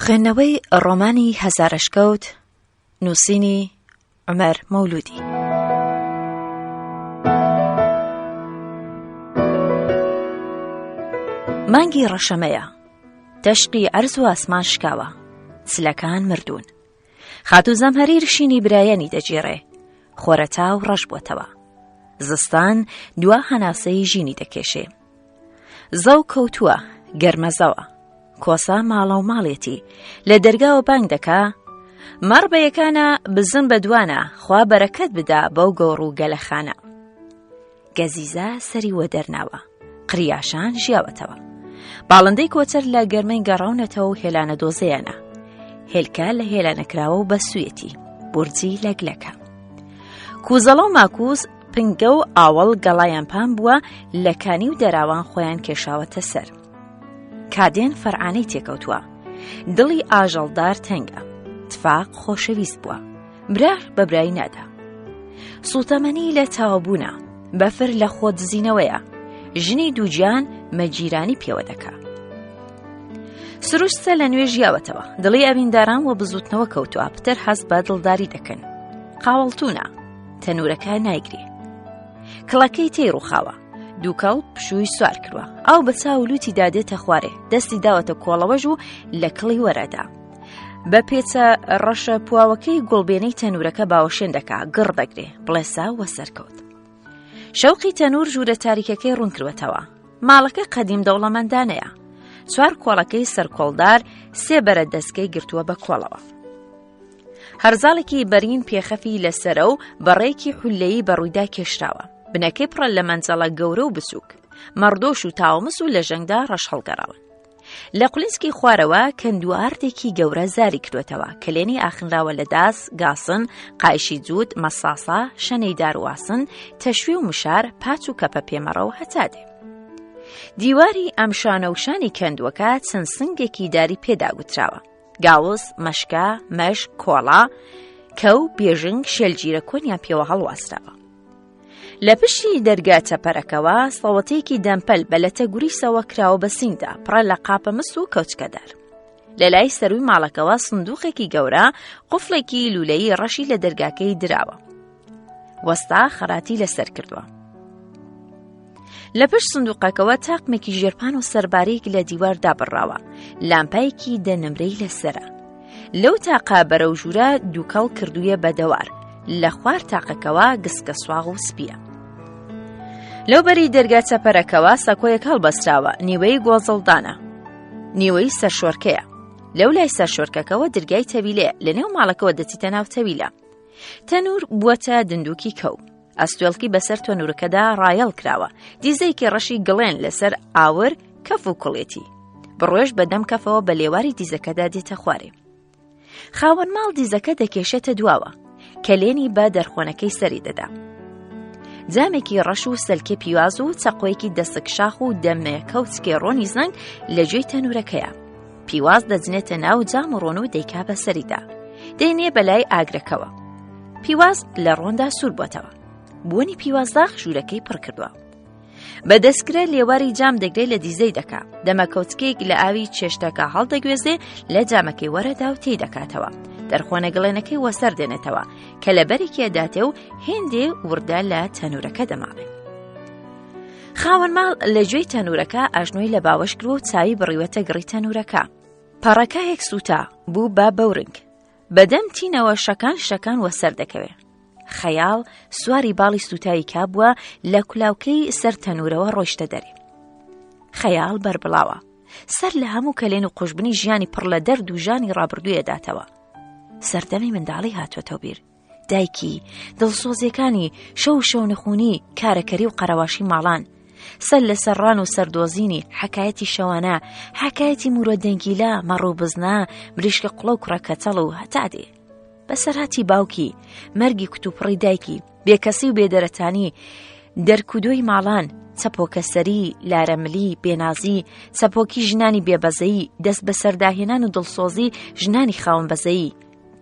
خوێندنەوەی ڕۆمانی هەزارەشکەوت نووسینی عومەر مەولوودی. مانگی ڕەشەمەیە دەشقی عەرز و ئاسمان شکاوە چلەکان مردوون خاتوو زەمهەریر شینی برایانی دەگێڕێ خۆرەتاو ڕەش بۆتەوە زستان دوا هەناسەی ژینی دەکێشێ زەو کەوتووە، گەرمەزەوە. کۆسە ماڵە و ماڵێتی. لە دەرگاوە بانگ دەکا، مەڕ بە یەکانە، بزن بە دوانە، خوا بەرەکەت بدا بەو گەوڕ و گەلەخانە. گەزیزە سەری وەدەرناوە، قریاشان ژیاوەتەوە. باڵندەی کۆچەر لە گەرمەی گەڕاونەتەوە و هێلانە دۆزەیانە. هێلکە لە هێلانە کراوە و بەسوویەتی، بورجی لە گلەکە. کوزەڵە و ماکووس پنگە و ئاوەڵ گەڵایان پان بووە لە کانی و دەراوان خۆیان کێشاوەتە سەر. کادێن فەرعانەی تێکەوتووە. دڵی ئاژەڵدار تەنگە. تفاق خۆشەویست بووە. برا بە برای نادا. سووتەمەنی لە تاوبوونە. بەفر لە خۆ دزینەوەیە. ژنی دووگیان مەگیرانی پێوە دەکا. سروشت لە نوێ ژیاوەتەوە. دڵی ئەوینداران وە بزوتنەوە کەوتووە پتر حەز بە دڵداری دەکەن. قاوەڵتونە. تەنورەکە نایگرێ کڵەکەی تێی ڕووخاوە دووکەڵ پشووی سوار کردووە ئەو بە چاو لوتی دادێتە خوارێ دەستی داوەتە کۆڵەوەژ و لە کڵی وەرەدا بە پێچە ڕەشە پواوەکەی گوڵبێنەی تەنورەکە باوەشێن دەکا گڕ دەگرێ بڵێسا وە سەرکەوت شەوقی تەنور ژوورە تاریکەکەی ڕوون کردوەتەوە ماڵەکە قەدیم دەوڵەمەندانەیە چوار کۆڵەکەی سەرکۆڵدار سێ بەرە دەستکەی گرتووە بە کۆڵەوە هەرزاڵێکی بەرین پێخەفی لەسەرە و بەڕێکی حولەیی بەڕوویدا کێشراوە. بنەکەی پڕە لە مەنجەڵە گەورە و بچووک. مەڕدۆش و تاومس و لە ژەنگدا ڕەش هەڵگەڕاون. لە قولینسکی خوارەوە کەندوئاردێکی گەورە زاری کردوێتەوە کەلێنی ئاخنراوە لە داس، گاسن، قایشی جووت، مەساسە، شەنەی دار و ئاسن، تەشوی و مشار، پاچ و کەپە پێمەڕە و هەتا دێ. دیواری ئەم شانە و شانی کەندووەکە چەند سنگێکی داری پێدا گوتراوە. گاوس، مەشکە، مەشک، کۆڵا، کەو، بێژنگ، شێلگیرە کۆنیان پێوە هەڵواسراوە. لە پشتی دەرگا چەپەرەکەوە سەوەتەیەکی دەمپەل بە لەتە گوریسەوە کراوە بە سینگدا پڕە لە قاپە مس و کەوچکەدار. لە لای سەروی ماڵەکەوە سندوقێکی گەورە قفڵێکی لولەیی ڕەشی لە دەرگاکەی دراوە. وەستا خەراتی لەسەر کردووە. لە پشت سندوقەکەوە تاقمێکی ژێرپان و سەرباریک لە دیوار دابڕاوە لامپایەکی دە نمرەی لەسرە لەو تاقا بەرەو ژوورە دووکەڵ کردوویە بە دەوار لە خوار تاقەکەوە گسکە سواغ و سپیە. لەو بەری دەرگا چەپەرەکەوە سەکۆیەک هەڵبەستراوە نیوەی گۆزڵدانە نیوەی سەرشۆرکەیە لەو لای سەرشۆرکەکەوە درگای تەویلەیە لە نێو ماڵەکەوە دەچیتە ناو تەویلە تەنور بووەتە دندوکی کەو ئەستێڵکی بەسەر تەنورەکەدا ڕایەڵ کراوە دیزەیەکی ڕەشی گڵێن لەسەر ئاور کەف و کوڵێتی بڕێژ بە دەم کەفەوە بە لێواری دیزەکەدا دێتە خوارێ خاوەن ماڵ دیزەکە دەکێشێتە دواوە کەلێنی بە دەرخۆنەکەی سەری دەدا جامێکی ڕەش و سەلکێ پیواز و چەقۆیەکی دەسک شاخ و دەمێ کەوچکێ ڕۆنی زەنگ لە گوێی تەنورەکەیە پیواز دەجنێتە ناو جام و ڕۆن و دەیکا بە سەریدا دەینێ بەلای ئاگرەکەوە پیواز لە ڕۆندا سوور بۆتەوە بوونی پیوازداخ ژوورەکەی پڕ کردووە بە دەستکرە لێواری جام دەگرێت لە دیزەی دەکا دەمەکەوتکێک لە ئاوی چێشتەکە هەڵدەگوێزێ لە جامەکەی وەرەدا و تێی دەکاتەوە دەرخۆنە گڵێنەکەی وەسەر دێنێتەوە کە لە بەرێکیە داتێ و هێندێ وردە لە تەنورەکە دەماڵێ. خاوەن ماڵ لە گوێی تەنورەکە ئاژنۆی لە باوەش کردووە و چاوی بڕیوەتە گڕی تەنورەکە. پەڕەکایەک سووتا، بوو بە بەورنگ. بە دەم تینەوە شەکان شەکان وەسەر دەکەوێ. خەیاڵ سواری باڵی سووتاوی کا بووە لە کولاوکەی سەر تەنورەوە ڕۆیشتە دەرێ. خەیاڵ بەربڵاوە. سەر لە هەموو کەلێن و قوژبنی ژیانی پڕ لە دەرد و ژانی ڕابردوویە داتەوە. سەردەمی منداڵی هاتووەتەوە بیر. دایکی، دڵسۆزیەکانی، شەو و شەونخونی، کارەکەری و قەرەواشی ماڵان، سەر لە سەر ڕان و سەردۆزینی، حەکایەتی شەوانە، حەکایەتی مورە دەنگیلە، مەڕ و بزنە، مریشکە قوڵە و کوڕە کەچەڵ و هەتا دێ. بەسەرهاتی باوکی، مەرگی کوتوپڕی دایکی، بێکەسی و بێدەرەتانی، دەرکودۆی ماڵان، چەپۆکەسەری، لارەملی، بێنازی، چەپۆکی ژنانی بێبەزەیی، دەست بەسەرداهێنان و دڵسۆزی ژنانی خاوەن بەزەیی،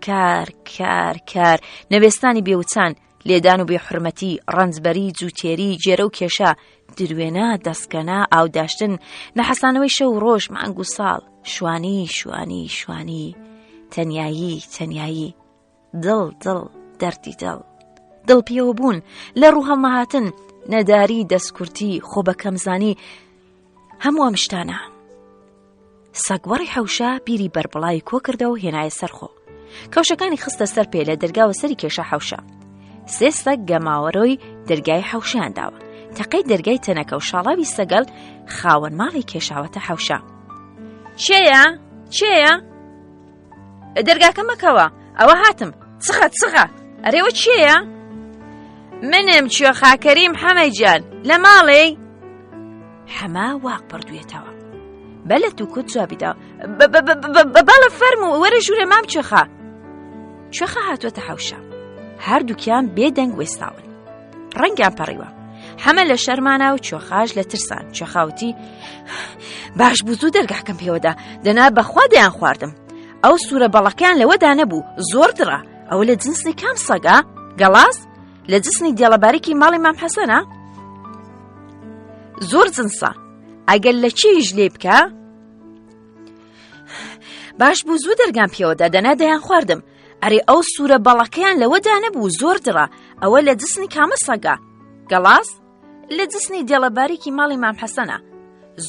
کار کار کار نەوێستانی بێوچان لێدان و بێحرمەتی ڕەنجبەری جووتێری جێرە و کێشە دروێنە، دەسکەنە، ئاوداشتن، نەحەسانەوەی شەو و ڕۆژ، مانگ و ساڵ، شوانی، شوانی، شوانی، تەنیایی، تەنیایی، دڵ، دڵ، دەردی دڵ. دڵ پێوە بوون، لە ڕوو هەڵنەهاتن، نەداری، دەستکورتی، خۆ بە کەمزانی، هەموو ئەم شتانە. سەگوەڕی حەوشە بیری بەربڵاوی کۆ کردەوە و هێنایە سەر خۆ. کەوشەکانی خستە سەر پێ لە دەرگاوە سەری کێشا حەوشە. سێ سەگ گەماوەرۆی دەرگای حەوشیان داوە. تەقەی دەرگای تەنەکە و شاڵاوی سەگەل خاوەن ماڵی کێشاوەتە حەوشە. چێیە؟ چێیە؟ دەرگاکە مەکەوە ئەوە هاتم چخە چخە ئەرێوە چێیە؟ منم کوێخاکەریم حەمەی گیان لە ماڵێ؟ حەمە واق بڕدوێتەوە. بەلە تو کوت جوابی دا بەڵە فەرموو وەرە ژوورێ مام کوێخا. کوێخا هاتووەتە حەوشە. هەردووکیان بێدەنگ وێستاون. ڕەنگیان پەڕیوە. حەمە لە شەرمانە و کوێخاش لە ترسان. کوێخاوتی باش بوو زوو دەرگاکەم پێوەدا دەنا بەخوا دەیان خواردم. ئەو سوورە بەڵەکەیان لەوەدا نەبوو زۆر دڕا ئەوە لە جنسی کام سەگە گەڵاس لە جسنی دێڵەباریکی ماڵی مام حەسەنە زۆر جنسە ئەگەر لە چیش لێ بکە باش بوو زوو دەرگام پێوەدا دەنا دەیان خواردم ئەرێ ئەو سوورە بەڵەکەیان لەوەدا نەبوو زۆر دڕا ئەوە لە جسنی کامە سەگە گەڵاس لە جسنی دێڵەباریکی ماڵی مام حەسەنە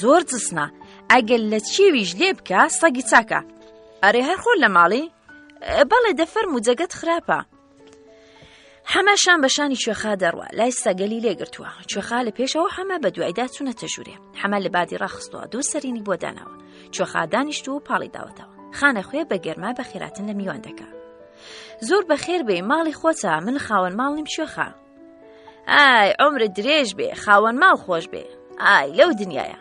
زۆر جسنە ئەگەر لە چێویش لێ بکە سەگی چاکە ئەرێ هەر خۆ لە ماڵی بەڵێ دەفەرم و جەگەت خراپە حەمە شان بە شانی کوێخا دەڕوا لای سەگەلی لێگرتووە کوێخا لە پێشەوە حەمە بە دوایدا چوونەتە ژوورێ حەمە لە بادی ڕاخستووە دوو سەرینی بۆ داناوە کوێخا دانیشت و پاڵی داوەتەوە خانە خوێ بە گەرما بە خێراتن لە میوان دەکا زۆر بەخێر بێ ماڵی خۆتە من خاوەن ماڵ نیم کوێخا ئای عمرت درێژ بێ خاوەن ماڵ خۆش بێ ئای لەو دنیاە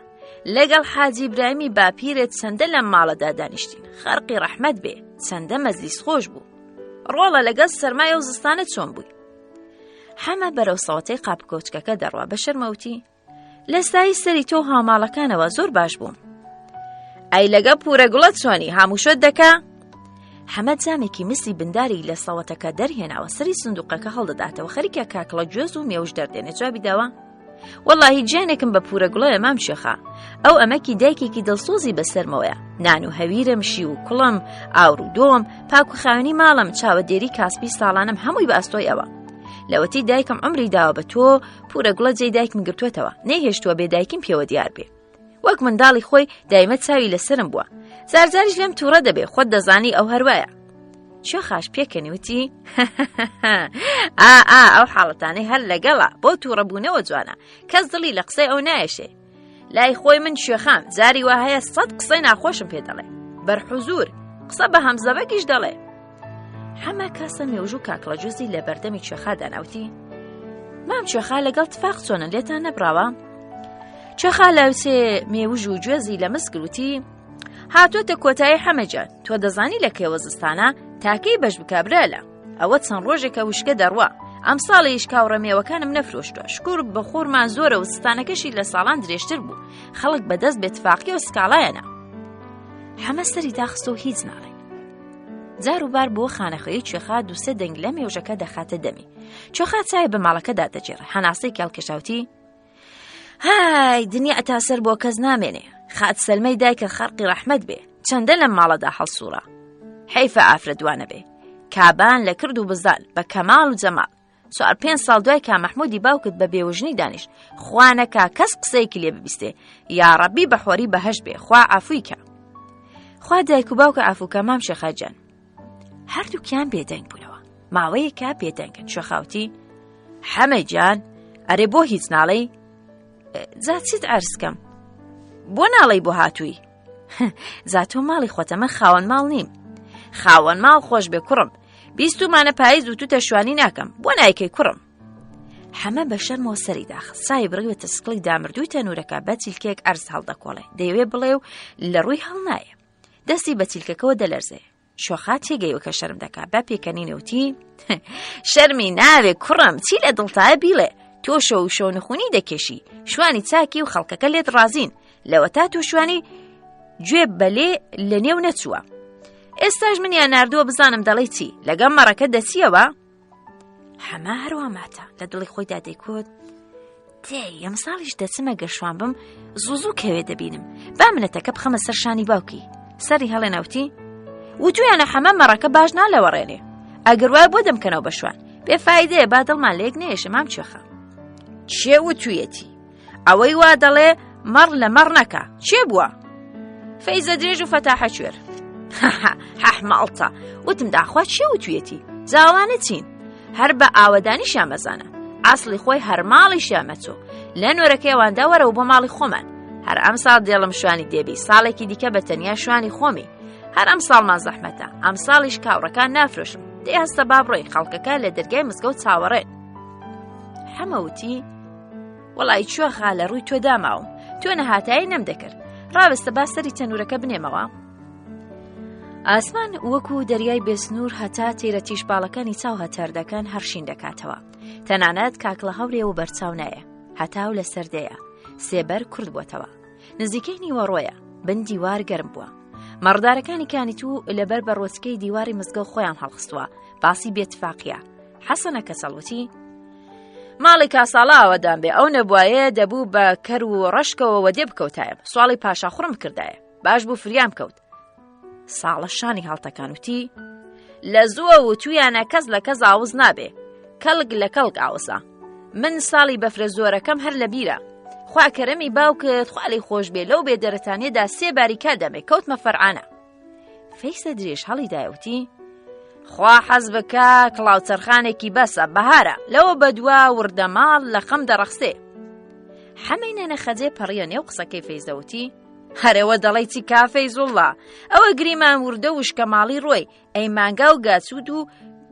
لەگەڵ حاجی برامی باپیرت چەندە لەم ماڵەدا دانیشتین خەرقی ڕەحمەت بێ چەندە مەزلیس خۆش بوو ڕۆڵە لەگەڵ سەرمای ئەو زستانە چۆن بووی حەمە بەرەو سەوتەی قاپکۆچکەکە دەڕوا بە شەرمەوتی لە سایی سەری تۆ هاوماڵەکانەوە زۆر باش بووم ئەی لەگە پورە گوڵە چۆنی هاموشۆت دەکا حەمە جامێکی مسی بنداری لە سەوەتەکە دەرهێناوە سەری سندوقەکە هەڵدەداتەوە خەریکە کاکڵە گوێز و مێوش دەردێنێ جوابی داوە وەڵاهی گیانێکم بە پورە گوڵەیە مام شێخا ئەو ئەمەکی دایکێکی دڵسۆزی بەسەرمەوەیە نان و هەویرم شی و کوڵم ئاور و دۆم پاک و خاوێنی ماڵم چاوەدێری کاسپی ساڵانم هەمووی بە ئەستۆی ئەوە لەوەتی دایکم عمری داوە بە تۆ پورە گوڵە جێی دایکم گرتووەتەوە نەیهێشتووە بێ دایکیم پێوە دیار بێ وەک منداڵی خۆی دایمە چاوی لەسرم بووە زارجاریش لێم تووڕە دەبێ خۆت دەزانی ئەو هەروایە خاش پێکەنی وتی ئا ئا ئەو حاڵەتانەی هەر لەگەڵە بۆ تووڕەبوونەوە جوانە کەس دڵی لە قسەی ئەو نایشێ لای خۆی من شێخام جاری وا هەیە سەد قسەی ناخۆشم پێ دەڵێ بەر حوزور قسە بە هەمزەبەکیش دەڵێ حەمە کاسە مێوژ و کاکڵە جوزی لە بەردەمی کوێخا داناوتی مام کوێخا لەگەڵ تفاق چۆنن لێتان نەبراوە کوێخا لاوچێ مێوژ و گوێزی لە مسکروتی هاتۆتە کۆتایی حەمەجان تۆ دەزانی لە کێوە زستانە تاکەی بەش بکە برالە ئەوە چەند ڕۆژێکە وشکە دەڕوا ئەم ساڵیش کاوڕە مێوەکانم نەفرۆشتوە شکور بە خۆرمان زۆرە و زستانەکەشی لە ساڵان درێژتر بوو خەڵک بەدەست بێتفاقی و سکاڵایەنە حەمە سەری داخست و هیچ ناڵێ جار و بار بۆ خانەخوێی کوێخا دووسێ دەنگ لە مێوژەکە دەخاتە دەمی کوێخا چای بە ماڵەکەدا دەجێڕێ هەناسەی کێڵکێشاوتی های دنیا تا سەر بۆ کەس نامێنێ خات سەلمەی دایکە خەرقی ڕەحمەت بێ چەندە لەم ماڵەدا هەڵسوڕا حەیفە ئافرەت دوانە بێ کابان لە کرد و بزان بە کەماڵ و جەماڵ چوار پێ ساڵ دوای کا مەحمودی باوکت بە بێوژنی دانیشت خوا نەکا کەس قسەیەکی لێ ببیستێ یاڕەبی بە حۆری بەهەشت بێ خوا عەفوی کە خوا دایک و باوکە عەفوکە مام شێخا گیان هەردووکیان بێدەنگ بوونەوە ماوەیەکە بێدەنگن شێخاوتی حەمەی گیان ئەرێ بۆ هیچ ناڵێی جا چیت عەرزکەم بۆ ناڵێی بۆ هاتووی جا تۆ ماڵی خۆتە من خاوەن ماڵ نیم خاوەن ماڵ خۆش بێ کوڕم بیستومانە پاییز و توتە شوانی ناکەم بۆ نایکەی کوڕم حەمە بە شەرمەوە سەری داخست سای بڕیوەتە سکڵی دامردووی تەنورەکە بە چیلکێک ئەرز هەڵدەکۆڵێ دەیەوێ بڵێ و لە ڕووی هەڵنایە دەستی بە چیلکەکەوە دەلەرزێ شۆخا تێگەیوە کە شەرم دەکا بە پێکەنینەوتی شەرمی ناوێ کوڕم چی لە دڵتایە بیڵێ تۆ شەو و شەونخونی دەکێشی شوانی چاکی و خەڵکەکە لێت ڕازین لەوەتا تۆ شوانی گوێ بەلێ لە نێو نەچووە ئێستاش منیان ناردووە بزانم دەڵێ چی لەگەڵ مەڕەکە دەچیەوە حەمە هەروە ماتە لە دڵی خۆیدا دەیکوت. تێی ئەمساڵیش دەچمە گەشوان بم زوو زوو کەوێ دەبینم با منەتەکە بخەمە سەر شانی باوکی سەری هەڵێناوتی وتویانە حەمە مەڕەکە باش نالەوەڕێنێ ئەگەر وایە بۆ دەمکەنەوە بە شوان بێفایدەیە با دڵمان لێک نەیەشە مام چێخە چێ وتویەتی ئەوەی وا دەڵێ مەڕ لە مەڕ نەکا چێ بووە فەیزە درێژ و فەتاحە کوێر حەحماڵتە وتم داخوا چێ وتویەتی زاوانە چین هەر بە ئاوەدانیشیان مەزانە ئاسڵی خۆی هەر ماڵیشیان مەچۆ لە نۆرەکەی ئەواندا وەرەوە بۆ ماڵی خۆمان هەر ئەم ساڵ دێڵم شوانی دێبی ساڵێکی دیکە بە تەنیا شوانی خۆمی هەر ئەم ساڵمان زەحمەتە ئەم ساڵیش کاوڕەکان نافرۆشم دەی هەستە با بڕۆی خەڵکەکە لە دەرگای مزگەوت چاوەڕێن حەمەوتی وەڵی کوێخا لە ڕووی تۆ داماوم تۆ نەهاتایی نەم دەکرد ڕاوەستە با سەری تەنورەکە بنێمەوە ئاسمان وەکو دەریای بێسنوور هەتا تیرە تیژپاڵەکانی چاو هەتار دەکەن هەرشین دەکاتەوە تەنانەت کاکڵە هەورێ و بەرچاو نایە هەتاو لەسەر دێیە سێبەر کورد بۆتەوە نزیکەی نیوەڕۆیە بن دیوار گەرم بووە مەڕدارەکانی کانیتو لەبەر بە ڕۆچکەی دیواری مزگەوت خۆیان هەڵخستووە باسی بێتفاقیە حەسەنە کەسەڵوتی ماڵی کاساڵا ئاوەدان بێ ئەو نەبوایە دەبوو بە کەر و ڕەشکەوە وەدێ بکەوتایە سواڵی پاشا خوڕم کردایە باش بوو فریام کەوت ساڵە شانی هەڵتەکان وتی لە زووە وتویانە کەس لە کەس ئاوز نابێ کەڵک لە کەڵک ئاوسە من ساڵی بەفرە زۆرەکەم هەر لە بیرە خوا کەرەمی باوکت خوالی خۆش بێ لەو بێ دەرەتانێدا سێ باریکا دەمێ کەوتمە فەرعانە فەیسە درێژ هەڵی دایوتی خوا حەز بکە کڵاو چەرخانێکی بەسە بەهارە لەوە بەدوا وردە ماڵ لە خەم دەڕەخسێ حەمەی نەنە خەجێ پەڕیە نێو قسەکەی فەیزەوتی هەرەوە دەڵێی چی کافەی زوڵا ئەوە گریمان وردە وشکە ماڵی ڕۆی ئەی مانگا و گاچوت و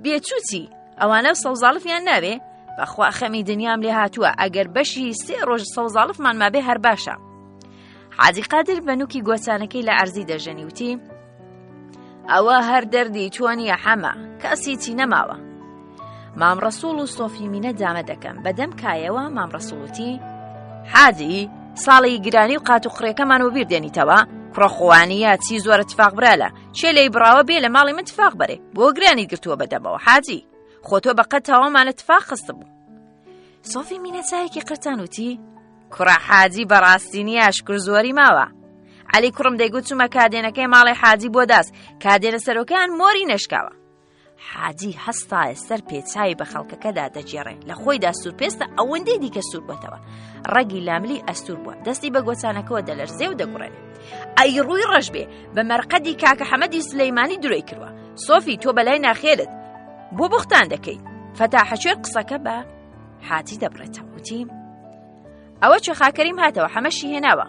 بێچوچی ئەوانە سەوزاڵفیان ناوێ بەخوا خەمی دنیام لێ هاتووە ئەگەر بەشی سێ ڕۆژ سەوزاڵفمان مابێ هەر باشە حاجی قادر بە نوکی گۆچانەکەی لە عەرزی دەژەنی وتی ئەوە هەر دەردی تۆ نییە حەمە کەسی چی نەماوە مام ڕەسوڵ و سۆفی مینە دامە دەکەم بەدەم کایەوە مام ڕەسوڵوتی حاجی ساڵی گرانی و قات و قڕێکەمان و بیر دێنیتەوە کوڕە خۆوانیە چی زۆرە تفاق برالە چێ لێی بڕاوە بێ لە ماڵی من تفاق بەرێ بۆ گرانی گرتووە بەدەمەوە حاجی خۆ تۆ بەقەت تاوامانە تفاق خستە بوو سۆفی مینە چایەکی قرتان وتی کوڕە حاجی بەڕاستی نییە شکر زۆری ماوە عەلی کوڕم دەیگوت چوومە کادێنەکەی ماڵی حاجی بۆ داست کادێنە سەرۆکان مۆری نەشکاوە حاجی هەستایە سەر پێچوی بە خەڵکەکەدا دەگێڕێ لە خۆیدا سوورپێستە ئەوەندەی دیکە سوور بۆتەوە ڕەگی لاملی ئەستور بووە دەستی بە گۆچانەکەەوە دەلەرزێ و دەگوڕێنێ ئەی ڕووی ڕەش بێ بە مەرقەدی کاکە حەمەدی سلەیمانی درۆی کردووە سۆفی تۆ بەلای ناخێرت بۆ بوختان دەکەیت فەتاحەچێر قسەکە بە حاجی دەبڕێتەوە وتی ئەوە چێخاکەریم هاتەوە حەمەشی هێناوە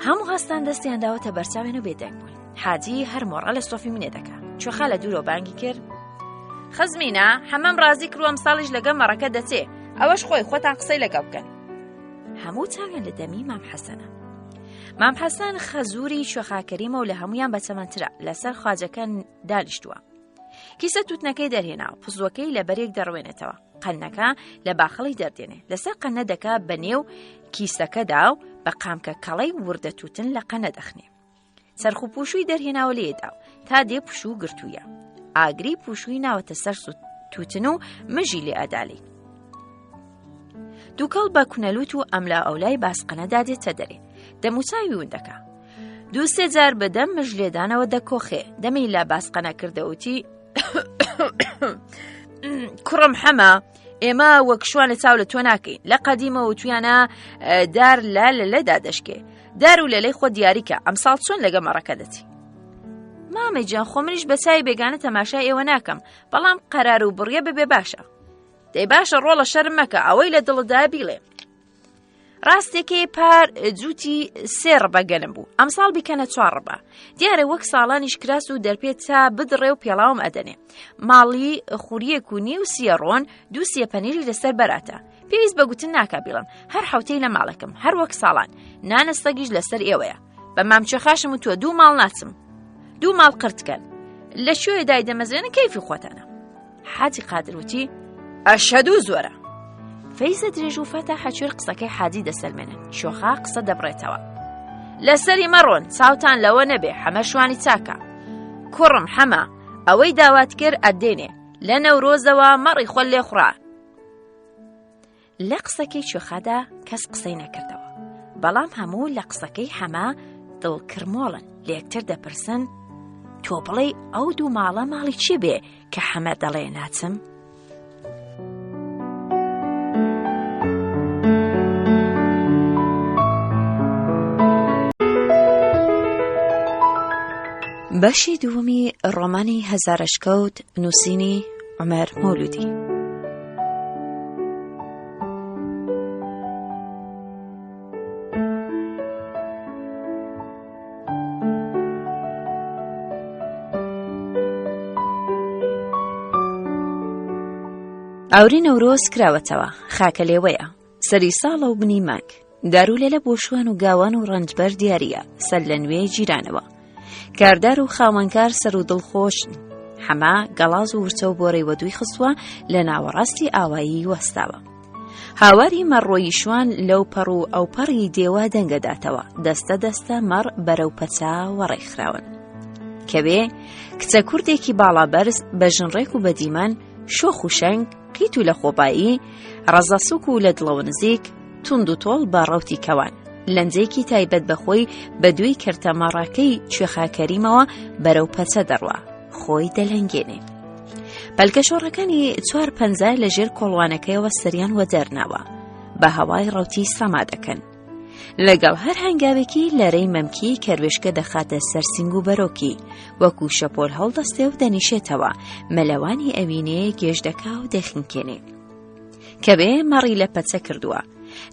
هەموو هەستان دەستیان داوەتە بەرچاوێن و بێدەنگ بوون حاجی هەر مۆڕە لە سۆفی منێ دەکا چۆخا لە دوورەوە بانگی کرد خزمینە حەمەم ڕازی کرووەم ساڵیش لەگە مەڕەکە دەچێ ئەوەش خۆی خۆتان قسەی لەگەڵ بکەن هەموو چاویان لە دەمی مام حەسەنە مام حەسەن خەزووری شۆخاکەریمە و لە هەمویان بەچەمەنترە لەسەر خواجەکە دانیشتووە کیسە تووتنەکەی دەرهێنا و پزوەکەی لە بەرێک دەڕوێنێتەوە قەنەکە لە باخەڵی دەردێنێ لەسەر قەنە دەکا بە نێو کیسەکەدا و بە قامکە کەڵەی وردە تووتن لە قەنە دەخنێ چەرخ و پوشووی دەرهێناوە لێدا و تا دێ پشوو گرتوویە ئاگری پوشووی ناوەتە سەر تووتن و مژی لێ ئەدالی دووکەڵ بە کونەلوت و ئەملا ئەولای باسقەنەدا دێتە دەرێ دەموچاوی ون دەکا دوو سێ جار بەدەم مژ لێدانەوە دەکۆخێ دەمی لە باسقەنە کردەوتی کوڕم حەمە ئێمە وەک شوانە چاو لە تۆ ناکەین لە قەدیمەوە وتویانە دار لە لە لەدا دەشکێ دار و لەلەی خۆ دیاریکە ئەمساڵ چۆن لەگە مەڕەکە دەچی مامەی جان خۆ منیش بە چای بێگانە تەماشای ئێوە ناکەم بەڵام قەرار و بڕیە ببێ باشە دەی باشە ڕۆڵە شەرم مەکە ئەوەی لە دڵدا بیڵێ ڕاستێکەی پار جووتی سێ ڕبە گەنم بوو ئەمساڵ بیکەنە چوار ڕبە دیارە وەک ساڵانیش کراس و دەرپێت تا بدڕێ و پێڵاوم ئەدەنێ ماڵی خوریەک و نیو سیە ڕۆن دوو سیە پەنیری لەسەر بەراتە پێویست بە گوتن ناکا بیڵم هەر حوتەی لە ماڵەکەم هەر وەک ساڵان نانە سەگیش لەسەر ئێوەیە بە مامچە خاشم و تۆ دوو ماڵ ناچم دوو ماڵ قرتکەن لە کوێ دای دەمەزرێنن کەیفی خۆتانە حاجی قادر وتی ئەشهەدو زۆرە فەیزە درێژ و فەتا حەچوێر قسەکەی حاجی دەسەلمێنن شۆخا قسە دەبڕێتەوە لەسەری مەڕۆن چاوتان لەوە نەبێ حەمە شوانی چاکە کوڕم حەمە ئەوەی داوات کرد ئەدێنێ لە نەورۆزەوە مەڕی خۆ لێخوڕا. لە قسەکەی کوێخادا کەس قسەی نەکردەوە. بەڵام هەموو لە قسەکەی حەمە دڵکرمۆڵن لەیەکتر دەپرسن تۆ بڵێی ئەو دوو ماڵە ماڵی چی بێ کە حەمە دەڵێ ناچم؟ بەشی دووەمی ڕۆمانی هەزارەشکەوت نووسینی عومەر مەولودی. ئاوری نەورۆز کراوەتەوە خاکە لێوەیە سەری ساڵە و بنی مانگ دارولێلە بۆ شوان و گاوان و ڕەنجبەر دیاریە سەر لە نوێ گیرانەوە کاردار و خاوەنکار سەر و دڵخۆشن حەما گەڵاز و ورچە و بۆرەی وەدووی خستووە لە ناوەڕاستی ئاوایی وەستاوە هاواری مەڕۆیی شوان لەو پەڕ و ئەو پەڕی دێوە دەنگەداتەوە دەستە دەستە مەڕ بەرەو پەچا وەڕێخراون کەوێ کچە کوردێکی باڵا بەرز بە ژنڕێک و بەدیمەن شۆخ و شەنگ قیت و لە خۆبایی ڕەزەسوک و لە دڵەوە نزیک توند و تۆڵ بە ڕوتی کەوان لەنجێکی تایبەت بە خۆی بە دووی کەرتە مەڕەکەی کوێخا کەریمەوە بەرەو پەچە دەڕوا خۆی دەلەنگێنێ. پەلکەشۆڕەکانی چوار پەنجە لە ژێر کۆڵوانەکەیەوە سەریان وەدەرناوە بە هەوای ڕوتی سەما دەکەن. لەگەڵ هەر هەنگاوێکی لەرەی مەمکی کەروێشکە دەخاتە سەر سینگ و بەرۆکی وەکو شەپۆل هەڵدەستێ و دەنیشێتەوە مەلەوانی ئەوینێ گێژ دەکا و دەخنکێنێ. کەوێ مەڕی لە پەچە کردووە.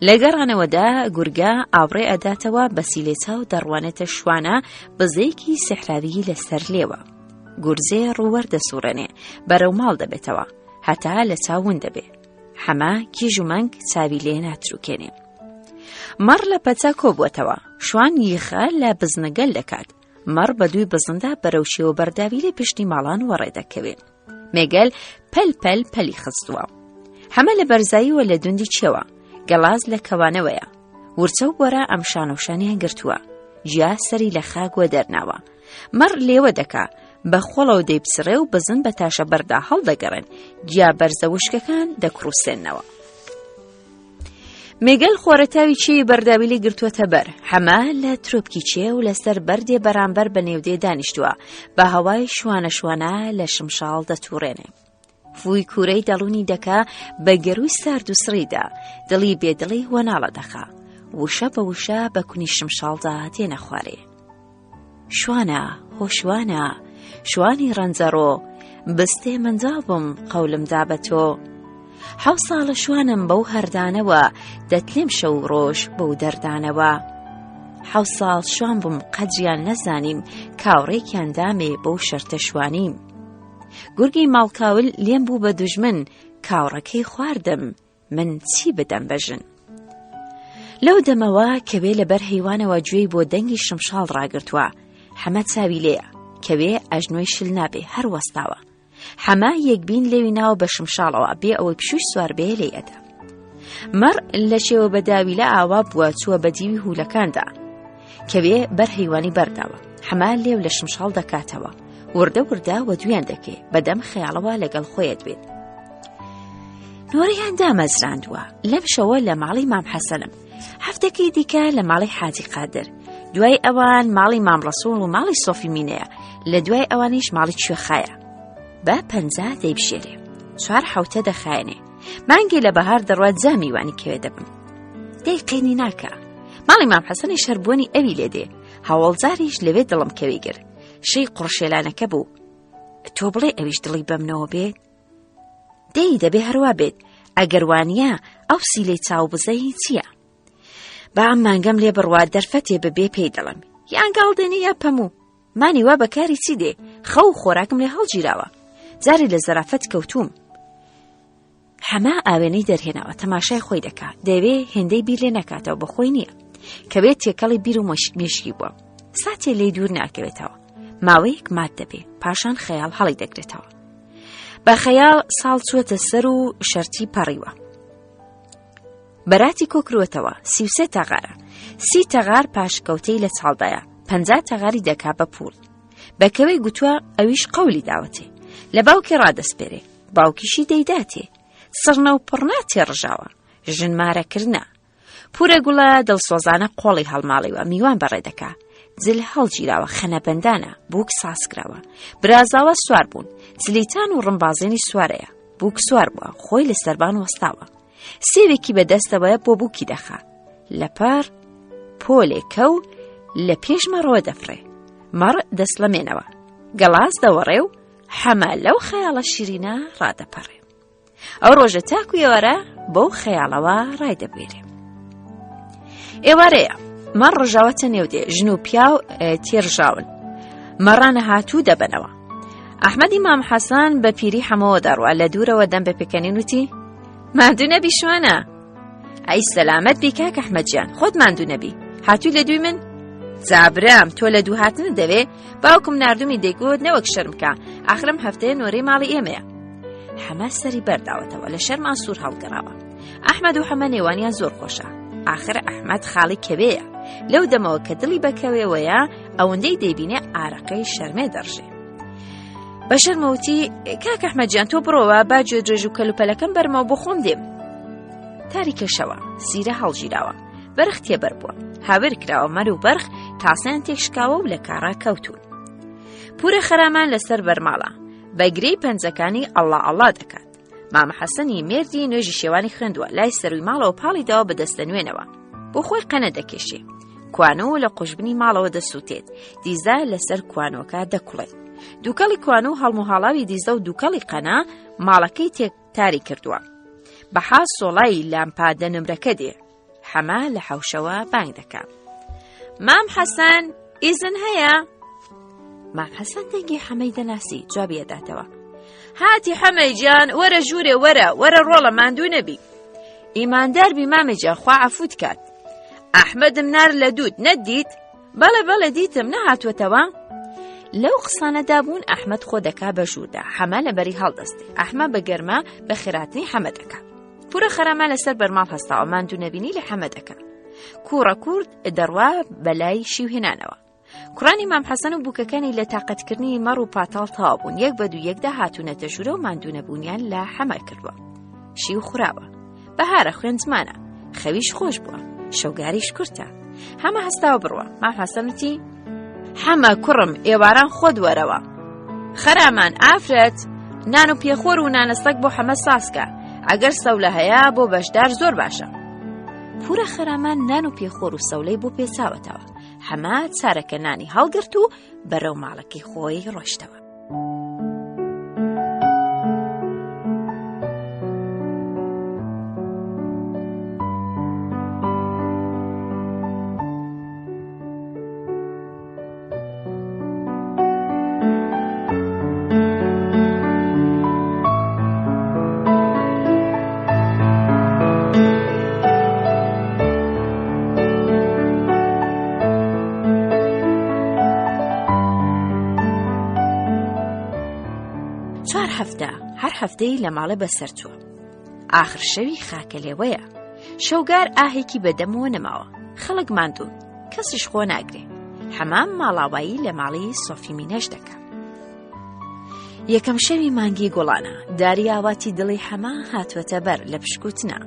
لە گەڕانەوەدا گورگە ئاوڕێ ئەداتەوە بە سیلێچاو دەڕوانێتە شوانە بزەیەکی سەحراوی لەسەر لێوە. گورزێ ڕووەر دەسوڕێنێ بەرەو ماڵ دەبێتەوە هەتا لە چاو ون دەبێ. حەمە کیژ و مەنگ چاوی لێ ناتروکێنێ. مەڕ لە پەچە کۆبووەتەوە شوان یخە لە بزنەگەل دەکات مەڕ بە دووی بزندا بەرەو شێوە بەرداوی لە پشتی ماڵان وەڕێ دەکەوێ. مێگەل پەل پەل پەلی خستووە. حەمە لە بەرزاییەوە لە دوندی چێوە، گەڵاز لە کەوانەوەیە. ورچە و بۆرە ئەم شانەوشانیان گرتووە. جیا سەری لە خاک وەدەرناوە. مەڕ لێوە دەکا، بە خۆڵەوە دەیپچڕێ و بزن بە تاشە بەردا هەڵدەگەڕێن، گیا بەرزە وشکەکان دەکڕوسێنەوە. مێگەل خۆرەتاوی چێوی بەرداویلی گرتووەتە بەر، حەمە لە ترۆپکی چێو لەسەر بەردێ بەرامبەر بە نێودێ دانیشتووە، بە هەوای شوانە شوانە لە شمشاڵ دەتوڕێنێ. فووی کوورەی دەڵونی دەکا بە گەرووی سارد و سڕیدا، دڵی بێدڵی وەناڵە دەخا. وشە بە وشە بە کونی شمشاڵدا دێنە خوارێ. شوانە هۆ شوانە شوانی ڕەنجەڕۆ بستێ منداڵ بووم قەولم دا بە تۆ حەو ساڵە شوانم بەو هەردانەوە دەتلێم شەو و ڕۆژ بەو دەردانەوە حەو ساڵ شوان بووم قەدریان نەزانیم کاوڕێکیان دامێ بەو شەرتە شوانیم گورگی ماڵکاول لێم بوو بە دوژمن کاوڕەکەی خواردم من چی بدەم بە ژن؟ لەو دەمەوە کەوێ لەبەر هەیوانەوە گوێی بۆ دەنگی شمشاڵ ڕاگرتووە حەمە چاوی لێیە کەوێ ئەژنۆی شل نابێ هەر وەستاوە حەمە یەکبین لێوی ناوە بە شمشاڵەوە بێ ئەوەی پشووی سوار بێ لێی ئەدا مەڕ لە شێوە بەداوی لە ئاوا بووە چووە بە دیوی هولەکاندا کەوێ بەر هەیوانی بەرداوە حەمە لێو لە شمشاڵ دەکاتەوە وردە وردە وە دویان دەکێ بەدەم خەیاڵەوە لەگەڵ خۆیت بێت نۆرەیان دامەزراندووە لەم شەوە لە ماڵی مام حەسەنم هەفتەکەی دیکە لە ماڵی حاجی قادر دوای ئەوان ماڵی مام ڕەسوڵ و ماڵی سۆفی مینەیە لە دوای ئەوانیش ماڵی کوێخایە بە پەنجا دەیبژێرێ چوار حوتە دەخایەنێ مانگی لە بەهار دەڕوات جا میوانی کەوێ دەبم دەی قینی ناکە ماڵی مام حەسەنی شەربوونی ئەوی لێ دێ هەوڵجاریش لەوێ دڵم کەوی گر شەی قڕشێلانەکە بوو تۆ بڵێ ئەویش دڵی بەمنەوە بێت دەی دەبێ هەروا بێت ئەگەر وانە ئەو سیلەی چاو بزەی چییە؟ با ئەم مانگەم لێ بڕوا دەرفەتێ ببێ پێی دەڵم یان گاڵ دێنێ یا پەموو مانی وا بەکاری چی دێ خەو و خۆراکم لێ هەڵگیراوە جارێ لە زەرافەت کەوتوم حەما ئاوێنەی دەرهێناوە تەماشای خۆی دەکا دەیەوێ هێندەی بیر لێ نەکاتەوە بە خۆی نییە کە بێت تێکەڵی بیر و مێشکی بووە ساتێ لێی دوور ناکەوێتەوە ماوەیەک مات دەبێ پاشان خەیاڵ هەڵی دەگرێتەوە بە خەیاڵ ساڵ چووەتە سەر و شەرتی پەڕیوە بەراتی کۆکروەتەوە 33 تەغارە سی تەغار پاشکەوتەی لە چاڵدایە 50 تەغاری دەکا بە پوڵ بەکەوەی گوتووە ئەویش قەولی داوەتێ لە باوکی ڕادەسپێرێ باوکیشی دەیداتێ سڕنە و پڕنا تێڕژاوە. ژن مارەکردنە. پورە گوڵە دڵسۆزانە قۆڵی هەڵماڵیوە میوان بەڕێ دەکا. جل هەڵگیراوە خەنەبەندانە بووک سازکراوە. برازاوە سوار بوون. چلیتان و ڕمبازێنی سوارەیە. بووک سوار بووە خۆی لە سەربان وەستاوە. سێوێکی بە دەستەوەیە بۆ بووکی دەخا. لەپڕ پۆلێکە و لە پێش مەڕەوە دەفڕێ. مەڕ دەسڵەمێنەوە. گەڵاس دەوەڕێ و حەمە لەو خەیاڵە شیرینە ڕادەپەڕێ. ئەو ڕۆژە تاکو ئێوارە بەو خەیاڵەوە ڕایدەبوێرێ. ئێوارەیە مەڕ ڕژاوەتە نێو دێ ژن و پیاو تێڕژاون. مەڕانە هاتوو دەبەنەوە. ئەحمەدی مام حەسەن بە پیری حەمەوە دەڕوا لە دوورەوە دەم بە پێکەنین وتی ماندوو نەبی شوانە ئەی سەلامەت بی کاک ئەحمەد گیان خۆت ماندوو نەبی هاتووی لە دووی من جابرام تۆ لە دوو هاتنت دەوێ باوکم ناردومی دەیگوت نەوەک شەرم بکە ئاخرم هەفتەیە نۆرەی ماڵی ئێمەیە حەمە سەری بەرداوەتەوە لە شەرمان سوور هەڵگەڕاوە ئەحمەد و حەمە نێوانیان زۆر خۆشە ئاخر ئەحمەد خاڵی کەوێیە لەو دەمەوە کە دڵی بەکەوێوەیە ئەوەندەی دەیبینێ ئارەقەی شەرمێ دەڕژێ بە شەرمەوتی کاک ئەحمەد گیان تۆ بڕۆوە با گوێ درێژ و کەلوپەلەکەم بەرمەوە بۆ خۆم دێم تاریکە شەوە سیرە هەڵگیراوە بەرخ تێبەر بووە هاوێر کراوە مەر و بەرخ تاسیان تێکشکاوە و لە کارا کەوتون پورە خەرامان لەسەر بەرماڵە بە گرێی پەنجەکانی ئەڵڵا ئەڵڵا دەکات مامە حەسەنی مێردی نوێژی شێوانی خوێندووە لای سەروی ماڵەوە پاڵی داوە بە دەستە نوێنەوە بۆ خۆی قەنە دەکێشێ کوانۆ لە قوژبنی ماڵەوە دەسووتێت دیزە لەسەر کوانۆکە دەکوڵێت دووکەڵی کوانۆ هەڵم و هاڵاوی دیزە و دووکەڵی قەنا ماڵەکەی تێک تاری کردووە بەحا سۆڵای لامپادە نمرەکە دێ حەمە لە حەوشەوە بانگ دەکا مام حەسەن ئیزن هەیە؟ مام حەسەن دەنگی حەمەی دەناسی جوابی ئەداتەوە هاتی حەمەی گیان وەرە ژوورێ وەرە وەرە ڕۆڵە ماندوو نەبی ئیماندار بی مامە گیان خوا عەفوت کات ئەحمەدم نار لە دووت نەتدیت؟ بەڵێ بەڵێ دیتم نەهاتووەتەوە؟ لەو قسانەدا بوون ئەحمەد خۆ دەکا بە ژووردا حەمە لەبەری هەڵدەستێ ئەحمە بە گەرمە بە خێراتنی حەمە دەکا پورە خەرامە لەسەر بەرماڵ هەستاوە ماندوو نەبینی لە حەمە دەکا کوڕە کورد دەڕوا بەلای شیوهێنانەوە کوڕانی مام حەسەن و بووکەکانی لە تاقەتکردنی مەڕ و پاتاڵ تەواو بوون یەک بە دوو یەکدا هاتوونەتە ژوورە و ماندوو نەبوونیان لە حەمە کردووە شیو خوراوە بەهارە خوێندمانە خەویش خۆش بووە شەوگاریش کورتە حەمە هەستاوە بڕوە مام حەسەن وتی حەمە کوڕم ئێواران خۆت وەرەوە خەرامان ئافرەت نان و پێخۆر و نانە سەگ بۆ حەمە سازکە ئەگەر سەولە هەیە بۆ بەشدار زۆر باشە پورە خەرامان نان و پێخۆر و سەولەی بۆ پێچاوەتەوە حەمە چارەکە نانی هەڵگرت و بەرەو ماڵەکەی خۆی ڕۆشتەوە. چوار هەفتە هەر هەفتەی لە ماڵێ بەسەر چووە ئاخر شەوی خاکە لێوەیە شەوگار ئاهێکی بەدەمەوە نەماوە خەڵک ماندوون کەسیش خۆ ناگرێ حەمام ماڵاوایی لە ماڵی سۆفی مینەش دەکا یەکەم شەوی مانگی گوڵانە داری ئاواتی دڵی حەمە هاتووەتە بەر لە پشکوتنە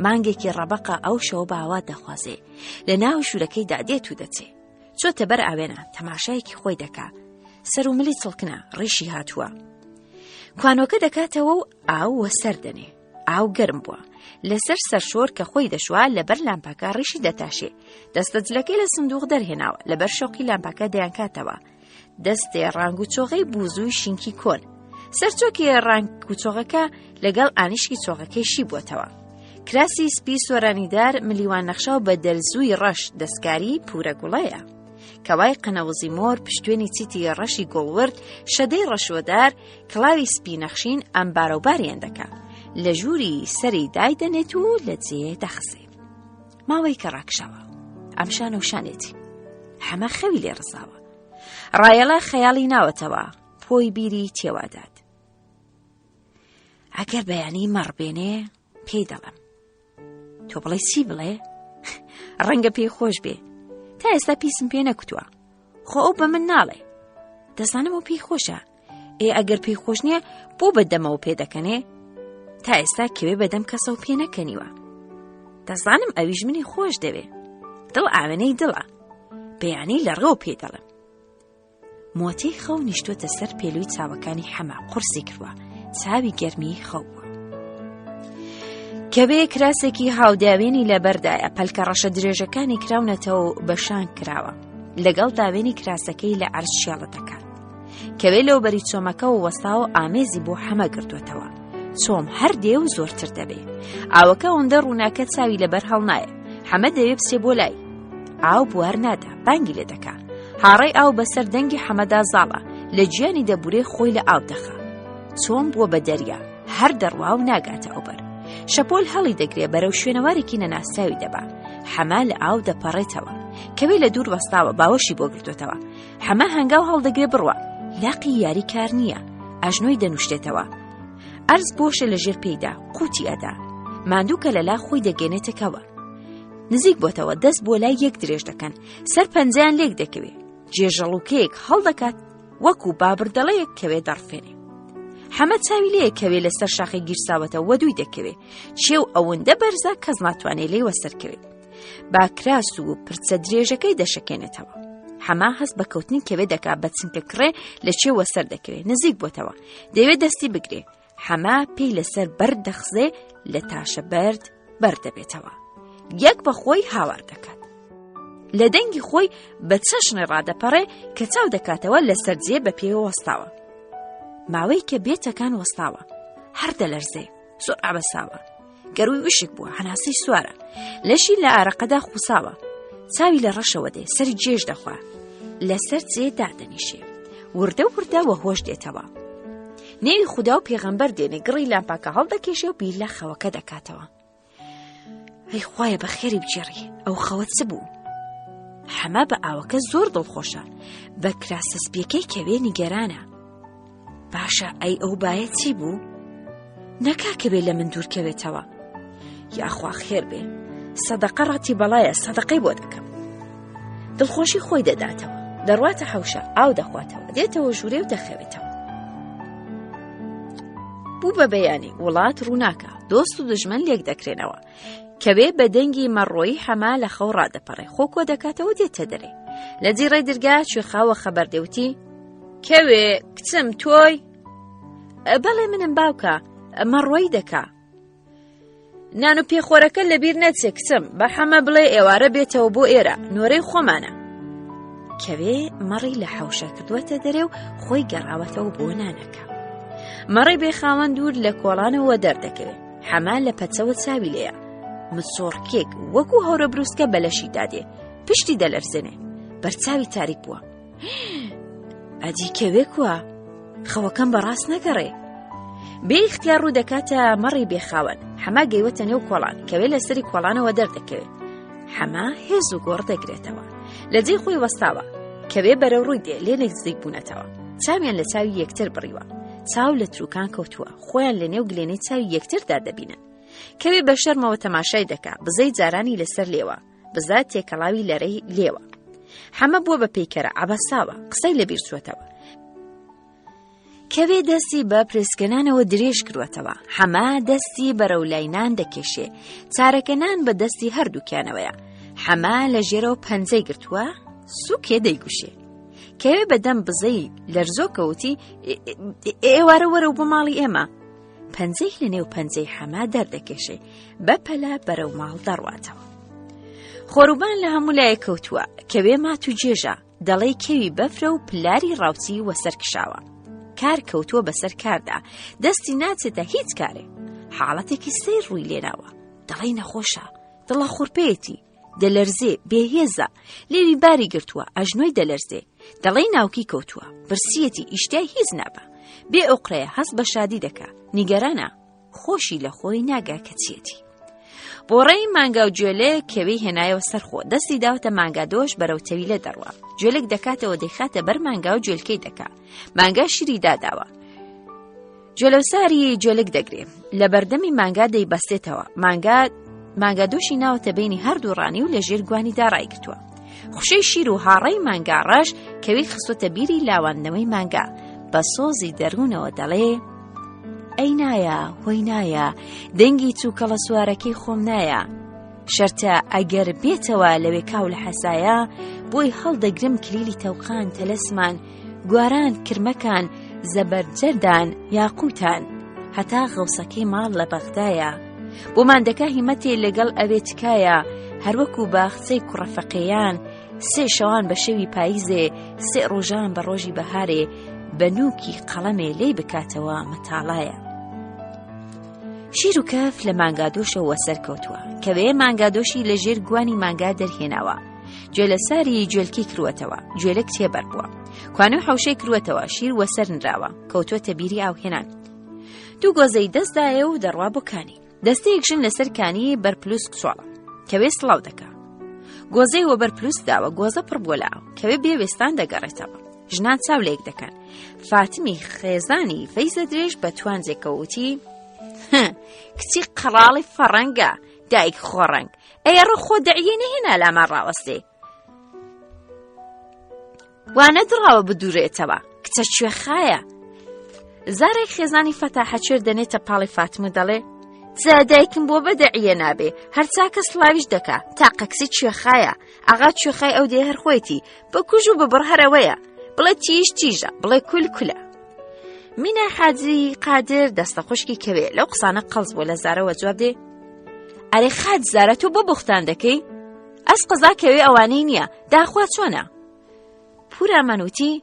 مانگێکی ڕەبەقە ئەو شەوە باوات دەخوازێ لە ناو ژوورەکەیدا دێت و دەچێ چۆتە بەر ئاوێنە تەماشایەکی خۆی دەکا سەر و ملی چڵکنە ڕیشی هاتووە کوانۆکە دەکاتەوە و ئاو وەسەر دەنێ ئاو گەرم بووە لەسەر سەرشۆر کە خۆی دەشوا لەبەر لامپەکە ڕیشی دەتاشێ دەستە جلەکەی لە سندوق دەرهێناوە لەبەر شەوقی لامپەکە دەیانکاتەوە دەستێ ڕانگ و چۆغەی بوزوی شینکی کۆن سەرچۆکی ڕانگ و چۆغەکە لەگەڵ ئانیشکی چۆغەکەی شی بووەتەوە کراسی سپی سۆرانیدار ملیوان نەخشاو بە دەرزووی ڕەش دەستکاری پورە گوڵەیە کەوای قەنەوزی مۆر پشتێنی چیتی ڕەشی گوڵورد شەدەی ڕەشوەدار کڵاوی سپی نەخشین ئەمبارەوباریان دەکا لە ژووری سەری دایدەنێت و لە جێ دەخزێ ماوەی کە ڕاکشاوە ئەم شانە و شانێتی حەمە خەوی لێ ڕزاوە ڕایەڵە خەیاڵی ناوەتەوە پۆی بیری تێوادات ئەگەر بەیانی مەڕ بێنێ پێی دەڵم تۆ بڵێ چی بڵێ ڕەنگە پێی خۆش بێ تا ئێستا پیسم پێ نەکوتووە خۆ ئەو بە من ناڵێ دەزانم و پێی خۆشە ئێ ئەگەر پێی خۆش نییە بۆ بە دەمەوە پێ دەکەنێ تا ئێستا کەوێ بەدەم کەسەوە پێ نەکەنیوە. دەزانم ئەویش منی خۆش دەوێ. دڵ ئاوێنەی دڵە. بەیانی لە ڕێوە پێی دەڵێم. مۆتەی خەو نیشتۆتە سەر پێلوی چاوەکانی حەمە قورسی کردووە چاوی گەرمی خەو بووە. کەوێ کراسێکی هاوداوێنی لەبەردایە پەلکە ڕەشە درێژەکانی کراونەتەوە و بەشان کراوە لەگەڵ داوێنی کراسەکەی لە عەرز شێڵە دەکات کەوێ لەو بەری چۆمەکەەوە وەستاوە ئامێزی بۆ حەمە گرتووەتەوە چۆم هەر دێ و زۆرتر دەبێ ئاوەکە ئەوەندە ڕووناکە چاوی لەبەر هەڵنایە حەمە دەوێ بچێ بۆ لای ئاو بوار نادا بانگی لێ دەکا هاڕەی ئاو بەسەر دەنگی حەمەدا زاڵە لە گیانی دەبورێ خۆی لە ئاو دەخا چۆم بووە بە دەریا هەر دەڕوا و ناگاتە ئەوبەر شەپۆل هەڵی دەگرێ بەرەو شوێنەوارێکی نەناسراوی دەبا حەمە لە ئاو دەپەڕێتەوە کەوێ لە دوور وەستاوە باوەشی بۆ گرتوتەوە حەمە هەنگاو هەڵدەگرێ بڕوا لاقی یاری کار نییە ئەژنۆی دەنوشتێتەوە ئەرز بۆشە لە ژێر پێیدا قوتی ئەدا ماندوو کە لەلا خۆی دەگەێنێتەکەوە نزیک بۆتەوە دەست بۆ لای یەک درێژ دەکەن سەر پەنجیان لێک دەکەوێ جێژەڵوکەیەک هەڵدەکات وەکو بابردەڵەیەک کەوێ دەڕفێنێ حەمە چاوی لێ کەوێ لەسەر شاخی گیرساوەتە وەدووی دەکەوێ چێو ئەوەندە بەرزە کەس ناتوانێ لێی وەسەرکەوێت با کراس و پرچە درێژەکەی دەشەکێنێتەوە حەما هەست بە کەوتنی کەوێ دەکا بە چنکە کڕێ لە چێ وەسەر دەکەوێ نزیک بۆتەوە دەوێت دەستی بگرێ حەما پێی لەسەر بەرد دەخزێ لە تاشە بەرد بەردەبێتەوە یەک بە خۆی هاوار دەکات لە دەنگی خۆی بە چەشنێ ڕادەپەڕێ کە چاو دەکاتەوە لەسەر جێ بە پێوە وەستاوە ماوەی کە بێتەکان وەستاوە هەر دەلەرزێ زۆر ئابەساوە گەروی وشک بووە هەناسەی سوارە لەشی لە ئارەقەدا خوساوە چاوی لە ڕەشەوە دێ سەری جێژ دەخوا لەسەر جێ دادەنیشێ وردە وردە وە هۆش دێتەوە نێوی خودا و پێغەمبەر دێنێ گڕی لامپاکە هەڵدەکێشێ و بیر لە خەوەکە دەکاتەوە ئەی خوایە بە خێری بگێڕی ئەو خەوە چ بوو؟ حەمە بە ئاوەکە زۆر دڵخۆشە بە کراسە سپیەکەی کەوێ نیگەرانە باشە ئەی ئەو بایە چی بوو؟ نەکا کەوێ لە من دوورکەوێتەوە یاخوا خێر بێ سەدەقە ڕەتی بەڵایە سەدەقەی بۆ دەکەم دڵخۆشی خۆی دەداتەوە دەڕواتە حەوشە ئاو دەخواتەوە دێتەوە ژوورێ و دەخەوێتەوە بوو بە بەیانی وڵات ڕووناکە دۆست و دژمن لێک دەکرێنەوە کەوێ بە دەنگی مەڕۆیی حەما لە خەو ڕادەپەڕێ خۆ کۆ دەکاتەوە دێتە دەرێ لە جیڕەی درگا کوێخاوە خەبەر دێوتی کەوێ کچم تۆی بەڵێ منم باوکە مەڕۆی دەکا نان و پێخۆرەکە لەبیر نەچێ کچم بە حەمە بڵێ ئێوارە بێتەوە بۆ ئێرە نۆرەی خۆمانە کەوێ مەڕی لە حەوشە کردووەتە دەرێ و خۆی گەڕاوەتەوە بۆ نانەکە مەڕی بێخاوەن دوور لە کۆڵانەوە دەردەکەوێ حەمە لە پەچەوە چاوی لێیە مچۆڕکێک وەکو هەورە بروسکە بە لەشی دادێ پشتی دەلەرزێنێ بەرچاوی تاریک بووە ئەدی کەوێ کووە خەوەکەم بەڕاست نەگەڕێ بێ ئیختیار ڕوو دەکاتە مەڕی بێخاوەن حەما گەیوەتە نێو کۆڵان کەوێ لەسەری کۆڵانەوە دەردەکەوێ حەما هێز و گۆڕ دەگرێتەوە لە جێی خۆی وەستاوە کەوێ بەرەو ڕووی دێ لێ نزیک بوونەتەوە چاویان لە چاوی یەکتر بڕیوە چاو لە تروکان کەوتووە خۆیان لە نێو گلێنەی چاوی یەکتردا دەبینن کەوێ بە شەرمەوە تەماشای دەکا بزەی جارانی لەسەر لێوە بزە تێکەڵاوی لەرەی لێوە حەمە بووە بە پەیکەرە عەبەساوە قسەی لەبیر چووەتەوە کەوێ دەستی بە پرێسکەنانەوە درێژ کردوەتەوە حەمە دەستی بەرەو لای نان دەکێشێ چارەکە نان بە دەستی هەردووکیانەوەیە حەمە لە ژێرەوە پەنجەی گرتووە سوکێ دەیگوشێ کەوێ بەدەم بزەی لەرزۆکەوتی ئێوارە وەرەو بۆ ماڵی ئێمە پەنجەی لە نێو پەنجەی حەمە دەردەکێشێ بە پەلە بەرەو ماڵ دەڕواتەوە. خۆروبان لە هەموو لایەک کەوتووە کەوێ مات و جێژە دەڵێی کەوی بەفرە و پلاری ڕاوچی وەسەر کشاوە کار کەوتووە بەسەر کاردا دەستی ناچێتە هیچ کارێ حاڵەتێکی سەیر ڕووی لێناوە دەڵێی نەخۆشە دڵە خورپەیەتی دەلەرزێ بێهێزە لێوی باری گرتووە ئەژنۆی دەلەرزێ دەڵێی ناوکی کەوتووە برسیەتی ئیشتای هیچ نابە بێ ئۆقرەیە هەست بە شادی دەکا نیگەرانە خۆشی لە خۆی ناگا کە چیەتی. بۆڕەی مانگا و گوێلێ کەوی هێنایەوە سەرخۆ دەستی داوەتە مانگا دۆش بەرەو تەویلە دەڕوا گوێلک دەکاتەوە دەیخاتە بەر مانگا و گوێلکەی دەکا مانگا شیری داداوە جۆلەوساری جۆلک دەگرێ لە بەردەمی مانگا دەیبەستێتەوە مانگا مانگا دۆشی ناوەتە بینی هەردوو ڕانی و لە ژێر گوانی داڕایگرتووە خوشەی شیر و هاڕەی مانگا ڕەش کەوی خستۆتە بیری لاواندنەوەی مانگا بە سۆزی دەروونەوە دەڵێ ئەی نایە هۆی نایە دەنگی چووکەڵە سوارەکەی خۆم نایە. شەرتە ئەگەر بێتەوە لەوێ کاو لە حەسایە بۆی هەڵدەگرم کلیلی تەوقان تەلەسمان گواران کرمەکان زەبەرجەردان یاقوتان هەتا غەوسەکەی ماڵ لە بەغدایە بۆمان دەکا هیمەتێ لەگەڵ ئەوێ تکایە هەروەکو باخچەی کوڕە فەقێیان سێ شەوان بە شەوی پاییزێ سێ ڕۆژان بە ڕۆژی بەهارێ بە نووکی قەڵەمێ لێی بکاتەوە مەتاڵایە. شیر و کەف لە مانگادۆشەوە سەرکەوتووە کەوێ مانگادۆشی لە ژێر گوانی مانگا دەرهێناوە گوێ لە ساری گوێلکی کرووەتەوە گوێلک تێبەر بووە کوانوی حەوشەی کرووەتەوە شیر وەسەر نراوە کەوتووەتە بیری ئاوهێنان دوو گۆزەی دەستدایە و دەڕوا بۆ کانی دەستەیەک ژن لەسەر کانی بەرپلوسک چۆڵە کەوێ سڵاو دەکا گۆزەی وە بەرپلوس داوە گۆزە پڕ بووە لە ئاو کەوێ بێ وێستان دەگەڕێتەوە ژنان چاو لێک دەکەن فاتمی خێزانی فەیزە درێژ بە توانجێکەوتی کچی قەڕاڵی فەڕەنگە دایک خۆڕەنگ ئەیەڕۆ خۆ دەعیە نەهێنا لامان ڕاوەستێ وا نەدڕاوە بدورێتەوە کچە کوێخایە زارێک خێزانی فەتاحە چێر دەنێتە پاڵی فاتمە دەڵێ جا دایکم بۆ بەدەعیە نابێ هەر چاکە سڵاویش دەکا تاقە کچی کوێخایە ئاغا کوێخای ئەو دێ هەر خۆیەتی بکوژ و ببڕ هەرەوەیە بڵێ تیژ تیژە بڵێ کول کولە مینا حاجی قادر دەستە خوشکی کەوێ لەو قسانە قەڵس بۆ لە زارەوە جواب دێ ئەرێ خاج زارە تۆ بۆ بوختان دەکەی ئەس قەزا کەوێ ئەوانەی نییە داخوا چۆنە پورامان وتی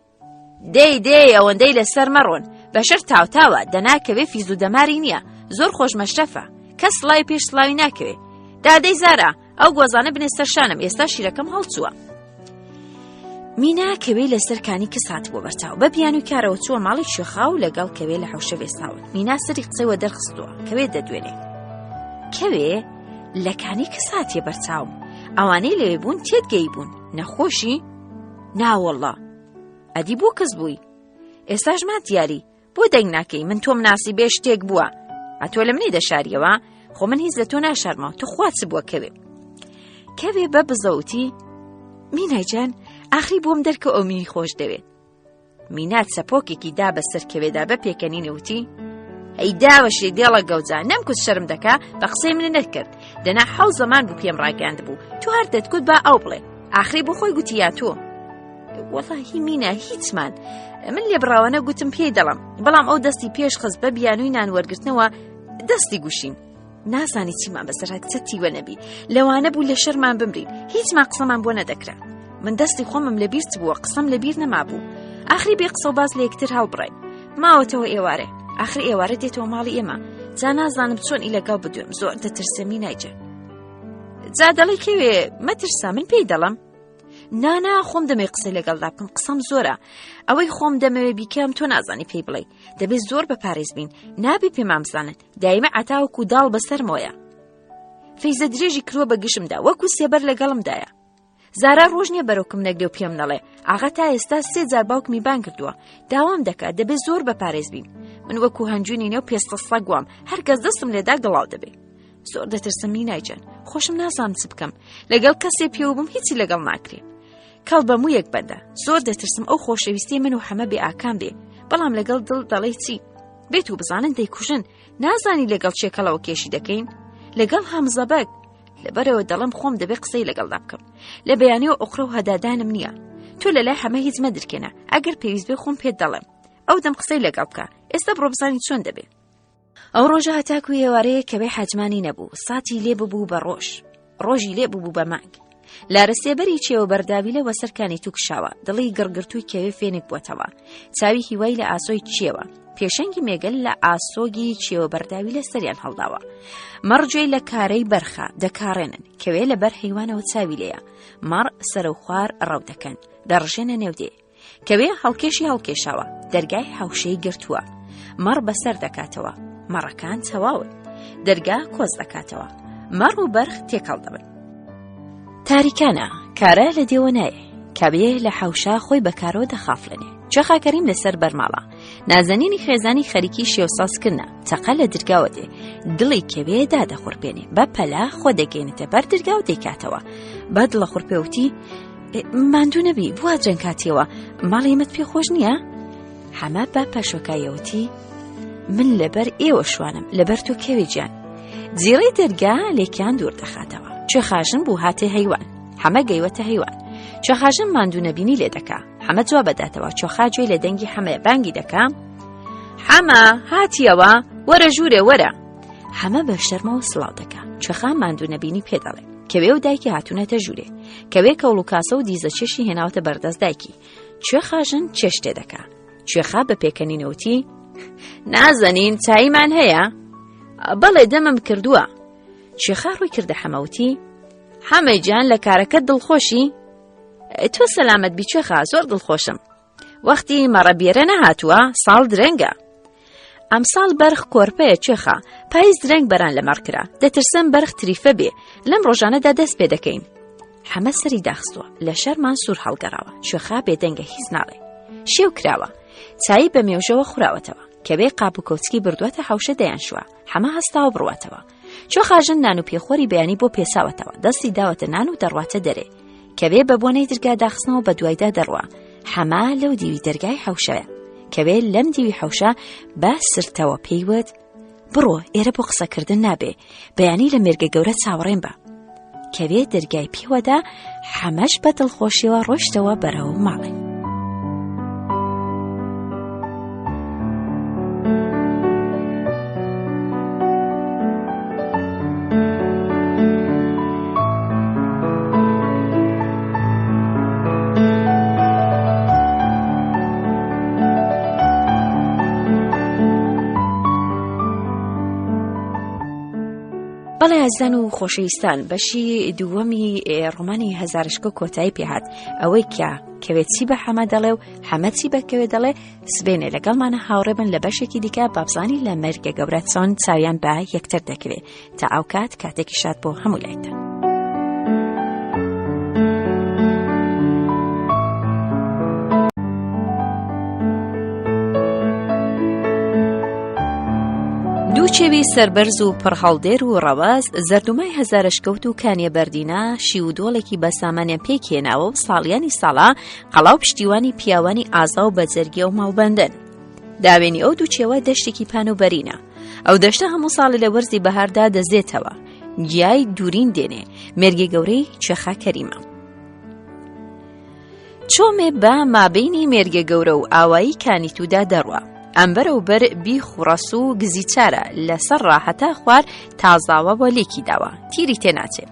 دەی دەی ئەوەندەی لەسەر مەڕۆن بەشەر تاوتاوە دەناکەوێ فیز و دەماری نییە زۆر خۆش مەشرەفە کەس سڵاوی پێش سڵاوی ناکەوێ دادەی زارا ئەو گۆزانە بنێ سەر شانم ئێستا شیرەکەم هەڵچووە. مینا کەوێ لەسەر کانی کس هاتبووە بەرچاو بە بیانوی کارەوە چووە ماڵی شێخا و لەگەڵ کەوێ لە حەوشە وێستاون مینا سەری قسەی وە دەرخستووە کەوێ دەدوێنێ کەوێ لە کانی کس هاتیە بەرچاوم ئەوانەی لەوێ بوون تێت گەی بوون نەخۆشی ناوەڵڵا ئەدی بۆ کەس بووی ئێستاش مات دیاری بۆ دەنگ ناکەی من تۆم ناسی بێ شتێک بووە ئەتۆ لە منی دەشاریەوە خۆ من هیچ لە تۆ ناشارمەوە تو خوا چ بووە کەوێ کەوێ بە بزەوتی مینایجان ئاخری بۆم دەرکە ئەو منی خۆش دەوێت مینا چەپۆکێکی دا بەسەر کەوێدا بە پێکەنینە وتی ئەی داوەشێ دێڵە گەوجا نەمکوت شەرم دەکا بە قسەی منە نەکرد دەنا حەو زەمان بوو پێم ڕاگەاند بوو تو هەر دەتگوت با ئەو بڵێ ئاخری بۆ خۆی گوتی یا تۆ وەڵاهی مینا هیچمان من لێبڕاوانە گوتم پێی دەڵم بەڵام ئەو دەستی پێش خست بە بیانووی نان وەرگرتنەوە دەستی گوشیم نازانی چیمان بەسەر کچە تیوە نەبی لەوانە بوو لە شەرمان بمرین هیچمان قسەمان بۆ نەدەکرا من دەستی خۆمم لەبیر بووە قسەم لەبیر نەمابوو ئاخری بێ قسە و باز لە یەکتر هەڵبڕین ماوەتەوە ئێوارێ ئاخری ئێوارە دێتەوە ماڵی ئێمە جا نازانم چۆن ئی لەگەڵ بدوێم زۆر دەترسێمی نایجە جا دەڵێ کەوێ مەترسا من پێی دەڵم نانا خۆم دەمێ قسەی لەگەڵدا بکەم قسەم زۆرە ئەوەی خۆم دەمەوێ بیکەم تۆ نازانی پێی بڵێ دەبێت زۆر بە پارێز بین نابێ پێمان بزانن دایمە عتاوەکو داڵ بەسەرمەوەیە فەیزە درێژی کرووە بە گشمدا وەکو سێبەر لەگەڵمدایە زارا ڕۆژ نییە بەرۆکم نەگرێ و پێم نەڵێ ئاغا تا ئێستا سێ جار باوکمی بان کردووە داوام دەکات دەبێت زۆر بە پارێز بین من وەکو هەنجوینی نێو پێستە سەگ وام هەر کەس دەستم لێدا گڵاو دەبێ زۆر دەترسم مینای جان خۆشم نازانم چ بکەم لەگەڵ کەسێ پێوە بووم هیچی لەگەڵ ناکرێ کەڵ بە موویەک بەندە زۆر دەترسم ئەو خۆشەویستی من و حەمە بێ ئاکام بێ بەڵام لەگەڵ دڵ دەڵێ چی بێت و بزانن دەیکوژن نازانی لەگەڵ چێکەڵەوە کێشی دەکەین لەگەڵ هەمزەبەگ لەبەرەوە دەڵم خۆم دەبێ قسەی لەگەڵدا بکەم لە بەیانیەوە ئۆقرە و هەدادانم نییە تۆ لە لای حەمە هیچ مەدرکێنە ئەگەر پێویست بێ خۆم پێت دەڵێم ئەو دەم قسەی لەگەڵ بکە ئێستا بڕۆ بزانی چۆن دەبێ ئەو ڕۆژە هەتاکو ئێوارەیە کەوێ حەجمانی نەبوو ساتی لێ ببوو بە ڕۆژ ڕۆژی لێ ببوو بە مانگ لارە سێبەری چێوە بەرداوی لە وەسەرکانی تو کشاوە دڵی گڕگرتووی کەوێ فێنک بووەتەوە چاوی هیوای لە ئاسۆی چیەوە پێشەنگی مێگەل لە ئاسۆگی چێوە بەرداوی لە سەریان هەڵداوە مەڕجێی لە کارەی بەرخە دەکارێنن کەوێ لە بەر حیوانەوە چاوی لێیە مەڕ سەرەوخوار ڕەو دەکەن دەڕژێنە نێودێ کەوێ هەڵکێشی هەڵکێشاوە دەرگای حەوشەی گرتووە مەڕ بەسەر دەکاتەوە مەڕەکان تەواون دەرگا کۆز دەکاتەوە مەڕ و بەرخ تێکەڵ دەبن تاریکانە کارە لە دێوە نایێ کەوێ لە حەوشە خۆی بە کارۆ دەخافلێنێ چەخا کەریم لەسەر بەرماڵە نازەنینی خێزانی خەریکی شێوسازکردە تەقە لە درگاوە دێ دڵی کەوێ دادەخورپێنێ بە پەلە خۆ دەگەێنێتە بەر درگا و دەیکاتەوە بە دڵە خورپێوتی ماندوو نەبی بوا جەنگ کاتیەوە ماڵی ئێمەت پێ خۆش نییە؟ حەمە بە پەشۆکایەوتی من لەبەر ئێوە شوانم لەبەر تۆ کەوێ گیان جیڕەی دەرگا لێکیان دوور دەخاتەوە. کوێخاژن بوو هاتێ هەیوان. حەمە گەیوەتە هەیوان. کوێخاژن ماندوو نەبینی لێ دەکا. حەمە جواب ئەداتەوە. کوێخا گوێی لە دەنگی حەمەیە بانگی دەکا. حەمە هاتیەوە؟ وەرە ژوورێ وەرە. حەمە بە شەرمەوە سڵاو دەکا. کوێخا ماندوو نەبینی پێ دەڵێ. کەوێ و دایکی هاتوونەتە ژوورێ. کەوێ کەوڵ و کاسە و دیزە چێشی هێناوەتە بەردەست دایکی. کوێخاژن چێشتێ دەکا. کوێخا بە پێکەنینەوە وتی، نازەنین چاییمان هەیە؟ بەڵێ دەمم کردووە. کوێخا ڕووی کردە حەمە وتی، حەمەی جان لە کارەکەت دڵخۆشی؟ تۆ سەلامەت بی کوێخا زۆر دڵخۆشم. وەختی مەڕە بێرە نەهاتووە ساڵ درەنگە. ئەمساڵ بەرخ کۆرپەیە کوێخا پایز درەنگ بەران لە مەڕ کرا دەترسم بەرخ تریفە بێ لەم ڕۆژانەدا دەست پێ دەکەین. حەمە سەری داخستووە لە شەرمان سوور هەڵگەڕاوە کوێخا بێدەنگە هیچ ناڵێ شێو کراوە چایی بە مێوژەوە خوراوەتەوە کەوێ قاپ و کەوچکی بردووەتە حەوشە دەیانشووە حەمە هەستاوە بڕواتەوە کوێخاژن نان و پێخۆری بەیانی بۆ پێچاوەتەوە دەستی داوەتە نان و دەڕواتە دەرێ کەوێ بە بۆنەی درگا داخستنەوە بە دوایدا دەڕوا حەمە لەو دیوی دەرگای حەوشەیە کەوێ لەم دیوی حەوشە بە سرتەوە پێیوت بڕۆ ئێرە بۆ قسەکردن نابێ بەیانی لە مێرگە گەورە چاوەڕێم بە کەوێ دەرگای پێوەدا حەمەش بە دڵخۆشیەوە ڕۆشتەوە بەرەو ماڵێ. بەڵێ ئازیزان و خۆشەویستان بەشی دووەمی ڕۆمانی هەزارشکۆ کۆتایی پێهات ئەوەی کە کەوێت چی بە حەمە دەڵێ و حەمە چی بە کەوێ دەڵێ سبێنێ لەگەڵمانە هاوڕێ بن لە بەشێکی دیکە بابزانی لە مەرگە گەورە چۆن چاویان بە یەکتر دەکەوێ تا ئەو کات کاتێکی شاد بۆ هەموو لایتان. دوو چێوی سەربەرز و پڕهەڵدێر و ڕەوەز زەردومای هەزارەشکەوت و کانیە بەردینە شیو و دۆڵێکی بە سامانیان پێکهێناوە و ساڵیانی ساڵە قەڵا و پشتیوانی پیاوانی ئازا و بەجەرگی و ماڵبەندن. داوێنی ئەو دوو چێوە دەشتێکی پان و بەرینە. ئەو دەشتە هەموو ساڵی لە وەرزی بەهاردا دەزێتەوە. گیای دوورین دێنێ، مێرگی گەورەی کوێخا کەریمە. چۆمێ بە مابەینی مێرگە گەورە و ئاوایی کانیتودا دەڕوا. ئەمبەر و بەر بیخ و ڕەس و گزی چارە لەسەر ڕا هەتا خوار تازاوە بۆ لێکی داوە تیری تێناچێ.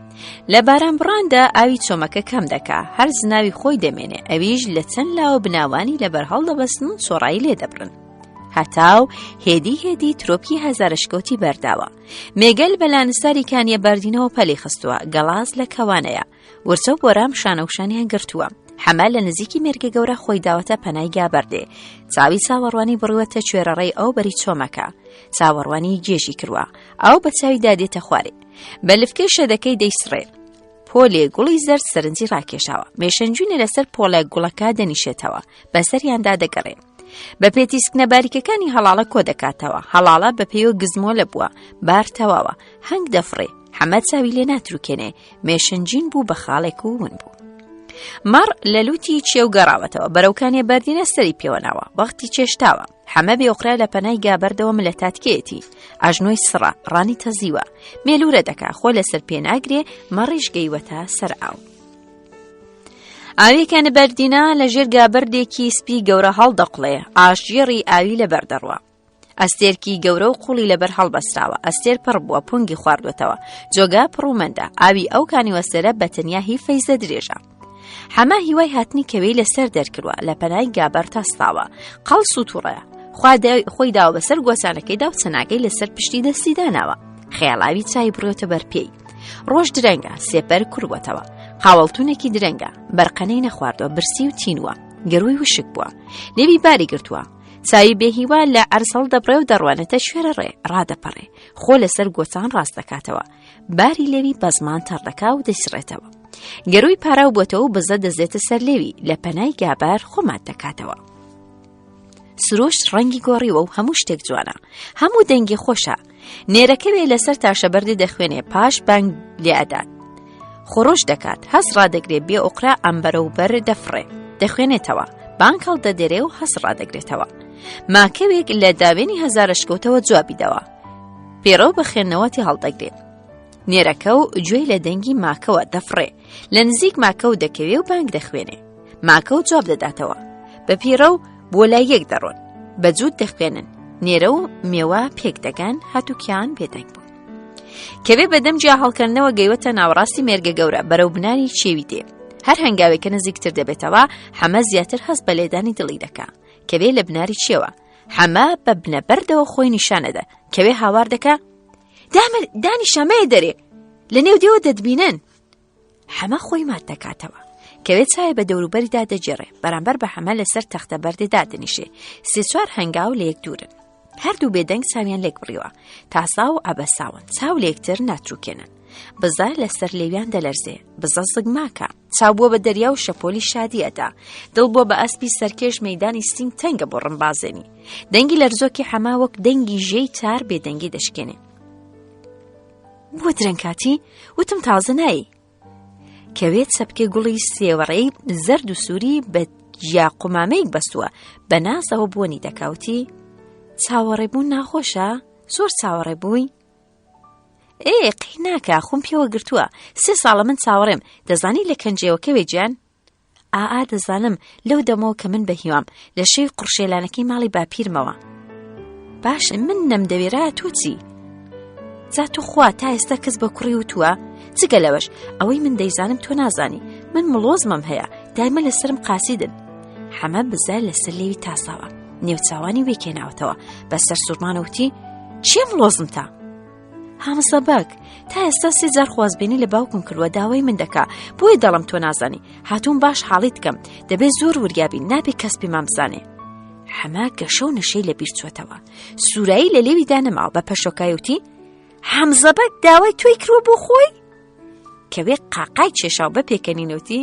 لە باران بڕاندا ئاوی چۆمەکە کەم دەکا هەر زناوی خۆی دەمێنێ ئەویش لە چەند لاوە بناوانی لەبەر هەڵدەبەستن و چۆڕایی لێ دەبرن. هەتاو هێدی هێدی ترۆپکی هەزارشکەوتی بەرداوە. مێگەل بە لانستاری کانیە بەردینەوە پەلی خستووە گەڵاز لە کەوانەیە. ورچە و بۆرام شانەوشانیان گرتووە. حەمە لە نزیکی مێرگە گەورە خۆی داوەتە پەنای گابەردێ. چاوی چاوەڕوانی بڕیوەتە کوێرەڕێی ئەو بەری چۆمەکە. چاوەڕوانی گێژی کرووە. ئاو بە چاویدا دێتە خوارێ. بە لفکەی شەدەکەی دەیسڕێ. پۆلێ گوڵی زەرد سەرنجی ڕاکێشاوە. مێشەنجوینە لەسەر پۆڵە گوڵەکە دەنیشێتەوە. بەسەریاندا دەگەڕێ. بە پێتیسکنە باریکەکانی هەڵاڵە کۆ دەکاتەوە. هەڵاڵە بە پێیەوە گزمۆلە بووە. بار تەواوە. هەنگ دەفڕێ. حەمە چاوی لێ ناتروکێنێ. مێشنجین بوو بە خاڵێک و ون بوو. مەڕ لە لوتی چێو گەڕاوەتەوە بەرەوکانێ بەردینە سەری پێوەناوە وەختی چێشتاوە حەمە بێوقرا لە پەنای گابەردەوە ملە تاتکێتی ئەژنۆی سڕە ڕانی تەزیوە مێلورە دەکا خۆ لەسەر پێ ناگرێ مەڕیش گەیوەتە سەر ئاو. ئاوێکانە بەردینە لە ژێر گابەردێکی سپی گەورە هەڵدەقڵێ ئاشگێڕی ئاوی لەبەر دەڕوا ئەستێرکی گەورە و قوڵی لەبەر هەڵبەستراوە، ئەستێر پڕ بووە، پونگی خواردووەتەوە، جۆگا پڕ و مەندە، ئاوی ئەو کانیوەسەرە بە تەنیا هی فەیزە درێژە. حەمە هیوای هاتنی کەوێی لەسەر دەرکردوە، لە پەنای گابەر تەستاوە، قەڵس و تووڕەیە. خوا خۆی داوە بەسەر گۆچانەکەیدا و چەناگەی لەسەر پشتی دەستی داناوە. خەیاڵاوی چای بڕیۆتە بەر پێی. ڕۆژ درەنگە، سێپەر کوڕبووەتەوە. قاوەڵتونێکی درەنگە، بەرقەنەی نەخواردووە، برسی و تینووە. گەرووی وشک بووە. لێوی باری گرتووە. چاوی بێهیوا لە عەرز هەڵدەبڕێ و دەڕوانێتە شوێرە ڕێ ڕادەپەڕێ خۆ لەسەر گۆچان ڕاست دەکاتەوە باری لێوی بە زمان تەڕ دەکا و دەیسڕێتەوە گەروی پاراو بۆتەوە و بزە دەزێتە سەر لێوی لە پەنای گابار خۆمات دەکاتەوە سروشت ڕەنگی گۆڕیوە و هەموو شتێک جوانە هەموو دەنگی خۆشە نێرەکەوێ لەسەر تاشەبەردێ دەخوێنێ پاش بانگ لێ ئەدات خۆڕۆژ دەکات هەست ڕادەگرێ بێ ئۆقرا ئەمبەرە و بەر دەفڕێ دەخوێنێتەوە بانگ هەڵدەدێرێ و هەست ڕادەگرێتەوە ماکەوێک لە داوێنی هەزارەشکەوتەوە جوابی دەوە پێڕەو بە خوێندنەوە تێ هەڵدەگرێ. نێرەکە و گوێی لە دەنگی ماکەوە دەفڕێ لە نزیک ماکەو دەکەوێ و بانگ دەخوێنێ ماکە و جواب دەداتەوە بە پیرە و بۆ لای یەک دەڕۆن بە جووت دەخوێنن نێرە و مێوە پێک دەگەن هاتووکیان بێدەنگ بوون کەوێ بەدەم جیا هەڵکەندنەوە گەیوەتە ناوەڕاستی مێرگە گەورە بەرەو بناری چێوی دێ هەر هەنگاوێکە نزیکتر دەبێتەوە حەمە زیاتر هەست بە لێدانی دڵی دەکا کەوێ لە بناری چێوە حەمە بە بنە بەردەوە خۆی نیشانەدە کەوێ هاوار دەکا دامە دانیشەمەیە دەرێ لە نێو دێوە دەتبینن حەمە خۆی مات دەکاتەوە. کەوێ چاوی بە دەوروبەریدا دەگێڕێ، بەرامبەر بە حەمە لەسەر تەختە بەردێ دادەنیشێ. سێ چوار هەنگاو لە یەک دوورن. هەردوو بێدەنگ چاویان لێک بڕیوە. تاسا و عەبەساون، چاو لە یەکتر ناتروکێنن. بزە لەسەر لێویان دەلەرزێ. بزە زگماکە. چاو بووە بە دەریا و شەپۆلی شادی ئەدا. دڵ بووە بە ئەسپی سەرکێش مەیدانی سینگ تەنگە بۆ ڕمبازێنی. دەنگی لەرزۆکی حەمە وەک دەنگی ژێی تار بێدەنگی دەشکێنێ. بۆ درەنگ هاتی وتم تازە نایی کەوێ چەپکێ گوڵی سێوەڕێی زەرد و سووری بە گیا قومامەیەک بەستووە بە نازەوە بۆنی دەکاوتی چاوەڕێ بوون ناخۆشە زۆر چاوەڕێ بووی ئێ قەی ناکە خۆم پێوە گرتووە سێ ساڵە من چاوەڕێم دەزانی لە کەنجێوە کەوێ گیان ئائا دەزانم لەو دەمەوە کە من بە هیوام لە شەوی قڕشێلانەکەی ماڵی باپیرمەوە باش من نەمدەوێرا تۆ چی؟ جا تو خوا تا ئێستا کەس بە کوڕی وتووە جگە لەوەش ئەوەی من دەیزانم تۆ نازانی من مڵۆزمم هەیە دایمە لەسرم قاسیدن حەمە بزە لەسەر لێوی تاساوە نێوچاوانی وێکێناوەتەوە بەسەر سوورمانەوتی چێ مڵۆزمتە هامزە بەگ تا ئێستا سێ جار خوازبێنی لە باوکم کردووە داوای من دەکا بۆیە دەڵم تۆ نازانی هاتووم باش حاڵیت کەم دەبێت زۆر وریابین نابێ کەس پێمان بزانێ حەمە گەشە و نەشەی لە بیر چۆتەوە سوورایی لە لێویدا نەماوە بە پەشۆکایوتی حەمزە بەگ داوای تۆی کردووە بۆ خۆی کەوێ قاقای کێشاو بە پێکەنینەوتی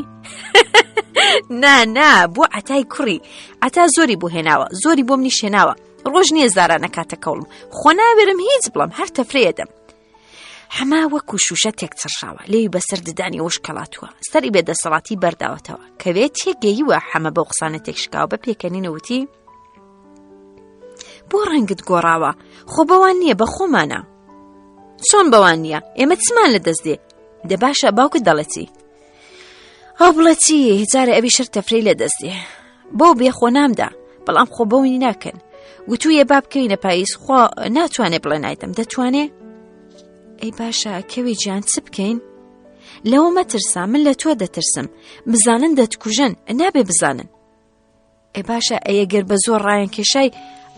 نا نا بۆ عتای کوڕی عتا زۆری بۆ هێناوە زۆری بۆم نیشێناوە ڕۆژ نییە زارا نەکاتە کەوڵم خۆ ناوێرم هیچ بڵم هەر تەفرەیەدەم حەما وەکو شوشە تێک چڕشاوە لێوی بەسەر ددانی وش کەڵاتووە سەری بێ دەسەڵاتی بەرداوەتەوە کەوێ تێگەیوە حەمە بەو قسانە تێکشکاوە بە پێکەنینەوتی بۆ ڕەنگت گۆڕاوە خۆ بەوان نییە بە خۆمانە چۆن بەوان نییە ئێمە چمان لە دەست دێ دە باشە باوکت دەڵێ چی ئەو بڵێ چی جارێ ئەوی شەر تەفرەی لە دەست دێ بەو بێ خۆ نامدا بەڵام خۆ بەونی ناکەن وتویە با بکەوینە پاییز خۆ ناتوانێ بڵێ نایدەم دەتوانێ ئەی باشە کەوی گیان چ بکەین لەوە مەترسا من لە تۆ دەترسم بزانن دەتکوژن نابێ بزانن ئێ باشە ئەیەگەر بە زۆر ڕایان کێشای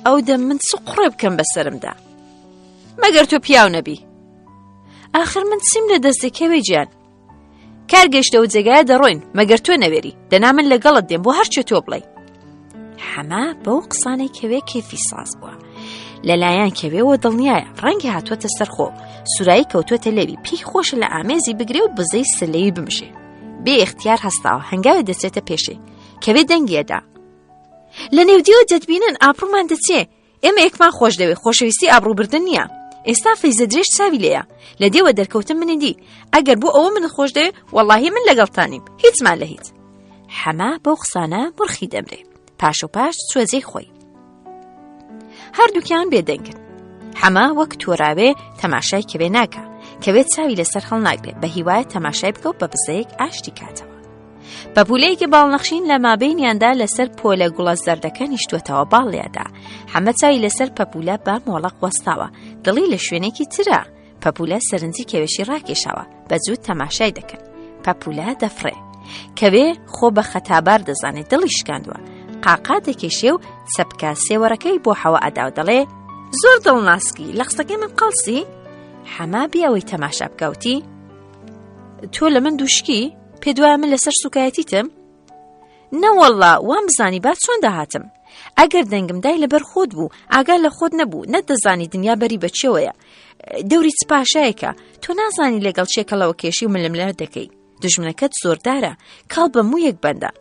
ئەو دەم من چ قڕێ بکەم بەسەرمدا مەگەر تۆ پیاو نەبی ئاخر من چیم لە دەستێ کەوێ گیان کار گەشتەوە جێگایە دەڕۆین مەگەر تۆ نەوێری دەنا من لەگەڵت دێم بۆ هەرچێ تۆ بڵێ حەما بەو قسانەی کەوێ کێفی ساز بووە لەلایەن کەوێەوە دڵنیایە ڕەنگی هاتووەتە سەرخۆ سورایی کەوتووەتە لێوی پێی خۆشە لە ئامێزی بگرێ و بزەی سلەوی بمژێ بێ اختیار هەستاوە هەنگاوی دەچێتە پێشێ کەوێ دەنگی ئەدا لە نێودیەوە دەتبینن ئابڕومان دەچێ ئێمە یەکمان خۆش دەوێ خۆشەویستی ئابڕووبردن نییە ئێستا فەیزە درێژ چاوی لێیە لە دێوە دەرکەوتن منی دی ئەگەر بۆ ئەوە من خۆش دەوێ وەڵاهی من لەگەڵتانیم هیچمان لە هیچ حەما بەو قسانە مرخی دەمرێ پاش و پاش چوە جێی خۆی هەردووکیان بێدەنگن حەما وەک تۆراوێ تەماشای کەوێ ناکە کەوێ چاوی لەسەر هەڵناگرێ بە هیوایە تەماشای بکە و بە بزەیەک ئاشتی کاتەوە پەپوولەیەکی باڵنەخشین لە مابەینیاندا لەسەر پۆلە گوڵە زەردەکە نیشتووەتەوە باڵیادا. حەمە چاوی لەسەر پەپوولە بە مۆڵەق وەستاوە. دڵی لە شوێنێکی ترە. پەپوولە سەرنجی کەوێشی ڕاکێشاوە. بە جووت تەماشای دەکەن. پەپوولە دەفڕێ. کەوێ خۆ بە خەتابار دەزانێ دڵی شکاندووە. قاقا دەکێشێ و چەپکە سێوەرەکەی بۆ حەوە ئەدا و دەڵێ زۆر دڵناسکی لە قسەکەی من قەڵسی؟ حەمە بێ ئەوەی تەماشا بکا وتی تۆ لە من دووشکی؟ پێت وایە من لەسەر سوکایەتیتم؟ نەوەڵڵا وام بزانی با چۆن داهاتم ئەگەر دەنگم دای لەبەر خۆت بوو ئاگا لە خۆت نەبوو نەتدەزانی دنیا بەری بە چێوەیە دەوری چ پاشایەکە تۆ نازانی لەگەڵ چێکەڵەوە کێشی و ململە دەکەی دژمنەکەت زۆردارە کاڵ بە موویەک بەندە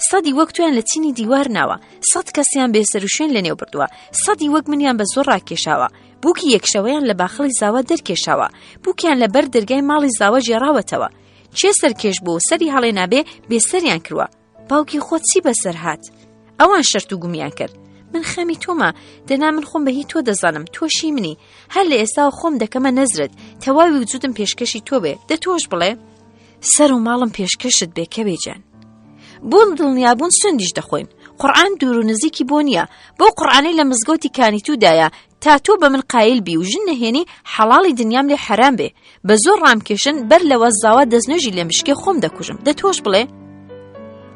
سەدی وەک تویان لە چینی دیوار ناوە سەد کەسیان بێسەروشوێن لەنێو بردووە سەدی وەک منیان بە زۆر ڕاکێشاوە بووکی یەکشەوەیان لە باخڵی زاوا دەرکێشاوە بووکیان لە بەر دەرگای ماڵی زاوە گێڕاوەتەوە کێ سەرکێش بوو و سەری هەڵێنابێ بێسەریان کرووە باوکی خۆت چی بەسەر هات ئەوان شەرت و گومیان کرد. من خەمی تۆمە دەنا من خۆم بە هی تۆ دەزانم تۆشی منی هەر لە ئێستا خۆم دەکەمە نەزرت تەواوی وجودم پێشکەشی تۆ بێ دە تۆش بڵێ سەر و ماڵم پێشکەشت بێ کەوێ جان بۆ دڵنیابوون سوێندیش دەخۆین قورآن دوور و نزیکی بۆ نییە بەو قورآانەی لە مزگەوتی کانیتودایە تا تۆ بە من قایل بی و ژن نەهێنی حەڵاڵی دنیام لێ حەرام بێ بە زۆر ڕامکێشن بەر لەوە زاوا دەستنوێژی لێ مشکێ خۆم دەکوژم دە تۆش بڵێ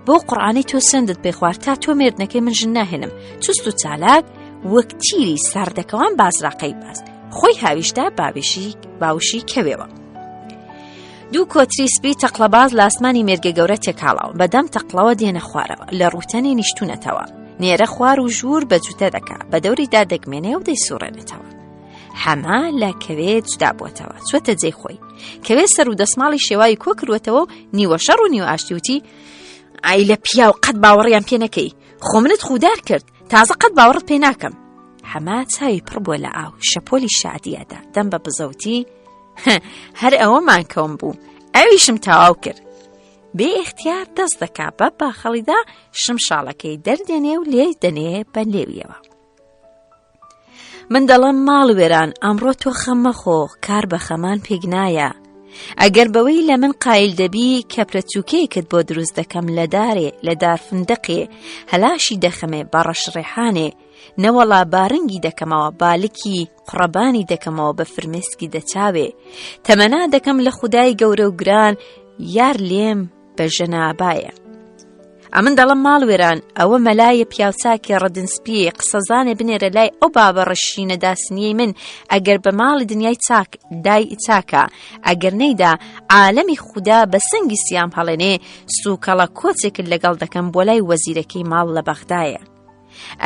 بۆ قڕانەی تۆ سندت پێخوارد تا تۆ مێردنەکەی من ژن ناهێنم چست و چالاک وەک تیری ساردەکەوان بازراقەی باز خۆی هاویشتا باوێشی باوشی کەوێوە. دوو کۆتری سپی تەقلەباز لە ئاسمانی مێرگە گەورە تێکاڵاون بەدەم تەقڵەوە دێنە خوارەوە لە ڕووتەنێ نیشتونەتەوە نێرە خوار و ژوور بە جوتە دەکا بە دەوریدا دەگمێنێ و دەیسوڕێنێتەوە حەمە لە کەوێ جودا بووەتەوە چوەتە جێی خۆی کەوێ سەر و دەسماڵی شێوای کۆ کردوەتەوە و نیوە شەڕ و نیوە ئاشتیوتی ئای لە پیاو قەت باوەڕیان پێ نەکەی خۆ منت خودار کرد تازە قەت باوەڕت پێ ناکەم حەما چاوی پڕ بووە لە ئاو شەپۆلی شادیەدا دەم بە بزەوتی هەر ئەوەمان کەوم بوو ئەویشم تەواو کرد بێ ئیختیار دەست دەکا بە باخەڵیدا شمشاڵەکەی دەردێنێ و لێ دەنێ بە لێویەوە. من دەڵێم ماڵ وێران ئەمڕۆ تۆ خەم مەخۆ کار بە خەمان پێک نایە ئەگەر بەوەی لە من قایل دەبی کەپرە چووکەیەکت بۆ دروست دەکەم لە دارێ لە دار فندقێ هەلاشی دەخەمێ بە ڕەش ڕێحانێ نەوەڵا بارنگی دەکەمەوە بالکی قڕەبانی دەکەمەوە بە فرمێسکی دەچاوێ تەمەنا دەکەم لە خودای گەورە و گران یار لێم بە ژەنابایە. ئەمن دەڵم ماڵ وێران ئەوە مەلایە پیاوچاکی ڕەدن سپیە قسەزانێ بنێرە لای ئەو بابە ڕەشینە داسنیەی من ئەگەر بە ماڵی دنیای چاک دای چاکە ئەگەر نەیدا عالەمی خودا بە سنگی سیام هەڵێنێ سوکەڵە کۆچێکت لەگەڵ دەکەم بۆ لای وەزیرەکەی ماڵ لە بەغدایە.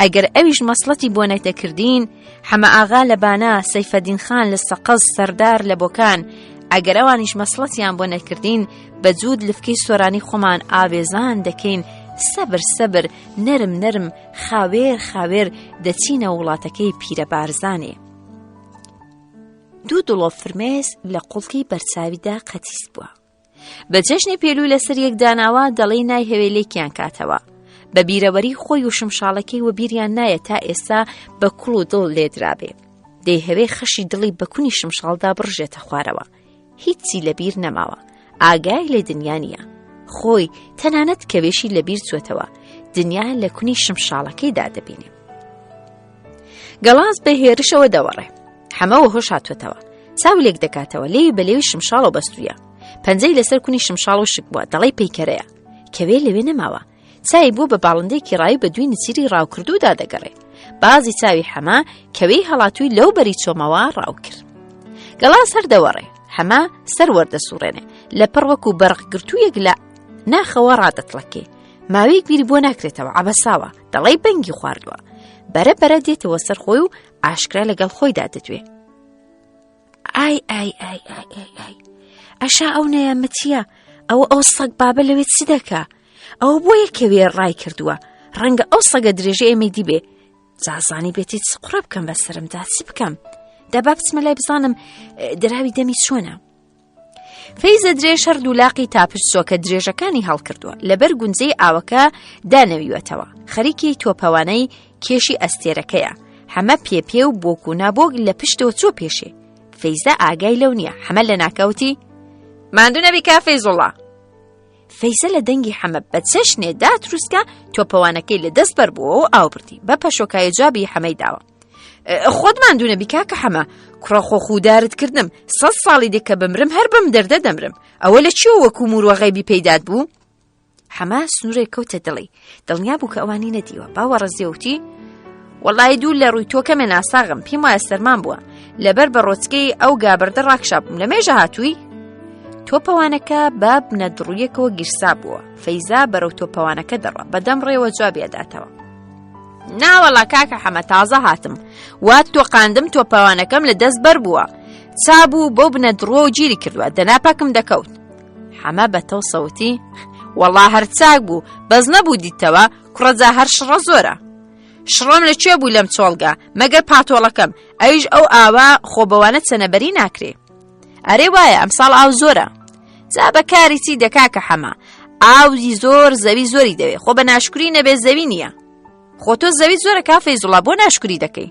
ئەگەر ئەویش مەسڵەتی بۆ نەدەکردین، حەمە ئاغا لە بانە، سەیفەدین خان لە سەقز، سەردار لە بۆکان، ئەگەر ئەوانیش مەسڵەتیان بۆ نەکردین، بە جووت لفکەی سۆرانی خۆمان ئاوێزان دەکەین، سەبر سەبر، نەرم نەرم، خاوێر خاوێر دەچینە وڵاتەکەی پیرە بارزانێ. دوو دڵۆپ فرمێس لە قوڵکی بەرچاویدا قەتیس بووە. بە جەژنی پێلوو لەسەر یەک داناوە دەڵێی نایهەوێ لێکیان کاتەوە. بە بیرەوەری خۆی و شمشاڵەکەی وەبیریان نایە تا ئێستا بە کوڵ و دڵ لێدرابێ. دەیهەوێ خەشی دڵی بە کونی شمشاڵدا بڕژێتە خوارەوە. هیچی لەبیر نەماوە. ئاگای لە دنیا نییە. خۆی تەنانەت کەوێشی لەبیر چووەتەوە. دنیا لە کونی شمشاڵەکەیدا دەبینێ. گەڵاز بە هێرشەوە دەوەڕێ حەمە وەهۆش هاتووەتەوە چاو لێک دەکاتەوە لێوی بە لێوی شمشاڵەوە بەستوویە پەنجەی لەسەر کونی شمشاڵ و شک بووە دەڵێی پەیکەرەیە کەوێ لەوێ نەماوە چای بووە بە باڵندەیەکی ڕاوی بە دووی نچیری ڕاوکردوودا دەگەڕێ بازی چاوی حەمە کەوێی هەڵاتووی لەو بەری چۆمەوە ڕاو کرد گەڵاز هەر دەوەڕێ حەمە سەر وەردەسوڕێنێ لە پڕ وەکو بەرق گرتوویەک لە ناخەوە ڕادەتڵەکێ ماوەیەک بیری بۆ ناکرێتەوە عەبەساوە دەڵێی بەنگی خواردووە بەرە بەرە دێتەوە سەر خۆی و ئاشکرا لەگەڵ خۆیدا دەدوێ ئای ئای ئای ئای ئای ئای ئەشا ئەو نەیامەتیە ئەوە ئەو سەگ بابە لەوێ چی دەکا ئەوە بۆ یەکەوێ ڕای کردووە ڕەنگە ئەو سەگە درێژە ئێمەی دیبێ جازانی بێتی چ قڕە بکەم بە سرمدا چی بکەم دەبا بچمە لای بزانم دراوی دەمی چۆنە فەیزە درێژ هەردوو لاقی تا پشت چۆکە درێژەکانی هەڵکردووە لەبەر گونجەی ئاوەکە دانەویوەتەوە خەریکی تۆپەوانەی کێشی ئەستێرەکەیە حەمە پێ پێ و بۆک و نابۆک لە پشتەوە چۆ پێشێ فەیزە ئاگای لەو نییە حەمە لە ناکەوتی ماندوو نەبی کا فەیزوڵا فەیزە لە دەنگی حەمە بە چەشنێ دا تروسکە تۆپەوانەکەی لە دەست بەربووەوە و ئاو بردی بە پەشۆکای جوابی حەمەی داوە خۆت ماندوو نەبی کاکە حەمە کوڕە خۆ خوودارت کردم سە ساڵی دیکە بمرم هەر بەم دەردە دەمرم ئەوە لە چیەوە وەکو موروە غەیبی پەیدات بوو حەمە سنوورێک کەوتە دڵی دڵنیا بوو کە ئەوانی نەدیوە باوە ڕزیەوتی وەڵی دوو لە ڕووی تۆ کەمێ ناساغم پێم وایە سەرمان بووە لەبەر بە ڕۆچکەی ئەو گابردە ڕاکشابووم لە مێژە هاتووی تۆپەوانەکە بە بنەدڕوویەکەوە گیرسا بووە فەیزا بەرەو تۆپەوانەکە دەڕوا بەدەم ڕێوە جوابی ئەداتەوە ناوەڵا کاکە حەمە تازە هاتم وات تۆقاندم تۆپەوانەکەم لە دەست بەر بووە چابوو بەو بنە دڕۆ و گیری کردووە دەنا پەکم دەکەوت حەمە بە تەوسەوتی وەڵا هەر چاک بوو بەس نەبوو دیتەوە کوڕەجا هەر شڕە زۆرە شڕۆم لە کوێ بوو لەم چۆڵگە مەگەر پاتۆڵەکەم ئەویش ئەو ئاوا خۆ بەوانە چەنەبەری ناکرێ ئەرێ وایە ئەمساڵ ئاو زۆرە جا بە کاری چی دەکا کە حەمە ئاوی زۆر زەوی زۆری دەوێ خۆ بە ناشکری نەبێ زەوی نییە. خۆ تۆ زەوی زۆرە کا فەیزوڵا بۆ ناشکری دەکەی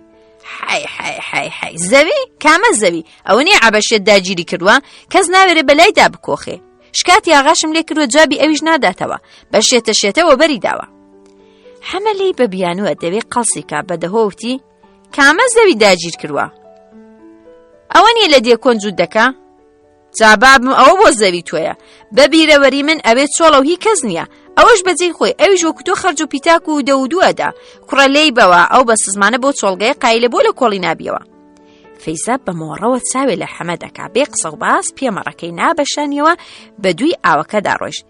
حی حی حی حی زەوی کامە زەوی ئەوە نییە عەبەشێت داگیری کردووە کەس ناوێرێ بەلایدا بکۆخێ شکاتی ئاغاشم لێ کردووە جوابی ئەویش ناداتەوە بە شێتە شێتە وەبەری داوە حەمە لێی بە بیانووە دەوێ قەڵسی کا بە دەهۆ وتی کامە زەوی داگیر کردووە ئەوە نییە لە دێ کۆن جووت دەکا جا بابم ئەوە بۆ زەوی تۆیە بە بیرەوەری من ئەوێ چۆڵە و هی کەس نییە ئەوەش بەجێی خۆی ئەویش وەکو تۆ خەرج و پیتاک و دەودووەدا کوڕە لێی بەوە ئەو بە سزمانە بۆ چۆڵگەیە قایلە بۆ لە کۆڵی نابیەوە فەیزا بە مۆڕەوە چاوێ لە حەمە دەکا بێ قسە و باس پێمەڕەکەی نا بە شانیەوە بە دووی ئاوەکەدا ڕۆیشت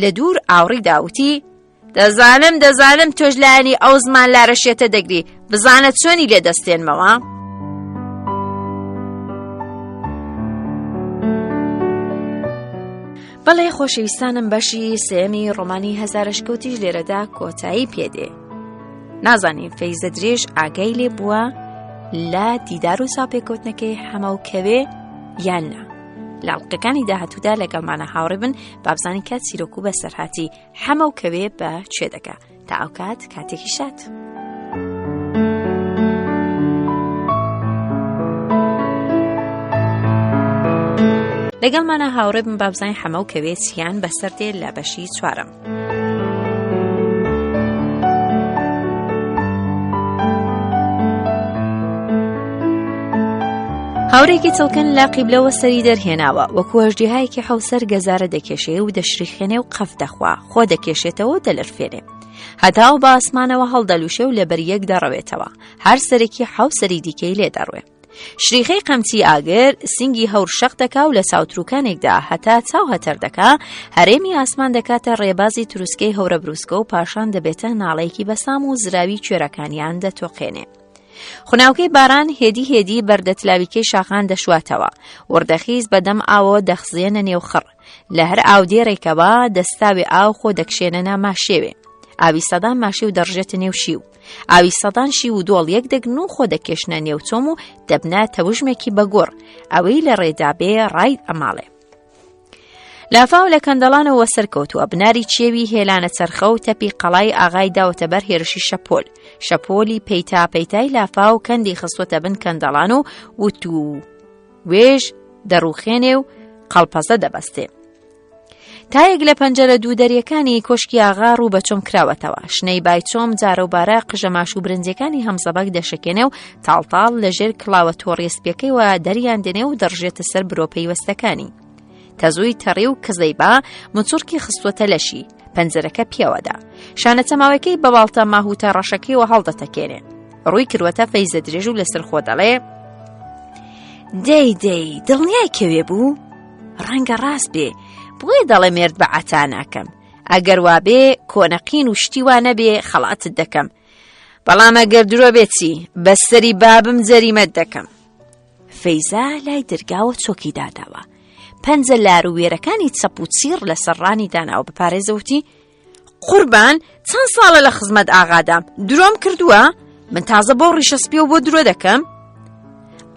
لە دوور ئاوڕی داوتی دەزانم دەزانم تۆش لایەنی ئەو زمان لارە شێتە دەگری بزانە چۆنی لێ دەستێنمەوە. بەڵێ خۆشەویستانم بەشی سێمی ڕۆمانی هەزارشکەوتیش لێرەدا کۆتایی پێدێ. نازانین فەیزە درێژ ئاگای لێ بووە لە دیدار و چاوپێکەوتنەکەی حەمە و کەوێ یان نا لە ئەڵقەکانی داهاتوودا لەگەڵمانە هاوڕێ بن بابزانین کە چیرۆک و بەسەرهاتی حەمە و کەوێ بە چێ دەکا تا ئەوکات کاتێکی شاد. لەگەڵمانە هاوڕێ بن بابزانین حەمە و کەوێ چیان بەسەر دێ لە بەشی چوارەم. هاورێکی چڵکن لە قیبلەوە سەری دەرهێناوە وەکو هەژدیهایەکی حەوسەر گەزارە دەکێشێ و دەشریخێنێ و قەف دەخوا خۆ دەکێشێتەوە و دەلەرفێنێ هەتاو بە ئاسمانەوە هەڵدەلوشێ و لەبەر یەک دەڕەوێتەوە هەر سەرێکی حەو سەری دیکەی لێ دەڕوێ شریخەی قەمچی ئاگر سینگی هەور شەق دەکا و لە چاوتروکانێکدا هەتا چاو هەتەر دەکا هەرێمی ئاسمان دەکاتە ڕێبازی تروسکەی هەورە بروسکە و پاشان دەبێتە ناڵەیەکی بەسام و زراوی کوێرەکانیان دەتۆقێنێ. خوناوکەی باران هێدی هێدی بەردەتلاویکەی شاخان دەشواتەوە وردەخیز بەدەم ئاوەوە دەخزێنە نێو خڕ لە هەر ئاودێرێکەوە دەستاوی ئاو خۆ دەکشێنە نا ماشێوێ ئاوی سەدان ماشێو دەڕژێتە نێو شیو ئاوی سەدان شیو و دۆڵ یەک دەگرن و خۆ دەکێشنە نێو چۆم و دەبنە تەوژمێکی بەگوڕ ئەوەی لە ڕێدا بێ ڕای ئەماڵێ. لافاو لە کەندەڵانەوە سەرکەوتووە بناری چێوی هێلانە چەرخە و تەپی قەڵای ئاغای داوەتە بەر هێرشی شەپۆل شەپۆلی پەیتا پەیتای لافاو کەندی خستوەتە بن کەندەڵان و وتو وێژ دەڕوخێنێ و قەڵپەزە دەبەستێ. تایەک لە پەنجەرە دوو دەریەکانی کۆشکی ئاغا ڕوو بە چۆم کراوەتەوە شنەی بای چۆم جارەوبارە قژە ماش و برنجەکانی هەمزەبەگ دەشەکێنێ و تاڵتاڵ لەژێر کڵاوە تۆڕیە سپیەکەیەوە دەریان دێنێ و دەڕژێتە سەر برۆ پەیوەستەکانی تەزووی تەڕی و کزەی با مچڕکی خستووەتە لەشی پەنجەرەکە پێوەدا شانە چەماوەکەی بە باڵتە ماهوتە ڕەشەکەیەوە هەڵدەتەکێنێ ڕووی کردوەتە فەیزە درێژ و لەسەر خۆ دەڵێ دەی دەی دڵنیای کەوێ بوو؟ ڕەنگە ڕاست بێ بۆیە دەڵێ مێرد بە عەتا ناکەم ئەگەر وابێ کۆنەقین و شتی وا نەبێ خەڵاتت دەکەم بەڵام ئەگەر درۆ بێ چی بەسەری بابم جەریمەت دەکەم فەیزا لای درگاوە چۆکی داداوە پەنجە لار و وێرەکانی چەپ و چیڕ لەسەر ڕانی داناوە بپارێزەوتی قوربان چەند ساڵە لە خزمەت ئاغادام درۆم کردووە من تازە بۆ ڕیشە سپی و بۆ درۆ دەکەم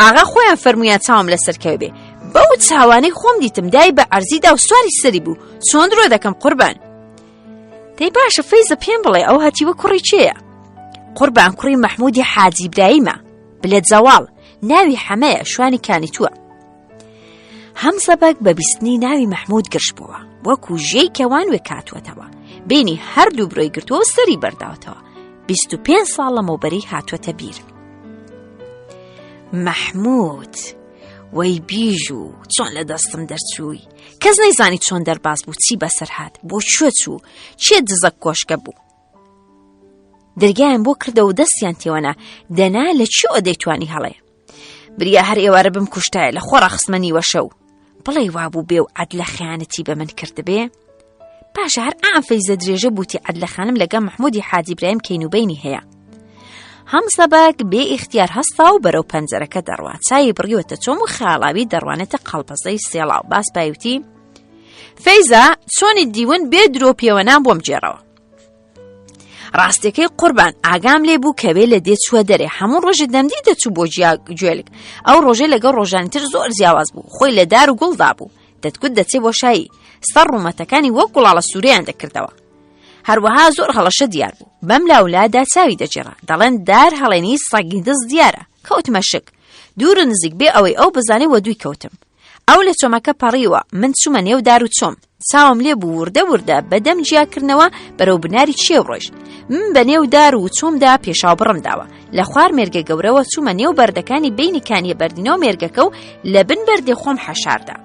ئاغا خۆیان فەرمویان چاوم لەسەر کەوێ بێ بەو چاوانەی خۆم دیتم دای بە عەرزیدا و سواری سەری بوو چۆن درۆ دەکەم قوربان دەی باشە فەیزە پێم بڵێ ئەو هەتیوە کوڕی کێیە قوربان کوڕی مەحمودی حاجی برایمە بلێت زەواڵ ناوی حەمەیە شوانی کانی تووە هەمزە بەگ بە بیستنی ناوی مەحمود گرژ بووە وەکو ژێی کەوان وێ کاتوەتەوە بینی هەردوو برۆی گرتووە و سەری بەرداوەتەوە 25 ساڵ لەمەوبەری هاتووەتە بیر مەحمود وەی بیژ و چۆن لە دەستم دەرچووی کەس نەیزانی چۆن دەرباز بوو چی بەسەر هات بۆ کوێ چوو چێ دزە کۆشکە بوو دەرگایان بۆ کردەوە دەستیان تێوەنا دەنا لە چیەوە دەیتوانی هەڵێ بریا هەر ئێوارە بم کوشتایە لە خۆڕا خستمە نیوە شەو بڵێ وابوو بێ و عەدلە خیانەتی بە من کردبێ پاشە هەر ئام فەیزە درێژە بوتی عەدلە خانم لەگە محمودی حاجی برایم کەینوبەینی هەیە هەمزە بەگ بێ ئیختیار هەستا و بەرەو پەنجەرەکە دەڕوا چای بڕیوەتە چۆم و خاڵاوی دەڕوانێتە قەڵپەزەی سێڵاو باس پایوتی فەیزە چۆنی دیون بێ درۆ پێوەنان بۆم گێڕەوە ڕاستەکەی قوربان ئاگام لێ بوو کەوێ لە دێ چووە دەرێ هەموو ڕۆژێ دەمدی دەچوو بۆ گوێلک ئەو ڕۆژێ لەگەڵ ڕۆژانی تر زۆر جیاواز بوو خۆی لە دار و گوڵدا بوو دەتگوت دەچێ بۆ شایی سەر ڕوومەتەکانی وەک گوڵاڵە سووریان دەکردەوە. هەروەها زۆر هەڵەشە دیار بوو. بەم لاولادا چاوی دەگێڕا. دەڵێن دار هەڵێنی سەگی دز دیارە. کەوتمە شک. دوور و نزیک بێ ئەوەی ئەو بزانێ وەدووی کەوتم. ئەو لە چۆمەکە پەڕیوە، من چوومە نێو دار و چۆم. چاوم لێ بوو وردە وردە بە دەم جیاکردنەوە بەرەو بناری چێو ڕۆیشت. من بە نێو دار و چۆمدا پێشاوبڕم داوە. لە خوار مێرگە گەورەوە چوومە نێو بەردەکانی بەینی کانیە بەردینەوە مێرگەکە و لە بن بەردێ خۆم حەشاردا.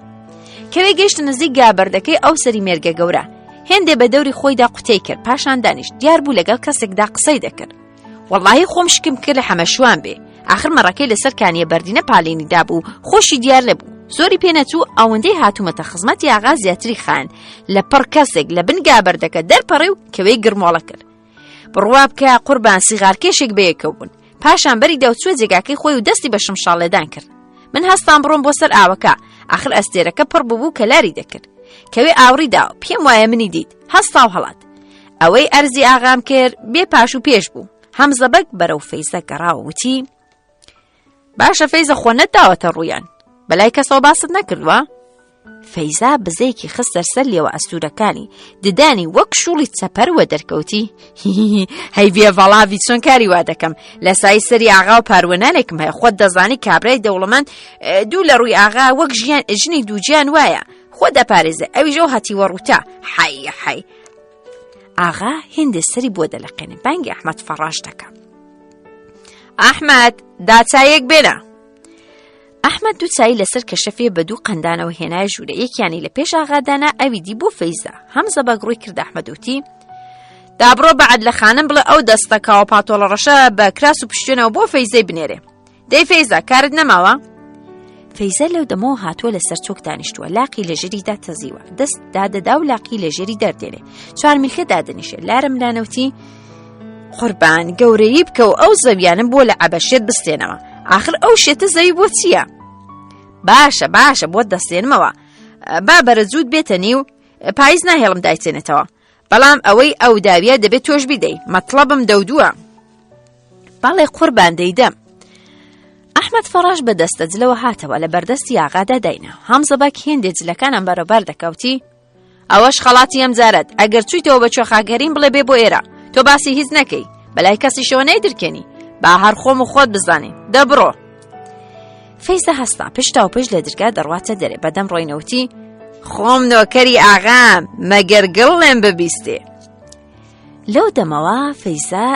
کەوێ گەیشتە نزیک گابەردەکەی ئەو سەری مێرگە گەورە. هێندێ بە دەوری خۆیدا قوتەی کرد پاشان دانیشت دیار بوو لەگەڵ کەسێکدا قسەی دەکرد. وەڵاهی خۆم شکم کرد لە حەمەشوان بێ ئاخر مەڕەکەی لەسەر کانیە بەردینە پالێنی دابوو خۆشی دیار نەبوو زۆری پێ نەچوو ئەوەندەی هاتوومەتە خزمەتی ئاغا زیاتری خان لە پڕ کەسێک لە بن گابەردەکە دەرپەڕی و کەوەی گرمۆڵە کرد بڕوا بکە قوربان سیغارکێشێک بەیەکەو بوون پاشان بەری دەوچوە جێگاکەی خۆی و دەستی بە شمشاڵ لێدان کرد من هەستام بڕۆم بۆ سەر ئاوەکە ئاخر ئەستێرەکە پڕ ببوو کە لاری دەکرد کەوێ ئاوڕی دا پێم وایە منی دیت هەستا و هەڵات ئەوەی ئەرزی ئاغام کرد بێ پاش و پێش بوو هەمزە بەگ بەرەو فەیزە گەڕاوە وتی باشە فەیزە خۆ نەتداوەتە ڕوویان بەلای کەسەوە باست نەکردووە فەیزا بزەیەکی خستە سەر لێوە ئەستوورەکانی ددانی وەک شوڵی چەپەر وە دەرکەوتی هەی بێڤەڵاوی چۆن کاری وا دەکەم لە سای سەری ئاغا و پاروەنانێکم هەیە خۆت دەزانی کابرای دەوڵەمەند دوو لە ڕووی ئاغا وەک ژیان ژنی دووجیان وایە خۆ دەپارێزێ ئەویش ئەو هەتیوە ڕووتە حەی حەی ئاغا هێندێ سەری بۆ دەلەقێنێ بانگی ئەحمەد فەڕاش دەکا ئەحمەد داچایەک بێنە ئەحمەد دوو چای لەسەر کەشەفێ بە دوو قەندانەوە هێنای ژوورە یەکیانی لە پێش ئاغادانا ئەوی دی بۆ فەیزا هەمزە بەگ ڕووی کرد ئەحمەد وتی دابڕۆ بەعد لە خانم بڵێ ئەو دەستە کاوە پاتۆڵە ڕەشە بە کراس و پشتێنەوە بۆ فەیزەی بنێرێ دەی فەیزا کارت نەماوە؟ فەیزە لەو دەمەوە هاتووە لەسەر چۆک دانیشتووە لاقی لە ژێریدا تەزیوە دەست دادەدا و لاقی لە ژێری دەردێنێ چوار میلکە دادەنیشێ لارم لانەوتی قوربان گەورەیی بکە و ئەو زەویانم بۆ لە عەبەشێت بستێنەوە ئاخر ئەو شێتە زەوی بۆ چییە؟ باشە باشە بۆت دەستێنمەوە با بەرە جووت بێتە نیو پاییز ناهێڵم دایچێنێتەوە بەڵام ئەوەی ئەو داویە دەبێت تۆش بیدەی مەتڵەبم دەودووە بەڵێ قوربان دەیدەم. ئەحمەد فەڕاش بە دەستە جلەوە هاتەوە لە بەردەستی ئاغادا داینا هەمزە بەگ هێندێ جلەکانم بەرەبەر دەکەوتی ئەوەش خەڵاتی ئەم جارەت ئەگەر چوویتەوە بە چۆخاگەریم بڵێ بێ بۆ ئێرە تۆ باسی هیچ نەکەی بەلای کەسیشەوە نەیدرکێنی با هەر خۆم و خۆت بزانین دە بڕۆ فەیزە هەستا پشتا و پشت لە درگا دەڕواتە دەرێ بەدەم ڕۆینەوتی خۆم نۆکەری ئاغام مەگەر گڵ لێم ببیستێ لەو دەمەوە فەیزە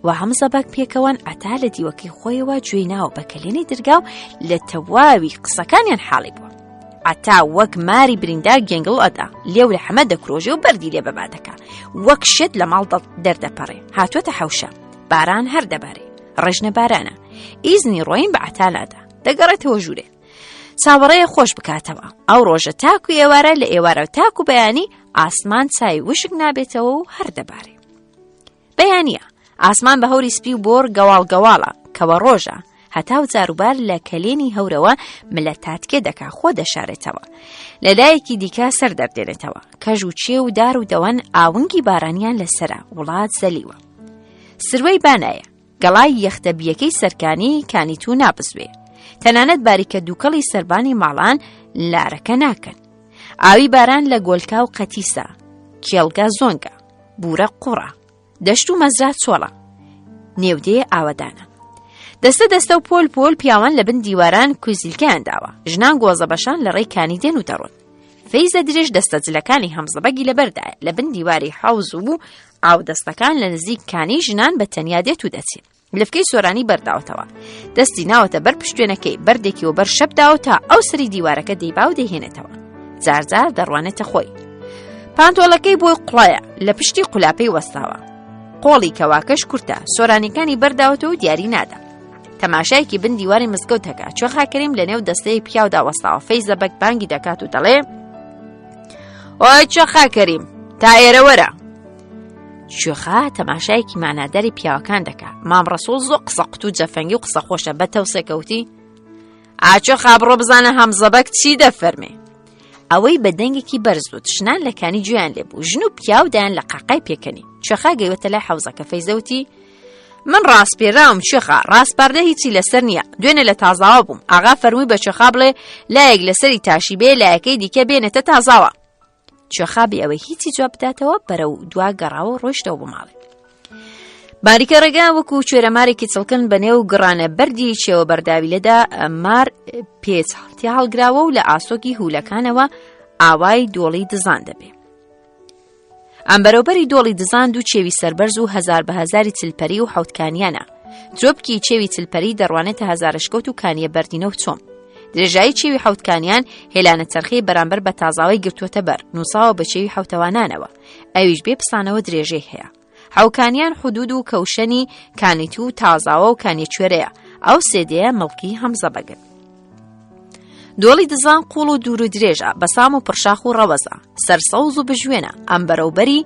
و هەمزە بەگ پێکەوەن عەتا لە دیوەکەی خۆیەوە گوێی ناوە بە کەلێنی درگا و لە تەواوی قسەکانیان حاڵی بووە. عەتا وەک ماری بریندار گێنگڵ ئەدا لێو لە حەمە دەکرۆژێ و بەردی لێ بەبا دەکا وەک شێت لە ماڵ دەردەپەڕێ هاتووەتە حەوشە باران هەر دەبارێ ڕێژنە بارانە ئیزنی ڕۆین بە عەتا نادا دەگەڕێتەوە ژوورێ چاوەڕێیە خۆش بکاتەوە ئەو ڕۆژە تاکو ئێوارە لە ئێوارە تاکو بەیانی ئاسمان چای وشک نابێتەوە و هەر دەبارێ بەیانییە، ئاسمان بە هەوری سپی و بۆر گەواڵ گەواڵە، کەوە ڕۆژە، هەتاو جاروبار لە کەلێنی هەورەوە ملە تاتکێ دەکا خۆ دەشارێتەوە. لە لایەکی دیکە سەر دەردێنێتەوە. کەژ و چێ و دار و دەوەن ئاونگی بارانیان لەسەرە، وڵات زەلیوە. سروەی بانایە، گەڵای یەختە بییەکەی سەرکانی کانی توو نابزوێ. تەنانەت باریکە دووکەڵی سەربانی ماڵان لارەکە ناکەن. ئاوی باران لە گۆلکا و قەتیسە، کێڵگە زۆنگە. بورە قوڕە دەشت و مەزرا چۆڵە نێودێ ئاوەدانە دەستە دەستە و پۆل پۆل پیاوان لە بن دیواران کوزیلکەیان داوە ژنان گۆزە بەشان لە ڕێی کانی دێن و دەڕۆن فەیزە درێژ دەستە جلەکانی هەمزەبەگی لەبەردایە لە بن دیواری حەوز و ئاو دەستەکان لە نزیک کانی ژنان بە تەنیا دێت و دەچێت لفکەی سۆرانی بەرداوەتەوە دەستی ناوەتە بەر پشتێنەکەی بەردێکی و بەر شەپ داوە تا ئەو سەری دیوارەکە دەیبا و دەیهێنێتەوە جارجار دەڕوانێتە خۆی پانتۆڵەکەی بۆی قڵایە لە پشتی قولاپەی وەستاوە قۆڵی کەواکەش کورتە سۆرانیەکانی بەرداوەتەوە و دیاری نادا تەماشایەکی بن دیواری مزگەوت دەکات چۆخا کەریم لە نێو دەستەیەک پیاودا وەستاوە فەیزە بەگ بانگی دەکات و دەڵێ ئۆی چۆخا کەریم تا ئێرە وەرە کوێخا تەماشایەکی ماناداری پیاوەکان دەکا مام ڕەسوڵ زۆ قسە قوت و جەفەنگی و قسە خۆشە بە تەوسێکەوتی ئاچۆخا بڕۆ بزانە هەمزەبەک چی دەفەرمێ ئەوەی بە دەنگێکی بەرز وت ژنان لە کانی گوێیان لێ بوو ژن و پیاو دایان لە قاقای پێکەنی کوێخا گەیوەتە لای حەوزەکە فەیزەوتی من ڕاسپێراوم کوێخا ڕاسپاردە هیچی لەسەر نییە دوێنێ لە تازاوە بووم ئاغا فەرمووی بە کوێخا بڵێ لایەک لەسەری تاشی بێ لایەکەی دیکە بێنێتە تازاوە. کوێخا بێ ئەوەی هیچی جواب بداتەوە بەرەو دوا گەڕاوە ڕۆیشتەوە بۆ ماڵێ. باریکە ڕێگا وەکو کوێرەمارێکی چڵکن بە نێو گڕانە بەردی چێوە بەرداویلەدا مار پێچ تیا هەڵگراوە و لە ئاسۆکی هولەکانەوە ئاوای دۆڵی دزان دەبێ. ئەم بەرەوبەری دۆڵی دزان دوو چێوی سەربەرز و هەزار بە هەزاری چلپەری و حەوتکانیانە. ترۆپکی چێوی چلپەری دەڕوانێتە هەزارەشکەوت و کانیە بەردینە و چۆم. درێژایی چێوی حەوتکانیان هێلانە چەرخەی بەرامبەر بە تازاوەی گرتووەتە بەر، نووساوە بە چێوی حەوتەوانانەوە. ئەویش بێ پسانەوە درێژەی هەیە. حەوکانیان حدود و کەوشەنی کانیتو و تازاوە و کانیەکوێرەیە. ئەو سێ دێیە مڵکی هەمزە بەگن. دۆڵی دزان قوڵ و دوور و درێژە، بە سام و پڕشاخ و ڕەوەزە، سەرسەوز و بژوێنە، ئەم بەرەوبەری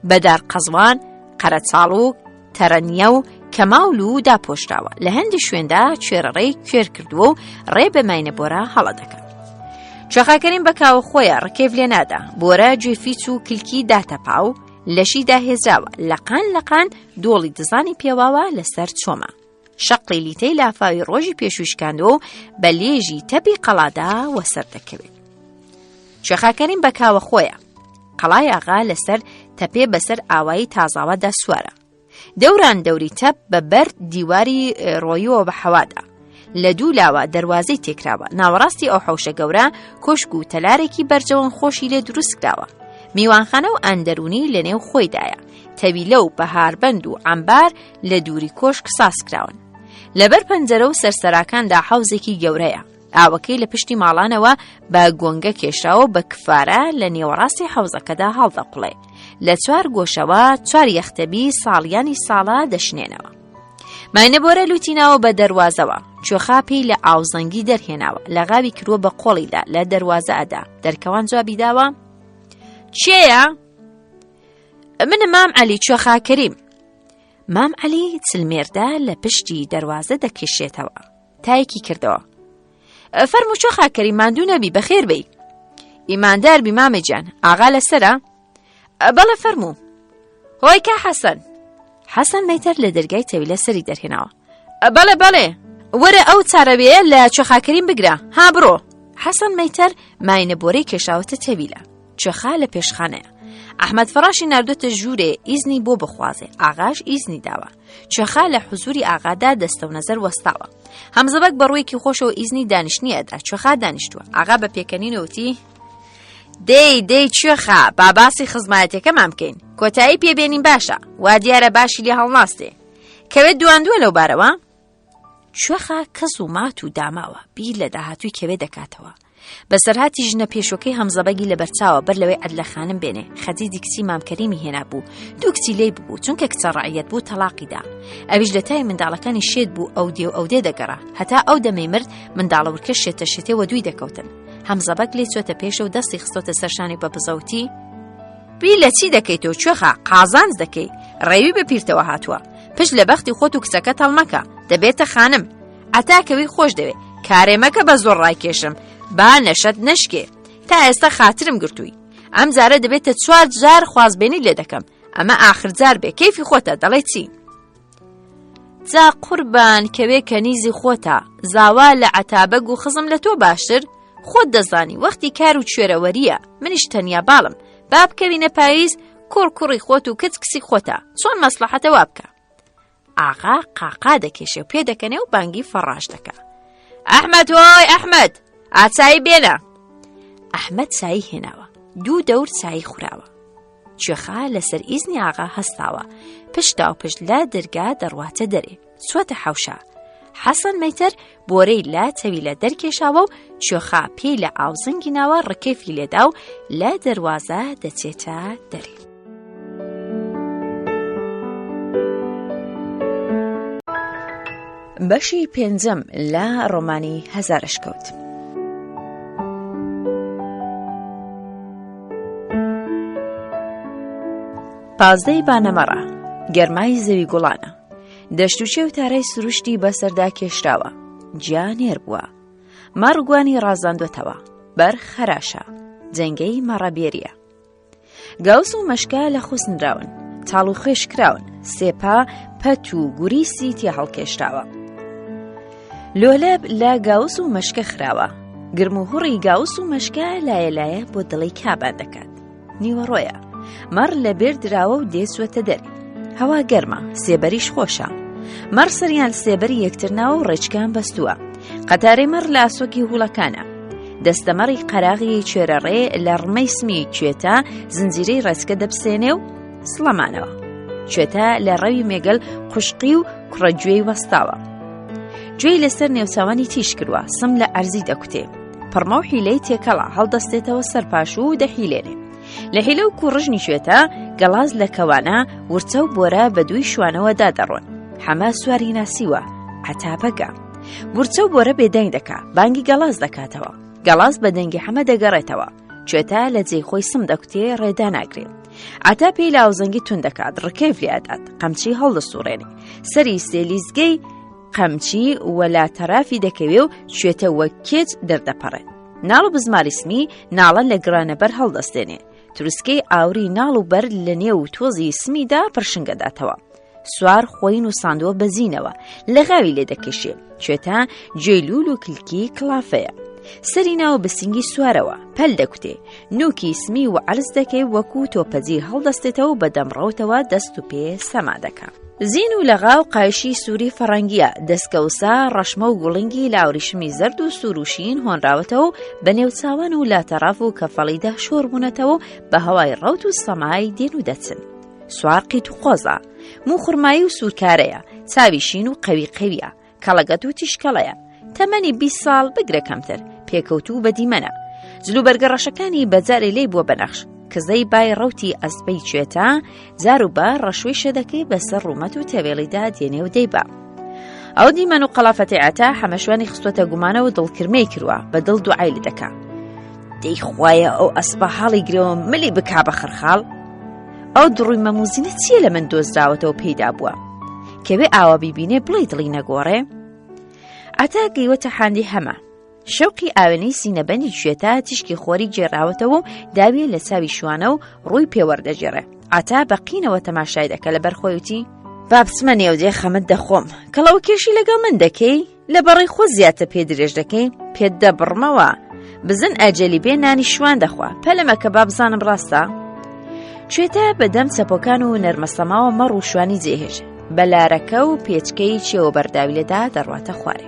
بە دار قەزوان، قەرەچاڵ و تەرەنیە و کەماول و داپۆشراوە، لە هەندی شوێندا کوێرەڕێی کوێر کردووە و ڕێ بە ماینە بۆرە هەڵە دەکا. کوێخاکەریم بە کاوە خۆیە ڕکێف لێ نادا، بۆرە گوێ فیچ و کلکی داتەپا و لەشی داهێزراوە، لەقان لەقان دۆڵی دزانی پێواوە لەسەر چۆمە. شەقڵی لیتەی لافاوی ڕۆژی پێشووی شکاندووە و بە لێژی تەپی قەڵادا وەسەر دەکەوێت. کوێخاکەریم بە کاوە خۆیە. قەڵای ئاغا لەسەر تەپێ بەسەر ئاوایی تازاوادا سوارە. دەوران دەوری تەپ بە بەر دیواری ڕۆیەوە بە حەوادا. لە دوو لاوە دەروازەی تێکراوە ناوەڕاستی ئەو حەوشە گەورە کۆشک و تەلارێکی بەرجەوەن خۆشی لێ دروست کراوە. میوانخانە و ئەندەرونی لە نێو خۆیدایە. تەویلە و بەهاربەند و عەمبار لە دووری کۆشک ساز کراون. لەبەر پەنجەرە و سەرسەراکاندا حەوزێکی گەورەیە. ئاوەکەی لە پشتی ماڵانەوە بە گۆنگە کێشراوە بە کفارە لە نێوەڕاستی حەوزەکەدا هەڵدەقوڵێ. لە چوار گۆشەوە چوار یەختەبی ساڵیانی ساڵە دەشنێنەوە. ماینە بۆرە لوتی ناوە بە دەروازەوە. کوێخا پێی لە ئاوزەنگی دەرهێناوە. لە غاوی کردووە بە قۆڵیدا لە دەروازە ئەدا. دەرکەوان جوابی داوە، کێیە؟ منم مام عەلی کوێخا کەریم. مام عەلی چلمێردە لە پشتی دەروازە دەکێشێتەوە. تایەکی کردەوە. فەرموو کوێخا کەریم ماندوو نەبی بەخێر بێی. ئیماندار بی مامە گیان ئاغا لەسەرە؟ بەڵێ فەرموو. هۆی کا حەسەن. حەسەن مەیتەر لە دەرگای تەویلە سەری دەرهێناوە. بەڵێ بەڵێ وەرە ئەو چارەوەیە لە کوێخاکەریم بگرە ها بڕۆ. حەسەن مەیتەر ماینە بۆرەی کێشاوەتە تەویلە. کوێخا لە پێشخانەیە. ئەحمەد فەڕاشی ناردۆتە ژوورێ ئیزنی بۆ بخوازێ، ئاغاش ئیزنی داوە. کوێخا لە حوزوری ئاغادا دەستە و نەزەر وەستاوە. هەمزەبەگ بە ڕوویەکی خۆشەوە ئیزنی دانیشتنی ئەدا، کوێخا دانیشتووە. ئاغا بە پێکەنینەوە وتی، دەی دەی کوێخا با باسی خزمایەتیەکەمان بکەین. کۆتایی پێ بێنین باشە، وا دیارە باشی لێ هەڵناستێ. کەوێت دواندووە لەو بارەوە؟ کوێخا کەس و مات و داماوە، بیر لە داهاتووی کەوێ دەکاتەوە. بەسەرهاتی ژنە پێشوەکەی هەمزەبەگی لەبەرچاوە بەر لەوەی عەدلە خانم بێنێ خەدیجی کچی مام کەریمی هێنابوو دوو کچی لێی ببوو چونکە کچە ڕەعیەت بوو تەلاقی دا ئەویش لە تای منداڵەکانی شێت بوو ئەو دێ و ئەو دێ دەگەڕا هەتا ئەو دەمەی مرد منداڵە ورکە شێتە شێتێ وە دووی دەکەوتن هەمزەبەگ لێ چۆتە پێشە و دەستی خستۆتە سەر شانی بە بزەوتی بیر لە چی دەکەیتەوە کوێخا قازانج دەکەی ڕێوی بە پیرتەوە هاتووە پشت لە بەختی خۆت و کچەکەت هەڵمەکە دەبێتە خانم عەتا کەوی خۆش دەوێ کارێ مەکە بە زۆر ڕایکێشم با نەشەت نەشکێ تا ئێستا خاترم گرتووی ئەم جارە دەبێتە چوار جار خوازبێنی لێ دەکەم ئەمە ئاخر جار بێ کەیفی خۆتە دەڵێ چی جا قوربان کەوێ کەنیزی خۆتە زاوا لە عەتابەگ و خزم لە تۆ باشتر خۆت دەزانی وەختی کار و کوێرەوەریە منیش تەنیا باڵم با بکەوینە پاییز کوڕ کوڕی خۆت و کچ کچی خۆتە چۆن مەسڵەحەتە وا بکە ئاغا قاقا دەکێشێ و پێدەکەنێ و بانگی فەڕاش دەکا ئەحمەد هۆی ئەحمەد ئاچایی بێنە ئەحمەد چایی هێناوە دوو دەور چایی خوراوە کوێخا لەسەر ئیزنی ئاغا هەستاوە پشتا و پشت لە دەرگا دەڕواتە دەرێ چوەتە حەوشە حەسەن مەیتەر بۆرەی لە تەویلە دەرکێشاوە و کوێخا پێی لە ئاوزەنگی ناوە ڕکێفی لێدا و لە دەروازە دەچێتە دەرێ. بەشی پێنجەم لە ڕۆمانی هەزارەشکەوت. پازدەی بانەمەڕە گەرمای زەوی گوڵانە دەشت و چێ و تارای سروشتی بەسەردا کێشراوە جیا نێر بووە مەڕگوانی ڕازاندوەتەوە بەر خەراشە جەنگەی مەڕەبێریە گاوس و مەشکە لە خوسنراون تاڵ و خوێش کراون سێپا پەت و گوریسی تێ هەڵکێشراوە لۆلەب لە گاوس و مەشکە خراوە گرم و هوڕی گاوس و مەشکە لایە لایە بۆ دڵی کابان دەکات. نیوەڕۆیە. مەڕ لە بێر دراوە و دێ چووەتە دەر. هەوا گەرمە، سێبەریش خۆشە. مەڕ سەریان سێبەری یەکتر ناوە و ڕێچکەیان بەستووە. قەتارەی مەڕ لە ئاسۆکی هوڵەکانە. دەستەمەڕی قەراغی کوێرەڕێ لە ڕمەی سمی کوێتە زنجیرەی ڕێچکە دەپسێنێ و سڵەمانەوە. کوێتە لە ڕەوی مێگەل قوشقی و کوڕە گوێی وەستاوە. گوێی لەسەر نێوچاوانی تیژ کردووە، سم لە ئەرزی دەکوتێ. پڕمە و حیلەی تێکەڵە، هەڵدەستێتەوە سەر پاش و دەحیلێنێ. لە حیلە و کوڕژنی شوێتە، گەڵاز لە کەوانە، ورچە و بۆرە بە دووی شوانەوە دادەڕۆن. حەمە سواری ناسیوە، عەتا بەگە. ورچە و بۆرە بێدەنگ دەکا، بانگی گەڵاز دەکاتەوە. گەڵاز بە دەنگی حەمە دەگەڕێتەوە. کوێتە لە جێی خۆی سم دەکوتێ، ڕێ داناگرێ. عەتا پێی لاوزەنگی توند دەکات، ڕکێف لێ ئەدات، قەمچی هەڵدەسوڕێنێ. سەری سێلیزگەی قەمچی وەلا تەرافی دەکەوێ و کوێتە وەک کێچ دەردەپەڕێت. ناڵ و بزماری سمی ناڵە لە گڕانەبەر هەڵدەستێنێ. تروسکەی ئاوری ناڵ و بەر لە نێو تۆزی سمیدا پرشنگەداتەوە. سوار خۆی نووساندووە بە زینەوە، لغاوی لێ دەکێشێ. کوێتە گوێی لوول و کلکی کڵافەیە. سەری ناوە بە سینگی سوارەوە، پەل دەکوتێ. نووکی سمی و عەرز دەکەی وەکوو تۆپەزیر هەڵدەستێتەوە و بە دەم ڕەوتەوە دەست و پێ سەما دەکا. زین و لەغاو قایشی سووری فەڕەنگییە، دەسکەوسە، ڕەشمە و گوڵینگی لە ئاوریشمی زەرد و سوور و شین هۆنراوەتەوە و بە نێوچاوان و لاتەڕاف و کەفەڵیدا شۆڕ بوونەتەوە و بە هەوای ڕەوت و سەمای دێن و دەچن. سوار قیت و قۆزە، موو خورمایی و سوورکارەیە، چاوی شین و قەوی قەویە، کەڵەگەت و تیشکەڵەیە. تەمەنی 20 ساڵ بگرە کەمتر، پێکەوتوو بە دیمەنە. جلوبەرگە ڕەشەکانی بە جارێ لێی بووە بە نەخش. کزەی بای ڕەوتی ئەسپەی کوێتە، جار و بار ڕەشوەی شەدەکەی بەسەر ڕوومەت و تەوێڵیدا دێنێ و دەیبا. ئەو دیمەن و قەڵافەتەی عەتا حەمەشوانی خستووەتە گومانەوە و دڵکرمەی کردووە، بە دڵ دوعای لێ دەکا. دەی خوایە ئەو ئەسپە هەڵی گرەوە ملی بکا بە خرخاڵ. ئەو دڕووی مەموزینە چییە لە من دۆزراوەتەوە پێیدا بووە؟ کەوێ ئاوا بیبینێ بڵێ دڵی نەگۆڕێ؟ عەتا گەیوەتە حاندی هەمە. شەوقی ئاوێنەی سینەبەندی کوێتە تیشکی خۆری گێڕاوەتەوە و داویە لە چاوی شوانە و ڕووی پێوەردەگێڕێ. عەتا بە قینەوە تەماشای دەکە لەبەر خۆی وتی، با بچمە نێو دێ خەمت دەخۆم. کەڵەوە کێشی لەگەڵ من دەکەی؟ لە بەڕەی خۆ زیاتر پێ درێژ دەکەی؟ پێت دەبڕمەوە. بزن ئەجەلی بێ نانی شوان دەخوا. پەلە مەکە با بزانم ڕاستە؟ کوێتە بە دەم چەپۆکان و نەرمەسەماوە مەڕ و شوانی جێهێشت. بە لارەکە و پێچکەی چێوە بەرداوی لێدا دەڕواتە خوارێ.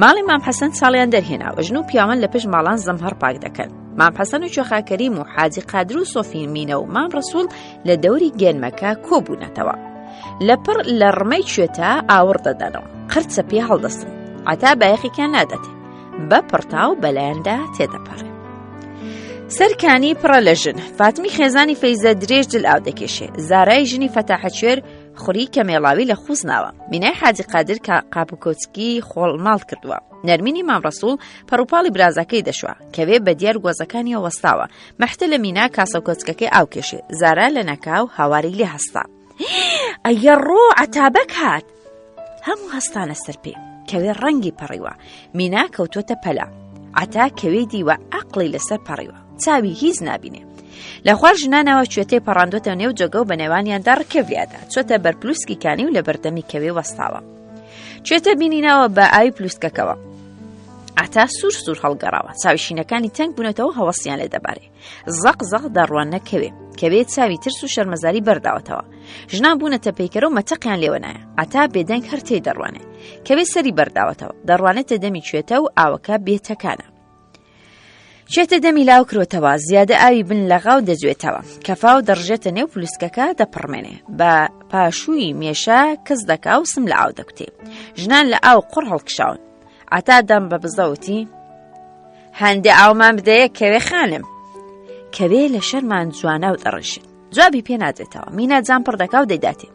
ماڵی مام حەسەن چاڵیان دەرهێناوە ژن و پیاوان لە پشت ماڵان زەمهەڕ پاک دەکەن. مام حەسەن و کوێخا کەریم و حاجی قادر و سۆفی مینە و مام ڕەسوڵ لە دەوری گەنمەکە کۆبوونەتەوە. لە پڕ لە ڕمەی کوێتە ئاوڕ دەدەنەوە. قرچە پێ هەڵدەستن. عەتا بایەخێکیان ناداتێ. بە پڕتاو بەلایاندا تێدەپەڕێ. سەرکانی پڕە لە ژن. فاتمی خێزانی فەیزە درێژ جل ئاو دەکێشێ. زارای ژنی فەتاحە کوێر خوری کەمێڵاوی لە خوز ناوە. مینای حاجی قادر کە قاپ و کۆچکی خۆڵ ماڵ کردووە. نەرمینی مام ڕەسوڵ پەڕوپاڵی برازاکەی دەشوا. کەوێ بە دیار گۆزەکانیەوە وەستاوە. مەحتە لە مینا کاسە و کۆچکەکەی ئاو کێشێ. زارا لە ناکاو هاواری لێ هەستا. ئەیە ڕۆ عەتابەک هات. هەموو هەستانە سەر پێ. کەوێ ڕەنگی پەڕیوە. مینا کەوتووەتە پەلە. عەتا کەوێی دیوە عەقڵی لەسەر پەڕیوە. چاوی هیچ نابینێ. لە خوار ژنانەوە کوێتەی پەڕاندووەتە نێو جۆگە و بە نێوانیاندا ڕکێڤیادا. چۆتە بەر پلوسکی کانی و لە بەردەمی کەوێ وەستاوە. کوێتە بینی ناوە بە ئاوی پلوسکەکەوە. عەتا سوور سوور هەڵگەڕاوە. چاوی شینەکانی تەنگ بوونەتەوە هەوەسیان لێ دەبارێ. زەق زەق دەڕواننە کەوێ. کەوێ چاوی ترس و شەرمەزاری بەرداوەتەوە. ژنان بوونەتە پەیکەرە و مەتەقیان لێوە نایە. عەتا بێدەنگ هەر تێی دەڕوانێ. کەوێ سەری بەرداوەتەوە. دەڕوانێتە دەمی کوێتە و ئاوەکە بێتەکانە. کوێتە دەمی لاو کرۆتەوە، زیادە ئاوی بن لەغاو دەجوێتەوە. کەفاو دەڕژێتە نێو پلوسکەکە دەپڕمێنێ. بە پاشووی مێشە کز دەکا و سم لە ئاو دەکوتێ. ژنان لە ئاو قوڕ هەڵکشاون. عەتا دەم بە بزە وتی، هەندێ ئاومان بدەیە کەوێ خانم. کەوێ لە شەرمان جواناو دەڕژێ. جوابی پێ نادرێتەوە. مینا جام پڕ دەکا و دەیداتێ.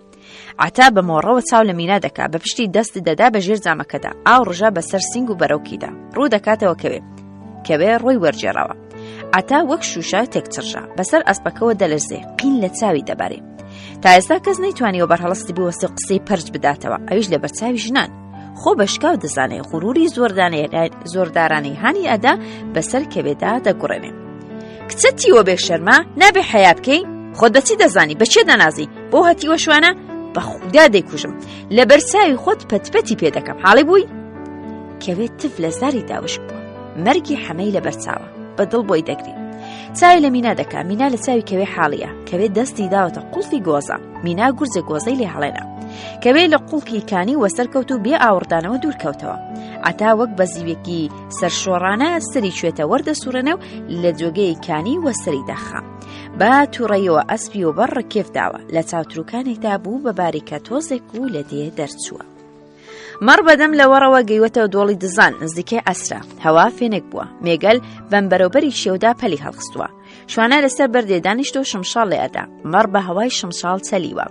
عەتا بە مۆڕەوە چاو لە مینا دەکا، بە پشتی دەست دەدا بە ژێر جامەکەدا. ئاو ڕژا بە سەر سینگ و بەرۆکیدا. ڕوو دەکاتەوە کەوێ. کەوێ ڕووی وەرگێڕاوە. عەتا وەک شووشە تێکچڕژا. بەسەر ئەسپەکەوە دەلەرزێ. قین لە چاوی دەبارێ. تا ئێستا کەس نەیتوانیوە بەرهەڵستی بوەستێ و قسەی پەرچ بداتەوە. ئەویش لەبەر چاوی ژنان. خۆ بە شکاو دەزانێ غروری زۆردارانەی هانی ئەدا بەسەر کەوێدا دەگوڕێنێ. کچە تیوە بێ شەرمە نابێ حەیا بکەی خۆت بەچی دەزانی بە چێ دەنازی بۆ هەتیوە شوانە بە خودا دەیکوژم لە بەرچاوی خۆت پەتپەتی پێ دەکەم حاڵی بووی کەوێ تف لە زاری داوشک بووە مەرگی حەمەی لە بەرچاوە بە دڵ بۆی دەگری. چاوی لە مینا دەکا مینا لە چاوی کەوێ حاڵیە کەوێ دەستی داوەتە قوڵفی گۆزە مینا گورجە گۆزەی لێ هەڵێنا کەوێ لە قوڵکی کانی وەسەر کەوت و بێ ئاوڕدانەوە دوور کەوتەوە عتا وەک بەزیوێکی سەرشۆڕانە سەری شوێتە وەردەسوڕێنە و لە جۆگەی کانی وەسەری دەخا بە تووڕەیەوە ئەسپی و بەر ڕکێف داوە لە چاوتروکانێکدا بوو بە باریکە تۆزێک و لە دێ دەرچووە. مەڕ بەدەم لەوەڕەوە گەیوەتەوە دۆڵی دزان نزیکەی عەسرە هەوا فێنک بووە مێگەل بەم بەرەوبەری شێودا پەلی هەڵخستووە شوانە لەسەر بەردێ دانیشت و شمشاڵ لێ ئەدا مەڕ بە هەوای شمشاڵ چەلیوە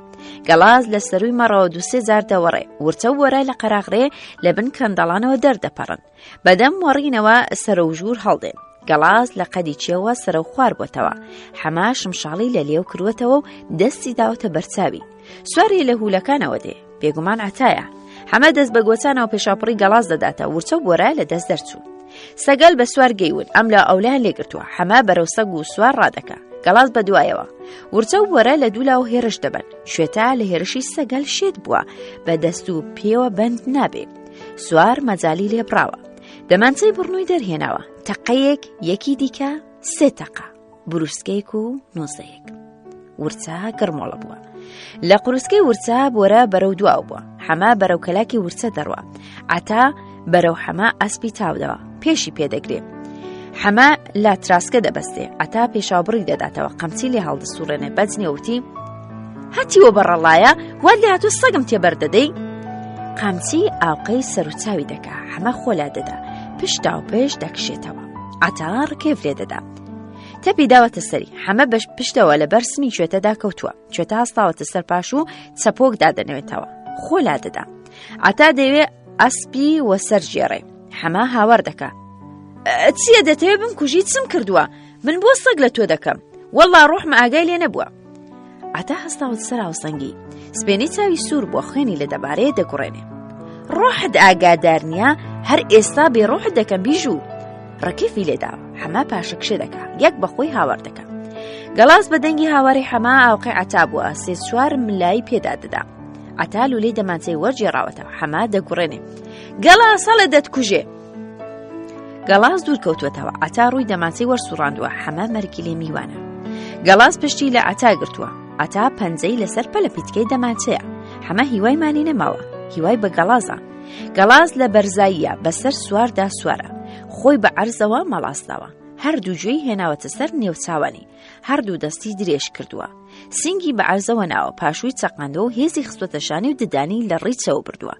گەڵاز لە سەروی مەڕەوە دووسێ جار دەوەڕێ ورچە و وەرای لە قەراغرێ لە بن کەندەڵانەوە دەردەپەڕن بەدەم وەڕینەوە سەرە و ژوور هەڵدێن گەڵاز لە قەدی چێوە سەرە و خوار بۆتەوە حەما شمشاڵی لە لێو کردوەتەوە و دەستی داوەتە بەرچاوی سواری لە هولەکانەوە دێ بێگومان عەتایە. حەمە دەست بە گۆچانەوە پێشاوپڕی گەڵاز دەداتە ورچە و بۆرە لە دەست دەرچوو. سەگەل بە سوار گەیون ئەم لا ئەولایان لێگرتووە حەمە بەرەو سەگ و سوار ڕادەکا گەڵاز بە دوایەوە. ورچە و بۆرە لە دوولاوە هێرش دەبەن. شوێتە لە هێرشی سەگەل شێت بووە بە دەست و پێوە بەند نابێ. سوار مەجالی لێ بڕاوە. دەمانچەی بڕنووی دەرهێناوە. تەقەیەک یەکی دیکە سێ تەقە. بروسکەیەک و نۆزەیەک ورچە گڕمۆڵە بووە لە قروسکەی ورچە بۆرە بەرەو دواو بووە حەمە بەرەو کەلاکی ورچە دەڕوە عتا بەرەو حەمە ئەسپی تاودەوە پێشی پێدەگرێ حەمە لا تراسکە دەبەستێ عتا پێشاوبڕی دەداتەوە قەمچی لێ هەڵدەسوڕێنێ بەجنێوتی هەتیوە بەڕەڵایە وات لێ هاتوو سەگم تێبەر دەدەی قامچی ئاوقەی سەروچاوی دەکا حەمە خۆلا دەدا پشتا و پشت دەکشێتەوە عتا ڕکێف لێ دەدا تەپی داوەتە سەری حەمە بەش پشتەوە لە بەر سمی کوێتەدا کەوتووە کوێتە هەستاوەتە سەر پاش و چەپۆک دادەنەوێتەوە خۆ لا دەدا عتا دەیەوێ ئەسپی وەسەر ژێڕێ حەمە هاوار دەکا چییە دەتەوێ بم کوژی چم کردووە من بۆ سەگ لە تۆ دەکەم وەڵا ڕۆحم ئاگای لێ نەبووە عەتا هەستاوت سەر هاوسەنگی سپێنەی چاوی سوور بووە خوێنی لە دەبارەیە دەگوڕێنێ ڕۆحت ئاگادار نییە هەر ئێستا بێ ڕۆحت دەکەم بیژوو ڕکیفی لێدا حەما پاشەکشێ دەکا یەک بەخۆی هاوار دەکا گەڵاس بە دەنگی هاواری حەما ئاوقی عەتا بووە سێ چوار ملای پێدا دەدا عەتا لولەی دەمانچەی وەرگێڕاوەتەوە حەما دەگوڕێنێ گەڵاس هەڵێ دەتکوژێ گەڵاز دوور کەوتووەتەوە عەتا ڕووی دەمانچەی وەرسوڕاندووە حەمە مەرگی لێ میوانە گەڵاز پشتی لە عەتا گرتووە عەتا پەنجەی لەسەر پەلە پیتکەی دەمانچەیە حەمە هیوای مانی نەماوە هیوای بە گەڵازە گەڵاز لە بەرزاییە بەسەر سواردا سوارە خۆی بە عەرزەوە مەڵاسداوە هەردوو گوێی هێناوەتە سەر نێوچاوانی هەردوو دەستی درێژ کردووە سینگی بە عەرزەوە ناوە پاشووی چەقاندەوە و هێزی خستوەتە شانی و ددانی لە ڕیچەوە بردووە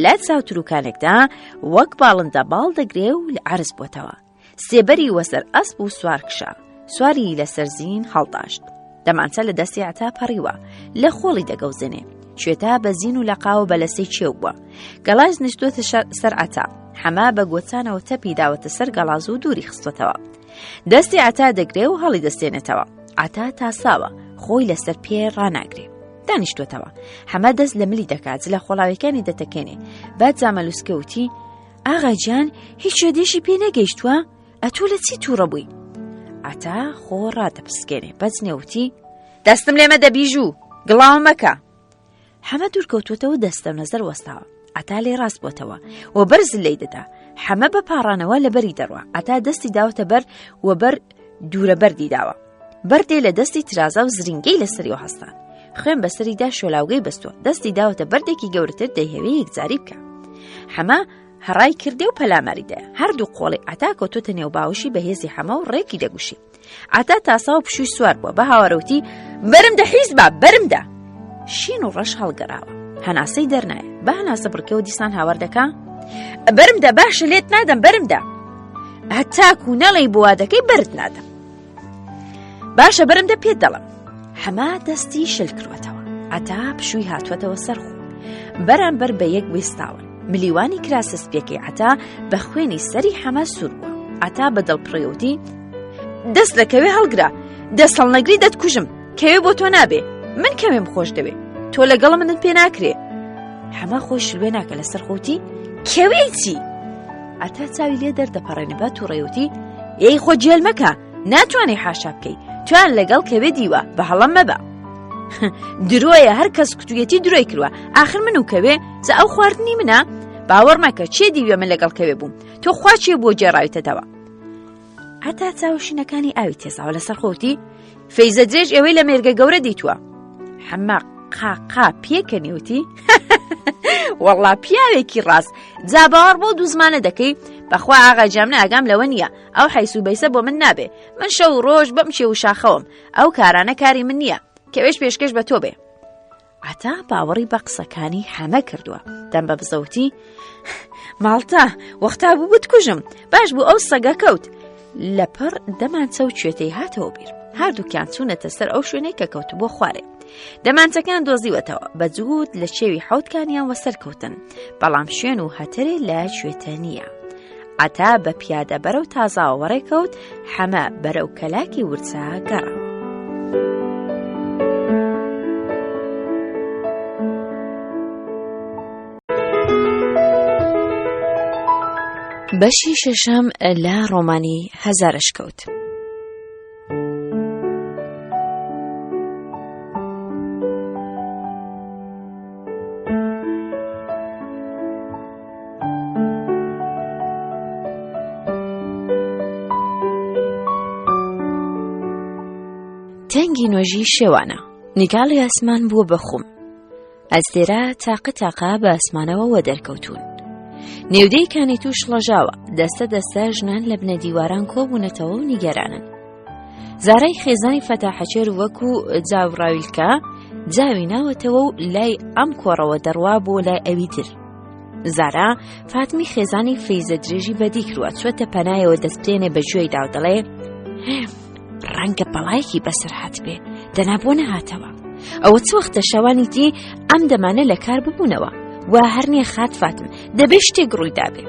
لە چاوتروکانێکدا وەک باڵندە باڵ دەگرێ و لە عەرز بۆتەوە سێبەری وەسەر ئەسپ و سوار کشا سواری لەسەر زین هەڵداشت دەمانچە لە دەستی عەتا پەڕیوە لە خۆڵی دەگەوزێنێ شوێتا بە زین و لەقاوە بە لەسەی چێو بووە گەڵاز نیشتوەتە سەر عەتا حەما بە گۆچانەوە تەپی داوەتە سەر گەڵاز و دووری خستوەتەوە دەستی عەتا دەگرێ و هەڵی دەستێنێتەوە عەتا تاساوە خۆی لەسەر پێ ڕاناگرێ دانیشتوەتەوە حەمە دەست لە ملی دەکات جلە خۆڵاویەکانی دەتەکێنێ بە جامەلوسکە وتی ئاغا گیان هیچ شێدێشی پێ نەگەیشتووە ئەتۆ لە چی تووڕە بووی عەتا خۆ ڕادەپسکێنێ بەس نێوتی دەستم لێمە دەبیژوو گڵاوم مەکە حەمە دوور کەوتووەتەوە دەستە و نەزەر وەستاوە عەتا لێ ڕاست بۆتەوە و بەرز لێی دەدا حەمە بە پاڕانەوە لەبەری دەڕوا عەتا دەستی داوەتە بەر و بەر دوورە بەردی داوە بەردێ لە دەستی ترازا و زرینگەی لەسەریەوە هەستان خوێن بەسەریدا شۆلاوگەی بەستووە دەستی داوەتە بەردێکی گەورەتر دەیهەوێ یەکجاری بکە حەمە هەڕای کردێ و پەلاماری دایە هەردوو قۆڵی عەتا کەوتۆتە نێو باوەشی بەهێزی حەمە و ڕێکی دەگوشی عەتا تاسا و پشووی سوار بووە بە هاوارەوتی بەرم دە حیز با بەرم دە شین و ڕەش هەڵگەڕاوە هەناسەی دەرنایە بە هەناسە بڕکەوە دیسان هاوار دەکا بەرم دە باشە لێت نادەم بەرم دە هەتاکو نەڵێی بۆ وادەکەی بەرت نادەم باشە بەرم دە پێت دەڵم حەما دەستی شل کردوەتەوە عەتا پشووی هاتووەتەوە سەر خۆ بەرامبەر بە یەک وێستاون ملیوانی کراسە سپیەکەی عەتا بە خوێنی سەری حەمە سوور بووە عەتا بە دڵپڕیوتی دەست لە کەوێ هەڵگرە دەست هەڵنەگری دەتکوژم کەوێ بۆ تۆ نابێ من کەوێم خۆش دەوێ تۆ لەگەڵ منت پێ ناکرێ حەمە خۆی شلوێ ناکە لەسەر خۆتی کەوێی چی عەتا چاوی لێ دەردەپەڕێنێ بە تووڕەیوتی ئەی خۆ جێل مەکە ناتوانێ حاشا بکەی تویان لەگەڵ کەوێ دیوە بە هەڵەم مەبە درۆیە هەر کەس کوتویەتی درۆی کردوە ئاخر من و کەوێ جا ئەو خواردنی منە باوەڕ مەکە چێ دیوە من لەگەڵ کەوێ بووم تۆ خوا چێ بۆ جێڕاویتەتەوە. هەتا چاوشینەکانی ئاوی تێزاوە لەسەر خۆتی فەیزە درێژ ئێوەی لە مێرگە گەورە دیتووە حەمە قاقا پێکەنیوتی وەڵا پیاوێکی ڕاست جا باوەڕ بۆ دوو زمانە دەکەی بەخوا ئاغا جامنە ئاگام لەوە نییە ئەو حیس و بەیسە بۆ من نابێ من شەو و ڕۆژ بەم چێ و شاخەوەم ئەو کارانە کاری من نییە کەوێش پێشکەش بە تۆ بێ عەتا باوەڕی بە قسەکانی حەمە کردووە دەم بە بزەوتی ماڵتا وەختا بوو بتکوژم باش بوو ئەو سەگە کەوت لەپڕ دەمانچە و کوێتەی هاتەوە بیر هەردووکیان چوونەتە سەر ئەو شوێنەی کە کەوت بۆ خوارێ دەمانچەکان دۆزیوەتەوە بە جووت لە چێوی حوتکانیان وەسەر کەوتن بەڵام شوێن و هەتەرێ لە کوێتە نییە. عەتا بە پیادە بەرەو تازاوە وەڕێکەوت، حەمە بەرەو کەلاکی ورچە گەڕا. بەشی شەشەم لە ڕۆمانی هەزارەشکەوت. تەنگی نۆژی شێوانە نیگاڵی ئاسمان بووە بە خوم ئەستێرە تاقە تاقە بە ئاسمانەوە وەدەرکەوتوون نێودەی کانی توش ڵەژاوە دەستە دەستە ژنان لە بنە دیواران کۆبوونەتەوە و نیگەرانن زارای خێزانی فەتاحەچێر وەکو جاوڕاویلکە جاوی ناوەتەوە و لای ئەم کۆڕەوە دەڕوا بۆ لای ئەوی تر زارا فاتمی خێزانی فەیزە درێژی بەدی کردووە چوەتە پەنایەوە دەستێنێ بە گوێی داو دەڵێ ڕەنگە بەڵایەکی بەسەر هاتبێ دەنا بۆ نەهاتەوە ئەوە چ وەختە شەوانی دی ئەم دەمانە لە کار ببوونەوە و هەر نییە خات فاتم دەبێ شتێک ڕووی دابێ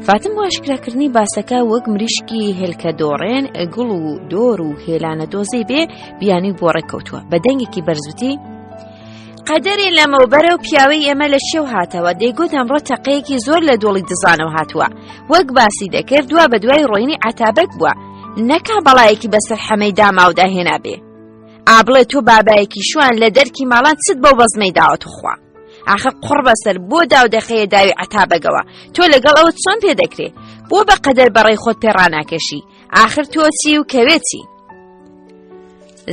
فاتم بۆ ئاشکراکردنی باسەکە وەک مریشکی هێلکە دۆڕێن گوڵ و دۆر و هێلانە دۆزەی بێ بیانی بۆ ڕێککەوتووە بە دەنگێکی بەرزوتی قەدەرێ لەمەوبەرە و پیاوەی ئێمە لە شێو هاتەوە دەیگوت ئەمڕۆ تەقەیەکی زۆر لە دۆڵی دزانەوە هاتووە وەک باسی دەکرد دوا بە دوای ڕۆینی عەتابەک بووە نەکا بەڵایەکی بەسەر حەمەی داماودا هێنابێ ئابڵێ تۆ بابایەکی شوان لە دەرکی ماڵان چت بەو بەزمەی داوە توخوا ئاخر قوڕ بەسەر بۆ داو دەخەیە داوی عەتابەگەوە تۆ لەگەڵ ئەوە چۆن پێ دەکرێ بۆ بە قەدەر بەڕێی خۆت پێ ڕاناکێشی ئاخر تۆ چی و کەوێ چی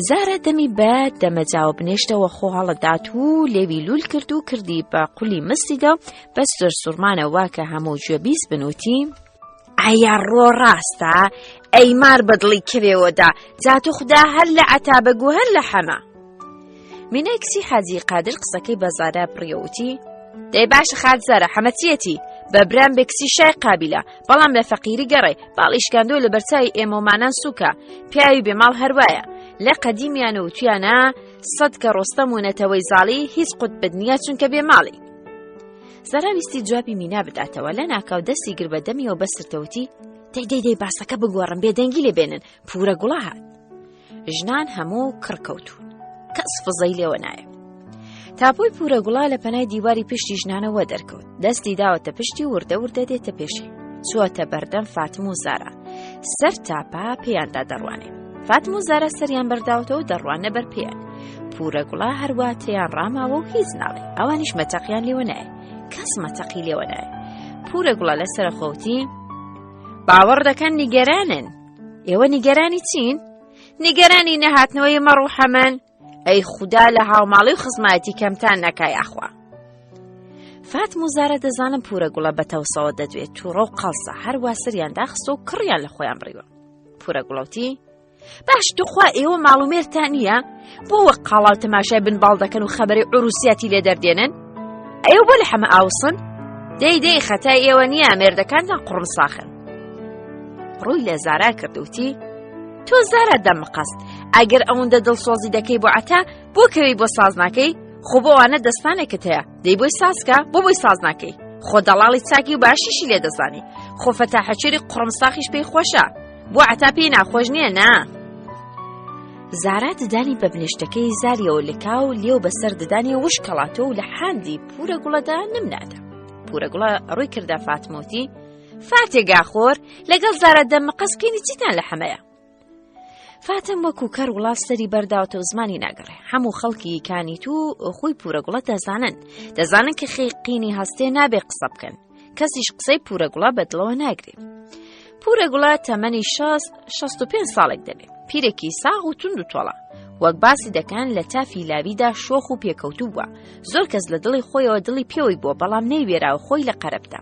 زارا دەمی بە دەمەجاوە بنێشتەوە خۆ هەڵەدات و لێوی لول کرد و کردی بە قولی مستیدا بەس زۆر سوورمانەوە کە هەموو گوێبیست بنوتی ئایا ڕۆ ڕاستە ئەی مار بە دڵی کەوێوەدا جا تو خودا هەر لە عەتابەگ و هەر لە حەمە مینای کچی حاجی قادر قسەکەی بە زارا بڕیەوتی دەی باشە خات زارا حەمە چیەتی بە برام بێ کچی شای قابیلە بەڵام لە فەقیری گەڕێ باڵی شکاندووە لە بەرچاوی ئێمەمانان سووکە پیاوی بێ ماڵ هەروایە لە قەدیمیان و تویانە سەد کە ڕۆستەم و نەتەوەی زاڵی هیچ قوتبت نییە چونکە بێ ماڵی زارا ویستی جوابی مینا بداتەوە لە ناکاو دەستی گر بە دەمیەوە بەسرتەوتی دەی دەی دەی باسەکە بگۆڕم بێدەنگی لێ بێنن پورە گوڵە هات ژنان هەموو کڕکەوتون کەس فزەی لێوە نایە تاپۆی پورە گوڵا لە پەنای دیواری پشتی ژنانەوە دەرکەوت دەستی داوەتە پشتی وردە وردە دێتە پێشی چووەتە بەردەم فاتم و زارا سەر تاپا پێیاندا دەڕوانێ فاتم و زارا سەریان بەرداوتەوە دەڕوانە بەر پێیان پورە گوڵا هەروە تێیان ڕاماوە و هیچ ناڵێ ئەوانیش مەتەقیان لێوە نایە کەس مەتەقی لێوە نایە پورە گوڵا لەسەر خۆوتی باوەڕ دەکەن نیگەرانن ئێوە نیگەرانی چین؟ نیگەرانی نەهاتنەوەی مەڕ و حەمەن ئەی خودا لە هاوماڵی و خزمایەتی کەمتان نەکا یاخوا فاتم و زارە دەزانم پورە گوڵە بە تەوسەوە دەدوێت تووڕە و قەڵسە هەروا سەریان داخستە و کڕیان لە خۆیان بڕیوە پورە گوڵەوتی باش توخوا ئێوە ماڵ و مێرتان نییە بۆ وەک قاڵاو تەماشای بن باڵ دەکەن و خەبەری عروسیاتی لێ دەردێنن ئێوە بۆ لە حەمە ئاوسن دەی دەی خەتای ئێوە نییە مێردەکانتان قوڕم ساخن ڕووی لە زارا کردوتی تۆ زارا دەمقەست ئەگەر ئەوەندە دڵسۆزی دەکەی بۆ عەتا بۆ کەوی بۆ ساز ناکەی خۆ بۆ وانە دەستانێکت هەیە دەی بۆی سازکە بۆ بۆی ساز ناکەی خۆ دەڵاڵی چاکی و باشیشی لێ دەزانی خۆ فەتاحەچێری قوڕم ساخیش پێی خۆشە بۆ عەتا پێی ناخۆش نییە نا زارا ددانی بە بنێشتەکەی زاریەوە لکا و لێو بەسەر ددانی وشکەڵاتەوە و لە حاندی پورە گوڵەدا نمنادا پورە گوڵە ڕووی کردە فاتمۆتی فاتێ گاخۆر لەگەڵ زارا دەم مقەس قینی چیتان لە حەمەیە فاتم وەکو کەر وڵات سەری بەرداوتە و زمانی ناگەڕێ هەموو خەڵکی کانی تو خۆی پورەگوڵە دەزانن دەزانن کە خی قینی هەستێ نابێ قسە بکەن کەسیش قسەی پورەگوڵە بە دڵەوە ناگرێ. پورە گوڵە تەمەنی 60 65 ساڵێک دەبێ پیرێکی ساغ و تونند و تۆڵە وەک باسی دەکەن لە تافی لاویدا شۆخ و پێکەوتوو بووە زۆر کەس لە دڵی خۆیەوە دڵی پێوەی بووە بەڵام نەیوێراوە خۆی لە قەرەبدا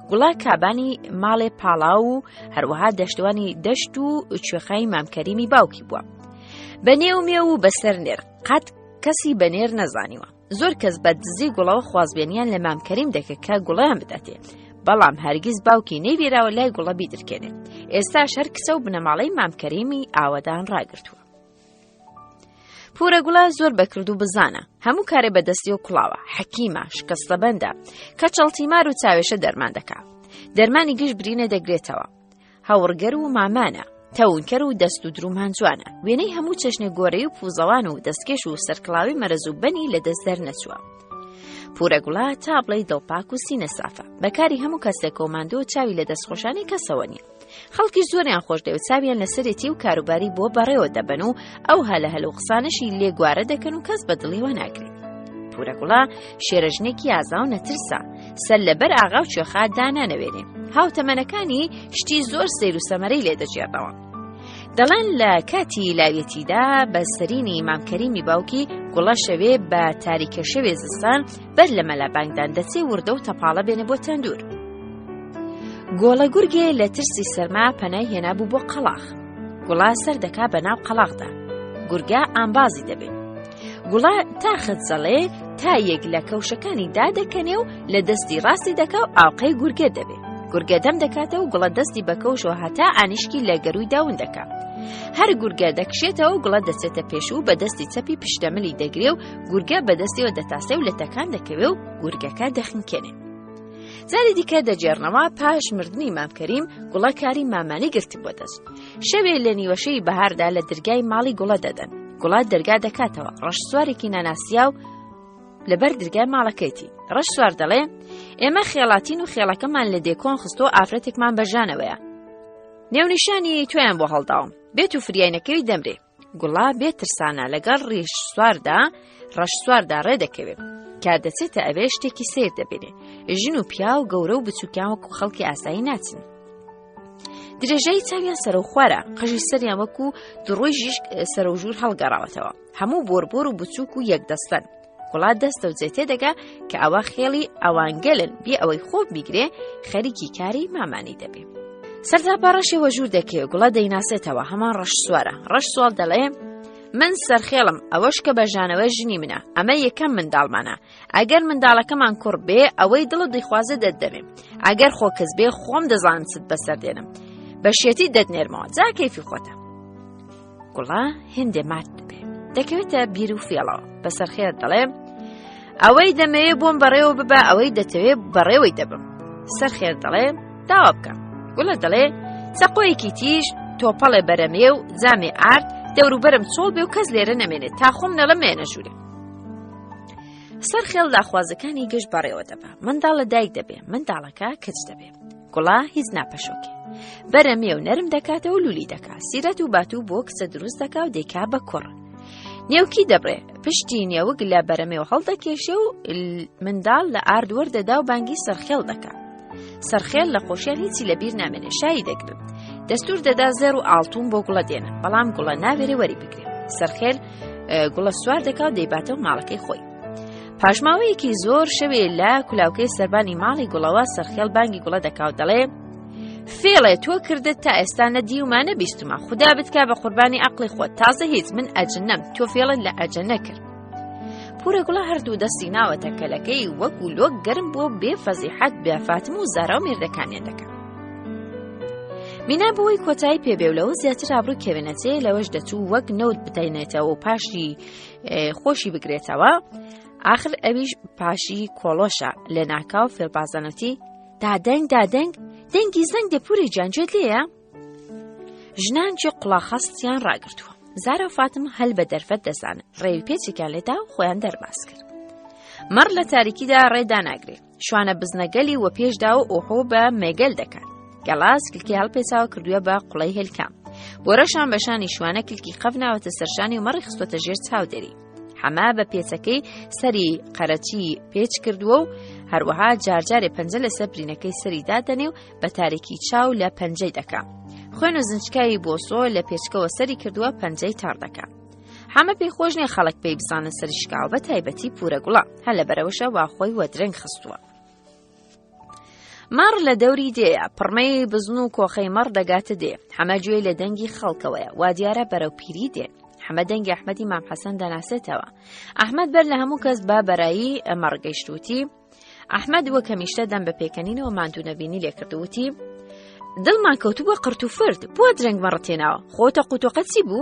گوڵە کابانی ماڵێ پاڵاو و هەروەها دەشتوانی دەشت و کوێخای مامکەریمی باوکی بووە بە نێو مێو و بەسەر نێر قەت کەسی بە نێر نەزانیوە زۆر کەس بە دزی گوڵەوە خوازبێنیان لە مام کەریم دەکرد کە گوڵیان بداتێ بەڵام هەرگیز باوکی نەیوێراوە لای گوڵە بیدرکێنێ ئێستاش هەر کچە و بنەماڵەی مام کەریمی ئاوەدان ڕاگرتووە پورە گوڵە زۆر بەکرد و بزانە هەموو کارێ بەدەستی و کوڵاوە حەکیمە شکستەبەندە کەچەڵ تیمار و چاوێشە دەرمان دەکا دەرمانی گشت برینە دەگرێتەوە هەوڕگەر و مامانە، تەونکەر و دەست و درومان جوانە، وێنەی هەموو چەشنێ گۆرەی و پوزەوان و دەستکێش و سەرکڵاوی مەرەز و بەنی لە دەست دەرنەچووە. پورەگوڵە تا بڵێی دڵپاک و سینە سافە، بەکاری هەموو کەسێکەوە ماندوو و چاوی لە دەستخۆشانی کەسەوە نییە. خەڵکی زۆریان خۆش دەوێت چاویان لەسەرێتی و کاروباری بۆ بەڕێوە دەبەن و ئەو هەلە هەل و قسانەشی لێ گوارە دەکەن و کەس بە دڵیوە ناگرێت. پورەگوڵە شێرەژنێکی ئازا و نەترسە سەر لەبەر ئاغا و کوێخا دانانەوێنێ هاوتەمەنەکانی شتی زۆر سەیر و سەمەرەی لێ دەگێڕنەوە دەڵێن لە کاتی لاوێتیدا بە سەرینی مامکەریمی باوکی گوڵە شەوێ بە تاریکە شەوێ زستان بەر لە مەلا بانگدان دەچێ وردە و تەپاڵە بێنێ بۆ تەندور گۆڵە گورگێ لە ترسی سەرما پەنای هێنابوو بۆ قەڵاخ گوڵا سەر دەکا بە ناو قەڵاغدا گورگە ئامبازی دەبێ گوڵە تا خەجەڵێ تا یەک لە کەوشەکانی دادەکەنێ و لە دەستی ڕاستی دەکا و ئاوقەی گورگە دەبێ گورگە دەم دەکاتەوە گوڵە دەستی بە کەوشەوە هەتا ئانیشکی لە گەرووی داون دەکا هەر گورگە دەکشێتەوە گوڵە دەچێتە پێش و بە دەستی چەپی پشتەملی دەگرێ و گورگە بەدەستیەوە دەتاسێ و لە تەکان دەکەوێ و گورگەکە دەخنکێنێ. جاری دیکە دەگێڕنەوە پاش مردنی مام کەریم گوڵە کاری مامانی گرتبووە دەست شەوێ لە نیوەشەی بەهاردا لە درگای ماڵی گوڵە دەدەن گوڵە دەرگا دەکاتەوە ڕەش سوارێکی ناناسیاو لەبەر درگای ماڵەکەیتی ڕەش سوار دەڵێ ئێمە خێڵاتین و خێڵەکەمان لە دێکۆن خستۆ ئافرەتێکمان بەژانەوەیە نێونیشانی تویان بۆ هەڵداوم بێت و فریای نەکەوی دەمرێ گوڵا بێ ترسانە لەگەڵ ڕیش سواردا ڕەش سواردا ڕێ دەکەوێت کە دەچێتە ئەوێ شتێکی سیر دەبینێ ژن و پیاو گەورە و بچووکیان وەکو خەڵکی ئاسایی ناچن درێژایی چاویان سەرەو خوارە قژی سەریان وەکو دڕۆی ژیشک سەرەوژوور هەڵگەڕاوەتەوە هەموو بۆربۆر و بچووک و یەک دەستن گوڵا دەستە و جێ تێدەگا کە ئەوە خێڵی ئەوانگەلن بێ ئەوەی خۆ بیگرێ خەریکی کاری مامانی دەبێ. سەرتاپا ڕەشێ وەژوور دەکەوێ گوڵە دەیناسێتەوە هەمان ڕەش سوارە ڕەش سواڵ دەڵێ من سەرخێڵم ئەوەش کە بەژانەوە ژنی منە ئەمە یەکەم منداڵمانە ئەگەر منداڵەکەمان کوڕ بێ ئەوەی دڵت دەیخوازێ دەتدەمێ ئەگەر خۆ کەس بێ خۆم دەزانم چت بەسەر دێنم بە شێتی دەتنێرمەوە جا کەیفی خۆتە گوڵە هێندێ مات دەبێ دەکەوێتە بیر و فێڵەوە بەسەر خێر دەڵێ ئەوەی دەمەوێ بۆم بەڕێوە ببە ئەوەی دەتەوێ بەڕێوەی دەبم سەر خێر دەڵێ داوا بکە گوڵە دەڵێ چەقۆیەکی تیژ تۆپەڵێ بەرەمێ و جامێ ئارد دەوروبەرم چۆڵ بێ و کەس لێرە نەمێنێت تا خۆم نەڵم مێنە ژوورێ سەر خێڵ داخوازەکانی گشت بەڕێوە دەبا منداڵ لە دایک دەبێ منداڵەکە کچ دەبێ گوڵا هیچ ناپەشۆکێ بەرە مێو نەرم دەکاتەوە لولی دەکا سیرەت و باتوو بۆ کچە دروست دەکا و دەیکا بە کوڕ نێوکی دەبڕێ پشتی نێوک لە بەرەمێو هەڵدەکێشێ و منداڵ لە ئارد وەردەدا و بانگی سەرخێڵ دەکا سەرخێل لە خۆشیان هیچی لە بیر نامێنێ شایی دەگرن دەستور دەدا زێر و ئاڵتون بۆ گوڵە دێنن بەڵام گوڵە ناوێرێ وەری بگرێ سەرخێل گوڵە سوار دەکا و دەیباتەوە ماڵەکەی خۆی پاشماوەیەکی زۆر شەوێ لە کولاوکەی سەربانی ماڵی گوڵەوە سەرخێڵ بانگی گوڵە دەکا و دەڵێ فێڵێ تۆ کردت تا ئێستا نەدیوما نەبیستما خوددا بتکا بە قوربانی عقلی خۆت تازە هیچ من ئەجنەم تۆ فێڵت لە ئەجە نەکرد پورە گوڵە هەردوو دەستی ناوەتە کەلەکەی وەکو لۆک گەرم بۆ بێ فەزیحەت بێ فاتم و زارا و مێردەکانیان دەکا مینا بۆی کۆتایی پێبێ و لەوە زیاتر ئابڕوو کەوێنەچێ لەوەش دەچوو وەک نەوت بدەینێتەوە و پاشی خۆشی بگرێتەوە ئاخر ئەویش پاشی کۆڵۆشە لە ناکاو فێڵبازانەتی دادەنگ دادەنگ دەنگی زەنگ دەپوری جانجێت لێیە ژنان چێ قوڵاخەستیان ڕاگرتووە زارا و فاتم هەل بە دەرفەت دەزانن ڕێوی پێچێکیان لێدا و خۆیان دەرباز کرد مەڕ لە تاریکیدا ڕێدا ناگرێ شوانە بزنەگەلی وە پێشدا و ئۆحۆ بە مێگەل دەکات گەڵاس کلکی هەڵپێچاوە کردووە بە قوڵەی هێلکە بۆرەشان بەشانی شوانە کلکی قەف ناوەتە سەرشانی و مەڕی خستۆتە ژێر چاودێری. حەمە بە پێچەکەی سەری قەرەچی پێچ کردووە و هەروەها جارجارێ پەنجە لەسەر برینەکەی سەری دادەنێ و بە تاریکی چاو لە پەنجەی دەکا. خوێن و زنجکاوی بۆسۆ لە پێچکەوە سەری کردووە پەنجەی تاڕ دەکا. حەمە پێی خۆش نییە خەڵک پێی بزانن سەری شکاوە بە تایبەتی پورە گوڵە هەر لەبەرەوەشە وا خۆی وەدرەنگ خستووە. مەڕ لە دەوری دێیە، پڕمەی بزن و کۆخەی مەڕ دەگاتە دێ. حەمە گوێی لە دەنگی خەڵکەوەیە، وا دیارە بەرەو پیری دێن. حەمە دەنگی ئەحمەدی مام حەسەن دەناسێتەوە. ئەحمەد بەر لە هەموو کەس بە بەرایی مەڕ گەیشتووتی. ئەحمەد وەک هەمیشە دەم بە پێکەنینەوە ماندوو نەبینی لێکرد وتی دڵمان کەوتبووە قرت و فرد بۆ درەنگ مەڕتێناوە خۆ تەق و تۆقە چی بوو؟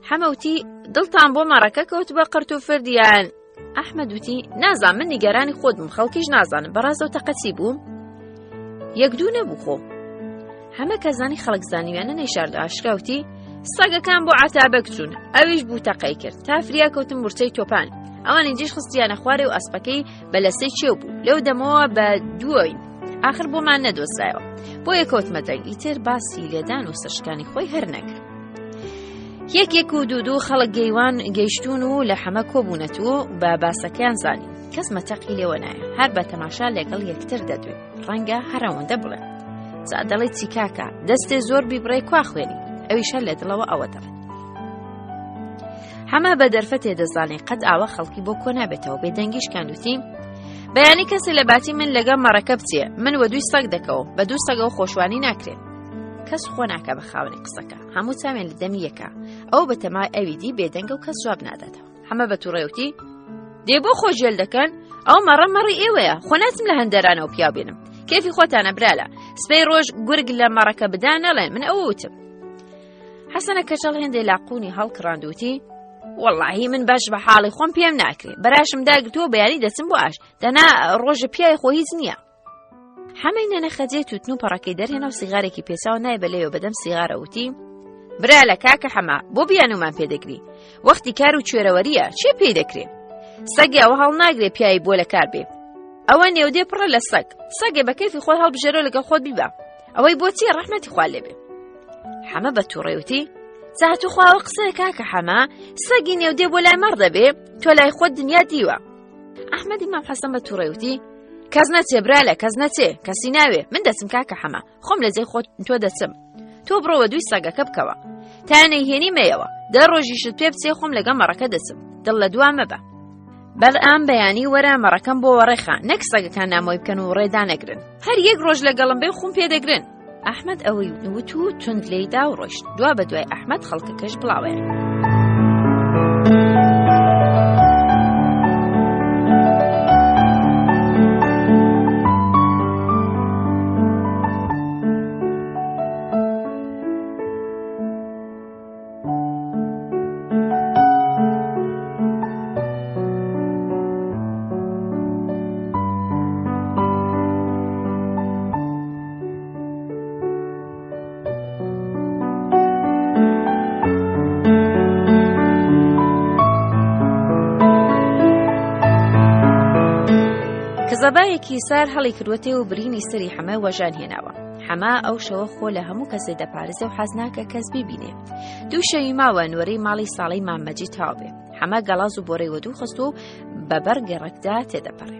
حەمەوتی دڵتان بۆ مەڕەکە کەوت بە قرت و فردیان ئەحمەد وتی نازان من نیگەرانی خۆت بم خەڵکیش نازانم بەڕاستەوە تەقەچی بوو یەک دوو نەبوو خۆ هەمە کەزانی خەڵک زانیویانە نەیشارد ئاشکراوتی سەگەکان بۆ عتابەک چوون ئەویش بوو تەقەی کرد تا فریا کەوتم ورچەی تۆپان ئەوانی جیش خستیانە خوارێ و ئەسپەکەی بە لەسەی چێو بوو لەو دەمەوە بە دووەین ئاخر بۆمان نەدۆزرایەوە بۆیە کەوتمە دەنگ ئیتر باسی لێدان و سەرشکانی خۆی هەر نەکرد یەک یەک و دوو دوو خەڵک گەیوان گەیشتوون و لە حەمە کۆبوونەت و بە باسەکەیان زانی کەس مەتەقی لێوە نایە هەر بە تەماشا لەگەڵ یەکتر دەدوێ ڕەنگە هەر ئەوەندە بڵێ جا دەڵێ چی کاکە دەستێ زۆر بیبڕێ کوا خوێنی ئەویش هەر لە دڵەوە ئەوە دەڵێ حەمە بە دەرفەتێ دەزانێ قەت ئاوە خەڵکی بۆ کۆ نابێتەوە بێدەنگیش کاندوتی بەیانی کەسێ لە باتی من لەگەڵ مەڕەکە بچێ من وە دووی سەگ دەکەوم بە دوو سەگەوە خۆشوانی ناکرێ کەس خۆ ناکە بە خاوەنی قسەکە هەموو چاوێن لە دەمی یەکە ئەو بە تەمای ئەوی دی بێدەنگە و کەس جواب ناداتەوە حەمە بە توڕێوتی دێ بۆ خۆ ژێل دەکەن ئەو مەڕە مەڕی ئێوەیە خۆ ناچم لە هەندەرانەوە پیاو بێنم کێفی خۆتانە برالە سبەی ڕۆژ گورگ لە مەڕەکە بدا نەڵێن من ئەوە وتم حەسەنە کەچەڵ هێندێ لاقونی هەڵکڕاندوتی وەڵاهی من باش بە حاڵی خۆم پێم ناکرێ بەراشم داگرتووە بەیانی دەچم بۆ ئاش دەنا ڕۆژە پیای خۆ هیچ نییە حەمەی نەنە خەجێ توتن و پەڕەکەی دەرهێنا و سیغارێکی پێچاوە نای بە لێوە بەدەم سیغارە وتی برا لە کاکە حەمە بۆ بیانومان پێدەگری وەختی کار و کوێرەوەریە چێ پێی دەکرێ سەگی ئەوە هەڵناگرێ پیاوی بۆ لە کار بێ ئەوە نێودێ پڕە لە سەگ سەگێ بە کەیفی خۆی هەڵبژێرە لەگەڵ خۆت بیبە ئەوەی بۆچی ڕەحمەتی خوا لێبێ حەمە بە تووڕێوتی ساعت و خواوە قسە کاکە حەمە سەگی نێودێ بۆ لای مەڕ دەبێ تۆ لای خۆت دنیا دیوە ئەحمەدی مام حەسەن بە تووڕێوتی کەس نەچێ برا لە کەس نەچێ کەسی ناوێ من دەچم کاکە حەمە خۆم لە جێی خۆت تۆ دەچم تۆ بڕۆوە دووی سەگەکە بکەوە تا نەیهێنی مەیەوە دە ڕۆژیشت پێ بچێ خۆم لەگەڵ مەڕەکە دەچم دڵ لە دوا مەبە بەڵام بەیانی وەرە مەڕەکەم بۆ وەڕێخە نەک سەگەکان نامۆی بکەن و ڕێدا نەگرن هەر یەک ڕۆژ لەگەڵم بێ خۆم پێدەگرن ئەحمەد ئەوەی وت و توند لێیدا و ڕۆیشت دوا بە دوای ئەحمەد خەڵکەکەش بڵاوەیە. کزەبایەکی سار هەڵی کردوەتێ و برینی سەری حەمە وەژان هێناوە حەمە ئەو شەوە خۆ لە هەموو کەسێ دەپارێزێ و حەز ناکە کەس بیبینێ دوو شەوی ماوە نۆرەی ماڵی ساڵەی مامەجی تاو بێ حەمە گەڵاز و بۆرەی وەدوو خست و بە بەر گەڕەکدا تێدەپەڕێ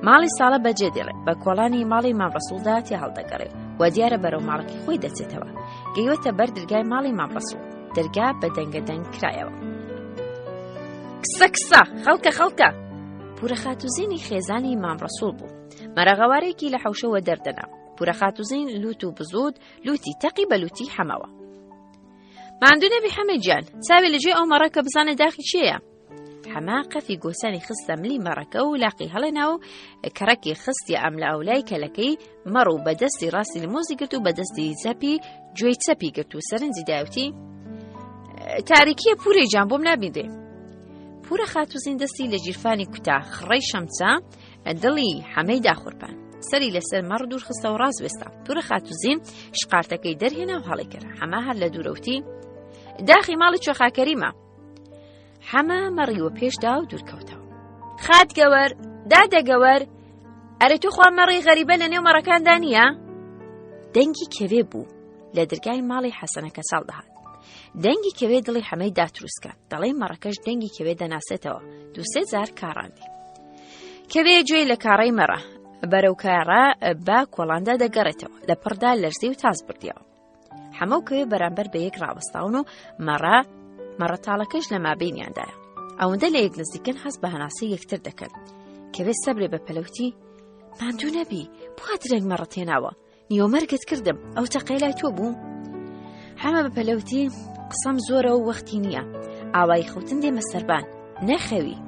ماڵی ساڵە بەجێ دێڵێ بە کۆڵانی ماڵی مام ڕەسوڵدا تێ هەڵدەگەڕێ و دیارە بەرەو ماڵەکەی خۆی دەچێتەوە گەیوەتە بەر درگای ماڵی مام ڕەسوڵ دەرگا بە دەنگە دەنگ کرایەوە کسە کسە خەڵکە خەڵکە پورە خاتوزینی خێزانی مام ڕەسوڵ بوو مەرەغەوارێکی لە حەوشەوە دەردەنا پورە خاتوزین لوت و بزوت لوتی تەقی بە لوتی حەمەوە ماندوو نەبی حەمە گیان چاوی لە جێ ئەو مەڕە کە بزانێ داخی چێیە حەمە قەفی گۆسانی خستە ملی مەڕەکە و لاقی هەڵێنا و کەڕەکی خستیە ئەم لە ئەولای کەلەکەی مەڕ و بە دەستی ڕاستی لمۆزی گرت و بە دەستی چەپی گوێی چەپی گرت و سەرنجی داوتی تاریکیە پورێ جان بۆم نابینرێ پورە خاتوزین دەستی لە گیرفانی کوتا خڕەی شەمچە دڵی حەمەی داخورپان سەری لەسەر مەڕ دوور خستەوە ڕاست وێستا پورە خاتوزین شقارتەکەی دەرهێنا و هەڵی کرد حەمە هەر لە دوورەوتی داخی ماڵی چۆخاکەریمە حەمە مەڕی وە پێشدا و دوورکەوتەوە خات گەوەر دادە گەوەر ئەرێ توخوا مەڕی غەریبە لە نێو مەڕەکاندا نییە دەنگی کەوێ بوو لە درگای ماڵی حەسەنە کەساڵ دەهات. دەنگی کەوێ دڵی حەمەی داتروسکە دەڵێ مەڕەکەش دەنگی کەوێ دەناسێتەوە دووسێ جار کاڕاندی کەوێ گوێی لە کاڕەی مەڕە بەرەو کارە بە کۆڵاندا دەگەڕێتەوە لە پڕدا لەرزی و تاز بردیەوە حەمە و کەوێ بەرامبەر بە یەک ڕاوەستاون و مەڕە مەڕەتاڵەکەش لە مابینیاندایە ئەوەندە لە یەک نزیکن حەز بە هەناسەی یەکتر دەکەن کەوێ سەبرێ بە پەلەوتی ماندوو نەبی بوا درەنگ مەڕەت هێناوە نیوەمەرگت کردم ئەو تەقەی لای تۆ بوو حەمە بە پەلەوتی قسەم زۆرە و وەختی نییە ئاوایی خەوتن دێمە سەربان نەخەوی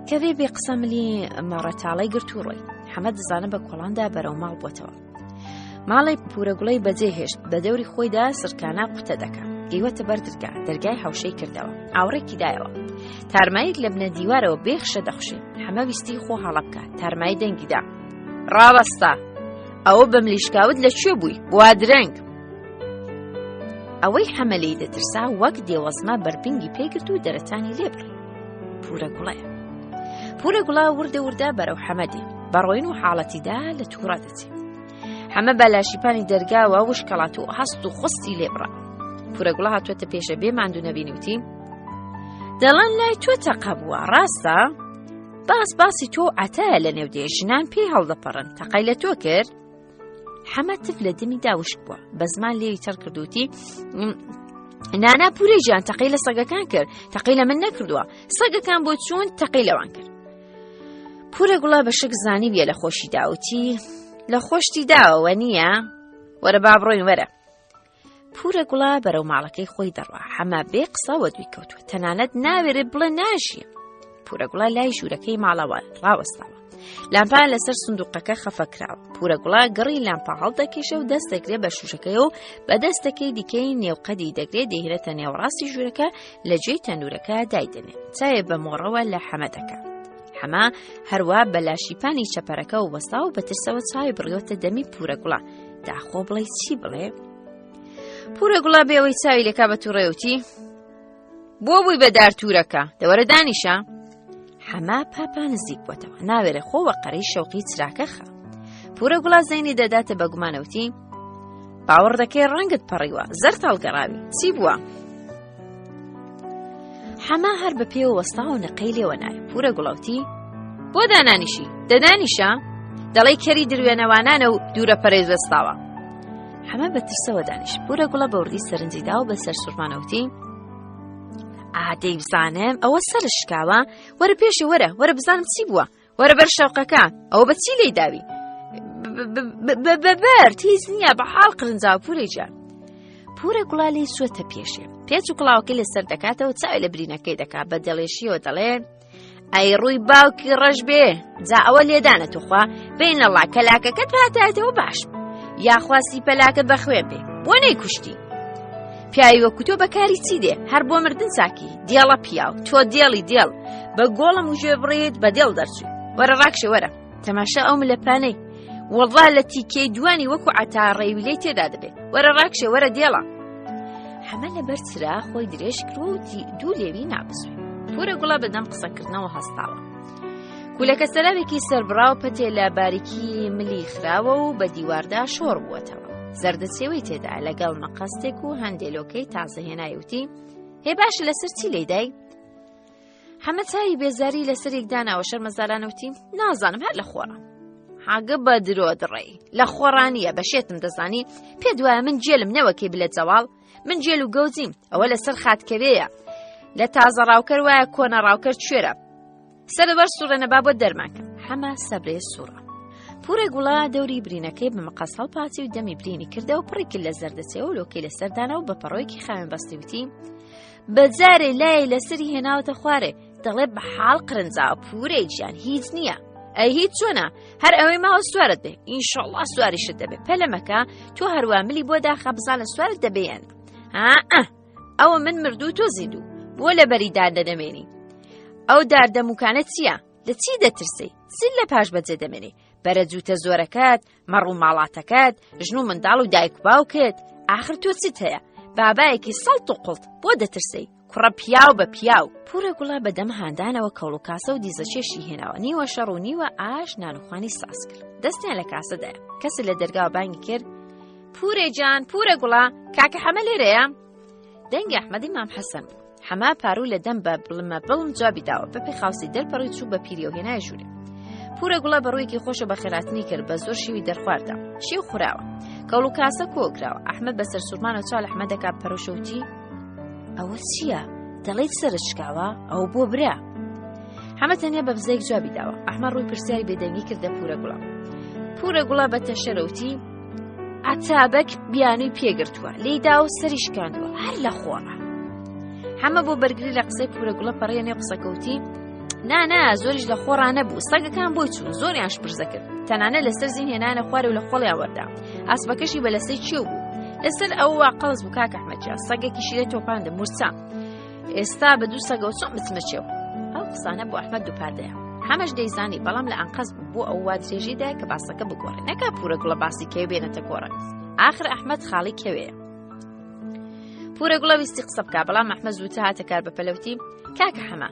کەوێ بێ قسە ملی مەڕەتاڵی گرت و ڕۆی حەمە دەزانە بە کۆڵاندا بەرەو ماڵ بۆتەوە ماڵی پورەگوڵەی بەجێ هێشت بە دەوری خۆیدا سرکانە قوتە دەکا گەیوەتە بەر دەرگا دەرگای حوشەی کردەوە ئاوڕێکی دایەوە تارمایەک لە بنە دیوارەوە بێخشە دەخشێ حەمە ویستی خۆ هەڵە بکە تارمای دەنگیدا ڕاوەستا ئەوە بە ملیشکاوت لە کوێ بووی وا درەنگ ئەوەی حەمە لێی دەترسا وەک دێوەزمە بەربنگی پێگرت و دەرەتانی لێ بڕی پورە گوڵەیە پورە گوڵا وردە وردە بەرەو حەمەدی بەڕۆین و حاڵەتیدا لە تووڕە دەچێت حەمە بە لاشیپانی دەرگاوە وشکەڵات و هەست و خوستی لێ بڕا پورە گوڵە هاتووەتە پێشە بێ ماندوو نەبینیوتی دەڵێن لای تۆ تەقە بووە ڕاستە باس باسی تۆ و عەتایە لە نێو دێ ژنان پێی هەڵدەپەڕن تەقای لە تۆ کرد حەمە تف لە دەمی داوشک بووە بە زمان لێوی تەڕ کردوتی نانا پورێ گیان تەقی لە سەگەکان کرد تەقی لە من نەکردووە سەگەکان بۆ چوون تەقی لەوان کرد پورە گوڵە بە شک زانیویە لە خۆشی داوتی لە خۆشتی داوە نییە وەرە با بڕۆین وەرە پورە گوڵە بەرەو ماڵەکەی خۆی دەڕوا حەمە بێ قسە وە دووی کەوتووە تەنانەت ناوێرێ بڵێ ناژیە پورە گوڵە لای ژوورەکەی ماڵەوە ڕاوەستاوە لامپا لەسەر سندوقەکە خەفە کراوە پورە گوڵە گڕی لامپا هەڵدەکێشە و دەست دەگرێ بە شوشەکەی و بە دەستەکەی دیکەی نێوقەدی دەگرێ دەهێنێتە نێوەڕاستی ژوورەکە لە جێی تەنورەکە دایدەنێ چاوێ بە مۆڕەوە لە حەمە دەکا حەمە هەروە بە لاشیپانی چەپەرەکە و وەستا و بەترسەوە چاوی بڕیوەتە دەمی پورە گوڵە داخۆ بڵێ چی بڵێ؟ پورە گوڵە بێەوەی چاوی لەکا بە تووڕێوتی بۆ بووی بە دارتورەکە دەوەرە دانیشە حەما پاپا نزیک بۆتەوە ناوێرە خۆ وە قەرەی شەوقی چراکە خە پورە گوڵا زەینی دەداتە بە گومانەوتی باوەڕ دەکەی ڕەنگت پەڕیوە زەرد هەڵگەڕاوی چی بووە؟ حەما هەر بە پێوە وەستا و نقەی لێوە نایە پورە گوڵەوتی بۆ دانانیشی دەدانیشە دەڵێی کەری دروێنەوانانە و دوورە پەرێز وەستاوە حەمە بە ترسەوە دانیش پورە گوڵە بەوردی سەرنجی دا و بە سەر سوڕمانەوتی ئادەی بزانم ئەوە سەر شکاوە وەرە پێشی وەرە وەرە بزانم چی بووە وەرە بەر شەوقەکە ئەوە بە چی لێی داوی بەبەر هیچ نییە بە حاڵ قرنجاو پورێ گیان پورە گوڵا لێی چووەتە پێشێ پێچ و کڵاوەکەی لەسەر دەکاتەوە چاوی لە برینەکەی دەکات بە دڵێشیەوە دەڵێ ئەی ڕووی باوکی ڕەش بێ جا ئەوە لێدانە توخوا بینەڵا کەلاکەکەت هاتایەتەوە باش یاخواسی پەلاکە بەخوێن بێ بۆ نەیکوشتی پیاوی وەکو تۆ بەکاری چی دێ هەر بۆ مردن چاکی دێڵە پیاو تۆ دێڵی دێڵ بە گۆڵم و گوێ بڕیت بە دێڵ دەرچووی وەرە ڕاکشێ وەرە تەماشا ئەو ملەپانەی وەڵا لە تیکەی دوانی وەکو عەتا ڕێویلەی تێدا دەبێت وەرە ڕاکشێ وەرە دێڵە حەمە لەبەر چرا خۆی درێژ کرد و دوو لێوی نابزوێ پورە گوڵە بەدەم قسەکردنەوە هەستاوە کولەکە سەراوێکی سەربڕاو پەتێ لە باریکی ملی خراوە و بە دیواردا شۆڕ بووەتەوە زەردەچێوەی تێدا لەگەڵ مەقەستێک و هەندێلۆکەی تازە هێنایوتی هێ باشە لەسەر چی لێدای حەمە چاوی بێزاری لەسەرێک داناوە شەرمەزارانەوتی نازانم هەر لە خۆڕا حاگە بە درۆ دڕێی لە خۆڕانیە بە شێتم دەزانی پێ دوایە من جێلم نەوەکەی بلە جەواڵ من جێل و گەوجیم ئەوە لەسەر خاتکەوێیە لە تازە ڕاوکەر وایە کۆنە ڕاوکەر کوێرە سەرەوەر سوڕێنە با بۆ دەرمانکەم حەمە سەبرێ سوڕە پورە گوڵە دەوری برینەکەی بە مقەس هەڵپاچی و دەمی برینی کردە و پڕی کرد لە زەردەچێ و لۆکەی لەسەر دانا و بە پەڕۆیەکی خاوێن بەستی وتی بە جارێ لای لەسەری هێناوەتە خوارێ دەڵێ بە حاڵ قرنجاوە پورەی گیان هیچ نییە ئەی هیچ چۆنە هەر ئەوەی ماوە سوارت بێ ئینشەڵڵا سواریشت دەبێ پەلەمەکە تۆ هەروە ملی بۆ داخە بزانە سوارت دەبێن ها ئەوە من مردوو تۆ زیندوو بۆ لە بەری دار دەدەمێنی ئەو دار دەموکانە چییە لە چی دەترسی چی لە پاش بەجێ دەمێنی بەرە جووتە زۆرەکەت مەڕ و ماڵاتەکەت ژن و منداڵ و دایک و باوکت ئاخر تۆ چیت هەیە بابایەکی سەڵت و قڵت بۆ دەترسی کوڕە پیاو بە پیاو پورە گوڵە بە دەم هاندانەوە کەوڵ و کاسە و دیزە چێشی هێناوە نیوە شەڕ و نیوە ئاش نانوخوانی ساز کرد دەستیان لە کاسەدایە کەسی لە دەرگاوە بانگی کرد پورێ جان پورە گوڵە کاکە حەمە لێرەیە؟ دەنگی ئەحمەدی مام حەسەن بوو. حەمە پاروو لە دەم بە بڵمە بڵم جوابی داوە بە پێخاوسی دەرپەڕی چوو بە پیریەوە هێنای ژوورێ. پورە گوڵە بە ڕوویەکی خۆشە بە خێراتنی کرد بە زۆر شیوی دەرخواردا شیو خوراوە کەوڵ و کاسە کۆکراوە ئەحمەد بەسەر سوورمانە چاو لە حەمە دەکا پەرۆشەوتی ئەوە چییە؟ دەڵێیت سەرت شکاوە ئەو بۆ برا حەمە تەنیا بە بزەیەک جوابی داوە ئەحمە ڕووی پرسیاری بێدەنگی کردە پورە گوڵە پورە گوڵە بە تەشەرەوتی عەتابەک بیانووی پێگرتووە لێیدا و سەری شکاندووە هەر لە خۆڕە حەمە بۆ بەرگری لە قسەی پورە گوڵە پەڕیە نێو قسەکەوتی نا نا زۆریش لە خۆڕا نەبوو سەگەکان بۆی چوون زۆریان شپرزە کرد تەنانە لەسەر زین هێنانە خوارێ و لە خۆڵیان وەردا ئاسبەکەشی بە لەسەی چێو بوو لەسەر ئەو وا قەڵس بوو کاک ئەحمەد جان سەگێکیشی لێ تۆپاندە مورچە ئێستا بە دوو سەگەوە چۆن بچمە چێو ئەو قسانە بۆ ئەحمەد دووپاتەیە هەمەش دەیزانی بەڵام لە ئەنقەست بوو بۆ ئەو وا درێژی دایە کە باسەکە بگۆڕێ نەکا پورە گوڵە باسی کەوێ بێنێتە گۆڕێ ئاخر ئەحمەد خاڵی کەوێیە پورە گوڵە ویستی قسە بکا بەڵام ئەحمەد زووتر هاتە کار بە پەلەوتی کاکە حەمە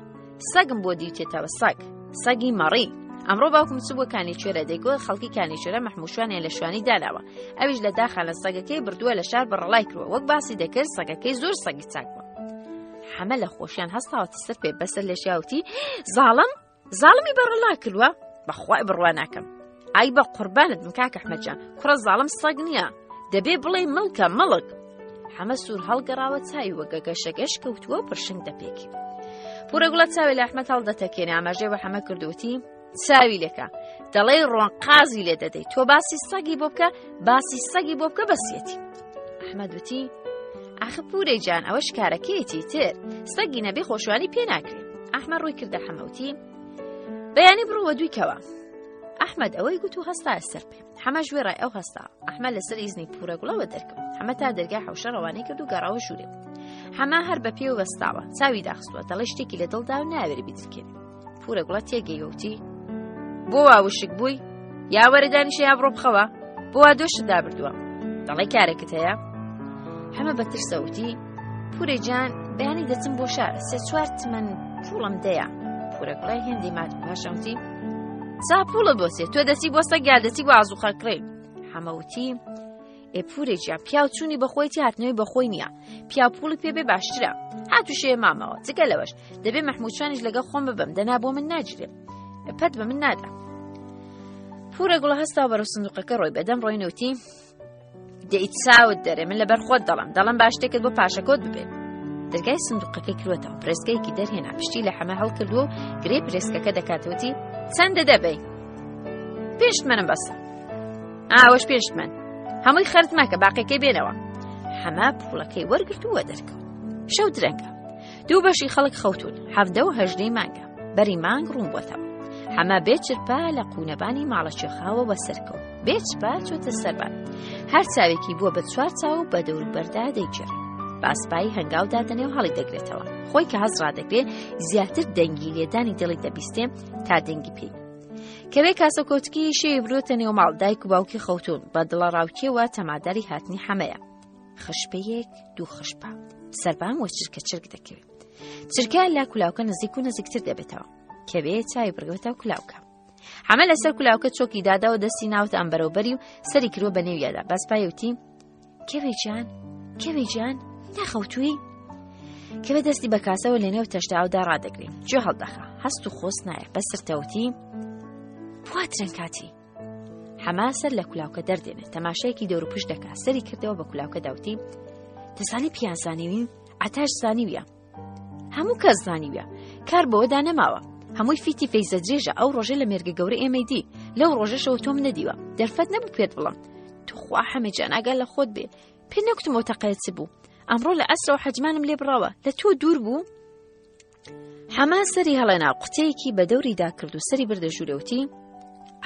سەگم بۆ دیوتێتەوە سەگ سەگی مەڕی ئەمڕۆ باوکم چ بووە کانی کوێرە دەیگوت خەڵکی کانی کوێرە مەحموشوانیان لە شوانی داناوە ئەویش لە داخانە سەگەکەی بردووە لە شار بەڕەڵای کردووە وەک باسی دەکرد سەگەکەی زۆر سەگی چاک بووە حەمە لە خۆشیان هەستاوەتە سەر پێ بەسەر لێشیاوتی زاڵم زاڵمی بەڕەڵا کردووە بەخوای بڕوا ناکەم ئای بە قوربانت بم کاک ئەحمەد جان کوڕە زاڵم سەگ نییە دەبێ بڵێ مڵکە مەڵک حەمە سوور هەڵگەڕاوە چاوی وەگە گەشەگەش کەوتووە و پرشنگ دەپێکی پورەگوڵە چاوی لە ئەحمەد هەڵدەتەکێنێ ئاماژەی بە حەمە کردوتی چاوی لێکە دەڵێ ڕۆنقازی لێ دەدەی تۆ باسی سەگی بۆ بکە باسی سەگی بۆ بکە بەسیەتی ئەحمەد وتی ئاخ پورەی جان ئەوەش کارەکەیەتی تر سەگی نەبێ خۆشوانی پێ ناکرێ ئەحمە ڕووی کردە حەمەوتی بەیانی بڕوە دوویکەوە ئەحمد ئەوەی گوت و هەستا سەر پێ حەمەش وێڕای ئەو هەستا ئەحمە لەسەر ئیزنی پورەگوڵەوە دەرکەوت حەمە تا دەرگای حەوشە ڕەوانەی کرد و گەڕاوە ژوورێ حەمە هەر بە پێ وەستاوە چاوی داخستووە دەڵێ شتێکی لە دڵدا و ناوێری بیدرکێنێ پورەگوڵە تێگەیوتی بۆ وا وشک بووی یا وەرە دانیشە یا بڕۆ بخەوە بۆ وا دۆشت دابردووە دەڵێ کارێکت هەیە حەمە بە ترسەوتی پورێ جان بەیانی دەچم بۆ شار سێ چوار تمەن پوڵم دەیە پورە گوڵای هێندی مات پاشەوتی سا پوڵە بۆ سێ تۆ دەچی بۆ سەگ یا دەچی بۆ ئازوخە کڕێ حەمەوتی ئێ پورێ گیان پیاو چوونی بەخۆیتی هاتنەوەی بەخۆی نییە پیاو پوڵی پێ بێ باشترە هاتوشێ مامەوە جگە لەوەش دەبێ مەحموودشانیش لەگەڵ خۆم ببم دەنا بۆ من ناگیرێ پەت بە من نادا پورە گوڵە هەستا بەرەو سندوقەکە ڕۆی بەدەم ڕۆینەوتی دەی چاوت دەرێ من لەبەر خۆت دەڵم دەڵم با شتێکت بۆ پاشەکۆت ببێت دەرگای سندوقەکەی کردوەتەوە پرێسکەیەکی دەرهێنا پشتی لە حەمە هەڵکردووە و گرێ پرێسکەکە دەکاتەوەتی چەندە دەبەی پێشت منم بەسە ئاوەش پێشت من هەمووی خەرج مەکە باقیەکەی بێنەوە حەمە پوڵەکەی وەرگرت و دەرکەوت شەو درەنگە دوو بەشی خەڵک خەوتون حەڤدە و هەژدەی مانگە بەری مانگ ڕوون بۆتەوە حەمە بێ چرپە لە قوونەبانی ماڵە کوێخاوە وەسەرکەوت بێ چپە چۆتە سەربان هەر چاوێکی بووە بە چوار چاو و بە دەوروبەردا دەیگێڕێ باسپایی هەنگاو دادەنێ و هەڵی دەگرێتەوە خۆی کە هەز ڕادەگرێ زیاتر دەنگی لێدانی دڵی دەبیستێ تا دەنگی پێی کەوێ کاسە کۆتکی شێوی برۆتە نێو ماڵ دایک و باوکی خەوتون بە دڵە ڕاوکێوە تەماداری هاتنی حەمەیە خشپەیەک دوو خشپە سەربان وە چرکە چرک دەکەوێت چرکە لا کولاوکە نزیک و نزیکتر دەبێتەوە کەوێ چاوی بڕگەوەتە کولاوکە حەمە لەسەر کولاوکە چۆکی داداوە دەستی ناوتە ئەم بەرەوبەری و سەری کردوە بە نێویادا بەس پایوتی کەوێ جان کەوێ جان نەخەوتووی کەوێ دەستی بە کاسەوە لە نێو تەشتاودا ڕادەگرێ گوێ هەڵدەخا هەست و خۆست نایە بەسرتەوتی بوا درەنگ هاتی حەما سەر لە کولاوکە دەردێنێ تەماشایەکی دەور و پشت دەکا سەری کردەوە بە کولاوکە داوتی دەزانی پیان زانیوین عتاش زانیویە هەموو کەس زانیویە کار بەوەدا نەماوە هەمووی فیتی فەیزە درێژە ئەو ڕۆژە لە مێرگە گەورە ئێمەی دی لەو ڕۆژەشەوە تۆم نەدیوە دەرفەت نەبوو پێت بڵم توخوا حەمەجان ئاگا لە خۆت بێ پێ نەکوتمەوە تەقەیە چ بوو ئەمڕۆ لە ئەسرەوە حەجمانم لێ بڕاوە لە تۆ دوور بوو حەمە سەری هەڵێنا قوتەیەکی بە دەوریدا کرد و سەری بردە ژوورەوتی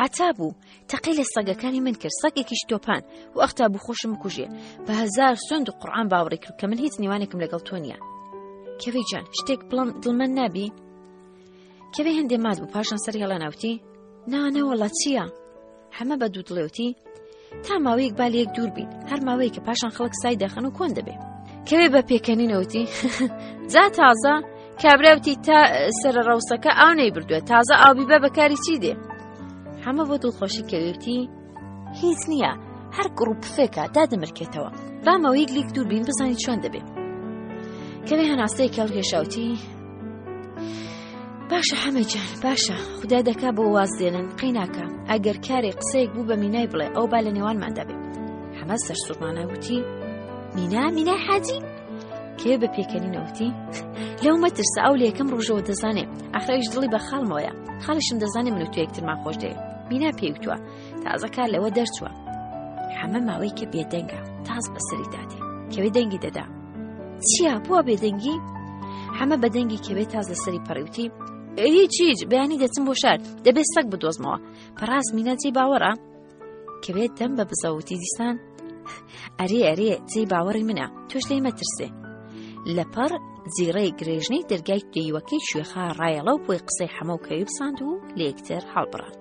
عتا بوو تەقی لە سەگەکانی من کرد سەگێکیش تۆپان و ئەختا بوو خۆشم کوژێ بە هەزار سند و قورآن باوەڕی کرد کە من هیچ نێوانێکم لەگەڵ تۆ نییە کەوی جان شتێک بڵم دڵمەند نابی کەوێ هەندێ مات بوو پاشان سەری هەڵێناوتی نا نەوەڵا چییە؟ حەمە بە دوودڵێوتی تا ماوەیەک با لە یەک دوور بین هەر ماوەیە کە پاشان خەڵک سای دەخەن و کۆن دەبێ کەوێ بە پێکەنینەوتی جا تازە کابراوتی تا سەر ڕەوسەکە ئاو نەیبردووە تازە ئاوبی بە بەکاری چی دێ حەمە بۆ دڵخۆشی کەوێتی هیچ نییە هەر گوڕ و پفێکە دادەمرکێتەوە با ماوەیەک لیک دوور بین بزانین چۆن دەبێ. کەمێ هەناسەیەکی هەڵکێشاوتی باشە حەمە جان باشە خدا دەکا بۆ واز دێنن قەی ناکە ئەگەر کارێک قسەیەک بوو بە مینای بڵێ ئەو با لە نێوانمان دەبێ حەمە سەرسوڕمانە وتی مینا مینا حاجی کێ بە پێکەنینەوتی لەو مەترسە ئەو لە یەکەم ڕۆژەوە دەزانێ ئەخرەویش دڵی بە خاڵمەوەیە خاڵیشم دەزانێ من و تۆ یەکترمان خۆش دەوێ مینا پێی وتووە تازە کار لەوە دەرچووە حەمە ماوەی کە بێدەنگە تاز بەسەری دادێ کەوێ دەنگی دەدا چییە بووە بێدەنگی حەمە بە دەنگی کەوێ تاز لەسەری پەڕیوتی هیچ هیچ بەیانی دەچم بۆ شار دەبێت سەگ بدۆزمەوە پەڕاست مینا جێی باوەڕە کەوێت دەم بە بزەوتی دیسان ئەرێ ئەرێ جێی باوەڕی منە تۆش لێی مەترسێ لەپەڕ زیڕەی گرێژنەی دەرگای دەیوەکەی شوێخا ڕایەڵە و بۆی قسەی حەمە و کەوی بساند و لەیەکتر هەڵبڕان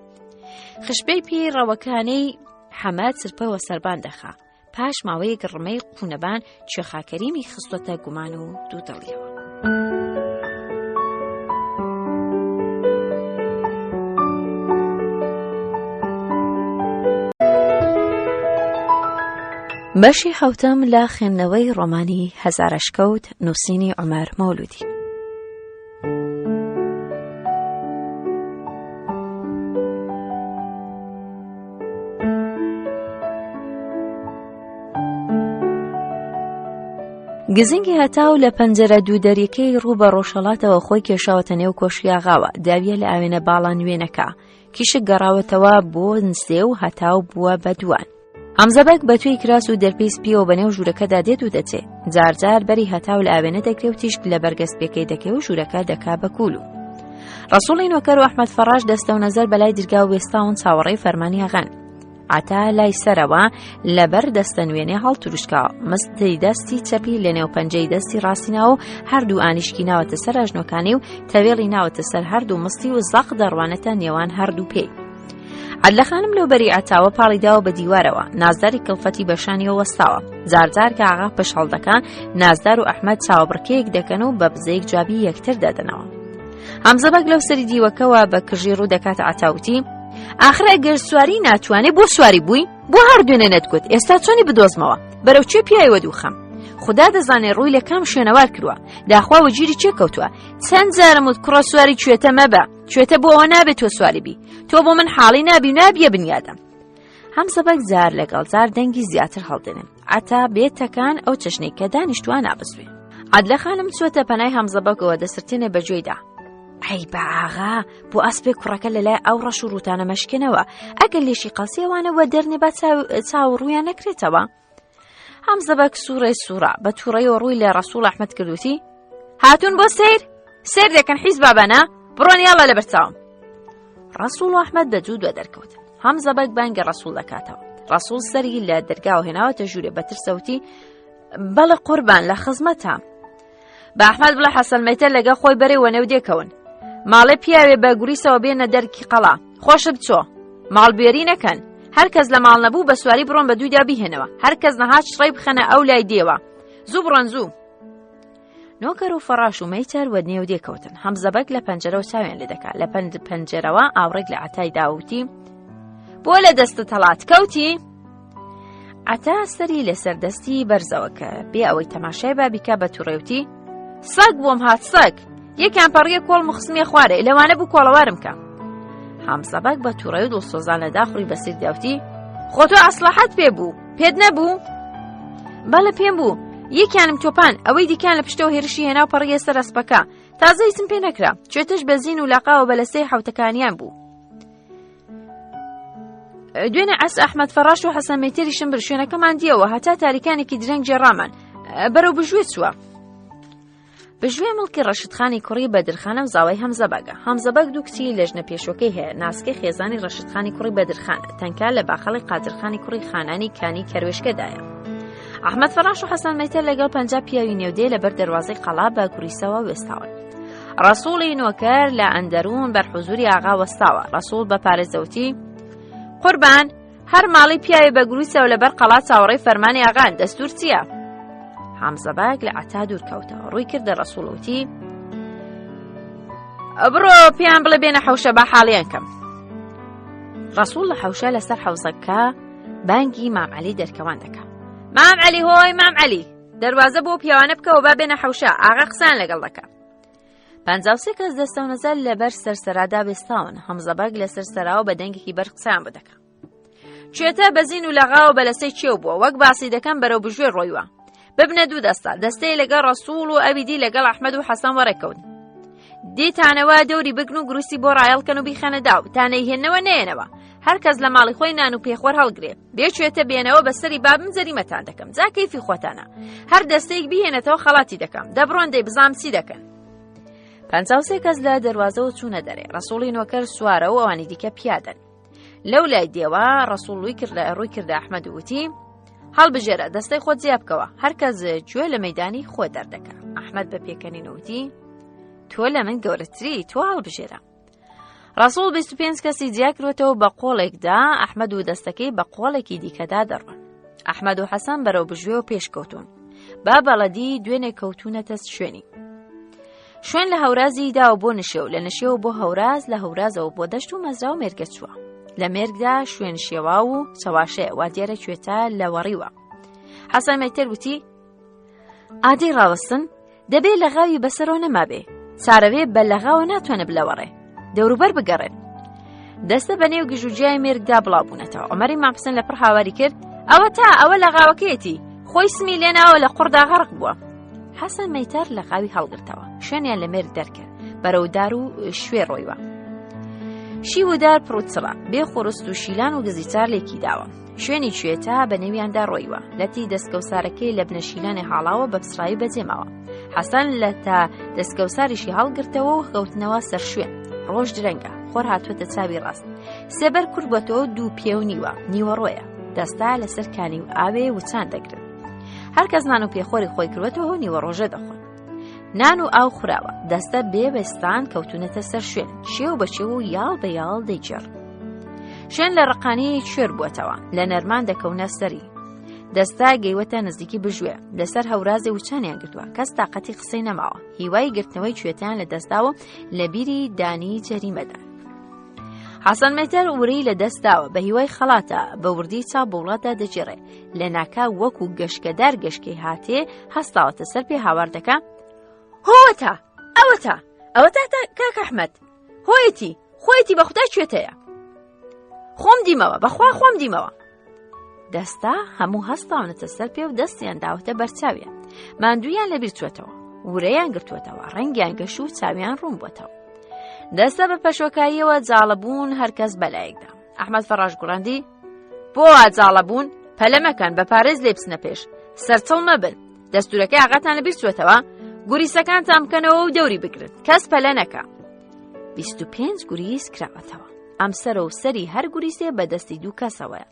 خشپەی پێی ڕەوەکانەی حەمە چرپەوە سەربان دەخا پاش ماوەیەک ڕمەی قونەبان کوێخاکەریمی خستوەتە گومان و دوودڵیەوە. بەشی حەوتەم لە خوێندنەوەی ڕۆمانی هەزارەشکەوت نووسینی عومەر مەولودی. گزنگی هەتاو لە پەنجەرە دوودەریەکەی ڕوو بە ڕۆژهەڵاتەوە خۆی کێشاوەتە نێو کۆشکی ئاغاوە داویە لە ئاوێنە باڵا نوێنەکە کیشک گەڕاوەتەوە بۆ نسێ و هەتاو بووە بە دووان هەمزەبەگ بە توێی کراس و دەرپێی سپیەوە بە نێو ژوورەکەدا دێت و دەچێ جار جار بەری هەتاو لە ئاوێنە دەگرێ و تیشک لە بەرگەسپیەکەی دەکەی و ژوورەکە دەکا بە کوول و ڕەسوڵی نۆکەر و ئەحمەد فەڕاش دەستە و نەزەر بەلای درگا و وێستاون چاوەڕێی فەرمانی ئاغان عەتا لای سەرەوە لەبەر دەستە نوێنێ هەڵتروشکاوە مستی دەستی چەپی لە نێو پەنجەی دەستی ڕاستی ناوە و هەردوو ئانیشکی ناوەتە سەر ئەژنۆکانی و تەوێڵی ناوەتە سەر هەردوو مستی و زەق دەڕوانێتە نێوان هەردوو پێی. عەدلە خانم لەو بەری عەتاوە پاڵی داوە بە دیوارەوە نازداری کڵفەتی بە شانیەوە وەستاوە جار جار کە ئاغا پشت هەڵدەکا نازدار و ئەحمەد چاوەبڕکێیەک دەکەن و بە بزەیەک جوابی یەکتر دەدەنەوە هەمزە بەگ لەو سەری دیوەکەوە بە کژی ڕوو دەکاتە عەتاوتی ئاخر ئەگەر سواری ناتوانێ بۆ سواری بووی بۆ هەر دوێنێ نەتگوت ئێستا چۆنی بدۆزمەوە بەرەو چێ پیاوە دووخەم خدا دەزانێ ڕووی لە کام شوێنەوار کردووە داخوا وەگیری چێ کەوتووە چەند جارم وت کوڕە سواری کوێتە مەبە کوێتە بۆ ئەوە نابێت تۆ سواری بی تۆ بۆ من حاڵی نابی و نابیە بنیادەم هەمزە بەگ جار لەگەڵ جار دەنگی زیاتر هەڵدێنن عەتا بێ تەکان ئەو چەشنەی کە دانیشتووە نابزوێ عەدلە خانم چووەتە پەنای هەمزە بەگەوە دەسرتێنێ بە گوێیدا ئەی بە ئاغا بۆ ئەسپێ کوڕەکە لە لای ئەو ڕەش و ڕووتانە مەشکێنەوە ئەگەر لێشی قەڵسیەوانە وە دەرنێ با چاو ڕوویان نەکرێتەوە هەمزە بەگ سوڕێ سوڕا بە تووڕەیەوە ڕووی لە ڕەسوڵ ئەحمەد کردوتی هاتوون بۆ سیر سیر دەکەن حیز بابانە بڕۆن یاڵا لە بەرچاوم ڕەسوڵ و ئەحمەد بە جوو دوە دەرکەوتن هەمزە بەگ بانگی ڕەسوڵ دەکاتەوە ڕەسوڵ سەری لە دەرگاوە هێناوەتە ژوورێ بە ترسەوتی بەڵێ قوربان لە خزمەتە بە ئەحمەد بڵێ حەسەن مەیتەر لەگەڵ خۆی بەرێ وەنێو دێکەون ماڵێ پیاوێ بە گوریسەوە بێنە دەرکی قەڵا خۆشت بچۆ ماڵ بێری نەکەن هەر کەس لە ماڵ نەبوو بە سواری بڕۆن بە دوویدا بیهێنەوە هەر کەس نەهات شڕی بخەنە ئەو لای دێوە زوو بڕۆن زوو نۆکەر و فەڕاش و مەیتەر وە نێو دێ کەوتن هەمزەبەگ لە پەنجەرەوە چاویان لێ دەکا لە پەند پەنجەرەوە ئاوڕێک لە عەتای داوتی بۆ لە دەستت هەڵات کەوتی عەتا سەری لەسەر دەستی بەرزەوە کە بێ ئەوەی تەماشای بابیکا بە توڕێوتی سەگ بۆم هات سەگ یەکیان پەڕیە کۆڵ مخسمیە خوارێ لەوانە بوو کۆڵەوارم کە هەمزەبەگ بە توڕێ و دڵسۆزانە داخڕی بەسیر داوتی خۆ تۆ ئەسڵەحەت پێ بوو پێت نەبوو بەڵێ پێم بوو یەکیانم تۆپان ئەوەی دیکان لە پشتەوە هێرشی هێنا و پەڕیە سەر ئەسپەکە تازە هیچم پێ نەکرا چێتش بەزین و لاقاوە بە لەسەی حوتەکانیان بوو دوێنێ عەس ئەحمەد فەڕاش و حەسەن مێتەریشم بر شوێنەکەمان دیەوە هەتا تاریکانێکی درەنگ جێڕامان بەرەو بژوێ چووە. بژوێ مڵکی ڕەشدخانی کوڕی بەدرخانە و زاوای هەمزەبەگە هەمزەبەگ دوو کچی لە ژنە پێشوەکەی هەیە ناسکەی خێزانی ڕەشدخانی کوڕی بەدرخان تەنکا لە باخەڵی قادرخانی کوڕی خانانی کانی کەروێشکەدایە. ئەحمەد فەڕاش و حەسەن مەیتەر لەگەڵ 50 پیاوی نێودێ لەبەر دەروازەی قەڵا بە گوریسەوە وێستاون. ڕەسوڵی نۆکەر لە ئەندەروون بەر حوزوری ئاغا وەستاوە ڕەسوڵ بە پارێزەوتی قوربان هەر ماڵی پیاوی بە گروسەوە لەبەر قەڵا چاوەڕێی فەرمانی ئاغان دەستور چییە؟ حەمزەباک لە عەتا دوور کەوتەوە ڕووی کردە ڕەسوڵ وتی بڕۆ پێیان بڵێ بێنە حەوشە با حاڵیان کەم ڕەسوڵ لە حەوشە لەسەر حەوزەکە بانگی مام عەلی دەرکەوان دەکا مام عەلی هۆی مام عەلی. دەروازە بۆ پیاوانە بکەوە با بێنە حەوشە ئاغا قسەیان لەگەڵ دەکا. 53 کەس دەستەونەزەر لەبەر سەرسەرادا وێستاون هەمزەبەگ لەسەر سەراوە بە دەنگێکی بەر قسەیان بۆ دەکا. کوێتە بەزین و لەغاوە بەلەسەی کێو بووە وەک باسی دەکەم بەرەو بژوێ ڕۆیوە ببنە دوو دەستە دەستەی لەگەڵ ڕەسوڵ و ئەوی دی لەگەڵ ئەحمەد و حەسەن وەڕێکەوت دیتانەوە دەوری بگن و گروسی بۆ ڕایەڵکەن و بیخەنە داو تا نەیهێنەوە نێنەوە هەر کەس لە ماڵی خۆی نان و پێخۆر هەڵگرێ بێچێتە بێنەوە بەسەری بابم جەریمەتان دەکەم جا کەیفی خۆتانە هەر دەستەیەک بهێنێتەوە خەڵاتی دەکەم دەبڕۆن دەی بزانم چی دەکەن. 53 کەس لە دەروازەوە چوونە دەرێ ڕەسوڵی نۆکەر سوارە و ئەوانی دیکە پیادەن. لەو لای دێوە ڕەسوڵ ڕووی کرد لە ڕووی کردە ئەحمەد وتی هەڵبژێرە دەستەی خۆت جیا بکەوە هەر کەس گوێ لە مەدانی خۆ دەردەکە ئەحمەد بە پێکەنین وتی تۆ لە من گەورەتری تۆ هەڵبژێرە ڕسوڵ 25 کەسی جیاکرۆتەوە بە قۆڵێکدا ئەحمەد و دەستەکەی بە قۆڵێکی دیکەدا دەڕۆن ئەحمەد و حەسەن بەرەو بژوێ و پێشکەوتون با بەڵەدی دوێنێ کەوتونەتە شوێنی شوێن لە هەورازی داوە بۆ نشێو لە نشێو بۆ هەوراز لە هەورازەوە بۆ دەشت و مەزرا و مێرگە چووە لە مێرگدا شوێن شێواو و چەواشەیە وا دیارە کوێتە لە وەڕیوە حەسەن مەیتەر وتی ئادەی ڕاوەستن دەبێ لە غاوی بەسەرەوە نەمابێ چارەوێ بە لەغاوە ناتوانێت بلەوەڕێ دەوروبەر بگەڕێن دەستە بە نێو گژوگیای مێرگدا بڵاو بوونەتەوە عمەری مامحسن لە پڕ هاواری کرد ئەوە تا ئەوە لە غاوەکەیەتی خۆی سمی لێناوە لە قوڕدا غەرق بووە حەسەن مەیتار لە غاوی هەڵگرتەوە شوێنیان لە مێرگ دەرکرد بەرەو دار و شوێ ڕۆیوە شیو و دار پڕوچڕە بێ خۆرست و شیلان و گزیچار لێکی داوە شوێنی کوێتە بە نێویاندا ڕۆیوە لەتی دەستکەوسارەکەی لە بنەشیلانی هاڵاوە بە پسڕایی بەجێماوە حەسەن لە تا دەستکەوساریشی هەڵگرتەوە و کەوتنەوە سەر شوێن ڕۆژ درەنگە خۆر هاتووەتە چاوی ڕاست سێبەر کورت بۆتەوە دوو پێ و نیوە نیوەڕۆیە دەستا لەسەر کانی و ئاوێ وچان دەگرن هەر کەس نان و پێخۆری خۆی کردوەتەوە و نیوە ڕۆژە دەخۆن نان و ئاو خوراوە دەستە بێ وێستان کەوتونەتە سەر شوێن شێو بە شێو و یاڵ بە یاڵ دەیگێڕ شوێن لە ڕقانی کوێر بووەتەوە لە نەرمان دەکەونە سەری دەستا گەیوەتە نزیکی بژوێ لەسەر هەورازێ وچانیان گرتووە کەس تااقەتی قسەی نەماوە هیوای گرتنەوەی کوێتیان لە دەستداوە لە بیری دانی جەریمەدا. حەسەن مێتەر ورەی لە دەستداوە بە هیوای خەڵاتە بە وردی چاو بە وڵاتدا دەگێڕێ لە ناکا وەکو گەشکەدار گەشکەی هاتێ هەستاوەتە سەر پێ هاوار دەکا هۆوەتا ئەوەتا ئەوەتا تا کاک ئەحمەد هۆیەتی خۆیەتی بە خودا کوێتەیە خۆم دیمەوە بەخوا خۆم دیمەوە دەستا هەموو هەستاونەتە سەر پێ و دەستیان داوەتە بەرچاویان ماندوویان لەبیر چوەتەوە ورەیان گرتووەتەوە ڕەنگیان گەش و چاویان ڕوون بۆتەوە دەستە بە پەشۆکاییەوە جاڵە بوون هەرکەس بەلایەکدا ئەحمەد فەڕاش گوڕاندی بۆ جاڵە بوون پەلە مەکەن بە پارێز لێ بچنە پێش سەرچڵ مەبن دەستورەکەی ئاغاتان لەبیر چوەتەوە گوریسەکانتان بکەنەوە و دەوری بگرن کەس پەلە نەکە 25 گوریس کراوەتەوە ئەم سەرە و سەری هەر گوریسێ بە دەستی دوو کەسەوەیە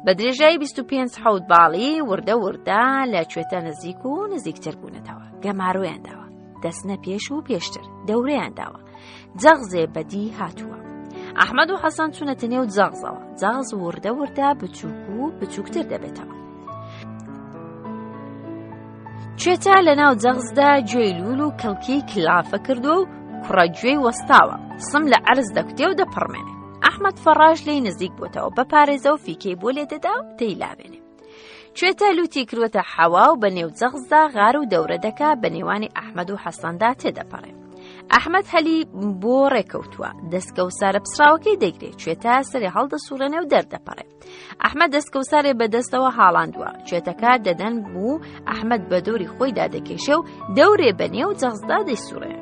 بە درێژایی 25 حەوت باڵی وردە وردە لە کوێتە نزیک و نزیکتر بوونەتەوە گەمارۆیان داوە دەستنە پێش و پێشتر دەورەیان داوە جەغزێ بەدی هاتووە. ئەحمەد و حەسەن چوونەتە نێو جەغزەوە جەغز وردە وردە بچووک و بچووکتر دەبێتەوە. کوێتە لە ناو جەغزدا گوێی لوول و کەڵکی کلافە کردووە و کوڕە گوێی وەستاوە سم لە عەرز دەکوتێ و دەپڕمێنێ ئەحمەد فەڕاش لێی نزیک بۆتەوە بە پارێزە و فیکەی بۆ لێ دەدا و دەیلاوێنێ کوێتە لوتی کردوەتە حەوا و بە نێو جەغزدا غار و دەورە دەکا بە نێوانی ئەحمەد و حەسەندا تێدەپەڕێ ئەحمەد هەلی بۆ ڕێکەوتووە دەستکەوسارە پسراوەکەی دەگرێت کوێتە سەری هەڵدەسوڕێنێ و دەردەپەڕێ ئەحمەد دەستکەوسارێ بە دەستەوە هاڵاندووە کوێتەکە دەدەن بوو ئەحمەد بە دەوری خۆیدا دەکێشێ و دەورێ بە نێو جەغزدا دەیسوڕێ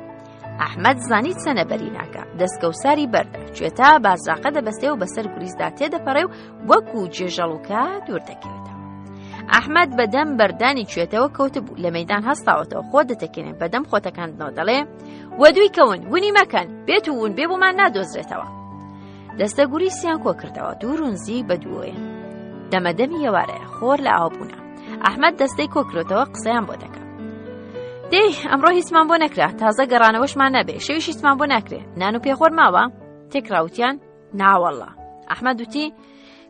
ئەحمەد زانی چەنە بەری ناکا دەستکەوساری بەردە کوێتە بازراقە دەبەستێ و بەسەر گوریسدا تێدەپەڕێ و وەکو جێژەڵوکە دوور دەکەوێتەوە ئەحمەد بەدەم بەردانی کوێتەوە کەوتبوو لە مەدان هەستاوەتەوە خۆ دەتەکێنێ بەدەم خۆتەکاندنەوە دەڵێ وە دووی کەون ونی مەکەن بێت و ون بێ بۆمان نادۆزرێتەوە دەستە گوریسیان کۆ کردەوە دوور و نزیک بە دووەیە دەمەدەمی ئێوارەیە خۆر لە ئاو بوونە ئەحمەد دەستەی کۆکرۆتەوە قسەیان بۆ دەکا دەی ئەمڕۆ هیچمان بۆ نەکرا تازە گەڕانەوەشمان نەبێ شەویش هیچمان بۆ ناکرێ نان و پێخۆر ماوە تێکراوتیان ناوەڵە ئەحمەد وتی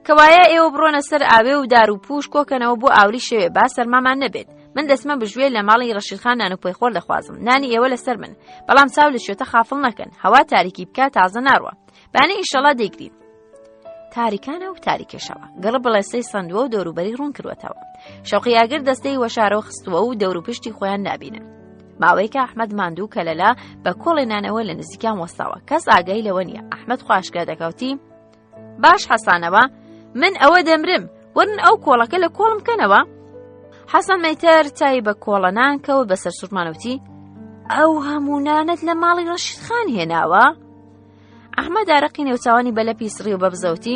کەوایە ئێوە بڕۆنە سەر ئاوێ و دار و پوش کۆکەنەوە بۆ ئاوری شەوێ با سەرمامان نەبێت من دەستمە بژوێ لە ماڵی ڕەشیدخان نان و پێخۆر دەخوازم نانی ئێوە لەسەر من بەڵام چاو لە شوێتە خافڵ نەکەن هەوا تاریکی بکە تازە ناڕوە بانە ئیشەڵا دەیگرین. تاریکانە و تاریکەشەوە گڕ بڵێسەی سەندووە و دەوروبەری ڕوون کردووەتەوە. شەوقی ئاگر دەستەی وەشارەوە خستووە و دەوروپشتی خۆیان نابینن. ماوەیەکە ئەحمەد ماندوو کەلەلا بە کۆڵێ نانەوە لە نزیکان وەستاوە کەس ئاگای لەوە نییە ئەحمەد خواشکرا دەکەوتی باش حەسانەوە من ئەوە دەمرم وەرن ئەو کۆڵەکە لە کۆڵم کەنەوە حەسەن مەیتەر چای بە کۆڵەنان کەوت بەسەر سوورمانوتی ئەو هەموو نانەت لە ماڵی ڕەشید خان هێناوە ئەحمەد ئارەقی نێوچاوانی بە لەپی سڕی و بە بزەوتی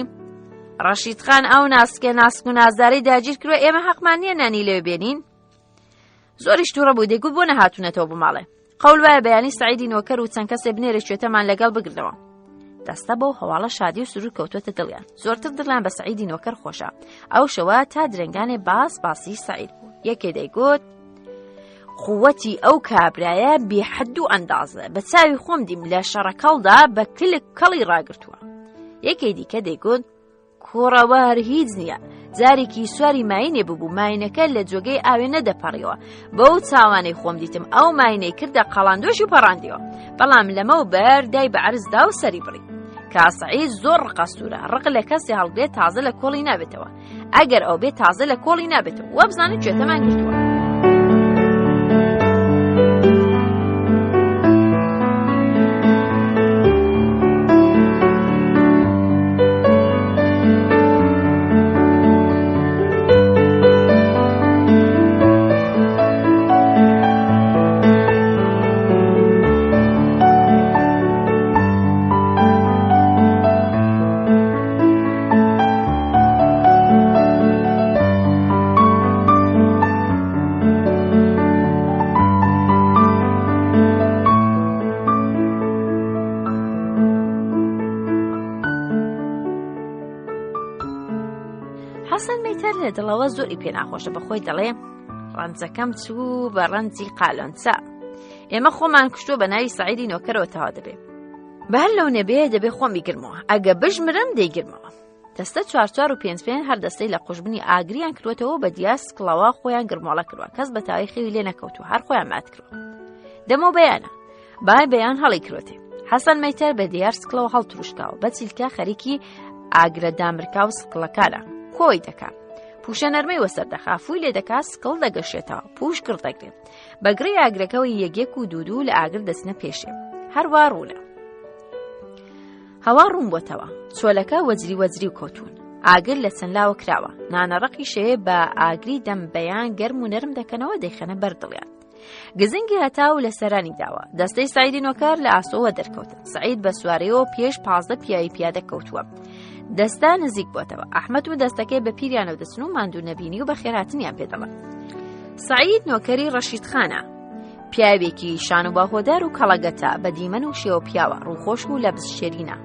ڕەشید خان ئەو ناسکە ناسک و نازدارەی داگیر کردوە ئێمە حەقمان نییە نانی لەوێ بێنین زۆریش تووڕە بوو دەیگوت بۆ نەهاتوونەتەوە بۆ ماڵێ قەول وایە بەیانی سعیدی نۆکەر و چەند کەسێ بنێرە کوێتەمان لەگەڵ بگرنەوە دەستە بەو هەواڵە شادی و سرور کەوتوەتە دڵیان زۆرتر دڵیان بە سعیدی نۆکەر خۆشە ئەو شەوە تا درەنگانێ باس باسی سعید بوو یەکێ دەیگوت قووەتی ئەو کابرایە بێحەد و ئەندازە بە چاوی خۆم دیم لە شەڕەکەڵدا بە کلک کەڵی ڕاگرتووە یەکێ دیکە دەیگوت کوڕەوە هەر هیچ نییە جارێکی سواری ماینێ ببوو ماینەکە لە جۆگەی ئاوێ نەدەپەڕیەوە بەو چاوانەی خۆم دیتم ئەو ماینەی کردە قەڵاندۆش و پەڕاندیەوە بەڵام لەمە و بەر دای بە عەرزدا و سەری بڕی کاسعی زۆر ڕقەسوورە ڕق لە کەسی هەڵگرێت تازە لە کۆڵی نابێتەوە ئەگەر ئەو بێ تازە لە کۆڵی نابێتەوە وابزانن گوێتەمان گرتووە. حەسەن مەیتەر لە دڵەوە زۆری پێ ناخۆشە بە خۆی دەڵێ ڕەنجەکەم چوو بە ڕەنجی قالۆنچە ئێمە خۆمان کوشتووە بە ناوی سعیدی نۆکەرەوە تەوا دەبێ بە هەر لەو نەبێ دەبێ خۆم بیگرمەوە ئەگە بژمرم دەیگرمەوە دەستە چوار چوار و پێنج پێنج هەر دەستەی لە قوژبنی ئاگریان کردوەتەوە بە دیاس کڵاوە خۆیان گرمۆڵە کردوە کەس بە تاوی خەوی لێ نەکەوتو هەر خۆیان مات کردوە دەمەوە بەیانە بای بەیان هەڵی کرۆتێ حەسەن مەیتەر بە دیار سکڵەوە هەڵتروشکاوە بە چیلکە خەریکی ئاگرە دامرکا و سکڵەکانە کۆی دەکا پوشە نەرمەی وەسەر دەخا فوی لێ دەکا سکڵ دەگەشێتەوە پوش گڕ دەگرێت بە گڕی ئاگرەکەوە یەک و دوو دوو لە ئاگر دەچنە پێشێ هەروە ڕوونە هەوا ڕوون بۆتەوە چۆلەکە وەجری وەجری و کەوتون ئاگر لە چەند لاوە کراوە نانەڕەقی شەوێ بە ئاگری دەم بەیان گەرم و نەرم دەکەنەوە دەیخەنە بەر دڵیان گزنگی هەتاو لە سەرانی داوە دەستەی سعیدی نۆکار لە ئاسۆوە دەرکەوتن سعید بە سوارەیەوە پێش 15 پیاوی پیادە کەوتووە دەستا نزیک بۆتەوە ئەحمەد و دەستەکەی بە پیریانەوە دەچن و ماندوو نەبینی و بە خێراتنیان پێدەڵن سعید نۆکەری ڕەشید خانە پیاوێکی شان و باهۆدار و کەڵەگەتە بە دیمەن و شێوە پیاوە ڕووخۆش و لەبز شێرینە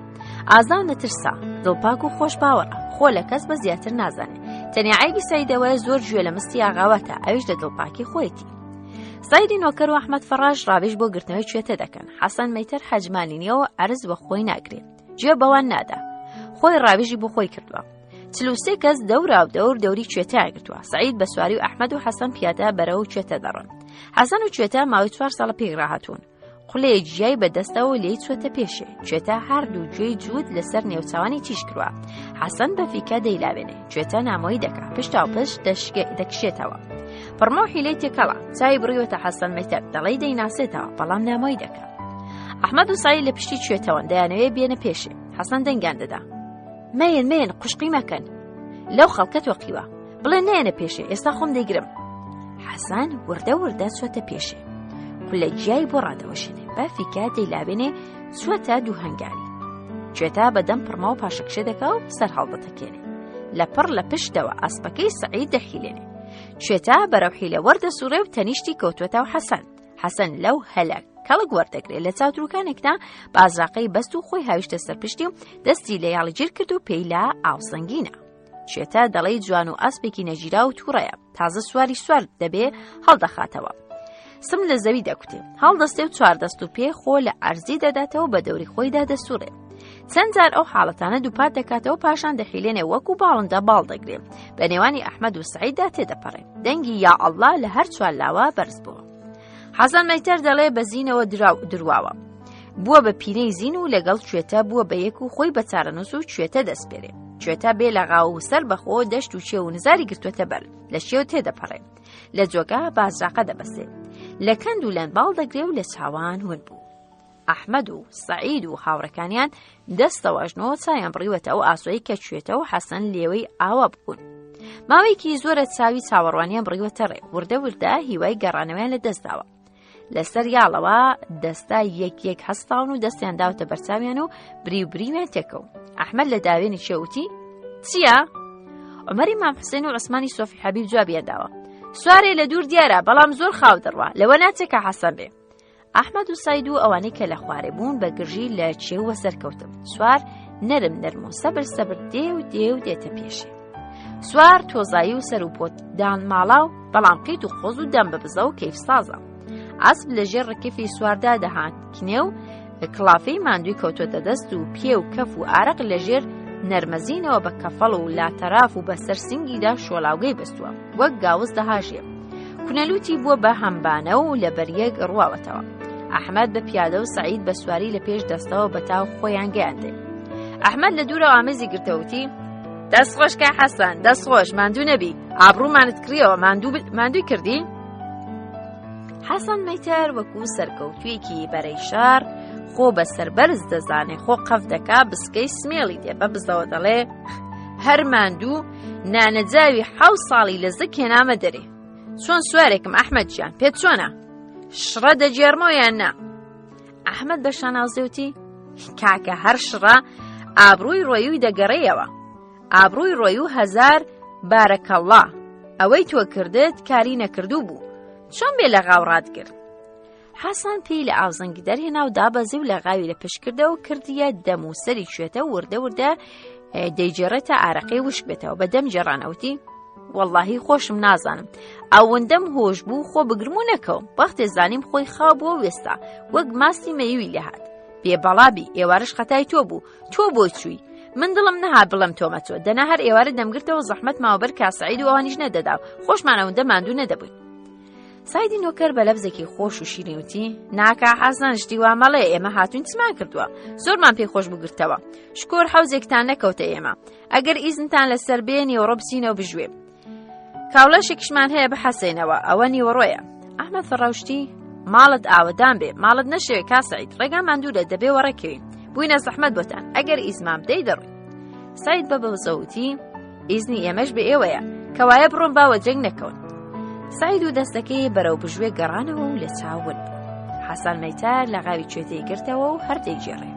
ئازا و نەترسا دڵپاک و خۆش باوەڕە خۆ لە کەس بە زیاتر نازانێ تەنیا عیبی سەیدەوەیە زۆر گوێ لە مستی ئاغاواتە ئەویش لە دڵپاکی خۆیەتی سەیدی نۆکەر و ئەحمەد فەڕاش ڕاویش بۆ گرتنەوەی کوێتە دەکەن حەسەن مەیتەر حەجمانی نییە و عەرز بە خۆی ناگرێ گوێ بەوان نادا خۆی ڕاویژی بۆ خۆی کردووە 43 کەس دەورا و دەور دەوری کوێتیان گرتووە سعید بە سواری و ئەحمەد و حەسەن پیادە بەرەو کوێتە دەڕۆن حەسەن و کوێتە ماوەی چوار ساڵە پێک ڕاهاتوون قولەیە گیای بە دەستەوە لێی چوەتە پێشێ کوێتە هەردوو گوێی جووت لەسەر نێوچوانی تیژ کرووە حەسەن بە فیکە دەیلاوێنێ کوێتە نامۆی دەکا پشتا و پشت دەکشێتەوە پڕمە و حیلەی تێکەڵە چاوی بڕیوەتە حەسەن مەیتەر دەڵێی دەیناسێتەوە بەڵام نامۆی دەکا ئەحمەد و سعید لە پشتی کوێتەوەن دەیانەوێ بێنە پێشێ حەسەن دەنگیان دەدا مەیەن مەیەن قوشقی مەکەن لەو خەڵکە تۆقیوە بڵێ نێنە پێشێ ئێستا خۆم دەیگرم حەسان وردە وردە چۆتە پێشێ قولە گیای بۆ ڕادەوەشێنێ بە فیکە دەیلاوێنێ چوەتە دوو هەنگاوی کوێتا بە دەم پڕمەوە پاشەکشێ دەکا و سەر هەڵدەتەکێنێ لە پڕ لە پشتەوە ئەسپەکەی سعید دەحیلێنێ کوێتا بەرەو حیلە وەردەسوڕێ و تەنیشتی کەوتوەتە و حەسەن حەسەن لەو هەلە کەڵک وەردەگرێ لە چاوتروکانێکدا بازراقەی بەست و خۆی هاویشتە سەر پشتی و دەستی لە یاڵی گیر کرد و پێی لە ئاوسەنگینە شێتە دەڵێی جوان و ئەسپێکی نەگیرا و تووڕەیە تازە سواری سوار دەبێ هەڵدەخاتەوە سم لە زەوی دەکوتێ هەڵدەستێ و چوار دەست و پێ خۆ لە ئەرزی دەداتەوە بە دەوری خۆیدا دەسوڕێ چەند جار ئەو حاڵەتانە دووپات دەکاتەوە پاشان دەحیلێنێ وەکو باڵندە باڵ دەگرێ بە نێوانی ئەحمەد و سعیددا تێدەپەڕێ دەنگی یا ئەڵڵا لە هەر چوار لاوە بەرز بووە حەسەن مەیتەر دەڵێ بە زینەوە درواوە بووە بە پینەی زین و لەگەڵ کوێتە بووە بە یەک و خۆی بە چارەنووس و کوێتە دەسپێرێ. کوێتە بێ لەغاو و سەر بەخۆ دەشت و چێو و نزاری گرتووەتە بەر لە شێو تێدەپەڕێ لە جۆگا بازراقە دەبەسێ لە کەند و لەنباڵ دەگرێ و لە چاوان ون بوو. ئەحمەد و سەعید و هاوڕەکانیان دەستەوە ئەژنۆ چایان بڕیوەتە ئەو ئاسۆی کە کوێتە و حەسەن لێوەی ئاوا بوون. ماوەیەکی زۆرە چاوی چاوەڕوانیان بڕیوەتە ڕێ وردە وردە هیوای گەڕانەوەیان لە دەستداوە. لەسەر یاڵەوە دەستا یەک یەک هەستاون و دەستیان داوتە بەرچاویان و بری و بریویان تێکەوت ئەحمەد لە داوێنی چێوتی چییە؟ عمەری مام حوسێن و عوسمانی سۆفی حەبیب جوابیان داوە سوارێ لە دوور دیارە بەڵام زۆر خاو دەڕوا لەوە ناچێ کە حەسەن بێ ئەحمەد و ساید و ئەوانەی کە لە خوارێ بوون بە گرژی لە چێوە سەرکەوتم سوار نەرم نەرم و سەبر سەبر دێ و دێ و دێتە پێشێ سوار تۆزایی و سەر و پۆت دان ماڵاو بەڵام قیت و قۆز و دەم بە بزە و کەیف سازە ئەسپ لە ژێر ڕکێفی سواردا دەهات کنێ و کڵافەی ماندووی کەوتۆتە دەست و پێ و کەف و ئارەق لە ژێر نەرمەزینەوە بە کەفەڵ و لاتەراف و بەسەر سنگیدا شۆلاوگەی بەستووە وەک گاوز دەهاژێ کونەلوتی بووە بە هەمبانە و لە بەریەک ڕواوەتەوە ئەحمەد بە پیادە و سعید بە سواری لە پێش دەستەوە بە تاو خۆیان گەیاندێ ئەحمەد لە دوورەوە ئامێزی گرتەوتی دەست خۆش کا حەسەن دەست خۆش ماندوو نەبی ئابڕوومانت کڕیەوە ماندوو ماندووی کردی حەسەن مەیتەر وەکو سەرکەوتوویەکی بەرەی شار خۆ بە سەربەرز دەزانێ خۆ قەف دەکا بسکەی سمێڵی دێ بە بزەوە دەڵێ هەر ماندوو نانەجاوی حەو ساڵی لە زک هێنامە دەرێ چۆن سوارێکم ئەحمەد گیان پێت چۆنە شڕە دەگێڕمەوە یان نا ئەحمەد بە شانازێوتی کاکە هەر شڕە ئابرووی ڕۆیوی دەگەڕێیەوە ئابرووی ڕۆیو هەزار بارەکەڵڵا ئەوەی تۆ کردت کاری نەکردوو بوو چۆن بێ لە غاو ڕاتگرت حەسەن پێی لە ئاوزەنگی دەرهێنا و دابەزی و لە غاوی لە پشت کردەوە و کردیە دەم و سەری کوێتە وردە وردە دەیگێڕێتە ئارەقەی وشک بێتەوە بە دەم گێڕانەوتی واللهی خۆشم نازانم ئەوەندەم هۆش بوو خۆ بگرم و نەکەوم وەختێ زانیم خۆی خاو بووە وێستا وەک ماستی مەیوی لێهات بێ بەڵابی ئێوارش خەتای تۆ بوو تۆ بۆ چووی من دڵم نەها بڵم تۆ مەچۆ دەنا هەر ئێوارە دەمگرتەوە زەحمەت ماوە بەر کاسعید و ئەوانیش نەدەدا و خۆشمان ئەوەندە ماندوو نەدەبووین سایدی نۆکەر بە لەبزێکی خۆش و شیرین وتی ناکا حەزان شتی وا مەڵێ ئێمە هاتوین چمان کردووە زۆرمان پێ خۆش بگرتەوە شکۆر حەوزێکتان نەکەوتە ئێمە ئەگەر ئیزنتان لەسەر بێ نیوەڕۆ بچینەوە بژوێ کاوڵەشێکیشمان هەیە بحەسێنەوە ئەوە نیوەڕۆیە ئەحمەد فەڕەوشتی ماڵت ئاوەدان بێ ماڵت نەشێوێ کا سعید ڕێگامان دوورە دەبێ وەڕێکەوین بووینە زەحمەت بۆتان ئەگەر ئیزمان بدەی دەڕۆین سعید بە بەوزەوتی ئیزنی ئێمەش بە ئێوەیە کەوایە بڕۆن باوە جەنگ نەکەون سعید و دەستەکەی بەرەو بژوێ گەڕانەوە و لە چاون بوو حەسەن مەیتار لە غاوی کوێتەی گرتەوە و هەر دەیگێڕێ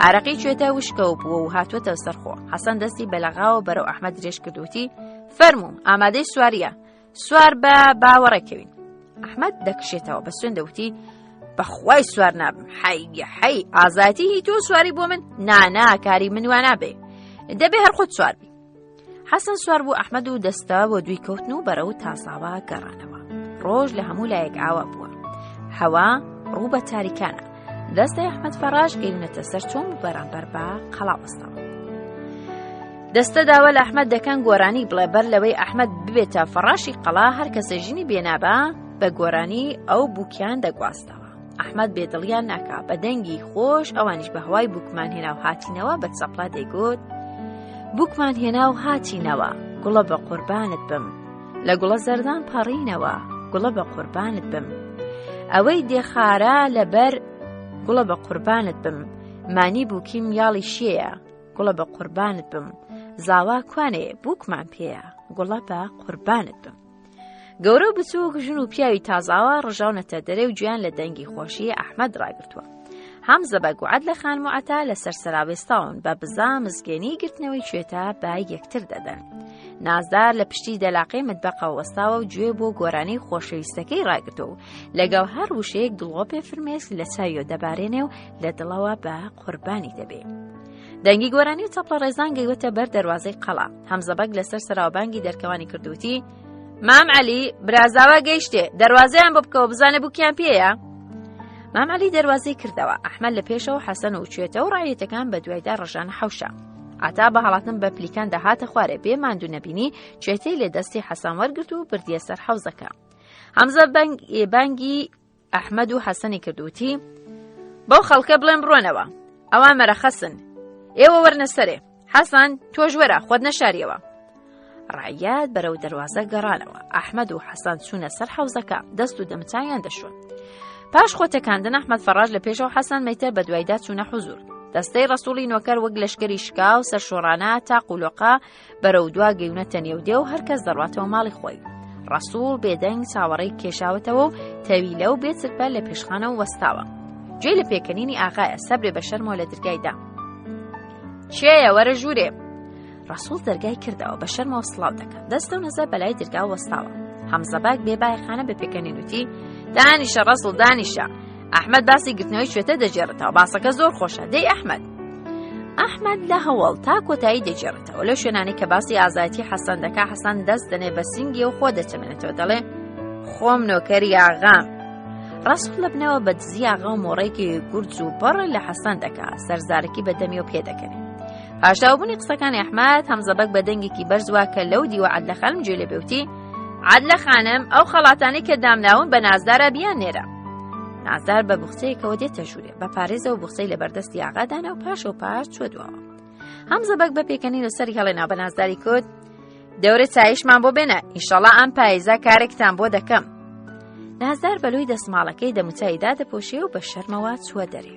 ئارەقی کوێتە وشکەوە بووە و هاتووەتەوە سەرخۆ حەسەن دەستی بە لەغاوە بەرەو ئەحمەد درێژ کردوتی فەرموو ئامادەی سواریە سوار بە باوەڕێکەوین ئەحمەد دەکشێتەوە بە سوێن دەوتی بەخوای سوار نابم حەی حەی ئازایەتی هی تۆ سواری بۆ من نانا کاری من وا نابێ دەبێ هەر خۆت سوار بی حەسەن سوار بوو ئەحمەد و دەستە بۆ دوی کەوتن و بەرەو تازاوە گەڕانەوە ڕۆژ لە هەموو لایەک ئاوا بووە هەوا ڕوو بە تاریکانە دەستەی ئەحمەد فەڕاش گەیونەتە سەر چۆم و بەرامبەر بە قەڵا وەستاوە دەستە داوا لە ئەحمەد دەکەن گۆرانی بڵێ بەر لەوەی ئەحمەد ببێتە فەڕاشی قەڵا هەر کەسە ژنی بێنابا بە گۆرانی ئەو بووکیان دەگواستەوە ئەحمەد بێدڵیان ناکا بە دەنگی خۆش ئەوانیش بە هەوای بووکمان هێنا و هاتینەوە بە چەپڵە دەیگوت بووکمان هێنا و هاتینەوە گوڵە بە قوربانت بم لە گوڵە زەردان پەڕینەوە گوڵە بە قوربانت بم ئەوەی دێخارە لەبەر گوڵە بە قوربانت بم مانی بووکیم یاڵی شێیە گوڵە بە قوربانت بم زاوا کوانێ بووکمان پێیە گوڵە بە قوربانت بم گەورە و بچووک ژن و پیاوی تازاوە ڕژاونەتە دەرێ و گوێیان لە دەنگی خۆشی ئەحمەد ڕاگرتووە. هەمزە بە گوعەد لە خانم و عەتا لەسەر سەراوێستاون بە بزا مزگێنی گرتنەوەی کوێتە بە یەکتر دەدەن. نازدار لە پشتی دەلاقەی متبەقە وەستاوە و گوێ بۆ گۆرانی خۆشەویستەکەی ڕاگرتووە و لەگەڵ هەر وشەیەک دڵۆپێ فرمێسک لە چاویەوە دەبارێنێ و لە دڵەوە بە قوربانی دەبێ. دەنگی گۆرانی و چەپڵە ڕێزان گەیوەتە بەر دەروازەی قەڵا هەمزە بەگ لەسەر سەراوبانگی دەرکەوانی کردوتی مام عەلی برازاوا گەیشتێ دەروازەیان بۆ بکەوە بزانە بووکیان پێیە مام عەلی دەروازەی کردەوە ئەحمەد لە پێشەوە حەسەن و چێتە و ڕایەتەکان بە دوایدا ڕژانە حەوشە عتا بە هەڵاتن بە پلیکان دەهاتە خوارێ بێ ماندوو نەبینی چێتەی لە دەستی حەسەن وەرگرت و بردیە سەر حەوزەکە هەمزە بانگی ئەحمەد و حەسەنی کرد وتی بەو خەڵکە بڵێن بڕۆنەوە ئەوان مەرەخەسن ئێوە وەرنە سەرێ. حەسەن تۆش وەرە خۆت نەشاریەوە. ڕعیات بەرەو دەروازە گەڕانەوە ئەحمەد و حەسەن چوونە سەر حەوزەکە دەست و دەمچویان دەشۆن. پاش خۆتەکاندن ئەحمەد فەڕاش لە پێشەوە حەسەن مەیتەر بە دوایدا چوونە حوزور. دەستەی ڕەسوڵی نۆکەر وەک لەشکری شکا و سەرشۆڕانە تاق و لۆقە بەرەو دوا گەیونەتە نێو دێ و هەرکەس دەڕاتەوە ماڵی خۆی. ڕەسوڵ بێدەنگ چاوەڕێی کێشاوەتەوە و تەویلە و بێ چرپە لە پێشخانە و وەستاوە. گوێی لە پێکەنینی ئاغایە سەبرێ بە شەرمەوە لە درگای دا. کێیە وەرە ژوورێ؟ ڕەسوڵ دەرگای کردەوە بە شەرمەوە سڵاو دەکات دەستە و نەزە بەلای درگا وەستاوە هەمزەباک بێ بایەخانە بە پێکەنین وتی دانیشە ڕەسڵ دانیشە ئەحمەد باسی گرتنەوەی شوێتە دەگێڕێتەوە باسەکە زۆر خۆشە دەی ئەحمەد ئەحمەد لە هەوڵ تا کۆتایی دەگێڕێتەوە لەو شوێنانی کە باسی ئازایەتی حەسەن دەکا حەسەن دەست دەنێ بە سنگی و خۆ دەچەمێنێتەوە دەڵێ خۆم نۆکەری ئاغام ڕەسوڵ لە بنەوە بە دزی ئاغا و مۆڕێکی گورج و پڕ لە حەسەن دەکا سەرزارەکی بە دەمی و پێدەکەنێ پاشتاوبوونی قسەکانی ئەحمەد هەمزەبەگ بە دەنگێکی بەرز وا کە لەو دیوە عەدلە خانم گوێ لێ بێوتی عەدلە خانم ئەو خەڵاتانەی کە دامناون بە نازدارە بیان نێرە نازدار بە بوخچەیەکەوە دێتە ژوورێ بە پارێزەوە بوخچەی لە بەردەستی ئاغادانە و پاش و پاش چوە دواوە هەمزە بەگ بە پێکەنین و سەری هەڵێنا بە نازداری کوت دەورە چایشمان بۆ بێنە ئیشەڵا ئەم پایزە کارێکتان بۆ دەکەم نازدار بەلوی دەسماڵەکەی دەموچای دادەپۆشێ و بە شەرمەوە چووە دەرێ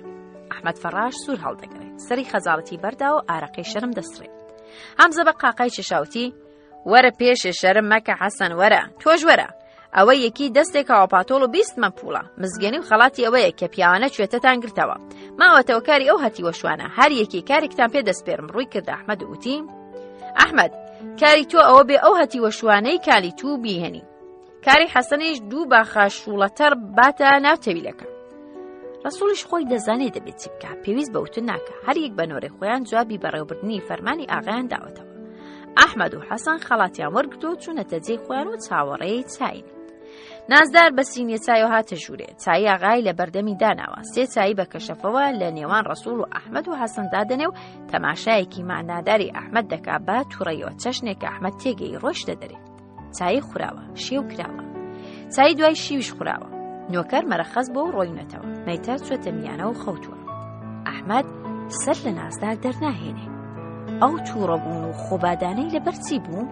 ئەحمەد فەڕاش سوور هەڵدەگرێ سەری خەجاڵەتی بەردا و ئارەقەی شەرم دەسڕێ هەمزە بە قاقای چێشاوتی وەرە پێشێ شەرم مەکە حەسەن وەرە تۆش وەرە ئەوە یەکی دەستێک هاوپاتۆڵ و 20 مە پوڵە مزگێنی و خەڵاتی ئەوەیە کە پیاوانە کوێتەتان گرتەوە ماوەتەوە کاری ئەو هەتیوە شوانە هەر یەکی کارێکتان پێ دەسپێرم ڕووی کرد ئەحمەد وتی ئەحمەد کاری تۆ ئەوە بێ ئەو هەتیوە شوانەی کالی تو بیهێنی کاری حەسەنیش دوو باخە شوڵەتەر باتە ناو تەویلەکە ڕسوڵیش خۆی دەزانێ دەبێت چی بکە پێویست بە وتن ناکە هەر یەک بە نۆرەی خۆیان جوابی بەڕێوەبردنی فەرمانی ئاغایان داوەتەوە ئەحمەد و حەسەن خەڵاتیان وەرگرت و چوونەتە جێی خۆیان و چاوەڕێی چاین. نازدار بە سینیە چایەوە هاتە ژوورێ چایی ئاغای لە بەردەمی داناوە سێ چایی بە کەشەفەوە لە نێوان ڕسوڵ و ئەحمەد و حەسەن دادەنێ و تەماشایەکی ماناداری ئەحمەد دەکا بە تووڕەیەوە چەشنێک کە ئەحمەد تێگەی ڕۆیشتە دەرێ چایی خوراوە شێو کراوە چای دوای شیویش خوراوە نۆکەر مەرەخەس بۆ ڕۆینەتەوە مەیتەر چۆتە میانە و خەوتووە ئەحمەد سەر لە نازدار دەرناهێنێ ئەو تووڕەبوون و خۆبادانەی لەبەر چی بوو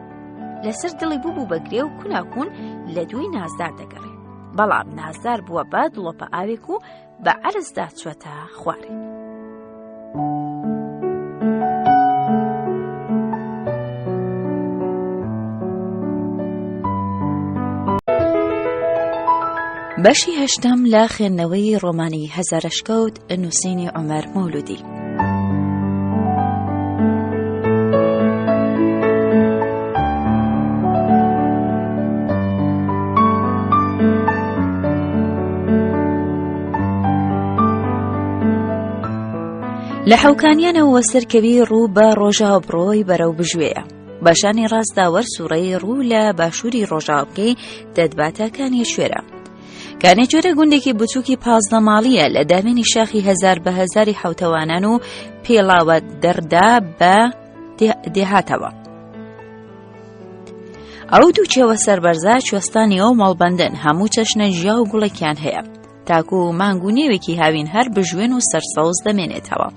لەسەر دڵی بوو بوو بەگرێ و کوناکون لە دووی نازدار دەگەڕێ بەڵام نازدار بووە بە دڵۆپە ئاوێک و بە عەرزدا چوەتە خوارێ. بەشی هەشتەم لە خوێندنەوەی ڕۆمانی هەزارەشکەوت نووسینی عومەر مەولودی. لە حەوکانیانەوە وەسەرکەوی ڕوو بە ڕۆژاو بڕۆی بەرەو بژوێیە بەشانی ڕاستدا وەرسوڕەی ڕوو لە باشووری ڕۆژاو بکەی دەتباتە کانیە شوێرە کانێ جۆرە گوندێکی بچووکی 15 ماڵیە لە دامێنی شاخی هەزار بە هەزاری حوتەوانان و پێڵاوە دەردا بە دێهاتەوە. ئەو دوو چێوە سەربەرزە کوێستانی ئەو مەڵبەندن هەموو چەشنە ژیا و گوڵێکیان هەیە تاکو و مانگ و نێوێکی هاوین هەر بژوێن و سەرسەوز دەمێنێتەوە.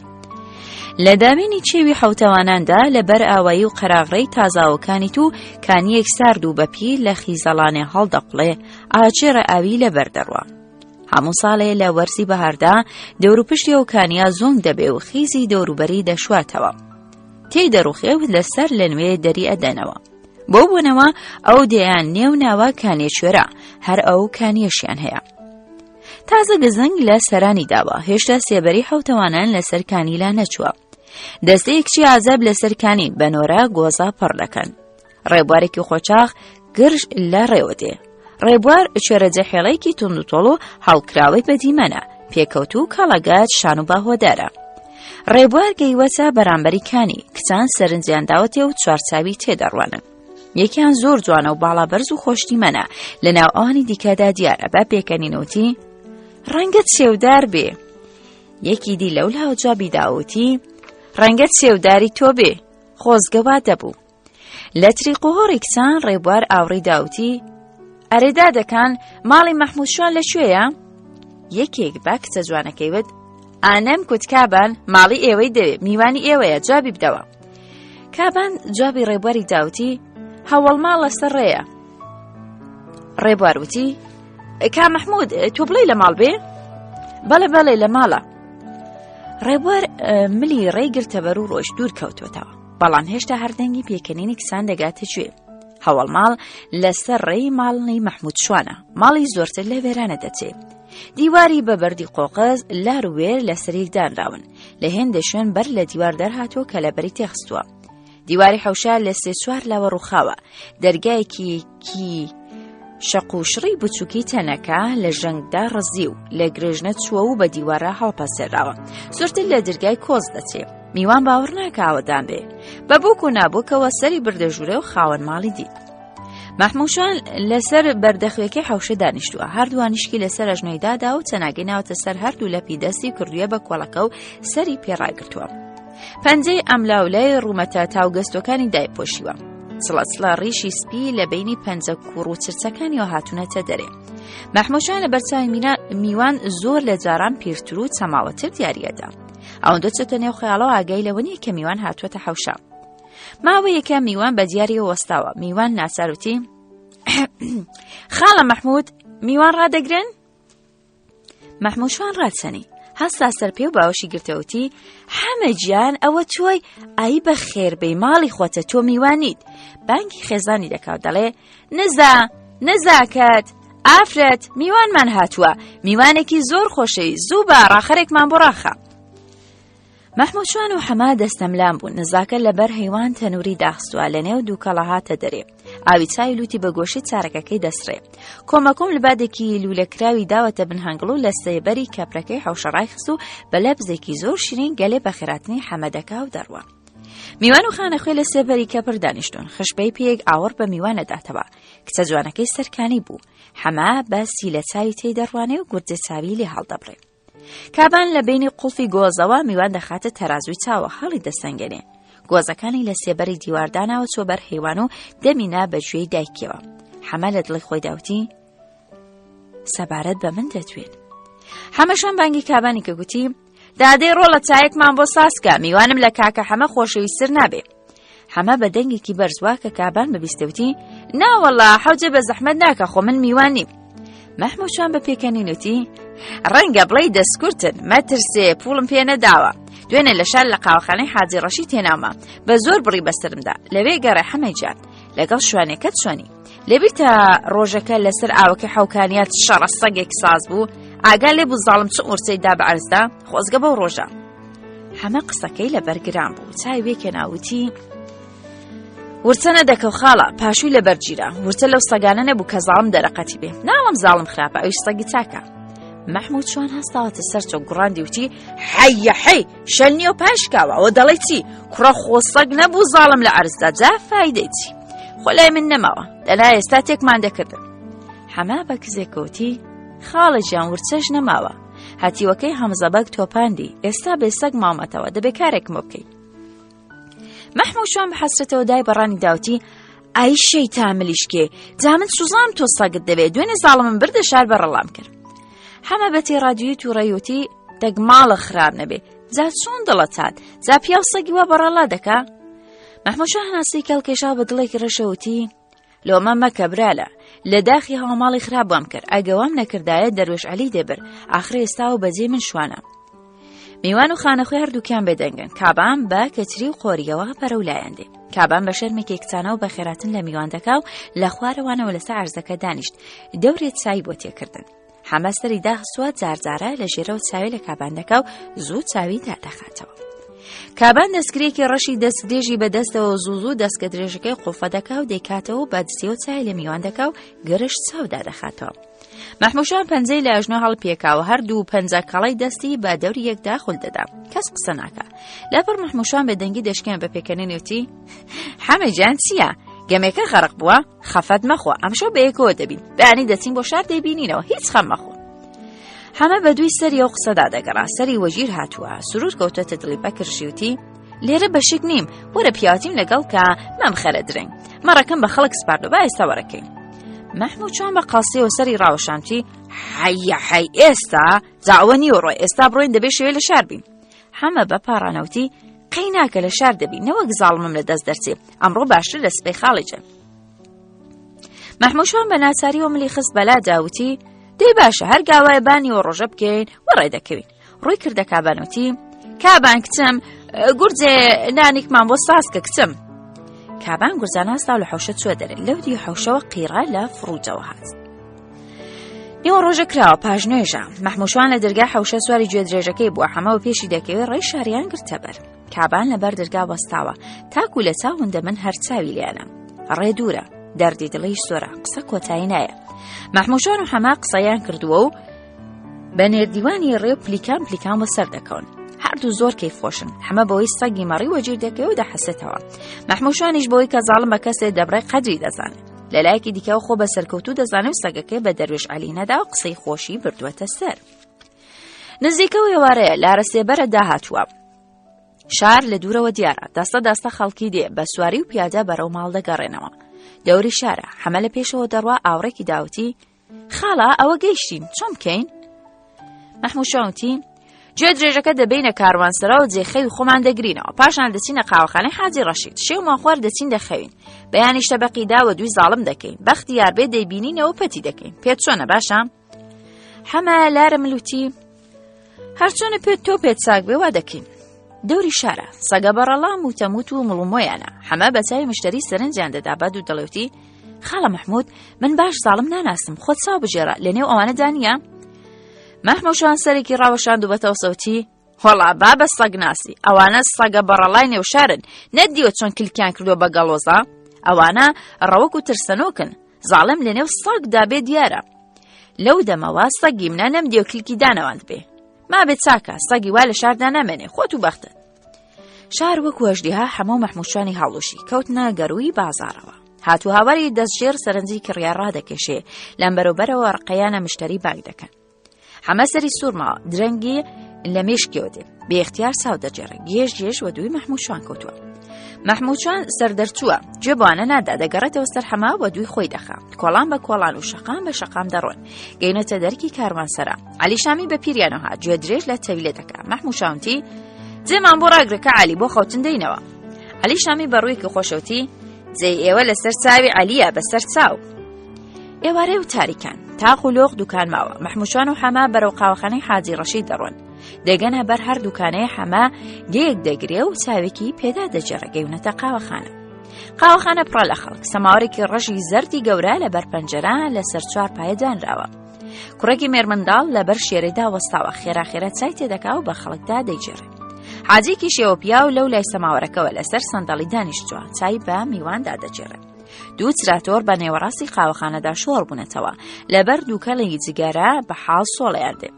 لە داوێنی چێوی حوتەواناندا لە بەر ئاوایی و قەراغڕێی تازاوەکانی تو کانیەک سارد و بەپی لە خیزەڵانێ هەڵدەقڵێ ئاچێڕە ئاوی لەبەر دەڕوا. هەموو ساڵێ لە وەرزی بەهاردا دەوروپشتی ئەو کانیا زۆنگ دەبێ و خیزی دەوروبەری دەشواتەوە. تێی دەڕوخێ و لەسەر لە نوێ دەری ئەدەنەوە. بۆ بوونەوە ئەو دێیان نێو ناوە کانیە کوێرە هەر ئەو کانیەشیان هەیە. تازە گزنگ لە سەرانی داوە هێشتا سێبەری حوتەوانان لەسەر کانیلا نەچووە. دەستەیەک کچی ئازاب لەسەر کانی بە نۆرە گۆزا پڕ دەکەن. ڕێبوارێکی خۆچاخ گرژ لە ڕێوە دێ. ڕێبوار چێرە جەحێڵێکی توندوتۆڵ و هەڵکراوەی بە دیمەنە، پێکەوتوو و کاڵەگەچ شان و باهۆدارە. ڕێبوار گەیوەتە بەرامبەری کانی، کچان سەرنجیان داوەتێ و چوارچاوی تێدەڕوانن. یەکیان زۆر جوانە و باڵا بەرز و خۆشدیمەنە، لە ناو ئەوانی دیکەدا دیارە بە پێکەنینەوتی ڕەنگە چێودار بێ. یەکی دی لەولاوە جوابی داوتی ڕەنگە چێوداری تۆ بێ، خۆزگە وا دەبوو. لە تریقوهۆڕی کچان ڕێبوار ئاوڕی داوتی ئەرێ دادەکان ماڵی مەحموود شوان لە کوێیە؟ یەکێک بە کچە جوانەکەی وت ئانەم کوتکابان ماڵی ئێوەی دەوێ میوانی ئێوەیە جوابی بدەوە. کابان جوابی ڕێبواری داوتی هەوەڵ ماڵ لەسەر ڕێیە. ڕێبوار وتی کا مەحمود تۆ بڵێ لە ماڵ بێ؟ بەڵێ بەڵێ لە ماڵە. ڕێبوار ملی ڕێی گرتەبەر و ڕۆژ دوور کەوتوەتەوە بەڵام هێشتا هەردەنگی پێکەنینی کسان دەگاتە گوێ. هەوەڵ ماڵ لەسەر ڕێی ماڵی مەحمود شوانە ماڵی زۆرتر لە وێرانە دەچێ. دیواری بە بەردی قۆقز لار و وێر لەسەر یەک دانراون لە هێندە شوێن بەر لە دیوار دەرهاتووە کە لەبەری تێخستووە. دیواری حەوشە لە سێ چوار لاوە ڕووخاوە دەرگایەکی شەق و شڕی بچووکی تەنەکە لە ژەنگدا ڕزی و لە گرێژنە چووە و بە دیوارە هەڵپەسێراوە زۆرتر لە دەرگای کۆز دەچێ میوان باوەڕ ناکا ئاوەدان بێ بە بووک و نابووکەوە سەری بردە ژوورێ و خاوەن ماڵی دیت مەحموشان لەسەر بەردەخوێکی حەوشە دانیشتووە هەردووانیشکی لەسەر ئەژنۆی دادا و چەناگەی ناوەتە سەر هەردوو لەپی دەستی کردووە بە کۆڵەکە و سەری پێڕاگرتووە پەنجەی ئەملاولای ڕوومەتە تاوگەستۆکانی دایپۆشیوە چڵەچڵە ڕیشی سپی لە بینی پەنجە کوڕ و چرچەکانیەوە هاتوونەتە دەرێ مەحموشان لە بەرچاوی میوان زۆر لە جاران پیرتر و چەماوەتر دیاریەدا ئەوەندە چێتە نێو خەیاڵەوە ئاگای لەوە نییە کە میوان هاتووەتە حەوشە ماوەیەکە میوان بە دیاریەوە وەستاوە میوان ناچاروتی خاڵە مەحمود میوان ڕادەگرن مەحموشوان ڕاچەنی هەستا سەر پێ و باوەشی گرتەوتی حەمە گیان ئەوە تۆی ئای بە خێربەی ماڵی خۆتە تۆ میوانیت بانگی خێزانی دەکاو دەڵێ نزا نەزاکەت ئافرەت میوانمان هاتووە میوانێکی زۆر خۆشەوی زوو بە ڕاخەرێکمان بۆ ڕاخە مەحموود شوان و حەمە دەستەملان بوون نزاکە لەبەر هەیوان تەنووری داخستووە لە نێو دووکەڵە هاتە دەرێ ئاوی چای لوتی بە گۆشەی چارەکەکەی دەسڕێ کۆمەکۆم لبادێکی لوولەکراوی داوەتە بن هەنگڵ و لە سێبەری کەپرەکەی حەوشەڕای خست و بە لەبزێکی زۆر شیرین گەلێ بە خێراتنی حەمەدەکا و دەڕوا میوان و خانەخوێ لە سێبەری کەپر دانیشتون خشپەی پێیەک ئاوڕ بە میوانە داتەوە کچە جوانەکەی سەرکانی بوو حەمە بە سیلە چاوی تێی دەڕوانێ و گورجە چاوی لێ هەڵدەبڕێ کابان لە بینی قوڵفی گۆزەوە میوان دەخاتە تەرازووی چاوە هەڵی دەسەنگێنێ گۆزەکانی لە سێبەری دیوارداناوە چۆ بەر هەیوان و دەمی نا بە گوێی دایکیەوە حەمە لە دڵی خۆی داوتی سەبارەت بە من دەتوێن حەمەشان بانگی کابانی کە گوتی دادەی ڕۆڵە چایەکمان بۆ سازکە میوانم لە کاکە حەمە خۆشەویستتر نابێ حەمە بە دەنگێکی بەرز وا کە کابان ببیستەوتی ناوەڵا حەوجێ بە زەحمەت ناکە خۆ من میوان نیم مەحموچان بە پێکەنین وتی ڕەنگە بڵێی دەستکورتن مەترسێ پوڵم پێ نەداوە دوێنێ لە شار لە قاوەخانەی حاجی ڕەشی تێناومە بە زۆر بڕی بەسەرمدا لەوێ گەڕێ حەمەی جان لەگەڵ شوانەکەت چۆنی لەبیرتە ڕۆژەکە لەسەر ئاوەکەی حەوکانیات شەڕە سەگێک ساز بوو ئاگا لێ بوو زاڵم چ ئورسەی دا بە عەرزدا خۆزگە بەو ڕۆژە حەمە قسەکەی لە بەرگران بوو چای وێکێ ناوتی ورچە نەدەکەو خاڵە پاشووی لە بەرگیرا ورچە لەو سەگانە نەبوو کە زاڵم دەرەقەتی بێ ناڵم زاڵم خراپە ئەویش سەگی چاکە مەحموود چوان هەستاوەتە سەر چۆک گوڕاندی وتی حەیە حەی شەل نییە و پاشکاوە ئەوە دەڵێ چی کوڕە خۆ سەگ نەبوو زاڵم لە عەرزدا جا فایدەی چی خۆ لای من نەماوە دەنا ئێستا تێکمان دەکردن حەما بە کزێکەوتی خاڵە گیان ورچەش نەماوە هەتیوەکەی هەمزەبەگ تۆپاندی ئێستا بێ سەگ ماومەتەوە دەبێ کارێکم بۆ بکەی مەحموو شوان بە حەسرەتەوە دای بەڕانی داوتی ئای شەیتان ملیشکێ جا من سوزام تۆ سەگت دەبێ دوێنێ زاڵمم بردە شار بەڕەڵام کرد حەمە بە تێڕادوی تووڕەیوتی دەگ ماڵە خراپ نەبێ جا چۆن دڵەتات جا پیاو سەگی وا بەڕەڵا دەکا مەحموو شوان هەناسەی کەڵکێشا بە دڵێکی ڕەشەوتی لۆمە مەکە برالە لە داخی هاوماڵی خراپ وام کرد ئەگە وام نەکردایە دەروێش عەلی دەبرد ئاخر ئێستا و بەجێ من شوانە میوان و خانەخوێ هەردووکیان بێدەنگن کابان بە کەچری و قۆریەوە بەرەو لایەن دێ کابان بە شەرمێکی کچانە و بە خێراتن لە میوان دەکا و لە خوارەوانەوە لەسەر عەرزەکە دانیشت دەورێت چای بۆ تێکردن حەمە سەری داخستووە جارجارە لە ژێرەوە چاوی لە کابان دەکا و زوو چاوی دادەخاتەوە. کابان دەستگرێکی ڕەشی دەستدرێژی بەدەستەوە زوو زوو دەستکە درێژەکەی قوڵفە دەکا و دەیکاتەوە بە دزیەوە چای لە میوان دەکا و گرژ چاو دادەخاتەوە. مەحموشان پەنجەی لە ئەژنۆ هەڵپێکاوە هەردوو پەنجە کەڵی دەستی بە دەوری یەکدا خول دەدا کەس قسە ناکا لەپڕ مەحموشان بە دەنگی دەشکێن بە پێکەنینوتی حەمە گیان چییە گەمێکە غەرق بووە خەفەت مەخۆ ئەمشەو بەیەکەوە دەبین بەیانی دەچین بۆ شار دەیبینینەوە هیچ خەم مەخۆ حەمە بە دووی سەری ئەو قسەدا دەگەڕا سەری وەژیر هاتووە سرور کەوتەتە دڵی بەکرژیوتی لێرە بەشک نیم وەرە پیاوەتیم لەگەڵ کە مەمخەرە درەنگ مەڕەکەم بە خەڵک سپاردۆ با ئێستا وەرەکەین مەحموو چۆن بە قەڵسیەوە سەری ڕاوەشانتی حەیە حەی ئێستا جاوە نیوەڕۆ ئێستا بڕۆین دەبێ شەوێ لە شار بین حەمە بە پاڕانەوتی. قەی ناکە لە شار دەبی نەوەک زاڵمم لە دەست دەرچێ ئەمڕۆ باشتر لە سبەی خاڵی جەن. مەحموشان بە ناچاریەوە ملی خست بەلا داوتی دەی باشە هەر گاوایە بانیەوە ڕۆژە بکەین و ڕێ دەکەوین ڕووی کردە کابان وتی کابان کچم گورجێ نانێکمان بۆ ساز کە کچم کابان گورزان هەستا لە حەوشە چوە دەرێ لەو دی حەوشەوە قیڕە لە فڕوجەوە هات نیوە ڕۆژە کراوە پاش نوێژە مەحموشوان لە دەرگا حەوشە سواری گوێ درێژەکەی بووە حەمەوە پێشی دەکەوێت ڕێی شاریان گرتە بەر کابان لەبەر دەرگا وەستاوە تاکو لە چاوندە من هەر چاوی لێیانە ڕێ دوورە دەردی دڵیش زۆرە قسە کۆتایی نایە مەحموشان و حەما قسەیان کردووە و بە نێردیوانی ڕێ و پلیکان پلیکان بە سەر دەکەون هەردوو زۆر کەیف خۆشن حەمە بەوەی سەگی مەڕی وەجیر دەکەوێ و دەحەسێتەوە مەحموشانیش بەوەی کە زاڵم بە کەسێ دەبڕێ قەدری دەزانێت لە لایەکی دیکەوە خۆ بە سەرکەوتوو دەزانێ و سەگەکەی بە دەروێش عەلی نەدا و قسەی خۆشی بردووەتە سەر نزیکە و ئێوارەیە لارە سێبەرە داهاتووە شار لە دوورەوە دیارە دەستە دەستە خەڵکی دێ بە سواری و پیادە بەرەو ماڵ دەگەڕێنەوە دەوری شارە حەمە لە پێشەوە دەڕوا ئاوڕێکی داوتی خاڵە ئەوە گەیشتین چۆن بکەین؟ مەحموو شاوتی گوێ درێژەکە دەبینە کاروانسەرا و جێخەوی خۆمان دەگرینەوە پاشان دەچینە قاوەخانەی حاجی ڕەشید شێومان خوارد دەچین دەخەوین بەیانیش تەبەقی داوە دووی زاڵم دەکەین بەختی یاربێ دەیبینینەوە پەتی دەکەین پێت چۆنە باشە حەمە لارە ملوتی هەرچۆنە پێت تۆ پێت چاک بێ وا دەکەین دەوری شارە سەگە بەڕەڵا موتەموت و مڵومۆیانە حەمە بە چاوی مشتری سەرنجیان دەدا بە دوو دەڵێوتی خاڵە مححمود من باش زاڵم ناناسم خۆت چاو بژێرە لە نێو ئەوانەدا نییە مەحموشان سەرێکی ڕاوەشاند و بەتەوسەوتی وەڵا بابە سەگ ناسی ئەوانە سەگە بەڕەڵای نێوشارن نەدیوە چۆن کلکیان کردووە بە گەڵۆزە ئەوانە ڕەوەک و ترسەنۆکن زاڵم لەنێو سەگدا بێ دیارە لەو دەمەوە سەگی منە نەمدیوە کلکی دانەواند بێ مابێ چاکە سەگی وا لە شاردا نامێنێ خۆت و بەختت شار وەکو هەژدیها حەمە و مەحموودشانی هەڵوشی کەوتنە گەرووی بازاڕەوە هاتو هاواری دەستژێر سەرنجی کڕیار ڕادەکێشێ لەم بەرەوبەرەوە ڕقەیانە مشتری بانگ دەکەن حەمە سەری سوورماوە درەنگی لە مێشکیەوە دێ بێ اختیار چاو دەجێڕێ گێژ گێژ وە دووی مەحموودشان کەوتووە مەحموودشان سەردەرچووە گوێ بۆانە نادا دەگەڕێتەوە سەر حەما وە دووی خۆی دەخا کۆڵان بە کۆڵان و شەقام بە شەقام دەڕۆن گەینەتە دەرکی کاروانسەرا عەلی شامی بە پیریانەوە هات گوێ درێژ لە تەویلە دەکا مەحموودشانتی جێمان بۆ ڕاگرەکە عەلی بۆ خەوتن دەینەوە عەلی شامی بە ڕوویەکی خۆشەوتی جێی ئێوە لەسەر چاوی عەلیە بەسەر چاو ئێوارێ و تاریکان تاق و لۆق دوکان ماوە مەحموشان و حەما بەرەو قاوەخانەی حاجی ڕەشید دەڕۆن دەگەنە بەر هەر دوکانەیە حەما گەیەک دەگرێ و چاوێکی پێدا دەجێڕێ گەیونەتە قاوەخانە قاوەخانە پڕە لە خەڵک سەماوەرێکی ڕەشی زەردی گەورە لە بەر پەنجەرە لەسەر چوار پایە دانراوە کوڕێکی مێرمنداڵ لەبەر شێرەیدا وەستاوە خێرا خێرا چای تێدەکا و بە خەڵکدا دەیجێڕێ حاجێکی شێوە پیاو لەو لای سەماوەرەکەوە لەسەر سەندەڵی دانیشتووە چای بە میواندا دەجێڕێ دوو چراتۆر بە نێوەڕاستی قاوەخانەدا شۆڕ بوونەتەوە لەبەر دووکەڵی جگەرە بە حاڵ سۆڵیان دێ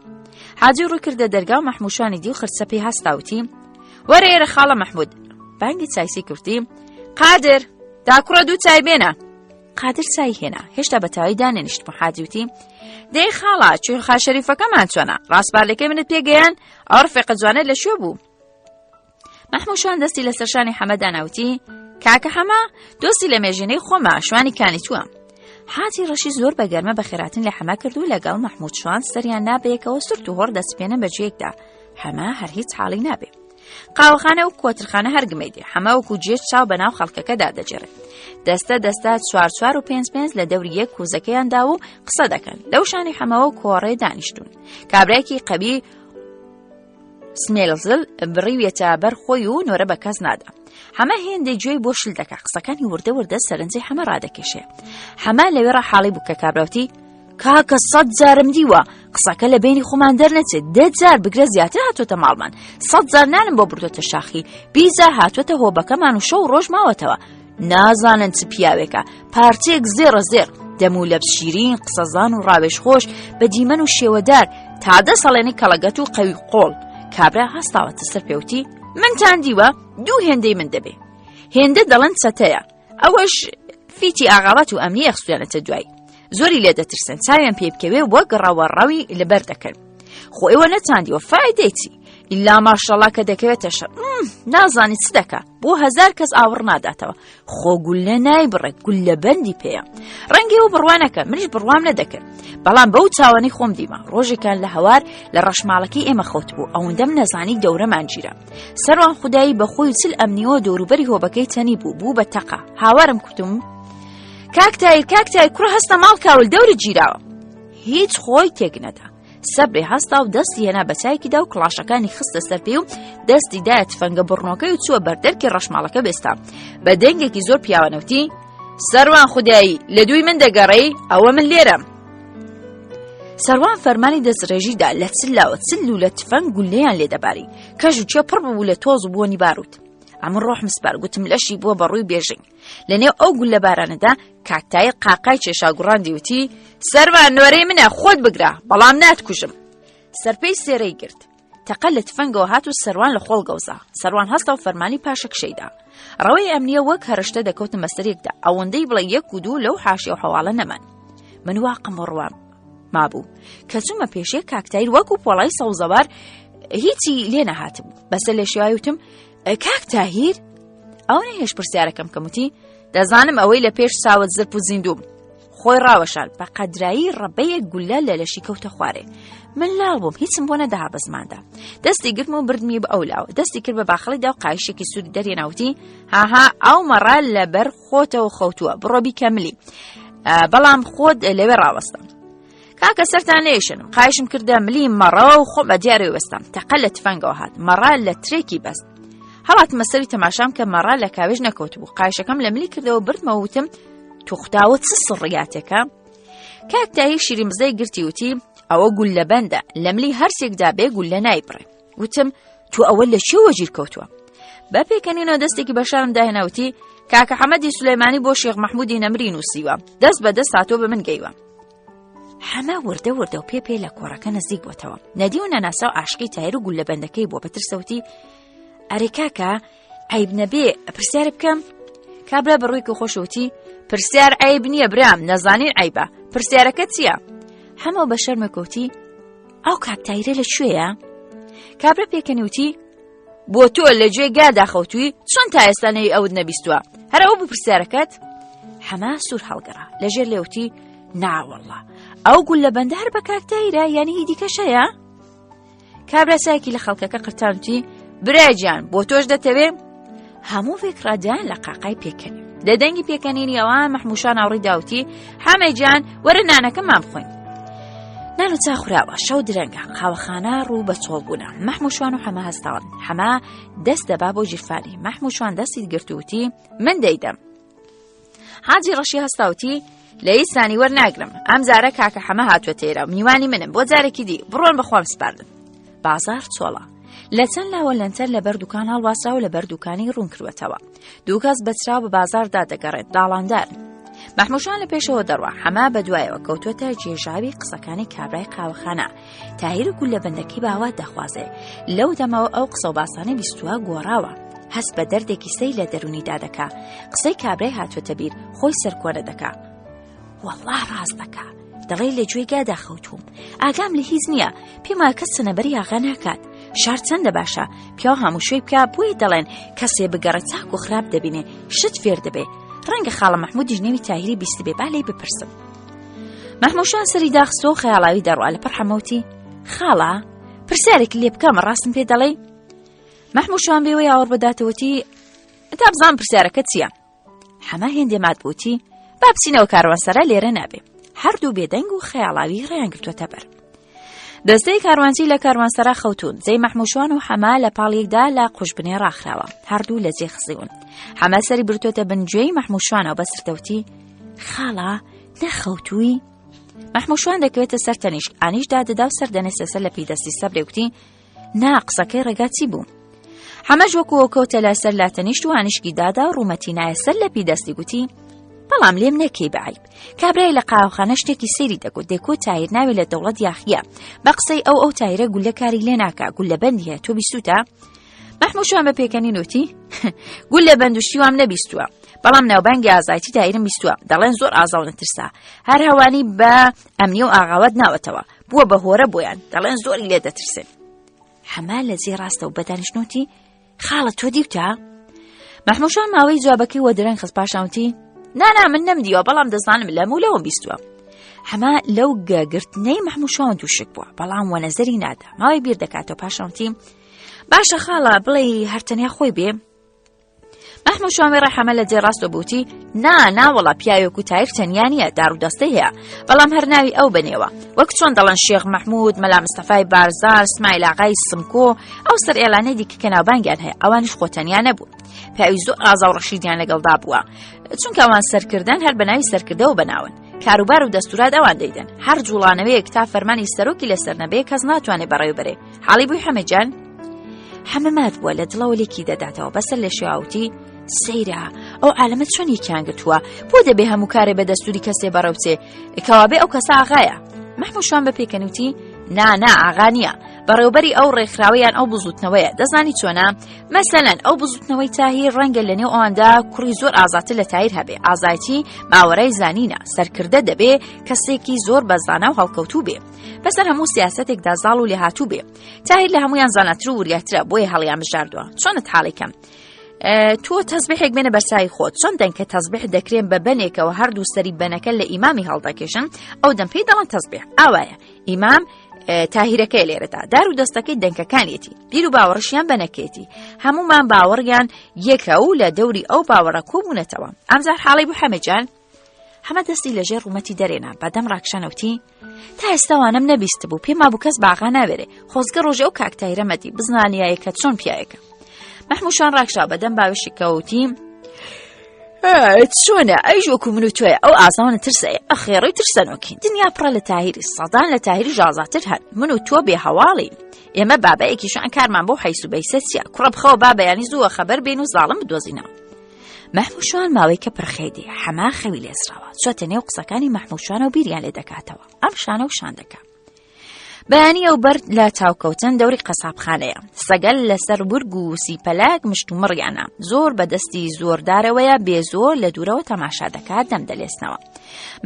حاجی ڕووی کردە دەرگا و مەحموشانی دی و خرچە پێی هەستاوتی وەرە ئێرە خاڵە مەحمود بانگی چایسی کردی قادر دا کوڕە دوو چای بێنە قادر چای هێنا هێشتا بە تەواوی دانەنیشت بوو حاجی وتی دەی خاڵە چوێخا شەریفەکەمان چۆنە ڕاسپاردەکەی منت پێگەیان ئەو ڕفێقە جوانە لە شوێ بوو مەحموو شوان دەستی لەسەر شانی حەمە داناوتی کاکە حەمە دۆستی لە مێژینەی خۆمە شوانی کانی تووە حاجی ڕەشی زۆر بە گەرمە بەخێراتن لە حەمە کرد و لەگەڵ مەحموود شوان سەریان نابەیەکەوە سرت و هۆڕ دەستپێنە بە جێیەکدا حەمە هەر هیچ حاڵی نابێ قاوەخانە و کۆترخانە هەر گمەی دێ حەمە وەکو جێ چاو بەناو خەڵکەکەدا دەجێڕێ دەستە دەستە چوار چوار و پێنج پێنج لە دەوری یەک کوزەکەیان دا و قسە دەکەن لەو شانی حەمەوە کۆڕێ دانیشتون کابرایەکی قەوی سمێلزل بڕیویەتە بەر خۆی و نۆرە بە کەس نادا حەمە هێندەی گوێی بۆ شل دەکا قسەکانی وردە وردە سەرنجی حەمە ڕادەکێشێ حەمە لەوێ ڕا حاڵی بوو کە کابراوتی کاکە سەد جارم دیوە قسەکە لە بینی خۆمان دەرنەچێت دە جار بگرە زیاتر هاتوۆتە ماڵمان سەد جار نانم بۆ بردوێتە شاخی بیزار هاتوێتە هۆبەکەمان و شەو ڕۆژ ماوەتەوە نازانن چ پیاوێکە پارچەیەک زێڕە زێڕ دەم و لەب شیرین قسەزان و ڕاوێژ خۆش بە دیمەن و شێوەدار تا دە ساڵێنی کەڵەگەت و قەوی قۆڵ کابرا هەستاوەتە سەر پێوتی منتان دیوە دوو هێندەی من دەبێ هێندە دەڵێن چەتەیە ئەوەش فیتی ئاغاوات و ئەمنیە خستویانەتە دوای زۆری لێ دەترسن چاویان پێ بکەوێ وەک ڕەوە ڕەوی لەبەر دەکەن خۆ ئێوە نەتاندیوە فایدەی چی؟ ئیلا ماشەڵا کە دەکەوێتە شەر نازانی چ دەکا بۆ هەزار کەس ئاوڕ ناداتەوە خۆ گولە نایبڕێ گولە بەندی پێیە ڕەنگی و بڕوانەکە منیش بڕوام نەدەکرد بەڵام بەو چاوانەی خۆم دیمە ڕۆژێکان لە هەوار لە ڕەشماڵەکەی ئێمە خەوت بوو ئەوەندەم نەزانی دەورەمان گیرە سەروان خودایی بەخۆی و چل ئەمنیەوە دەوروبەری هۆبەکەی تەنی بوو بوو بە تەقە هاوارم کوتم کاک تایر کاک تایر کوڕە هەستە ماڵ کاول دەوری گیراوە هیچ خۆی تێک نەدا سەبری هەستا و دەستی هێنا بە چایکیدا و کڵاشەکانی خستە سەر پێ و دەستی دایە تفەنگە بڕنۆکەی و چووە بەردەرکی ڕەشماڵەکە بێستا بە دەنگێکی زۆر پیاوانەوتی سەروان خودایی لە دووی من دەگەڕێی ئەوە من لێرەم سەروان فەرمانی دەستڕێژیدا لە چل لاوە چل و لە تفەنگ گولەیان لێ دەباری کەژ و چێ پڕ ببوو لە تۆز و بۆنی باروت ئەمن ڕۆحم سپار گوتم لەشی بووە بە ڕووی بێژنگ لە نێو ئەو گولە بارانەدا کاک تایر قاقای کێشا گوڕاندی وتی سەروان نۆرەی منە خۆت بگرە بەڵام ناتکوژم سەرپێی سێرەی گرت تەقە لە تفەنگەوە هات و سەروان لە خۆڵ گەوزا سەروان هەستا و فەرمانی پاشەکشەیدا ڕەوەی ئەمنیە وەک هەرشتە دەکەوتن بەسەرێکدا ئەوەندەی بڵێ یەک و دوو لەو حاشیە و حەواڵە نەمان من واقم ڕوام مابوو کە چوومە پێشێ کاک تایر وەکو پۆڵای سەوزەوار هیچی لێ نەهاتبوو بەسەر لێ شێوای وتم کاک تاهیر ئەو نەهێش پرسیارەکەم کەم وتی دەزانم ئەوەی لە پێش چاوت زرپ و زیندوم خۆی ڕاوەشان بە قەدرایی ڕەبەیەک گولە لە لەشی کەوتە خوارێ من لاڵ بووم هیچم بۆ نەدەها بە زماندا دەستی گرتم و بردمی بە ئەو لاوە دەستی کرد بە باخڵیدا و قایشێکی سووری دەرێناوتی هاها ئەو مەڕە لەبەر خۆتەوە خەوتووە بڕۆ بیکە ملی بەڵام خۆت لەوێ ڕاوەستە کاکە سەرتان نێشنم قایشم کردە ملی مەڕەوە و خۆم بە دیارەوە وەستام تەقە لە تفەنگەوە هات مەڕە لە ترێکی بەست هەڵاتمە سەری تەماشام کە مەڕە لە کاوێژ نەکەوت بوو قایشەکەم لە ملی کردەوە بردمەوە وتم توختاوە چ سڕیاتێکە کاک تاهیر شیرین بزەی گرتی وتی ئەوە گوللە بەندە لە ملی هەرسێکدا بێ گوللە نایبڕێ وتم تو ئەوە لە چێ وەژیر کەوتووە بە پێکەنینەوە دەستێکی بەشارم داهێناوتی کاکە حەمەدی سولەیمانی بۆ شێخ مەحمودی نەمری نووسیوە دەست بە دەست هاتۆ بە من گەیوە حەمە وردە وردە و پێ پێ لە کۆڕەکە نزیک بۆتەوە نەدی و نەناسا و عاشقی تایر و گوللە بەندەکەی بووە بە ترسەوتی ئەرێ کاکە عیب نەبێ پرسیار بکەم کابرا بە ڕوویکە خۆشەوتی پرسیار عیب نییە برام نەزانین عیبە پرسیارەکە چییە؟ هەمە بە شەرمەکەوتی ئەو کاک تایرە لە کوێیە؟ کابرا پێکەنیوتی بۆ تۆ لە گوێ گادا خەوتووی چۆن تا ئێستا نەوی ئەوت نەبیستووە هەر ئەو بوو پرسیارەکەت حەما سوور هەڵگەڕا لەژێر لێوتی ناوەڵڵا ئەو گول لە بەندە هەر بە کاک تایرە یانی هی دیکەش هەیە کابرا ساکی لە خەڵکەکە قرتانتی براجان بۆ تۆش دەتەوێ هەموو وێکڕادیان لە قاقای پێکەنی لە دەنگی پێکەنینی ئەوە مەحموشان ئاوڕی داوتی حەمەجان وەرە نانەکەمان بخۆین نان و چا خوراوە شەو درەنگە قاوەخانە ڕوو بە چۆڵ بوونە مەحموشوان و حەمە هەستاون حەمە دەست دەبا بۆ ژیرفانی مەحموشوان دەستی گرتووتی من دەیدەم حاجی ڕەشی هەستاوتی لە ئیسانی وەرناگرم ئەم جارە کاکە حەمە هاتووە تێرە میوانی منم بۆ جارێکی دی بڕۆن بەخوام سپاردن بازار چۆڵە لە چەند لاوە لەنتەر لە بەر دوکان هەڵواسرا و لە بەر دوکانی ڕوون کردوەتەوە دوو کەس بەچراو بە بازاردا دەگەڕێت داڵاندار مەحموشان لە پێشەوە دەڕوا حەما بە دوایەوە کەوتوەتە جێژاوی قسەکانی کابرای قاوەخانە تاهیر و گولە بەندەکەی باوات دەخوازێ لەو دەمەوە ئەو قسە و باسانە بیستووە گۆڕاوە هەست بە دەردێکی سەی لە دەرونیدا دەکا قسەی کابرای هاتووەتە بیر خۆی سەرکۆنە دەکا وەڵا ڕاست دەکا دەڵێ لە گوێی گادا خەوتووم ئاگام لە هیچ نییە پێم وایە کەس سنەبەری ئاغا ناکات شار چەندە باشە پیاو هاموشۆی بکە بۆیە دەڵێن کەسێ بگەڕێ چاک و خراپ دەبینێ شت فێر دەبێ ڕەنگە خاڵە مەحمودیش نێوی تاهیری بیستبێ با لێی بپرسم مەحموشان سەری داخستۆ و خەیاڵاوی دەڕوا لە پڕ حەمەوتی خاڵە پرسیارێک لێ بکەم ڕاستم پێ دەڵێی مەحموشان بێوەی ئاوڕ بەداتەوەتی تا بزان پرسیارەکە چییە حەمە هێندێ مات بووتی با بچینەوە کاروانسەرا لێرە نابێ هەردوو بێدەنگ و خەیاڵاوی ڕێیان گرتووەتە بەر دەستەی کاروانچی لە کاروانسەرا خەوتون زەی مەحموشوان و حەما لە پاڵیکدا لە قوشبنێ ڕاخراوە هەردوو لە جێ خزیون حەمە سەری برتۆتە بنگوێی مەحموشوانەوە بەسرتەوتی خاڵە نەخەوتووی مەحموشوان دەکەوێتە سەر تەنیشت ئانیش دادەدا و سەر دەنێسە سەر لە پی دەستی سەبرێ وتی نا قسەکەی ڕێگا چی بوو؟ حەمەش وەکو کەوتە لە سەر لاتەنیشت و ئانیشکی دادا و ڕوومەتی نایە سەر لەپی دەستی گوتی بەڵام لێم نەکەی بە عەیب کابرای لە قاوخانە شتێکی سەیری دەگوت دێکۆ تایر ناوی لە دەوڵەت یاخیە بە قسەی ئەو ئەو تایرە گولە کاری لێ ناکا گولە بەندی هەیە تۆ بیسوتە مەحموشوان بە پێکەنین وتی گولە بەند و شتیوام نەبیستووە بەڵام ناوبانگی ئازایەتی تایرم بیستووە دەڵێن زۆر ئازا و نەترسا هەر هەوانی بە ئەمنی و ئاغاوات ناوەتەوە بووە بە هۆرە بۆیان دەڵێن زۆری لێ دەترسن. حەمە لە جێ ڕاستە و بە دانیشتنوتی خاڵە تۆ دیوتە؟ مەحموشان ماوەی جوابەکەی وە درەنگ خست پاشاوتی نانا من نەمدیوە بەڵام دەزانم لەم و لەوم بیستوە حەمە لەو گەگرتنەی مەحموشان دووشک بووە بەڵام وە نەزەری نادا ماوەی بیر دەکاتەوە پاشاوتی باشە خاڵە بڵێ هەر تەنیا خۆی بێ مەحموود شوان وێڕای حەمە لە جێ ڕاستەوە بوتی نا ناوەڵا پیاوێک و تایر تەنیا نییە دار و دەستەی هەیە بەڵام هەر ناوی ئەو بنێوە وەک چۆن دەڵەن شێخ مەحموود مەلا مستەفای بارزان سمایل ئاغای سمکۆ ئەو سەر ئێلانەی دیکە کە ناوبانگیان هەیە ئەوانیش خۆ تەنیا نەبوو پیاوی زۆر ئازا و ڕەشیدیان لەگەڵدا بووە چونکە ئەوان سەرکردن هەر بەناوی سەرکردەوە بەناون کاروبار و دەستورات ئەوان دەیدەن هەر جوڵانەوەیەک تا فەرمانی سەرۆکی لەسەر نەبێ کەس ناتوانێت بەڕێوە بەرێ حاڵی بووی حەمەجان حەمە مات بووە لە دڵەوە لێکی دەداتەوە بەسەر لە شێواوتی سەیرە ئەو عالەمە چۆن یەکیان گرتووە بۆ دەبێ هەموو کارێ بە دەستوری کەسێ بەڕێوچێ کەوابێ ئەو کەسە ئاغایە مەحموشان بە پێکەنوتی نا نا ئاغا نییە بەڕێوبەری ئەو ڕێکخراوەیان ئەو بزوتنەوەیە دەزانی چۆنا مەسەلەن ئەو بزوتنەوەی تاهیر ڕەنگە لە نێو ئەواندا کوڕی زۆر ئازاتر لە تاهیر هەبێ ئازایەتی ماوەرای زانینە سەرکردە دەبێ کەسێکی زۆر بەزانە و هەڵکەوتوو بێ بەسەر هەموو سیاسەتێکدا زاڵ و لێهاتوو بێ تاهیر لە هەمویان زاناتر و وریاترە بۆیە هەڵیان بژاردووە چۆنت حاڵی کەم تۆ تەزبیحێک بێنە بەرچوی خۆت چۆن دەنکە تەزبیح دەکرێن بە بەنێکەوە هەردوو سەری بەنەکە لە ئیمامی هەڵدەکێشن ئەو دەم پێی دەڵێن تەزبیح ئاوایە ئیمام تاهیرەکەی لێرەدا دار و دەستەکەی دەنکەکانیەتی بیر و باوەڕشیان بەنەکێتی هەمومان باوەڕیان یەکە و لە دەوری ئەو باوەڕە کۆبوونەتەوە ئەمجار حاڵی بوو حەمەجان حەمە دەستی لەژێر ڕوومەتی دەرێنا بەدەم ڕاکشانەوتی تا ئێستا وانەم نەبیست بوو پێم مابوو کەس باغا ناوێرێ خۆزگە ڕۆژێ ئەو کاک تایرەمەدی بزانیایە کە چۆن پیاوێکە مەحموشان ڕاکشا بەدەم باوشی کەوتی چۆنە ئەیش وەکو من و تۆیە ئەو ئازانە ترسە ئەخێڕی ترسەنۆکی دنیا پڕە لە تاهیری سەدان لە تاهیری ژازاتر هەن من و تۆ بێ هەواڵین ئێمە بابەیەکیشان کارمان بۆ حیس و بەیسە چیە کوڕە بخەوە با بەیانی زووە خەبەر بین و زاڵم بدۆزینەوە مەحموشان ماوەی کە پرخەی دێ حەما خەوی لێسراوە چۆتە نێو قسەکانی مەحموشانە و بیریان لێ دەکاتەوە ئەم شانە و شان دەکا بەیانی ئەو بەرد لە چاوکەوتن دەوری قەسابخانەیە سەگەل لەسەر ورگ و سیپەلک مشت و مڕیانە زۆر بەدەستی زۆردارەوەیە بێ زۆر لە دوورەوە تەماشا دەکات دەم دەلێسنەوە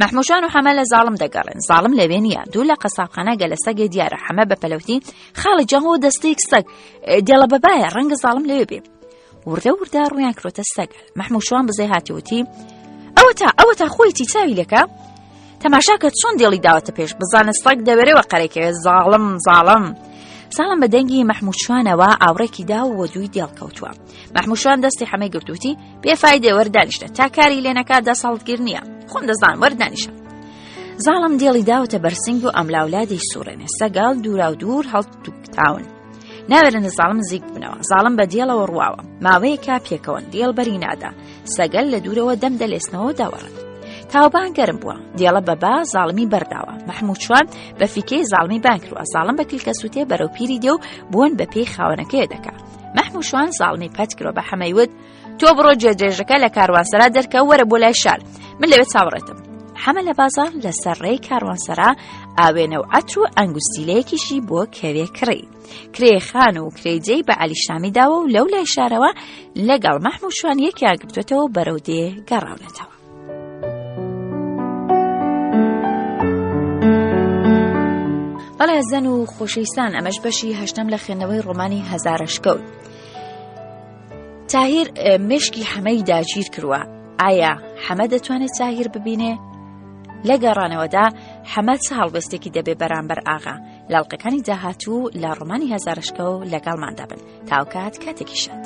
مەحموشان و حەمە لە زاڵم دەگەڕێن زاڵم لەوێ نییە دوو لە قەسابخانە گەلە سەگێ دیارە حەمە بە پەلەوتی خاڵی جاهۆ دەستەیەک سەگ دێڵە بەبایە ڕەنگە زاڵم لەوێ بێ وردە وردە ڕویان کرۆتە سەگەل مەحموو شوان بزەی هاتی وتی ئەوە تا ئەوە تا خۆیتی چاوی لەکە تەماشا کە چۆن دێڵی داوەتە پێش بزانە سەگ دەوێرەوە قەرێکەوێ زاڵم زاڵم ساڵم بە دەنگی مەحموچوانەوە ئاوڕێکی دا و دووی دێڵ کەوتووە مەحموشان دەستی حەمەی گرتووتی بێفایدێ وەردانیشتە تا کاری لێنەکە دەسەڵتگیر نییە خۆم دەزان وەردانیشە زاڵم دێڵی داوەتە بەرسنگ و ئەملاولا دەیسوڕێنێ سەگاڵ دوورا و دوور هەڵتوکتاون ناوێرن لە زاڵم نزیک ببنەوە زاڵم بە دێڵەوە ڕواوە ماوەیەکە پێکەوەن دێڵ بەری نادا سەگەل لە دوورەوە دەم دەلێسنەوە دەوەڕن تاوبان گەرم بووە دێڵە بەبا زاڵمی بەرداوە مەحموچوان بە فیکەی زاڵمی بان کردووە زاڵم بە کلکە سووتێ بەرەو پیری دێ و بوون بە پێی خاوەنەکەی دەکا مەحموشوان زاڵمی پەت کرۆ بە حەمەی وت تۆ بڕۆ جێدرێژەکە لە کاروانسەرا دەرکە وەرە بۆ لای شار من لەوێ چاوەڕێتم حەمە لە بازاڕ لەسەر ڕێی کاروانسەرا ئاوێنە و عەتر و ئەنگوستیلەیەکیشی بۆ کەوێ کڕی کرێخان و کرێجەی بە عەلی شامی داوە و لەو لای شارەوە لەگەڵ مەحموو شوان یەکیان گرتوێتەوە بەرەو دێ گەڕاونەتەوە. بەڵێ زەن و خۆشەویستان ئەمەش بەشی هەشتەم لە خوێندنەوەی ڕۆمانی هەزارەشکەوت. تاهیر مشکی حەمەی داگیر کردووە ئایا حەمە دەتوانێت تاهیر ببینێ؟ لە گەڕانەوەدا حەمە چ هەڵوێستێکی دەبێ بەرامبەر ئاغا لاڵقەکانی داهاتوو لە ڕۆمانی هەزارشکە و لەگەڵمان دەبن تاوکات کاتێکی شاد.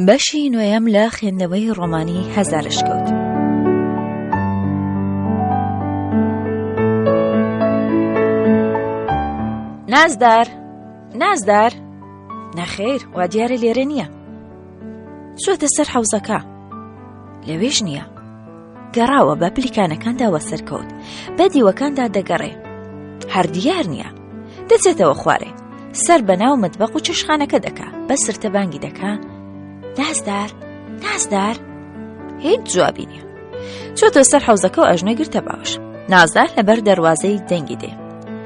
بەشی نۆیەم لە خوێندنەوەی ڕۆمانی هەزارشکەوت. نازدار نازدار نەخێر وا دیارە لێرە نییە چوەتە سەر حەوزەکە لەوێش نییە گەڕاوە بە پلیکانەکاندا وەسەرکەوت بە دیوەکاندا دەگەڕێ هەر دیار نییە دەچێتەوە خوارێ سەر بە ناو مەتبەق و چێشخانەکە دەکا بە سرتە بانگی دەکا نازدار نازدار هیچ جوابی نییە چۆتە سەر حەوزەکە و ئەژنۆی گرتە باوەش نازدار لەبەر دەروازەی دەنگی دێ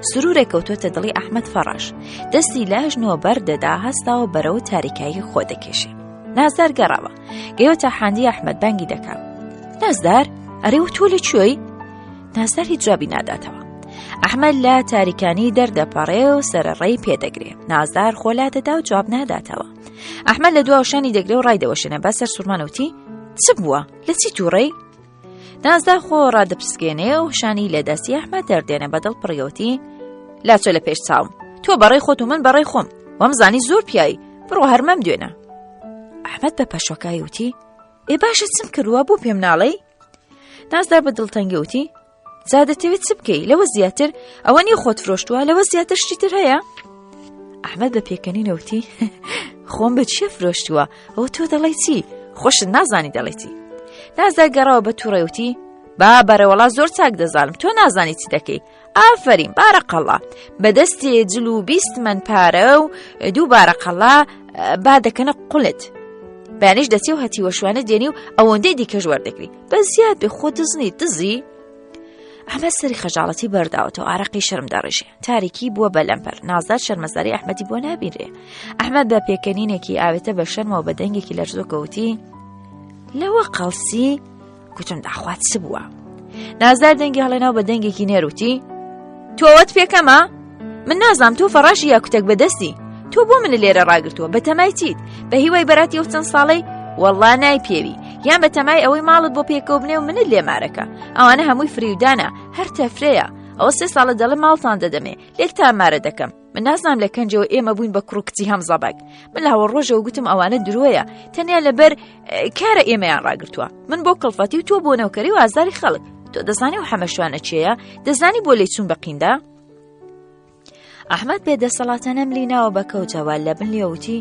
سرورێک کەوتۆتە دڵی ئەحمەد فەڕاش دەستی لە ئەژنۆ بەردەدا هەستاوە بەرەو تاریکایی خۆ دەکێشێ نازدار گەڕاوە گەیوەتە حاندی ئەحمەد بانگی دەکا نازدار ئەرێ و تۆ لە کوێی نازدار هیچ جوابی ناداتەوە. ئەحمەد لە تاریکانی دەردەپەڕێ و سەرەڕێی پێدەگرێ نازدار خۆ لا دەدا و جواب ناداتەوە ئەحمەد لە دوا شانی دەگرێ و ڕای دەوەشێنە بە سەر سوورمانەوتی چ بووە لە چی تووڕەی نازدار خۆ ڕادەپسکێنێ و شانی لە دەستی ئەحمەد دەردێنە بەدڵ پڕیەوتی لاچۆ لە پێش چاوم تۆ بەڕێ خۆت و من بەڕێ خۆم وەم زانی زۆر پیایی بڕۆ هەرمەم دوێنە ئەحمەد بە پەشۆکای وتی ئێ باشە چم کردووە بۆ پێم ناڵێی نازدار بە دڵتەنگی وتی جا دەتەوێت چ بکەی لەوە زیاتر ئەوە نییە خۆت فرۆشتووە لەوە زیاتر شتی تر هەیە ئەحمەد بە پێکەنینەوتی خۆم بە چیە فرۆشتووە ئەوە تۆ دەڵێ چی خۆشت نازانی دەڵێ چی نازدار گەڕاوە بە تووڕێوتی با بەرەوەڵا زۆر چاک دەزانم تۆ نازانی چی دەکەی ئافەرین بارەقەڵا بەدەستێ جل و 20 من پارە و دوو بارەقەڵا با دەکەنە قولت بەیانیش دەچێ و هەتیوە شوانە دێنی و ئەوەندەی دیکەش وەردەگری بە زیاد بێ خۆ دزنی دزی ئەحمەد سەری خەجاڵەتی بەرداوەتەوە ئارەقی شەرم دەڕێژێ تاریکی بووە بە لەمپەر نازدار شەرمەزاری ئەحمەدی بۆ نابینرێ ئەحمەد بە پێکەنینێکی ئاوێتە بە شەرمەوە بە دەنگێکی لەرزۆکەوتی لەوە قەڵسی گوتم داخوا چ بووە نازدار دەنگی هەڵێناو بە دەنگێکی نێروتی تۆ ئەوەت پێکەمە من نازام تۆ فەڕاشی یا کوتەک بەدەستی تۆ بۆ منە لێرە ڕاگرتووە بە تەمای چیت بە هیوای بەراتی ئەو چەند ساڵەی والله نایپێوی یان بە تەمای ئەوەی ماڵت بۆ پێکەوە بنێ و منت لێمارەکە ئەوانە هەمووی فریودانە هەر تەفرەیە ئەوە سێ ساڵە دەڵێ ماڵتان دەدەمێ لێکتان مارە دەکەم من نازانم لە کەنجەوە ئێمە بووین بە کوڕ و کچی هەمزەبەگ من لە هەوە ڕۆژەوە گوتم ئەوانە درۆیە تەنیا لەبەر کارە ئێمەیان ڕاگرتووە من بۆ کڵفەتی و تۆ بۆ نەوکەری و ئازاری خەڵک تۆ دەزانی و حەمەشوانە چێیە دەزانی بۆ لی چوون بە قیندا ئەحمد بێ دەسەڵاتە نەملی ناوە بە کەوتەوە لە بن لێوتی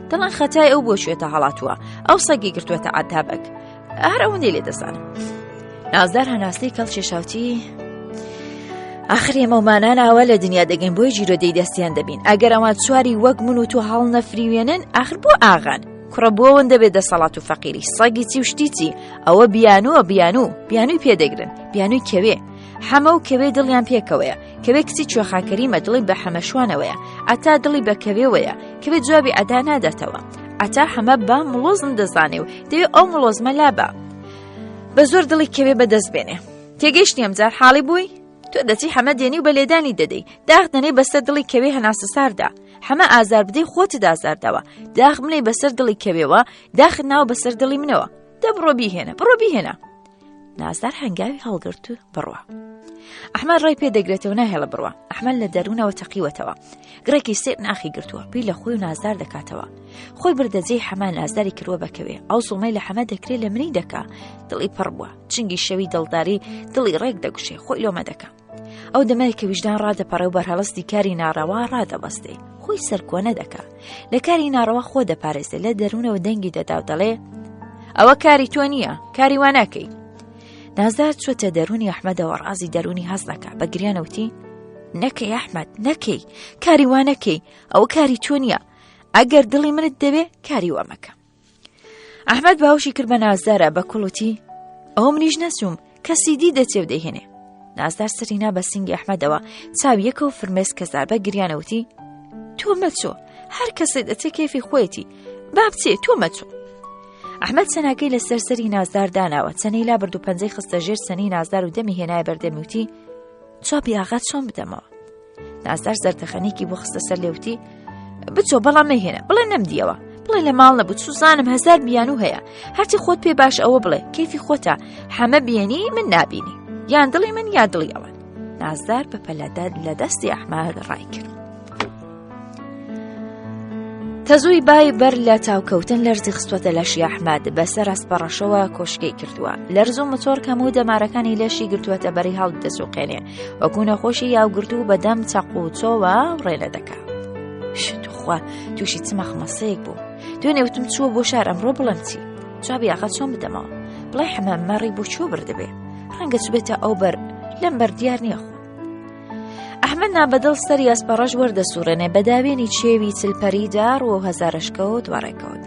دەڵان خەتای ئەو بۆ شوێتە هەڵاتووە ئەو سەگی گرتووەتە عەتابەک هەر ئەوەندەی لێ دەزانم نازدار هەناسەی کەڵکێشاوتی ئاخر ئێمەمانان ئاوا لە دنیا دەگەین بۆی جیرۆدەی دەستیان دەبین ئەگەر ئەوان چواری وەک من و تۆ هەڵ نەفریوێنن ئاخر بۆ ئاغان کوڕە بۆ ئەوەندە بێ دەسەڵات و فەقیری سەگی چی و شتی چی ئەوە بیانووە بیانوو بیانووی پێدەگرن بیانووی کەوێ حەمە و کەوێ دڵیان پێکەوەیە کەوێ کچی کوێخاکەریمە دڵی بە حەمەشوانەوەیە عەتا دڵی بە کەوێوەیە کەوێ جوابی عەتا ناداتەوە عەتا حەمە بە مڵۆزم دەزانێ و دەوێ ئەو مڵۆزمە لابا بە زۆر دڵی کەوێ بەدەست بێنێ تێگەیشتی ئەمجار حاڵی بووی تۆ دەچی حەمە دێنی و بە لێدانی دەدەی داخ دەنێ بەسەر دڵی کەوێ هەناسە ساردا حەمە ئازار بدەی خۆتت ئازارداوە داخ بنێ بەسەر دڵی کەوێوە داخت ناوە بەسەر دڵی منەوە دە بڕۆ بیهێنە بڕۆ بیهێنە نازدار هەنگاوی هەڵگرت و بڕوا. ئەحمەد ڕێی پێ دەگرێتەوە ناهێڵە بڕوا ئەحمەد لە دەروونەوە تەقیوەتەوە گڕێکی سێر ناخی گرتووە بیر لە خۆی و نازدار دەکاتەوە خۆی بردە جێی حەمە نازداری کردووە بەکەوێ ئەو زوڵمەی لە حەمە دەکرێت لە منی دەکا دڵی پڕ بووە چنگی شەوی دڵداری دڵی ڕێک دەگوشێ خۆی لۆمە دەکا ئەو دەمای کە ویژدان ڕادەپەڕێ و بەرهەڵستی کاری ناڕەوا ڕادەبەستێ خۆی سەرکۆنە دەکا لە کاری ناڕەوا خۆ دەپارێزێ لە دەروونەوە دەنگی دەدا و دەڵێ ئەوە کاری تۆ نییە کاری وا ناکەی نازدار چۆتە دەروونی ئەحمەدەوە ڕازی دەروونی هەست دەکا بە گریانەوتی نەکەی ئەحمەد نەکەی کاری وا نەکەی ئەوە کاری تۆ نییە ئەگەر دڵی منت دەوێ کاری وا مەکە ئەحمەد باوشی کرد بە نازدارە بە کوڵوتی ئەوە منیش نەچووم کەسی دی دەچێ و دەیهێنێ نازدار سەری نا بە سینگی ئەحمەدەوە چاویەکە و فرمێس کەزار بە گریانەوتی تۆ مەچۆ هەر کەسێ دەچێ کەفی خۆیەتی با بچێ تۆ مەچۆ ئەحمەد چەناکەی لەسەر سەری نازدار داناوە چەنەی لا برد و پەنجەی خستە ژێر سەنی نازدار و دەمی هێنای بەردەمی وتی چاپی ئاغا چۆن بدەمەوە نازدار زەردەخەنێکی بۆ خستە سەر لێوتی بچۆ بەڵام مەهێنە بڵێ نەمدیەوە بڵێ لە ماڵ نەبوو سوزانم هەزار بیانوو هەیە هەرچی خۆت پێ باش ئەوە بڵێ کەیفی خۆتە حەمە بێنی من نابینی یان دڵی من یا دڵی ئەوان نازدار بە پەلەدە لە دەستی ئەحمەد ڕای کرد. تەزووی بای بەر لە تاوکەوتن لەرزی خستوەتە لەشی ئەحمەد بەسەر ئەسپەڕەشەوە کۆشکەی کردووە لەرز و متۆر کەم و دەمارەکانی لەشی گرتووەتە بەری هەڵ دەسوقێنێ وەکو نەخۆشی یاوگرتوو بەدەم چەق و چۆوە ڕێنە دەکا شتخوا تووشی چ مەخمەسەیەک بوو دوێنێ وتم چووە بۆ شار ئەمڕۆ بڵێم چی جوابی ئاغا چۆن بدەمەوە بڵێ حەمە مەڕی بۆ چوو بردبێ ڕەنگە چبێتە ئەو بەر لەم بەر دیار نییە خۆ ئەحمەد نابەدڵ سەری ئەسپەڕەش وەردەسوڕێنێ بە داوێنی چێوی چلپەریدا ڕووە هەزارەشکەوت وەڕێکەوت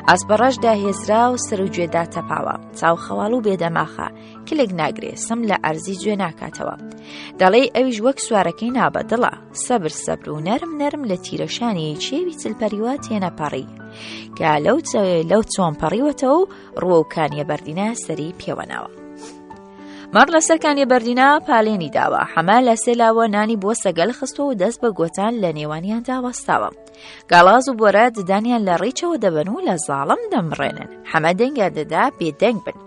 ئەسپەڕەش داهێزرا و سەر و گوێدا تەپاوە چاو خەواڵ و بێدەماخە کلک ناگرێ سم لە ئەرزی گوێ ناکاتەوە دەڵێی ئەویش وەک سوارەکەی نابەدڵە سەبر سەبر و نەرم نەرم لە تیرەشانی چێوی چلپەریوە تێنەپەڕی کە لەو لەو چۆن پەڕیوەتەوە و ڕووە و کانیە بەردینە سەری پێوەناوە. مەڕ لەسەر کانیە بەردینا پالێنی داوە حەمە لە سێلاوە نانی بۆ سەگەل خستووە و دەست بە گۆتان لە نێوانیاندا وەستاوە گاڵاز و بۆرە ددانیان لە ڕیچەوە دەبەن و لە زاڵم دەمڕێنن حەمە دەنگیان دەدا بێدەنگ بن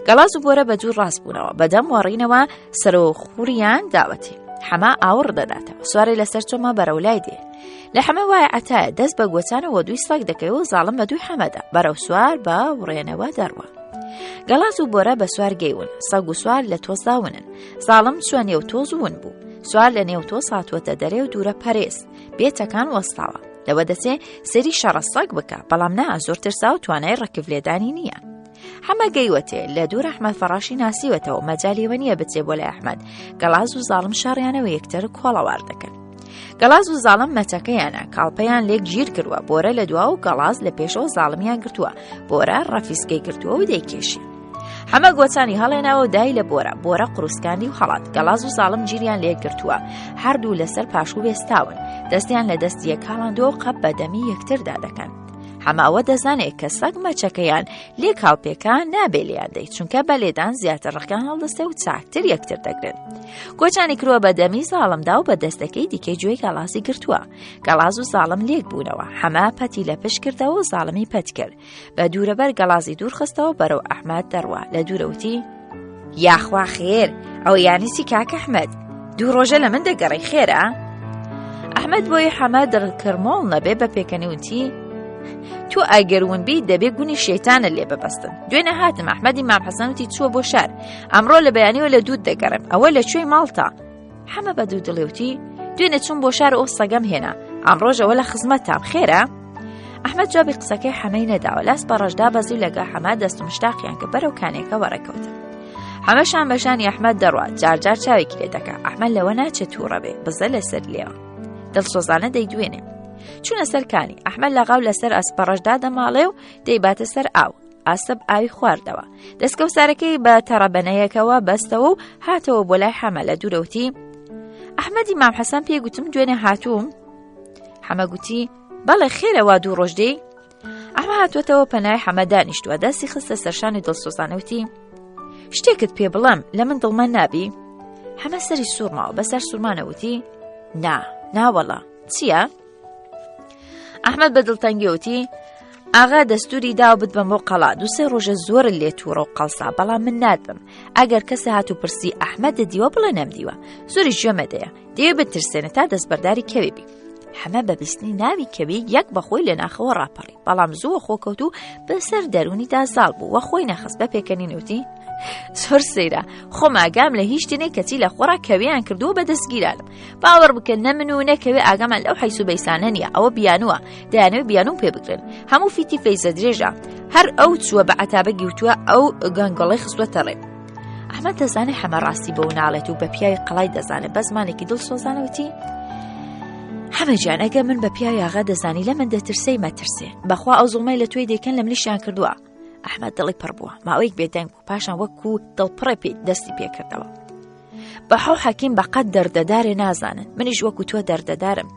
گەڵاز و بۆرە بە دوور ڕاست بوونەوە بەدەم وەڕینەوە سەرۆ خوریان داوەتی حەما ئاوڕ دەداتەوە سوارێ لەسەر چۆمە بەرەو لای دێ لە حەمە وایە عەتایە دەست بە گۆچانەوە دووی سەگ دەکەوێ و زاڵم بە دووی حەمەدا بەرەو سوار بە وڕێنەوە دەڕوە گەڵاز و بۆرە بە سوار گەیون سەگ و سوار لە تۆزدا ونن زاڵم چوە نێو تۆز ون بوو سوار لە نێو تۆز هاتووەتە دەرێ و دوورە پەرێز بێتەکان وەستاوە لەوە دەچێ سەری شەڕە سەگ بکە بەڵام نا زۆر ترسا و توانای ڕکف لێدانی نییە. حەمە گەیوەتێ لە دوور ئەحمەد فەڕاشی ناسیوەتەوە مەجالیەوە نییە بچێ بۆ لای ئەحمەد گەڵاز و زاڵم شەڕیانەوە یەکتر کۆڵەوار دەکەن. گەڵاز و زاڵم مەچەکەیانە کاڵپەیان لێک گیر کردووە بۆرە لە دوا و گەڵاز لە پێشەوە زاڵمیان گرتووە بۆرە ڕەفیسکەی گرتووە و دەیکێشی. حەمە گۆچانی هەڵێناوە و دای لە بۆرە بۆرە قروسکاندی و هەڵات گەڵاز و زاڵم گیریان لێک گرتووە هەردوو لەسەر پاشو وێستاون دەستیان لە دەست یەک هەڵاندووە و قەپ بە دەمی یەکتردا دەکەن. حەمە ئەوە دەزانێت کە سەگ مەچەکەیان لێ کاڵپێکا نابێ لێیان دەی چونکە بە لێدان زیاتر ڕقیان هەڵدەستێ و چاکتر یەکتر دەگرن. گۆچانی کرووە بە دەمی زاڵمدا و بە دەستەکەی دیکەی گوێی گەڵازی گرتووە. گەڵاز و زاڵم لێک بوونەوە. حەمە پەتی لە پشت کردەوە و زاڵمی پەت کرد. بە دوورەبەر گەڵازی دوور خستەوە بەرەو ئەحمەد دەڕوا لە دوورەوتی یاخوا خێر ئەو یانی چی کاک ئەحمەد دوو ڕۆژە لە من دەگەڕی خێرە ئەحمەد بۆی حەمە دڕکرمۆڵ نەبێ بە پێکەنیوتی تۆ ئەگەر ون بی دەبێ گونی شەیتانە لێ ببەستن دوێنێ هاتم ئەحمەدی مام حەسەن وتی چووە بۆ شار ئەمڕۆ لە بەیانیەوە لە دووت دەگەڕێم ئەوە لە کوێی ماڵتا حەمە بە دوو دڵێوتی دوێنێ چوون بۆ شار ئەو سەگەم هێنا ئەمڕۆژەوە لە خزمەتتام خێرە؟ ئەحمەد جوابی قسەکەی حەمەی نەداوە لاس بە ڕەشدا بەزی لەگە حەمە دەست و مشتاقیان کە بەرەو کانێکە وەڕێکەوتن حەمە شان بەشانی ئەحمەد دەڕوا جارجار چاوێکی لێ دەکا ئەحمەد لەوە ناچێت تووڕە بێ بزە لەسەر لێوە دڵسۆزانە دەیدوێنێ چوونە سەر کانی ئەحمەد لەغاو لەسەر ئەسپەڕەشدا دەماڵێ و دەیباتە سەر ئاو ئاسب ئاوی خواردەوە دەستکەوسارەکەی بە تەڕەبەنەیەکەوە بەستەوە و هاتەوە بۆ لای حەمە لە دوورەوتی ئەحمەدی مام حەسەن پێی گوتم دوێنێ هاتووم حەمە گوتی بەڵێ خێرەوە دوو ڕۆژ دێی ئەمە هاتووەتەوە پەنای حەمە دانیشتووە دەستی خستە سەرشانی دڵسۆزانەوتی شتێکت پێ بڵێم لە من دڵمە نابی حەمە سەری سوورماوە بەسەر سوورمانەوتی نا ناوەڵا چییە؟ ئەحمەد بە دڵتەنگیەوتی ئاغا دەستوری داوە بتبەم بۆ قەڵا دوسێ ڕۆژە زۆر لێ تووڕە و قەڵسا بەڵام من ناتبم ئەگەر کەسە هات و پرسی ئەحمەد دیوە بڵێ نەمدیوە زۆری گوێمەدەیە دەیە بترسێنە تا دەستبەرداری کەوێ بی حەمە بە بیستنی ناوی کەوی یەک بەخۆی لە ناخەوە ڕاپەڕی بەڵام زووە خۆ کەوت و بەسەر دەرونیدا زاڵ بوو وە خۆی نەخست بە پێکەنین وتی زۆر سەیرە خۆم ئاگام لە هیچ شتێ کەچی لە خۆڕا کەویان کردووە بە دەستگیرانم باوەڕ بکە نە من و نەکەوێ ئاگامان لەو حیس و بەیسانە نییە ئەوە بیانووە دەیانەوێ بیانوم پێ بگرن هەموو فیتی فەیزە درێژە هەر ئەو چووە بە عەتابە گیوتووە ئەو گەنگەڵی خستووەتە ڕێ ئەحمەد دەزانێ حەمە ڕاستی بەو ناڵێت و بە پیاوی قەڵای دەزانێت بە زمانێکی دڵسۆزانەوتی حەمە گیان ئەگەر من بە پیاوی ئاغا دەزانی لە من دەترسەی مەترسێ بەخوا ئەو زوڵمەی لە توێی دەیکەن لە منیشیان کردووە ئەحمەد دڵی پڕ بووە ماوەیەک بێدەنگ بوو پاشان وەکو دڵپڕێ پێی دەستی پێکردەوە بە حەو حەکیم بە قەت دەردەدارێ نازانن منیش وەکو تۆ دەردەدارم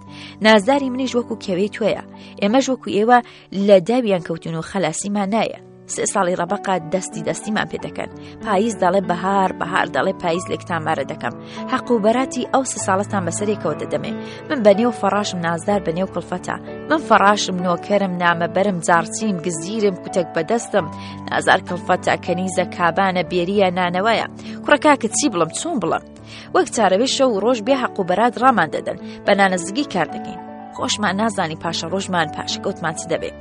نازداری منیش وەکو کەوێی تۆیە ئێمەش وەکو ئێوە لە داویان کەوتون و خەلاسیمان نایە سێ ساڵی ڕەبقە دەستی دەستیمان پێ دەکەن پاییز دەڵێ بەهار بەهار دەڵێ پاییز لێکتان مارە دەکەم حەق و بەراتی ئەو سێ ساڵەتان بەسەرێکەوە دەدەمێ من بە نێو فەڕاشم نازدار بە نێو کڵفەتە من فەڕاشم نۆکەرم نامەبەرم جاڕچیم گزیرم کوتەک بەدەستم نازار کڵفەتە کەنیزە کابانە بێریە نانەوەیە کوڕە کاکە چی بڵم چۆن بڵم وەک چارەوێ شەو و ڕۆژ بێ حەق و بەرات ڕامان دەدەن بە نانەزگی کار دەکەین خۆشمان نازانی پاشە ڕۆژمان پاشەکەوتمان چ دەبێ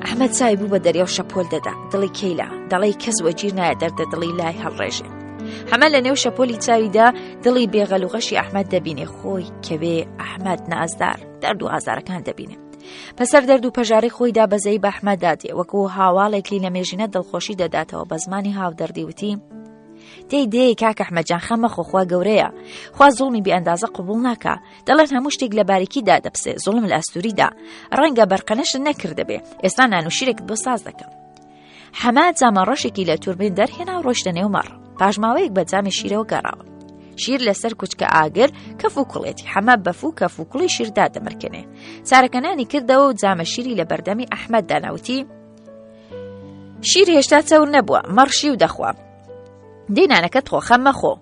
ئەحمەد چای بوو بە دەریا و شەپۆل دەدا دڵی کەیلا دەڵێی کەس وەگیر نایە دەردە دڵی لای هەڵڕێژێ حەمە لە نێو شەپۆلی چاویدا دڵی بێغەل و غەشی ئەحمەد دەبینێ خۆی کەوێ ئەحمەد نازدار دەرد و ئازارەکان دەبینێ پەسەر دەرد و پەژارەی خۆیدا بەزەی بە ئەحمەدا دێ وەکو هاواڵێکی لە مێژینە دڵخۆشی دەداتەوە بە زمانی هاودەردی وتی دەی دێ کاک ئەحمەد جان خەم مەخۆ خوا گەورەیە خوا زوڵمی بێ ئەندازە قبوڵ ناکا دەڵێن هەموو شتێک لە باریکیدا دەپسێ زوڵم لە ئەستوریدا ڕەنگە بەرقەنەشت نەکردبێ ئێستا نان و شیرێکت بۆ ساز دەکەم حەمە جامە ڕەشێکی لە توربین دەرهێنا و ڕۆشتە نێو مەڕ پاش ماوەیەک بە جامی شیرەوە گەڕاوە شیر لەسەر کوچکە ئاگر کەف و کوڵێتی حەمە بەفوو کەف و کوڵی شیردا دەمرکێنێ چارەکەنانی کردەوە و جامە شیری لە بەردەمی ئەحمەد داناوتی شیر هێشتا چەور نەبووە مەڕ شیو دەخوا. دەی نانەکەت خۆ خەم مەخۆ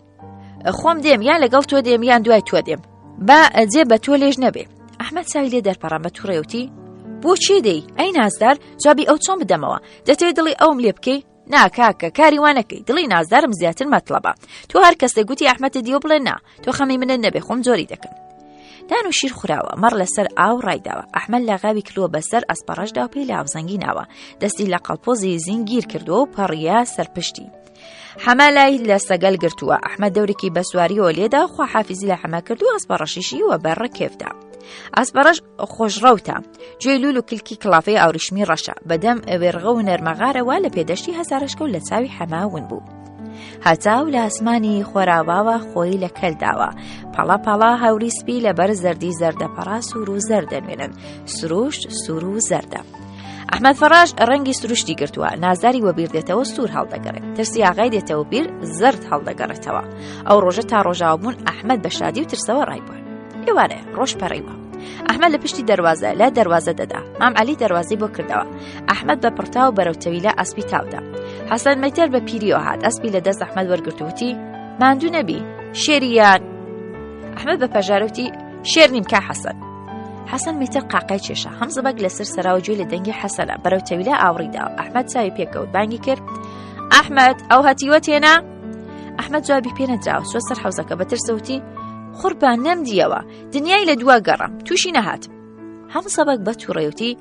خۆم دێم یان لەگەڵ تۆ دێم یان دوای تۆ دێم با جێ بە تۆ لێژ نەبێ ئەحمد چاوی لێ دەرپەڕان بە توڕێوتی بۆ چێ دەی ئەی نازدار جوابی ئەو چۆن بدەمەوە دەتەوێت دڵی ئەوم لێ بکەی نا کاکە کاری وا نەکەی دڵی نازدارم زیاتر مەتڵەبە تۆ هەر کەسێک گوتی ئەحمەتە دیوە بڵێ نا تۆ خەمی منە نەبێ خۆم جۆری دەکەم نان و شیر خوراوە مەڕ لەسەر ئاو ڕایداوە ئەحمەد لاغاوی کردووە بەسەر ئەسپەڕەشدا و پێی لە ئاوزەنگی ناوە دەستی لە قەڵپۆزی زین گیر کردووە و پەڕیە سەرپشتی حەمە لای لە سەگەل گرتووە ئەحمەد دەورێکی بە سواریەوە لێدا خوا حافزی لە حەمە کردو ئەسپەڕەشیشی وە بەر ڕکێفدا ئەسپەڕەش خۆشڕەوتە گوێی لول و کلکی کڵافەی ئاوریشمی ڕەشە بەدەم وێرغە و نەرمەغارەوە لە پێدەشتی هەزارەشکە و لە چاوی حەما ون بوو. هەتاو لە ئاسمانی خۆراواوە خۆی لە کەل داوە پەڵا پەڵا هەوری سپی لەبەر زەردی زەردە پەڕا سوور و زەردەنوێنن سروشت سوور و زەردە. ئەحمەد فەڕاش ڕەنگی سروشتی گرتووە نازداری وەبیر دێتەوە سوور هەڵدەگەڕێت ترسی ئاغای دێتەوە بیر زەرد هەڵدەگەڕێتەوە ئەو ڕۆژە تا ڕۆژاوە بوون ئەحمەد بە شادی و ترسەوە ڕایبوون ئێوارێ ڕۆژ پەڕیوە ئەحمەد لە پشتی دەواازە لە دەواازە دەدا مام علی دەواازەی بۆ کردەوە ئەحمەد بە پڕتاو بەرەو تەویلە ئەسپی تاودا حەسەن مەیتەر بە پیریەوە هات ئەسپی لە دەست ئەحمەد وەرگرتووتی ماندوو نەبی شێریان ئەحمەد بە پەژارەوتی شێر نیم کا حەسەن حەسەن میتر قاقای کێشا هەمزە بەگ لەسەر سەراوە گوێی لە دەنگی حەسەنە بەرەو تەویلە ئاوڕیدا ئەحمەد چاوی پێکەوت بانگی کرد ئەحمەد ئەو هەتیوە تێنا ئەحمەد جوابی پێ نەدراوە چوە سەر حەوزەکە بە ترسەوتی قوربان نەمدیەوە دنیای لە دوا گەڕام تووشی نەهاتم هەمزە بەگ بە تووڕێوتی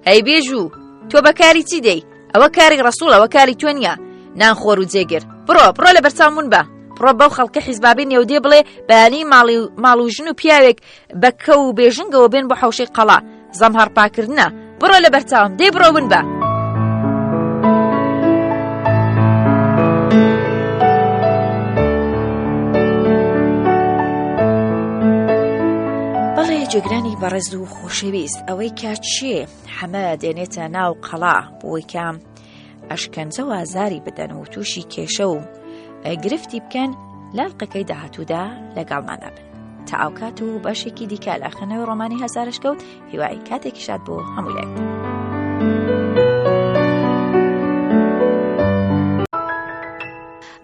هەی بێژوو تۆ بەکاری چی دەی ئەوە کاری ڕسوڵ ئەوە کاری تۆ نییە نان خۆر و جێگر بڕۆ بڕۆ لە بەرچاومون بە بڕۆ بەو خەڵکە حیزبابی نێودێ بڵێ بەیانی ماڵی ماڵ و ژن و پیاوێک بە کەو و بێژنگەوە بێن بۆ حەوشەی قەڵا زەم هەڕپاکردنە بڕۆ لە بەرچاوم دەی بڕۆ ون بە. بەڵێ جێگرانی بەڕێز و خۆشەویست ئەوەی کە چێ حەمە دێنێتە ناو قەڵا بۆی کە ئەشکەنجە و ئازاری بدەن و تووشی کێشە و گرفتی بکەن لالقەکەی داهاتوودا لەگەڵماندا بن تا ئەوکات و بەشێکی دیکە لە خوێندنەوەی ڕۆمانی هەزارشکەوت هیوای کاتێکی شاد بۆ هەموو لایەک.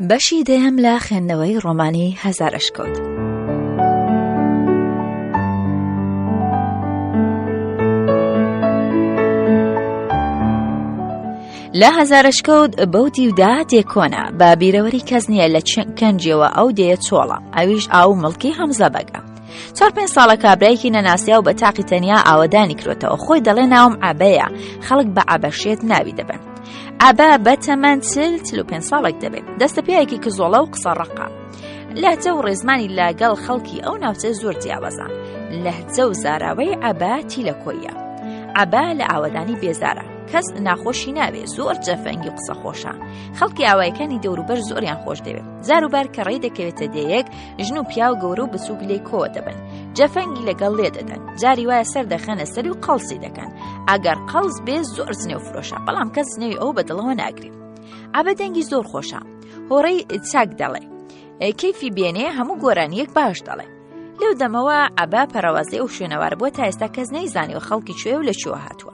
بەشی دەیەم لە خوێندنەوەی ڕۆمانی هەزارەشکەوت. لە هەزارەشکەوت بەو دیودا دێکۆنە بە بیرەوەری کەس نییە لە کەنجەوە ئەو دێیە چۆڵە ئەویش ئاو مڵکی هەمزە بەگە چوار پێنج ساڵە کابرایەکی نەناسیا و بە تاقی تەنیا ئاوەدانی کرۆتەوە خۆی دەڵێ ناوم عەبەیە خەڵک بە عەبەشێت ناوی دەبن عەبە بە تەمەن چل 45 ساڵێک دەبێت دەستە پیاوێکی کزۆڵە و قسە ڕەقە لەهجە و ڕێزمانی لەگەڵ خەڵکی ئەو ناوچە زۆر جیاوازە لەهجە و زاراوەی عەبە تیلەکۆیە عەبە لە ئاوەدانی بێزارە کەس ناخۆشی ناوێ زۆر جەفەنگی قسە خۆشە خەڵکی ئاوایەکانی دەوروبەر زۆریان خۆش دەوێت زاروبار کە ڕێی دەکەوێتە دێیەک ژن و پیاو گەورە و بچووک لێی کۆوە دەبن جەفەنگی لەگەڵ لێ دەدەن جاری وایە سەر دەخەنە سەری و قەڵسی دەکەن ئەگەر قەڵس بێ زۆر جنێو فرۆشە بەڵام کەس جنێوی ئەو بەدڵەوە ناگرێ عەبە دەنگی زۆر خۆشە هۆڕەی چاک دەڵێ کەیفی بێنێ هەموو گۆرانیەک باش دەڵێ لەو دەمەوە عەبا پەرەوازەی ئەو شوێنەوارە بووە تا ئێستا کەس نەیزانیوە خەڵکی کوێ و لە کوێوە هاتووە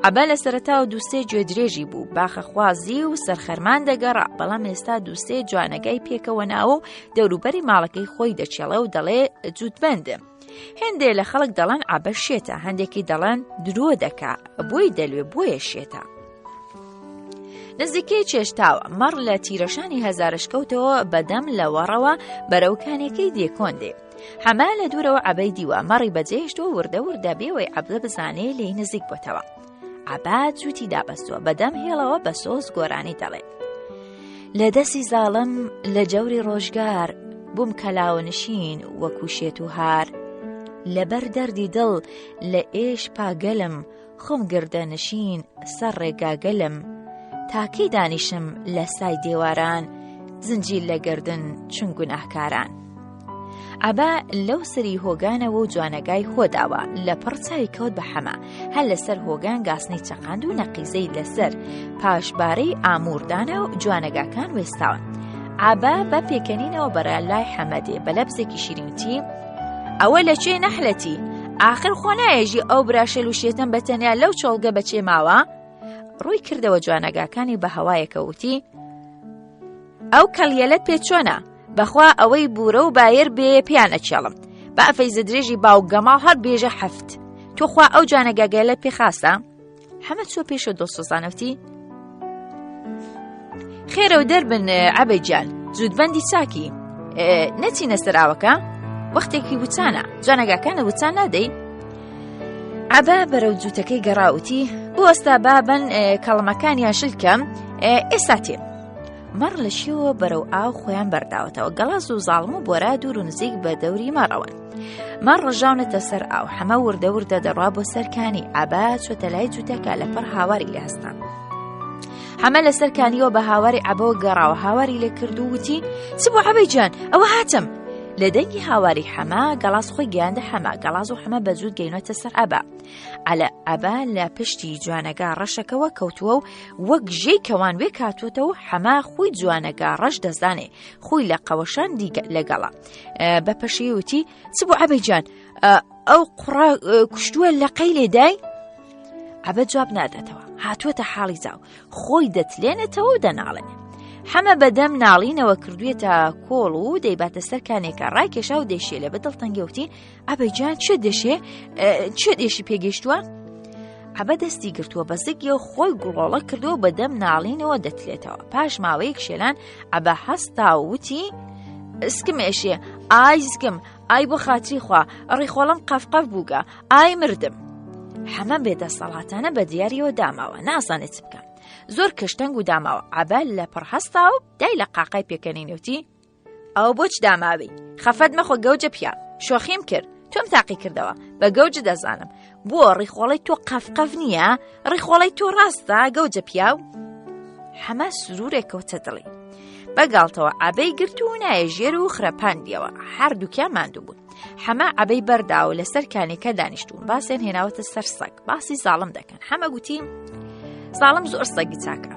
عەبا لە سەرەتاوە دووسێ گوێدرێژی بوو باخەخوازی و سەرخەرمان دەگەڕا بەڵام ئێستا دووسێ جوانەگای پێکەوە ناوە و دەوروبەری ماڵەکەی خۆی دەچێڵێ و دەڵێ جووتبەندم هێندێ لە خەڵک دەڵێن عەبە شێتە هەندێکی دەڵێن درۆ دەکا بۆی دەلوێ بۆیە شێتە. نزیکەی چێشتاوە مەڕ لە تیرەشانی هەزارشکەوتەوە بەدەم لەوەڕەوە بەرەوکانەکەی دێکۆن دێ. حەمە لە دوورەوە عەبەی دیوە مەڕی بەجێهێشتووە وردە وردە بێوەی عەبدە بزانێ لێی نزیک بۆتەوە. عەبا جووتی دابەستووە بەدەم هێڵەوە بە سۆز گۆرانی دەڵێ. لە دەستی زاڵم لە جەوری ڕۆژگار بووم کەلاوەنشین وەکو شێت و هار لەبەر دەردی دڵ لە ئێش پاگەلم خۆم گردە نشین سەر ڕێگاگەلم تا کەی دانیشم لە سای دێواران زنجیر لە گردن چون گوناهکاران عەبا لەو سەری هۆگانەوە و جوانەگای هۆداوە لە پڕ چاوی کەوت بە حەمە هەر لەسەر هۆگان گاسنی چەقاند و نەقیزەی لەسەر پاشبارەی ئاموردانە و جوانەگاکان وێستاون عەبا بە پێکەنینەوە بەرە لای حەمەدێ بە لەبزێکی شیرینتی ئەوە لە کوێ نەحلەتی ئاخر خۆ نایەژی ئەو براشەل و شێتەم بە تەنیا لەو چۆڵگە بەچێ ماوە ڕووی کردەوە جوانەگاکانی بە هەوایەکە وتی. ئەو کەڵیەلەت پێ چۆنە؟ بەخوا ئەوەی بورە و بایەر بێ پێیان ئەچێڵم با فەیزە درێژی باو گەماڵ هەر بێژە هەفت توخوا ئەو جانەگەگەلە پێ خاسە حەمە چوە پێشە دڵسۆزانەوتی خێرە و دەربن عەبەی گیان زوودبەندی چاکی نەچینە سەر ئاوەکە وەختێکی وچانە جوانەگاکانە وچان نادەی عەبا بەرەو جووتەکەی گەڕاوتی بوەستا بابن کەڵمەکانیان شلکەم ئێستا تێم مەڕ لە شێوە بەرەو ئاو خۆیان بەرداوەتەوە گەڵاز و زاڵم و بۆرا دوور و نزیک بە دەوری مەڕەوەن مەڕ ڕژاونەتە سەر ئاو حەمە وردە وردە دەڕوا بۆ سەرکانی عبا چۆتە لای جووتەکە لە پڕ هاواری لێ هەستان. حەمە لەسەر کانیەوە بە هاواری عەبەوە گەڕاوە هاواری لێ کرد و وتی چ بۆ عەبەی جان ئەوە هاتم لە دەنگی هاواری حەمە گەڵاز خۆی گەیاندە حەمە گەڵاز و حەمە بە زوو گەینەتە سەر عەبا عەلە عەبا لە پشتی جوانەگا ڕەشەکەوە کەوتووە و وەک ژێی کەوان وێ کاتوەتەوە حەما خۆی جوانەگا ڕەش دەزانێ خۆی لە قەوەشان دیگە لەگەڵە بە پەشیوتی چ بۆ عەبەی جان ئەو قوڕە کوشتووە لە قەی لێدای عەبە جواب ناداتەوە هاتووەتە حاڵی زاو خۆی دەتلێنێتەوە و دەناڵێنێ حەمە بەدەم ناڵینەوە کردوێتە کۆڵ و دەیباتە سەر کانێکە ڕایکێشا و دەشێ لە بە دڵتەنگەوتی عەبە گیان چێ دەشێ چێ دێشی پێگەیشتووە؟ عەبە دەستی گرتووە بە زگیە و خۆی گوڵۆڵە کردووە بەدەم ناڵینەوە دەتلێتەوە پاش ماوەیەک شێلان عەبە هەستا و وتی سکم ئێشێ ئای زگم ئای بۆ خاتری خوا ڕیخۆڵم قەفقەف بووگە ئای مردم حەمە بێدەسەڵاتانە بە دیاریەوە داماوە نازانێت چ بکە زۆر کەشتەنگ و داماوە عەبە لە پڕ هەستا و دای لە قاقای پێکەنینەوتی ئەوە بۆچ داماوی خەفەت مەخۆ گەوجە پیا شۆخیم کرد تۆم تاقی کردەوە بە گەوج دەزانم بۆ ڕیخۆڵی تۆ قەفقەف نییە ڕیخۆڵی تۆ ڕاستە گەوجە پیاو حەمە سرورێک کەوتە دڵی بەگاڵتەوە عبەی گرت و نایە ژێر و خرەپاندیەوە هەردووکیان ماندوو بوون حەمە عبەی بەرداوە لەسەر کانێکە دانیشتون باسیان هێناوەتە سەر سەگ باسی زاڵم دەکەن حەمە گوتی زاڵم زۆر سەگی چاکە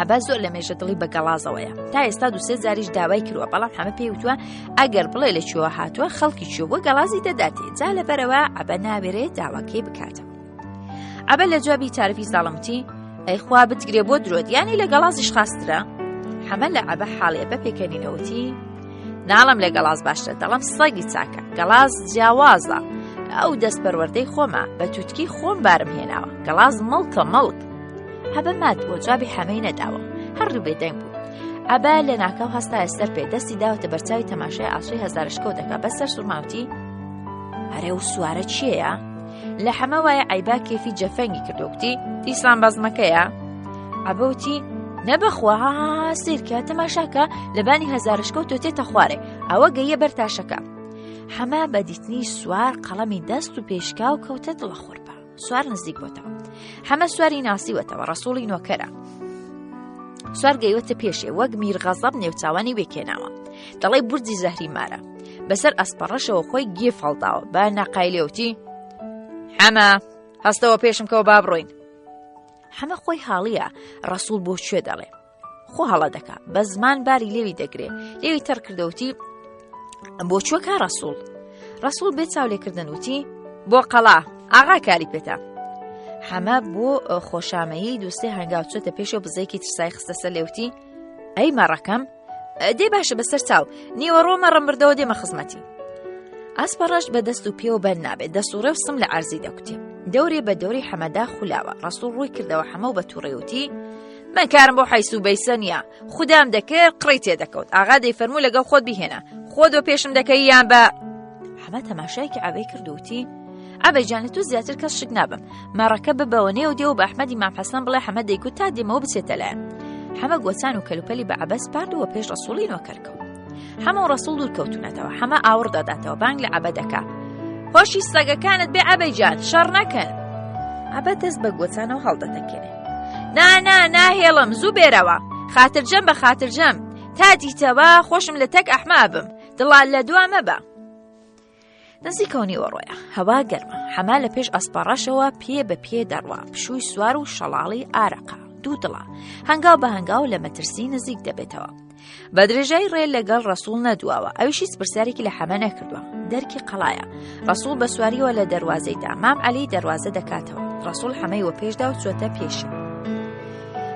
عەبا زۆر لە مێژە دڵی بە گەڵازەوەیە تا ئێستا دوسێ جاریش داوای کردووە بەڵام حەمە پێی وتووە ئەگەر بڵێ لە کوێوە هاتووە خەڵکی کوێ بۆ گەڵازی دەداتێ جا لەبەرەوە عەبە ناوێرێ داواکەی بکاتەوە عەبە لە جوابی تارفی زاڵمتی ئەی خوا بتگرێ بۆ درۆت یانی لە گەڵازیش خاسترە حەمە لە عەبە حاڵیە بە پێکەنینەوتی ناڵم لە گەڵاز باشتر دەڵم سەگی چاکە گەڵاز جیاوازە ئەو دەست پەروەردەی خۆمە بە توتکی خۆم بارم هێناوە گەڵاز مڵکە مەڵک عەبە مات بووە جوابی حەمەی نەداوە هەردوو بێدەنگ بوو عەبە لە ناکاو هەستایە سەر پێ دەستی داوەتە بەرچاوی تەماشای ئاسۆی هەزارشکەو دەکا بەسەر سوورماوتی ئەرێ و سوارە چییە؟ لە حەمە وایە عیبا کێفی جەفەنگی کردوکتی دیسان بەزمەکەیە عەبەوتی نەبەخوا سیرکە تەماشاکە لەبانی هەزارشکە و تۆ تێتە خوارێ ئەوە گەیە بەر تاشەکە حەمە بە دیتنی سوار قەڵەمی دەست و پێشکا و کەوتە دڵە خورپە سوار نزیک بۆتەوە حەمە سواری ناسیوەتەوە ڕسوڵی نۆکەرە سوار گەیوەتە پێشێ وەک میرغەزەب نێوچاوانی وێکێناوە دەڵێ بورجی زەهری مارە بەسەر ئەسپەڕەشەوە خۆی گێ فەڵداوە بە ناقایلێوتی حەمە هەستەوە پێشم کەەوە با بڕۆین حەمە خۆی حاڵیە ڕسوڵ بۆ کوێ دەڵێ خۆ هەڵە دەکا بە زمان باری لێوی دەگرێ لێوی تەڕ کردەوتی بۆ چوە کا ڕسوڵ ڕسوڵ بێ چاولێکردن وتی بۆ قەڵا ئاغا کاری پێتە حەمە بۆ خۆشامەیی دووسێ هەنگاو چۆتە پێشەوە بزەیەکی ترسای خستە سەر لێوتی ئەی مەڕەکەم دێ باشە بەسەر چاو نیوەڕۆ مەڕم بردەوە دێمە خزمەتی ئەسپەڕەش بە دەست و پێوە بەر نابێت دەست و ڕێو سم لە عەرزی دەکوتێ دەورێ بە دەوری حەمەدا خولاوە ڕەسوڵ ڕووی کردەوە حەمە و بە تووڕێوتی من کارم بۆ حیس و بەیسە نییە خودام دەکرد قڕی تێدەکەوت ئاغا دەیفەرموو لەگەڵ خۆت بیهێنە خۆت بە پێشم دەکەی یان بە حەمە تەماشایەکی عەبەی کرد و وتی عەبەی جان لە تۆ زیاتر کەس شک نابم مەڕەکە ببەوە نێو دێ و بە ئەحمەدی مام حەسەن بڵێ حەمە دەیگوت تا دێمەوە بچێتە لایان حەمە گۆچان و کەلوپەلی بە عەبەس پارد و پێش ڕەسوڵی نۆکەر کەوت حەمە و ڕەسوڵ دوور کەوتونەتەوە حەمە ئاوڕ دەداتەوە بانگ لە عەبە دەکا هۆشی سەگەکانت بێ عەبەی جان شەڕ نەکەن عەبە دەست بە گۆچانەوە هەڵدەتەکێنێ نا نا ناهێڵم زوو بێرەوە خاترجەم بە خاترجەم تا دیتەوە خۆشم لە تەک ئەحما بم دڵا لە دوا مەبە نزیکەوە نیوەڕۆیە هەوا گەرمە حەما لە پێش ئەسپەڕەشەوە پێ بە پێ دەڕوا پشووی سوار و شەڵاڵی ئارەقە دوو دڵە هەنگاو بە هەنگاو لە مەترسی نزیک دەبێتەوە بە درێژای ڕێ لەگەڵ ڕەسوڵ نەدواوە ئەویش هیچ پرسیارێکی لە حەمە نەکردووە دەرکی قەڵایە ڕەسوڵ بە سواریەوە لە دەروازەیدا مام عەلی دەروازە دەکاتەوە ڕەسوڵ حەمەی وە پێشدا و چۆتە پێشی.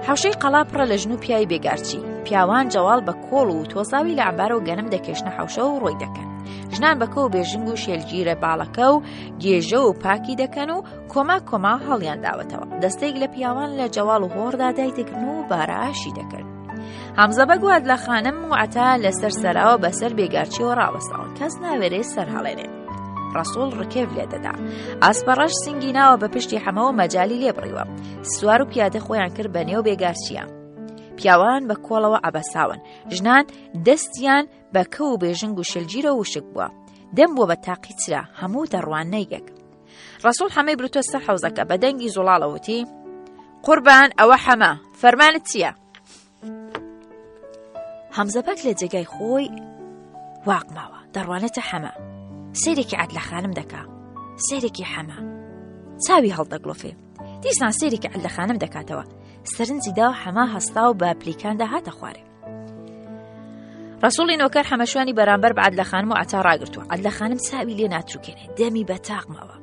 حەوشەی قەڵا پڕە لە ژن و پیاوی بێگارچی. پیاوان جەواڵ بە کۆڵ و تۆزاوی لە عەمبارەوە گەنم دەکێشنە حەوشە و ڕۆی دەکەن. ژنان بە کۆ و بێژنگ و شێلگیرە باڵەکە و گێژە و پاکی دەکەن و کۆما کۆما هەڵیان داوەتەوە. دەستەیەک لە پیاوان لە جەواڵ و هۆڕدا دایدەگرن و بارە ئاشی دەکەن. هەمزە بەگ و عەدلە خانم و عەتا لەسەر سەراوە بەسەر بێگارچیەوە ڕاوەستاون. کەس ناوێرێ سەر هەڵێنێ. ڕەسوڵ ڕکێف لێ دەدا. ئاسپەڕەش سینگی ناوە بە پشتی حەمەوە مەجالی لێ بڕیوە. سوار و پیادە خۆیان کرد بە نێو بێگارچیە. پیاوان بە کۆڵەوە عەبەساون. ژنان دەستیان بە کەو و بێژنگ و شلگیرە وشک بووە. دەم بووە بە تاقی چرا، هەموو دەڕواننە یەک. ڕەسوڵ حەمەی بردووە سەر حەوزەکە بە دەنگی زوڵاڵە وتی قوربان ئەوە حەمە فەرمانت چییە؟ هەمزە بەگ لە جێگای خۆی واق ماوە دەڕوانێتە حەمە سەیرێکی عەدلە خانم دەکا سەیرێکی حەمە چاوی هەڵدەگڵۆفێ دیسان سەیرێکی عەدلە خانم دەکاتەوە سەرنجی دا و حەمە هەستا و بە پلیکاندا هاتە خوارێ ڕسوڵی نۆکەر حەمەشوانی بەرامبەر بە عەدلە خانم و عەتا ڕاگرتووە عەدلە خانم چاوی لێ ناتروکێنێ دەمی بە تاقمەوە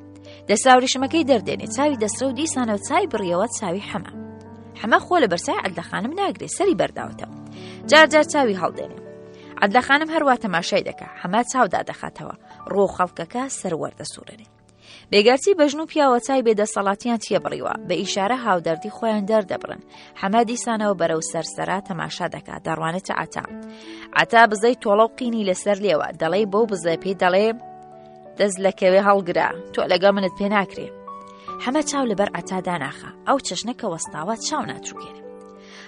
دەساوریشمەکەی دەردێنێ چاوی دەسرە و دیسانەوە چای بڕیەوە چاوی حەمە حەمە خۆ لە بەرچای عەدلە خانم ناگرێ سەری بەرداوەتەوە جار جار چاوی هەڵدێنێ عەدلە خانم هەروە تەماشای دەکا حەمە چاودا دەخاتەوە ڕۆ خەڵکەکە سەروەر دەسوڕێنێ بێگەرچی بەژن و پیاوە چای بێدەسەڵاتیان تیە بڕیوە بە ئیشارە هاودەردی خۆیان دەردەبڕن حەمە دیسانەوە بەرەو سەرسەرا تەماشا دەکات دەڕوانێتە عتا عتا بزەی تۆڵە و قینی لەسەر لێوە دەڵێ بەو بزە پێی دەڵێ دەست لە کەوێ هەڵگرە تۆ لەگەڵ منت پێ ناکرێ حەمە چاو لەبەر عتا داناخە ئەو چەشنە کە وەستاوە چاو ناتروکێنێ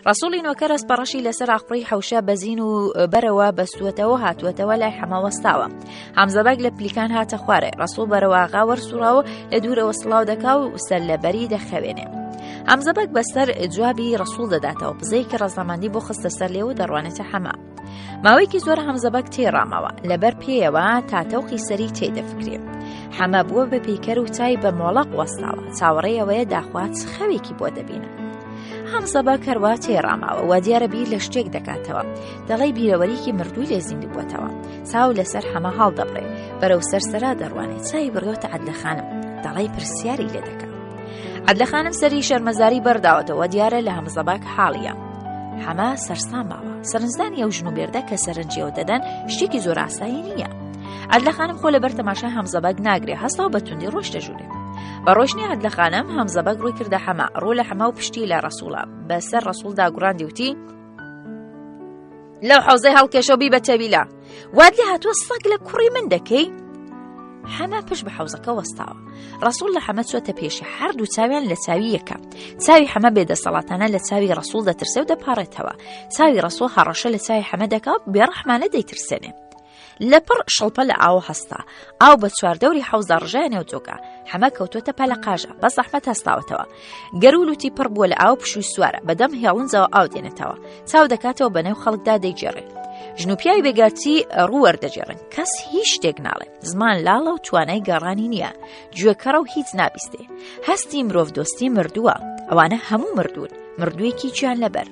ڕەسوڵی نۆکەر ئەسپەڕەشی لەسەر ئاقڕی حەوشە بەزین و بەرەوە بەستووەتەوە هاتووەتەوە لای حەمە وەستاوە هەمزەبەگ لە پلیکان هاتە خوارێ ڕەسوڵ بەرەواغا وەرسوڕاوە لە دوورەوە سڵاو دەکا و سەر لەبەری دەخەوێنێ هەمزەبەگ بەسەر جوابی ڕەسوڵ دەداتەوە بزەیەکی ڕەزامەندی بۆ خستە سەر لێ و دەڕوانێتە حەمە ماوەیەکی زۆر هەمزەبەگ تێڕاماوە لەبەر پێیەوە تا تەوقی سەری تێدەفکرێ حەمە بووە بە پیکەر و چای بە مۆڵەق وەستاوە چاوەڕێیەوەیە داخوات خەوێکی بۆ دەبینن هەمزەبەگ هەروا تێڕاماوە وا دیارە بیر لە شتێک دەکاتەوە دەڵێی بیرەوەریکی مردووی لێ زیندوو بووەتەوە چاو لەسەر حەمە هەڵدەبڕێ بەرەو سەر سەرا دەڕوانێ چاوی بڕیوەتە عەدلە خانم دەڵێی پرسیاری لێ دەکا عەدلە خانم سەری شەرمەزاری بەرداوەتەوە دیارە لە هەمزەباک حاڵیە حەمە سەرسام ماوە سەرنجدانی ئەو ژن و مێردە کە سەرنجیەوە دەدەن شتێکی زۆر ئاسایی نییە عەدلە خانم خۆ لەبەر تەماشای هەمزەبەگ ناگرێ هەستا و بە توندی ڕۆشتە ژوورێ بە ڕۆشتنی عەدلە خانم هەمزەبەگ ڕووی کردە حەمە ڕوو لە حەمە و پشتی لە ڕەسوڵە بەسەر ڕەسوڵدا گوڕاندی وتی لەو حەوزەی هەڵکێشە و بی بە تەویلە وات لێ هاتووە سەگ لە کوڕی من دەکەی حەمە پشت بە حەوزەکە وەستاوە ڕەسوڵ لە حەمە چۆتە پێشی هەردوو چاویان لە چاوی یەکە چاوی حەمە بێدەسەڵاتانە لە چاوی ڕەسوڵ دەترسێ و دەپارێتەوە چاوی ڕەسوڵ هەڕەشە لە چاوی حەمە دەکا و بێڕەحمانە دەیترسێنێ لەپڕ شڵپە لە ئاوە هەستا ئاو بە چواردەوری حەوزدا ڕژایە نێو جۆگا حەمە کەوتووەتە پەلەقاژە بە زەحمەت هەستاوەتەوە گەرو لوتی پڕ بووە لە ئاو پشووی سوارە بەدەم هێڵنجەوە ئاو دێنێتەوە چاو دەکاتەوە بە نێو خەڵکدا دەیگێڕێ ژن و پیاوی بێگارچی ڕووەردەگێڕن کەس هیچ شتێک ناڵێ زمان لاڵە و توانای گەڕانی نییە گوێکەڕە و هیچ نابیستێ هەستی مرۆڤ دۆستی مردووە ئەوانە هەموو مردوون مردوویەکی گیان لەبەر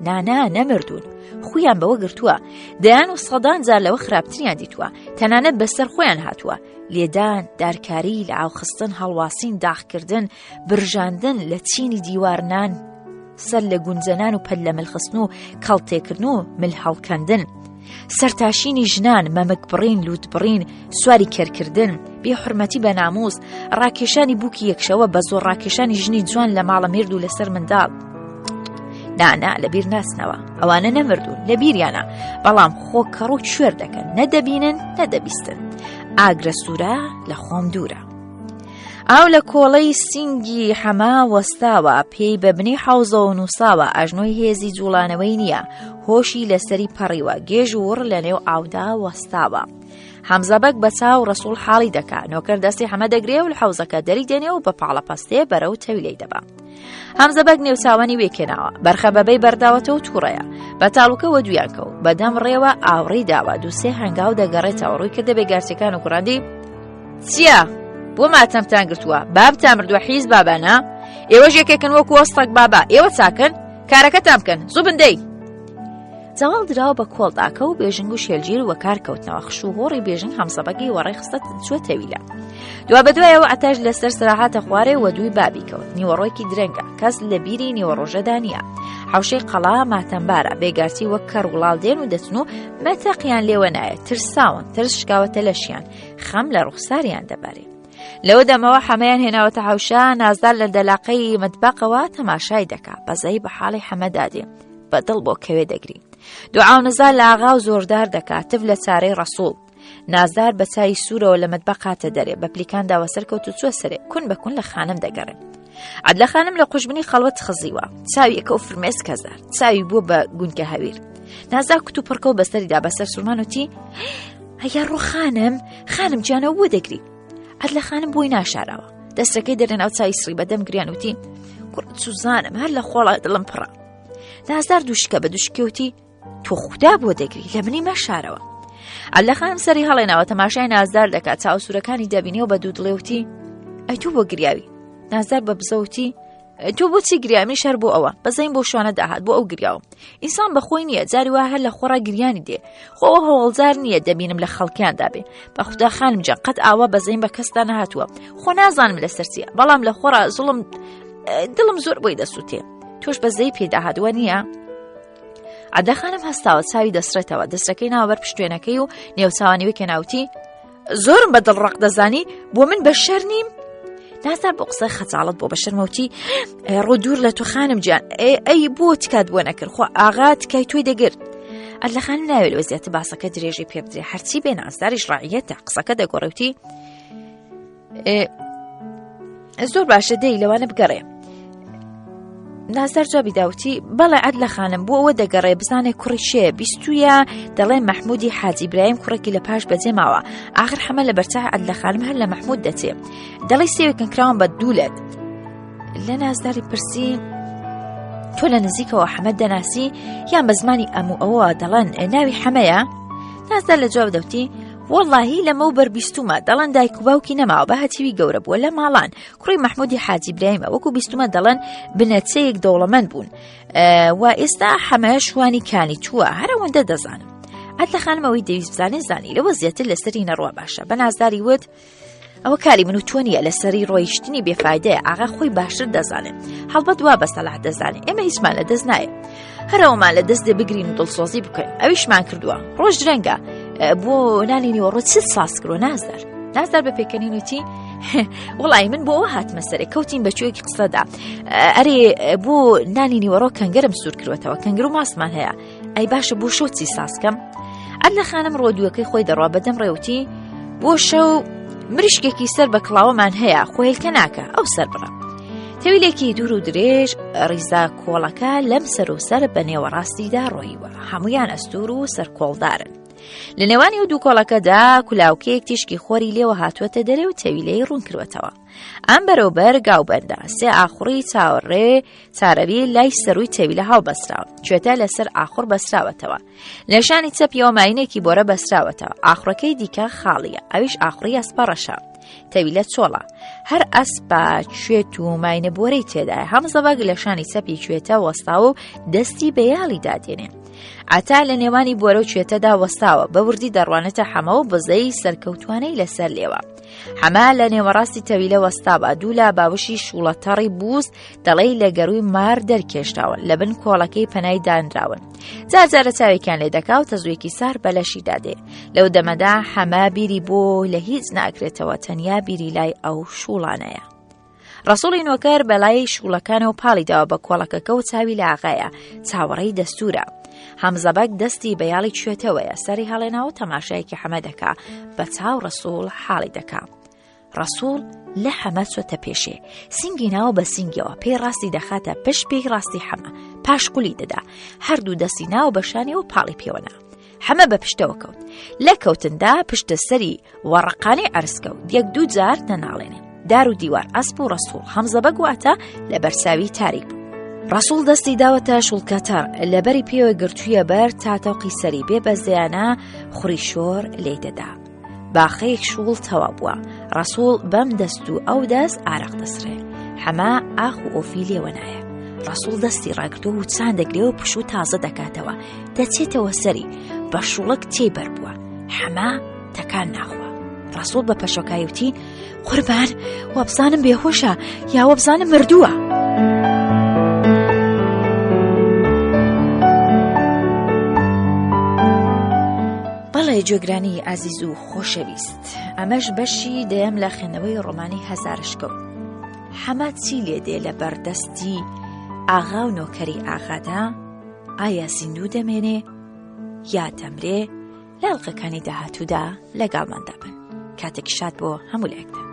نانا نەمردوون خویان بەوە گرتووە دەیان و سەدان جار لەوە خراپتریان دیتووە تەنانەت بەسەر خۆیان هاتووە لێدان دارکاری لە ئاوخستن هەڵواسین داخکردن برژاندن لە چینی دیوارنان سەر لە گونجەنان و پەل لە ملخستن و کەڵتێکردن و مل هەڵکەندن سەرتاشینی ژنان، مەمک بڕین، لوت بڕین، سواری کەرکردن، بێ حورمەتی بە ناموس، ڕاکێشانی بووکی یەکشەوە بە زۆر ڕاکێشانی ژنی جوان لە ماڵە مێرد و لەسەر منداڵ. نانا لەبیر ناسنەوە ئەوانە نەمردوون لە بیریانە بەڵام خۆ کەڕ و کوێر دەکەن نەدەبینن نەدەبیستن ئاگرە سوورە لە خۆم دوورە. ئاو لە کۆڵەی سینگی حەمە وەستاوە، پێی بە بنی حەوزەوە نووساوە، ئەژنۆی هێزی جووڵانەوەی نییە، هۆشی لەسەری پەڕیوە، گێژ و وڕ لە نێو ئاودا وەستاوە. حەمزە بەگ بە چاو ڕەسووڵ حاڵی دەکا، نۆکەر دەستی حەمە دەگرێ و لە حەوزەکە دەری دێنێ و بە پاڵەپەستێ بەرەو تەویلەی دەبا. حەمزە بەگ نێوچاوانی وێکێناوە، بەرخە بەبەی بەرداوەتەوە و تووڕەیە. بە تاڵوکە وەدوویان کەوت، بە دەم ڕێوە ئاوڕی داوە، دووسێ هەنگاو دەگەڕێتەوە، ڕووی کردە بێگارچیەکان و گوڕاندی، چییە؟ بۆ ماتەمتان گرتووە بابتان مردووە حیز بابانە ئێوەش یەکێکن وەکو وەستەک بابا ئێوە چاکن کارەکەتان بکەن زوو بن دەی. جەواڵ دراوە بە کۆڵداکە و بێژنگ و شێلگیر وەکار کەوتنەوە خش و هۆڕی بێژنگ هەمزەبەگی وەڕێ خستە چوە تەویلە. دوا بەدوایەوە عەتاش لەسەر سەرا هاتە خوارێ و دووی بابی کەوت نیوەڕۆیەکی درەنگە کەس لە بیری نیوەڕۆژەدا نییە حوشەی قەڵا ماتەمبارە بێگارچی وەک کەڕ وڵاڵ دێن و دەچن و مەتەقیان لێوە نایە ترساون ترس شکاوەتە لەشیان خەم لە ڕوخساریان دەبارێ لەوە دەمەوە حەمەیان هێناوەتە حوشە نازدار لە دەلاقەی مەتبەقەوە تەماشای دەکا بەزەی بە حاڵی حەمەدا دێ بە دڵ بۆ کەوێ دەگری دوعا و نزا لە ئاغا و زۆردار دەکا تف لە چارەی ڕەسوڵ نازدار بە چای سوورەوە لە مەتبەق هاتە دەرێ بە پلیکاندا وەسەر کەوت و چوە سەرێ کون بە کون لە خانم دەگەڕێ عەدلە خانم لە قوژبنی خەڵوەت خزیوە چاویەکە و فرمێس کەزار چاوی بووە بە گونکە هەویر نازدار کت و پڕکە و بەسەریدا بەسەر سوورمان وتی هەیە ڕۆ خانم خانم گیانەوە بۆ دەگری عەدلە خانم بۆی ناشارەوە دەستەکەی دەرێن ئەو چای سڕی بەدەم گریان وتی کوڕ چوزانم هەر لە خۆڵا دڵم پڕە نازدار دوشکە بە دوشکەوتی تۆ خودا بۆ دەگری لە منی مەشارەوە عەلە خانم سەری هەڵێناوە تەماشای نازدار دەکات چاوسوورەکانی دەبینێ و بە دوو دڵێوتی ئەی تۆ بۆ گریاوی نازدار بە بزەوتی تۆ بۆچی گریامی شەر بۆ ئەوە بەزەین بۆ شوانە داهات بۆ ئەو گریاوم ئینسان بەخۆی نییە جاری وا هەر لە خۆڕا گریانی دێ خۆ ئەو هەوڵزار نییە دەبینم لە خەڵکیاندا بێ بە خودا خانم جان قەت ئاوا بەزەین بە کەسدا نەهاتووە خۆ نازانم لەسەر چییە بەڵام لە خۆڕا زوڵم دڵم زۆر بۆی دەسووتێ تۆش بەزەی پێداهاتووە نییە؟ عەدە خانم هەستاوە چاوی دەسرێتەوە دەستەکەی ناوە بەر پشتێنەکەی و نێوچاوانی وێکە ناوتی زۆرم بە دڵ ڕق دەزانی بۆ من بە شەر نیم نازار بۆ قسە خەجاڵت بۆ بە شەرمەوتی ڕۆ دوور لە تۆ خانم گیان ئەی بۆ تکات بۆ نەکرد خۆ ئاغا تکای تۆی دەگرت ئەر لە خانم ناوێت لەوە زیاتر باسەکە درێژەی پێ بدرێ هەرچی بێ نازداریش ڕعیەتە قسەکە دەگۆڕێوتی زۆر باشە دەی لەوانە بگەڕێ نازدار جوابی داوتی بەڵێ عەد لە خانم بۆ ئەوە دەگەڕێ بزانێ کوڕی شێ بیستویە دەڵێ مەحمودی حاجی برایم کوڕێکی لە پاش بەجێ ماوە ئاخر حەمە لە بەرچا عەد لە خانم هەر لە مەحمود دەچێ دەڵی سێوێکن کراون بە دوولەت لە نازداری پرسی تۆ لە نزیکەوە حەمەد دەناسی یان بە زمانی ئەم و ئەوە دەڵێن ناوی حەمەیە نازدار لە جواب دەوتی وەڵاهی لەمەو بەر بیستومە دەڵێن دایک و باوکی نەماوە بە هەتیوی گەورە بووە لە ماڵان کوڕی مەحمودی حاجی برایمە وەکو بیستومە دەڵێن بنەچەیەک دەوڵەمەند بوون و ئێستا حەمە شوانی کانی چووە هەر ئەوەندە دەزانم عەدلە خانم ئەوەی دەویست بزانێ زانی لەوە زیاتر لەسەری نەڕوا باشە بە نازداری وت ئەوە کاری من و تۆ نییە لەسەری ڕۆیشتنی بێفایدەیە ئاغا خۆی باشتر دەزانێت هەڵبەت وا بە سەلاح دەزانێت ئێمە هیچمان لە دەست نایە هەرەوەمان لە دەست دێ بگرین و دڵسۆزی بکەین ئەویشمان کردووە ڕۆژ درەنگە بۆ نانی نیوەڕۆ چ ساز کردووە نازدار نازدار بە پێکەنین وتی وڵی من بۆ ئەوە هاتمە سەرێ کەوتین بە کوێکی قسەدا ئەرێ بۆ نانی نیوەڕۆ کەنگەرم سوور کردوەتەوە کەنگر و ماسمان هەیە ئەی باشە بۆ شەو چی سازکەم عەدلە خانم ڕۆدووەکەی خۆی دەڕوا بەدەم ڕێوتی بۆ شەو مریشکێکی سەر بە کڵاوەمان هەیە خۆیلکە ناکە ئەو سەر بڕە تەویلێکی دوور و درێژ ڕیزا کۆڵەکە لەم سەر و سەر بە نێوەڕاستیدا ڕۆیوە هەمویان ئەستور و سەرکۆڵدارن لە نێوانی و دوو کۆڵەکەدا کولاوکەیەک تیشکی خۆری لێوە هاتووەتە دەرێ و تەویلەی ڕوون کردوەتەوە ئەم بەرەوبەر گاوبەندە سێ ئاخوڕی چاوەڕێ چارەوی لای سەروی تەویلە هەڵبەسراوە کوێتە لەسەر ئاخوڕ بەسراوەتەوە لە شانی چەپیەوە ماینێکی بۆرە بەسراوەتەوە ئاخڕەکەی دیکە خاڵیە ئەویش ئاخڕی ئەسپە ڕەشە تەویلە چۆڵە هەر ئەسپە کوێت و ماینە بۆرەی تێدایە هەمزەبەگ لە شانی چەپی کوێتە وەستاوە و دەستی بەیاڵی دادێنێ عەتا لە نێوانی بۆرە و کوێتەدا وەستاوە بە وردی دەڕوانێتە حەمە و بزەی سەرکەوتوانەی لەسەر لێوە حەمە لە نێوەڕاستی تەویلە وەستاوە دوو لا باوشی شوڵە تەڕی بووز دەڵێی لە گەرووی مار دەرکێشراون لە بن کۆڵەکەی پەنای دانراون جار جارە چاوێکیان لێ دەکا و تەزوویەکی سار بە لەشی دادێ لەو دەمەدا حەمە بیری بۆ لە هیچ ناکرێتەوە تەنیا بیری لای ئەو شوڵانەیە. ڕەسوڵی نۆکەر بەلای شوڵەکانەوە پاڵی داوە بە کۆڵەکەکە و چاوی لە ئاغایە چاوەڕێی دەستورە. هەمزەبەگ دەستی بە یاڵی کوێتەوەیە سەری هەڵێناوە تەماشایەکی حەمە دەکا بە چاو ڕەسوڵ حاڵی دەکا. ڕەسوڵ لە حەمە چۆتە پێشێ سینگی ناوە بە سینگەوە پێی ڕاستی دەخاتە پشت پێی ڕاستی حەمە پاش قولی دەدا هەردوو دەستی ناوە بە شانی و پاڵی پێوەنا حەمە بە پشتەوە کەوت لە کەوتندا پشتە سەری وەڕقانی عەرز کەوت یەک دوو جار دەناڵێنێ دار و دیوار ئەسپ و ڕەسوڵ هەمزە بەگواتە لە بەرچاوی تاریک بوو. ڕەسوڵ دەستی داوەتە شوڵکەتەڕ لەبەری پێوە گرتوویە بەر تا تەوقی سەری بێ بەزەیانە خوری شۆر لێی دەدا. باخەیەک شوڵ تەوا بووە ڕەسوڵ بەم دەست و ئەو دەست ئارەق دەسڕێ حەمە ئاخ و ئۆفی لێوە نایە. ڕەسوڵ دەستی ڕاگرتووە و چان دەگرێ و پشوو تازە دەکاتەوە دەچێتەوە سەری بە شوڵک تێی بەربووە حەما تەکان ناخوا ڕەسوڵ بە پەشۆکایوتی قوربان وابزانم بێهۆشە یا وابزانم مردووە. بەڵێ جۆگرانی ئازیز و خۆشەویست ئەمەش بەشی دەیەم لە خوێندنەوەی ڕۆمانی هەزارشکەوت حەمە چی لێ دێ لە بەردەستی ئاغا و نۆکەری ئاغادا ئایا زیندوو دەمێنێ یا دەمرێ لە ئەڵقەکانی داهاتوودا لەگەڵماندا بن کاتێکی شاد بۆ هەموو لایەکتان.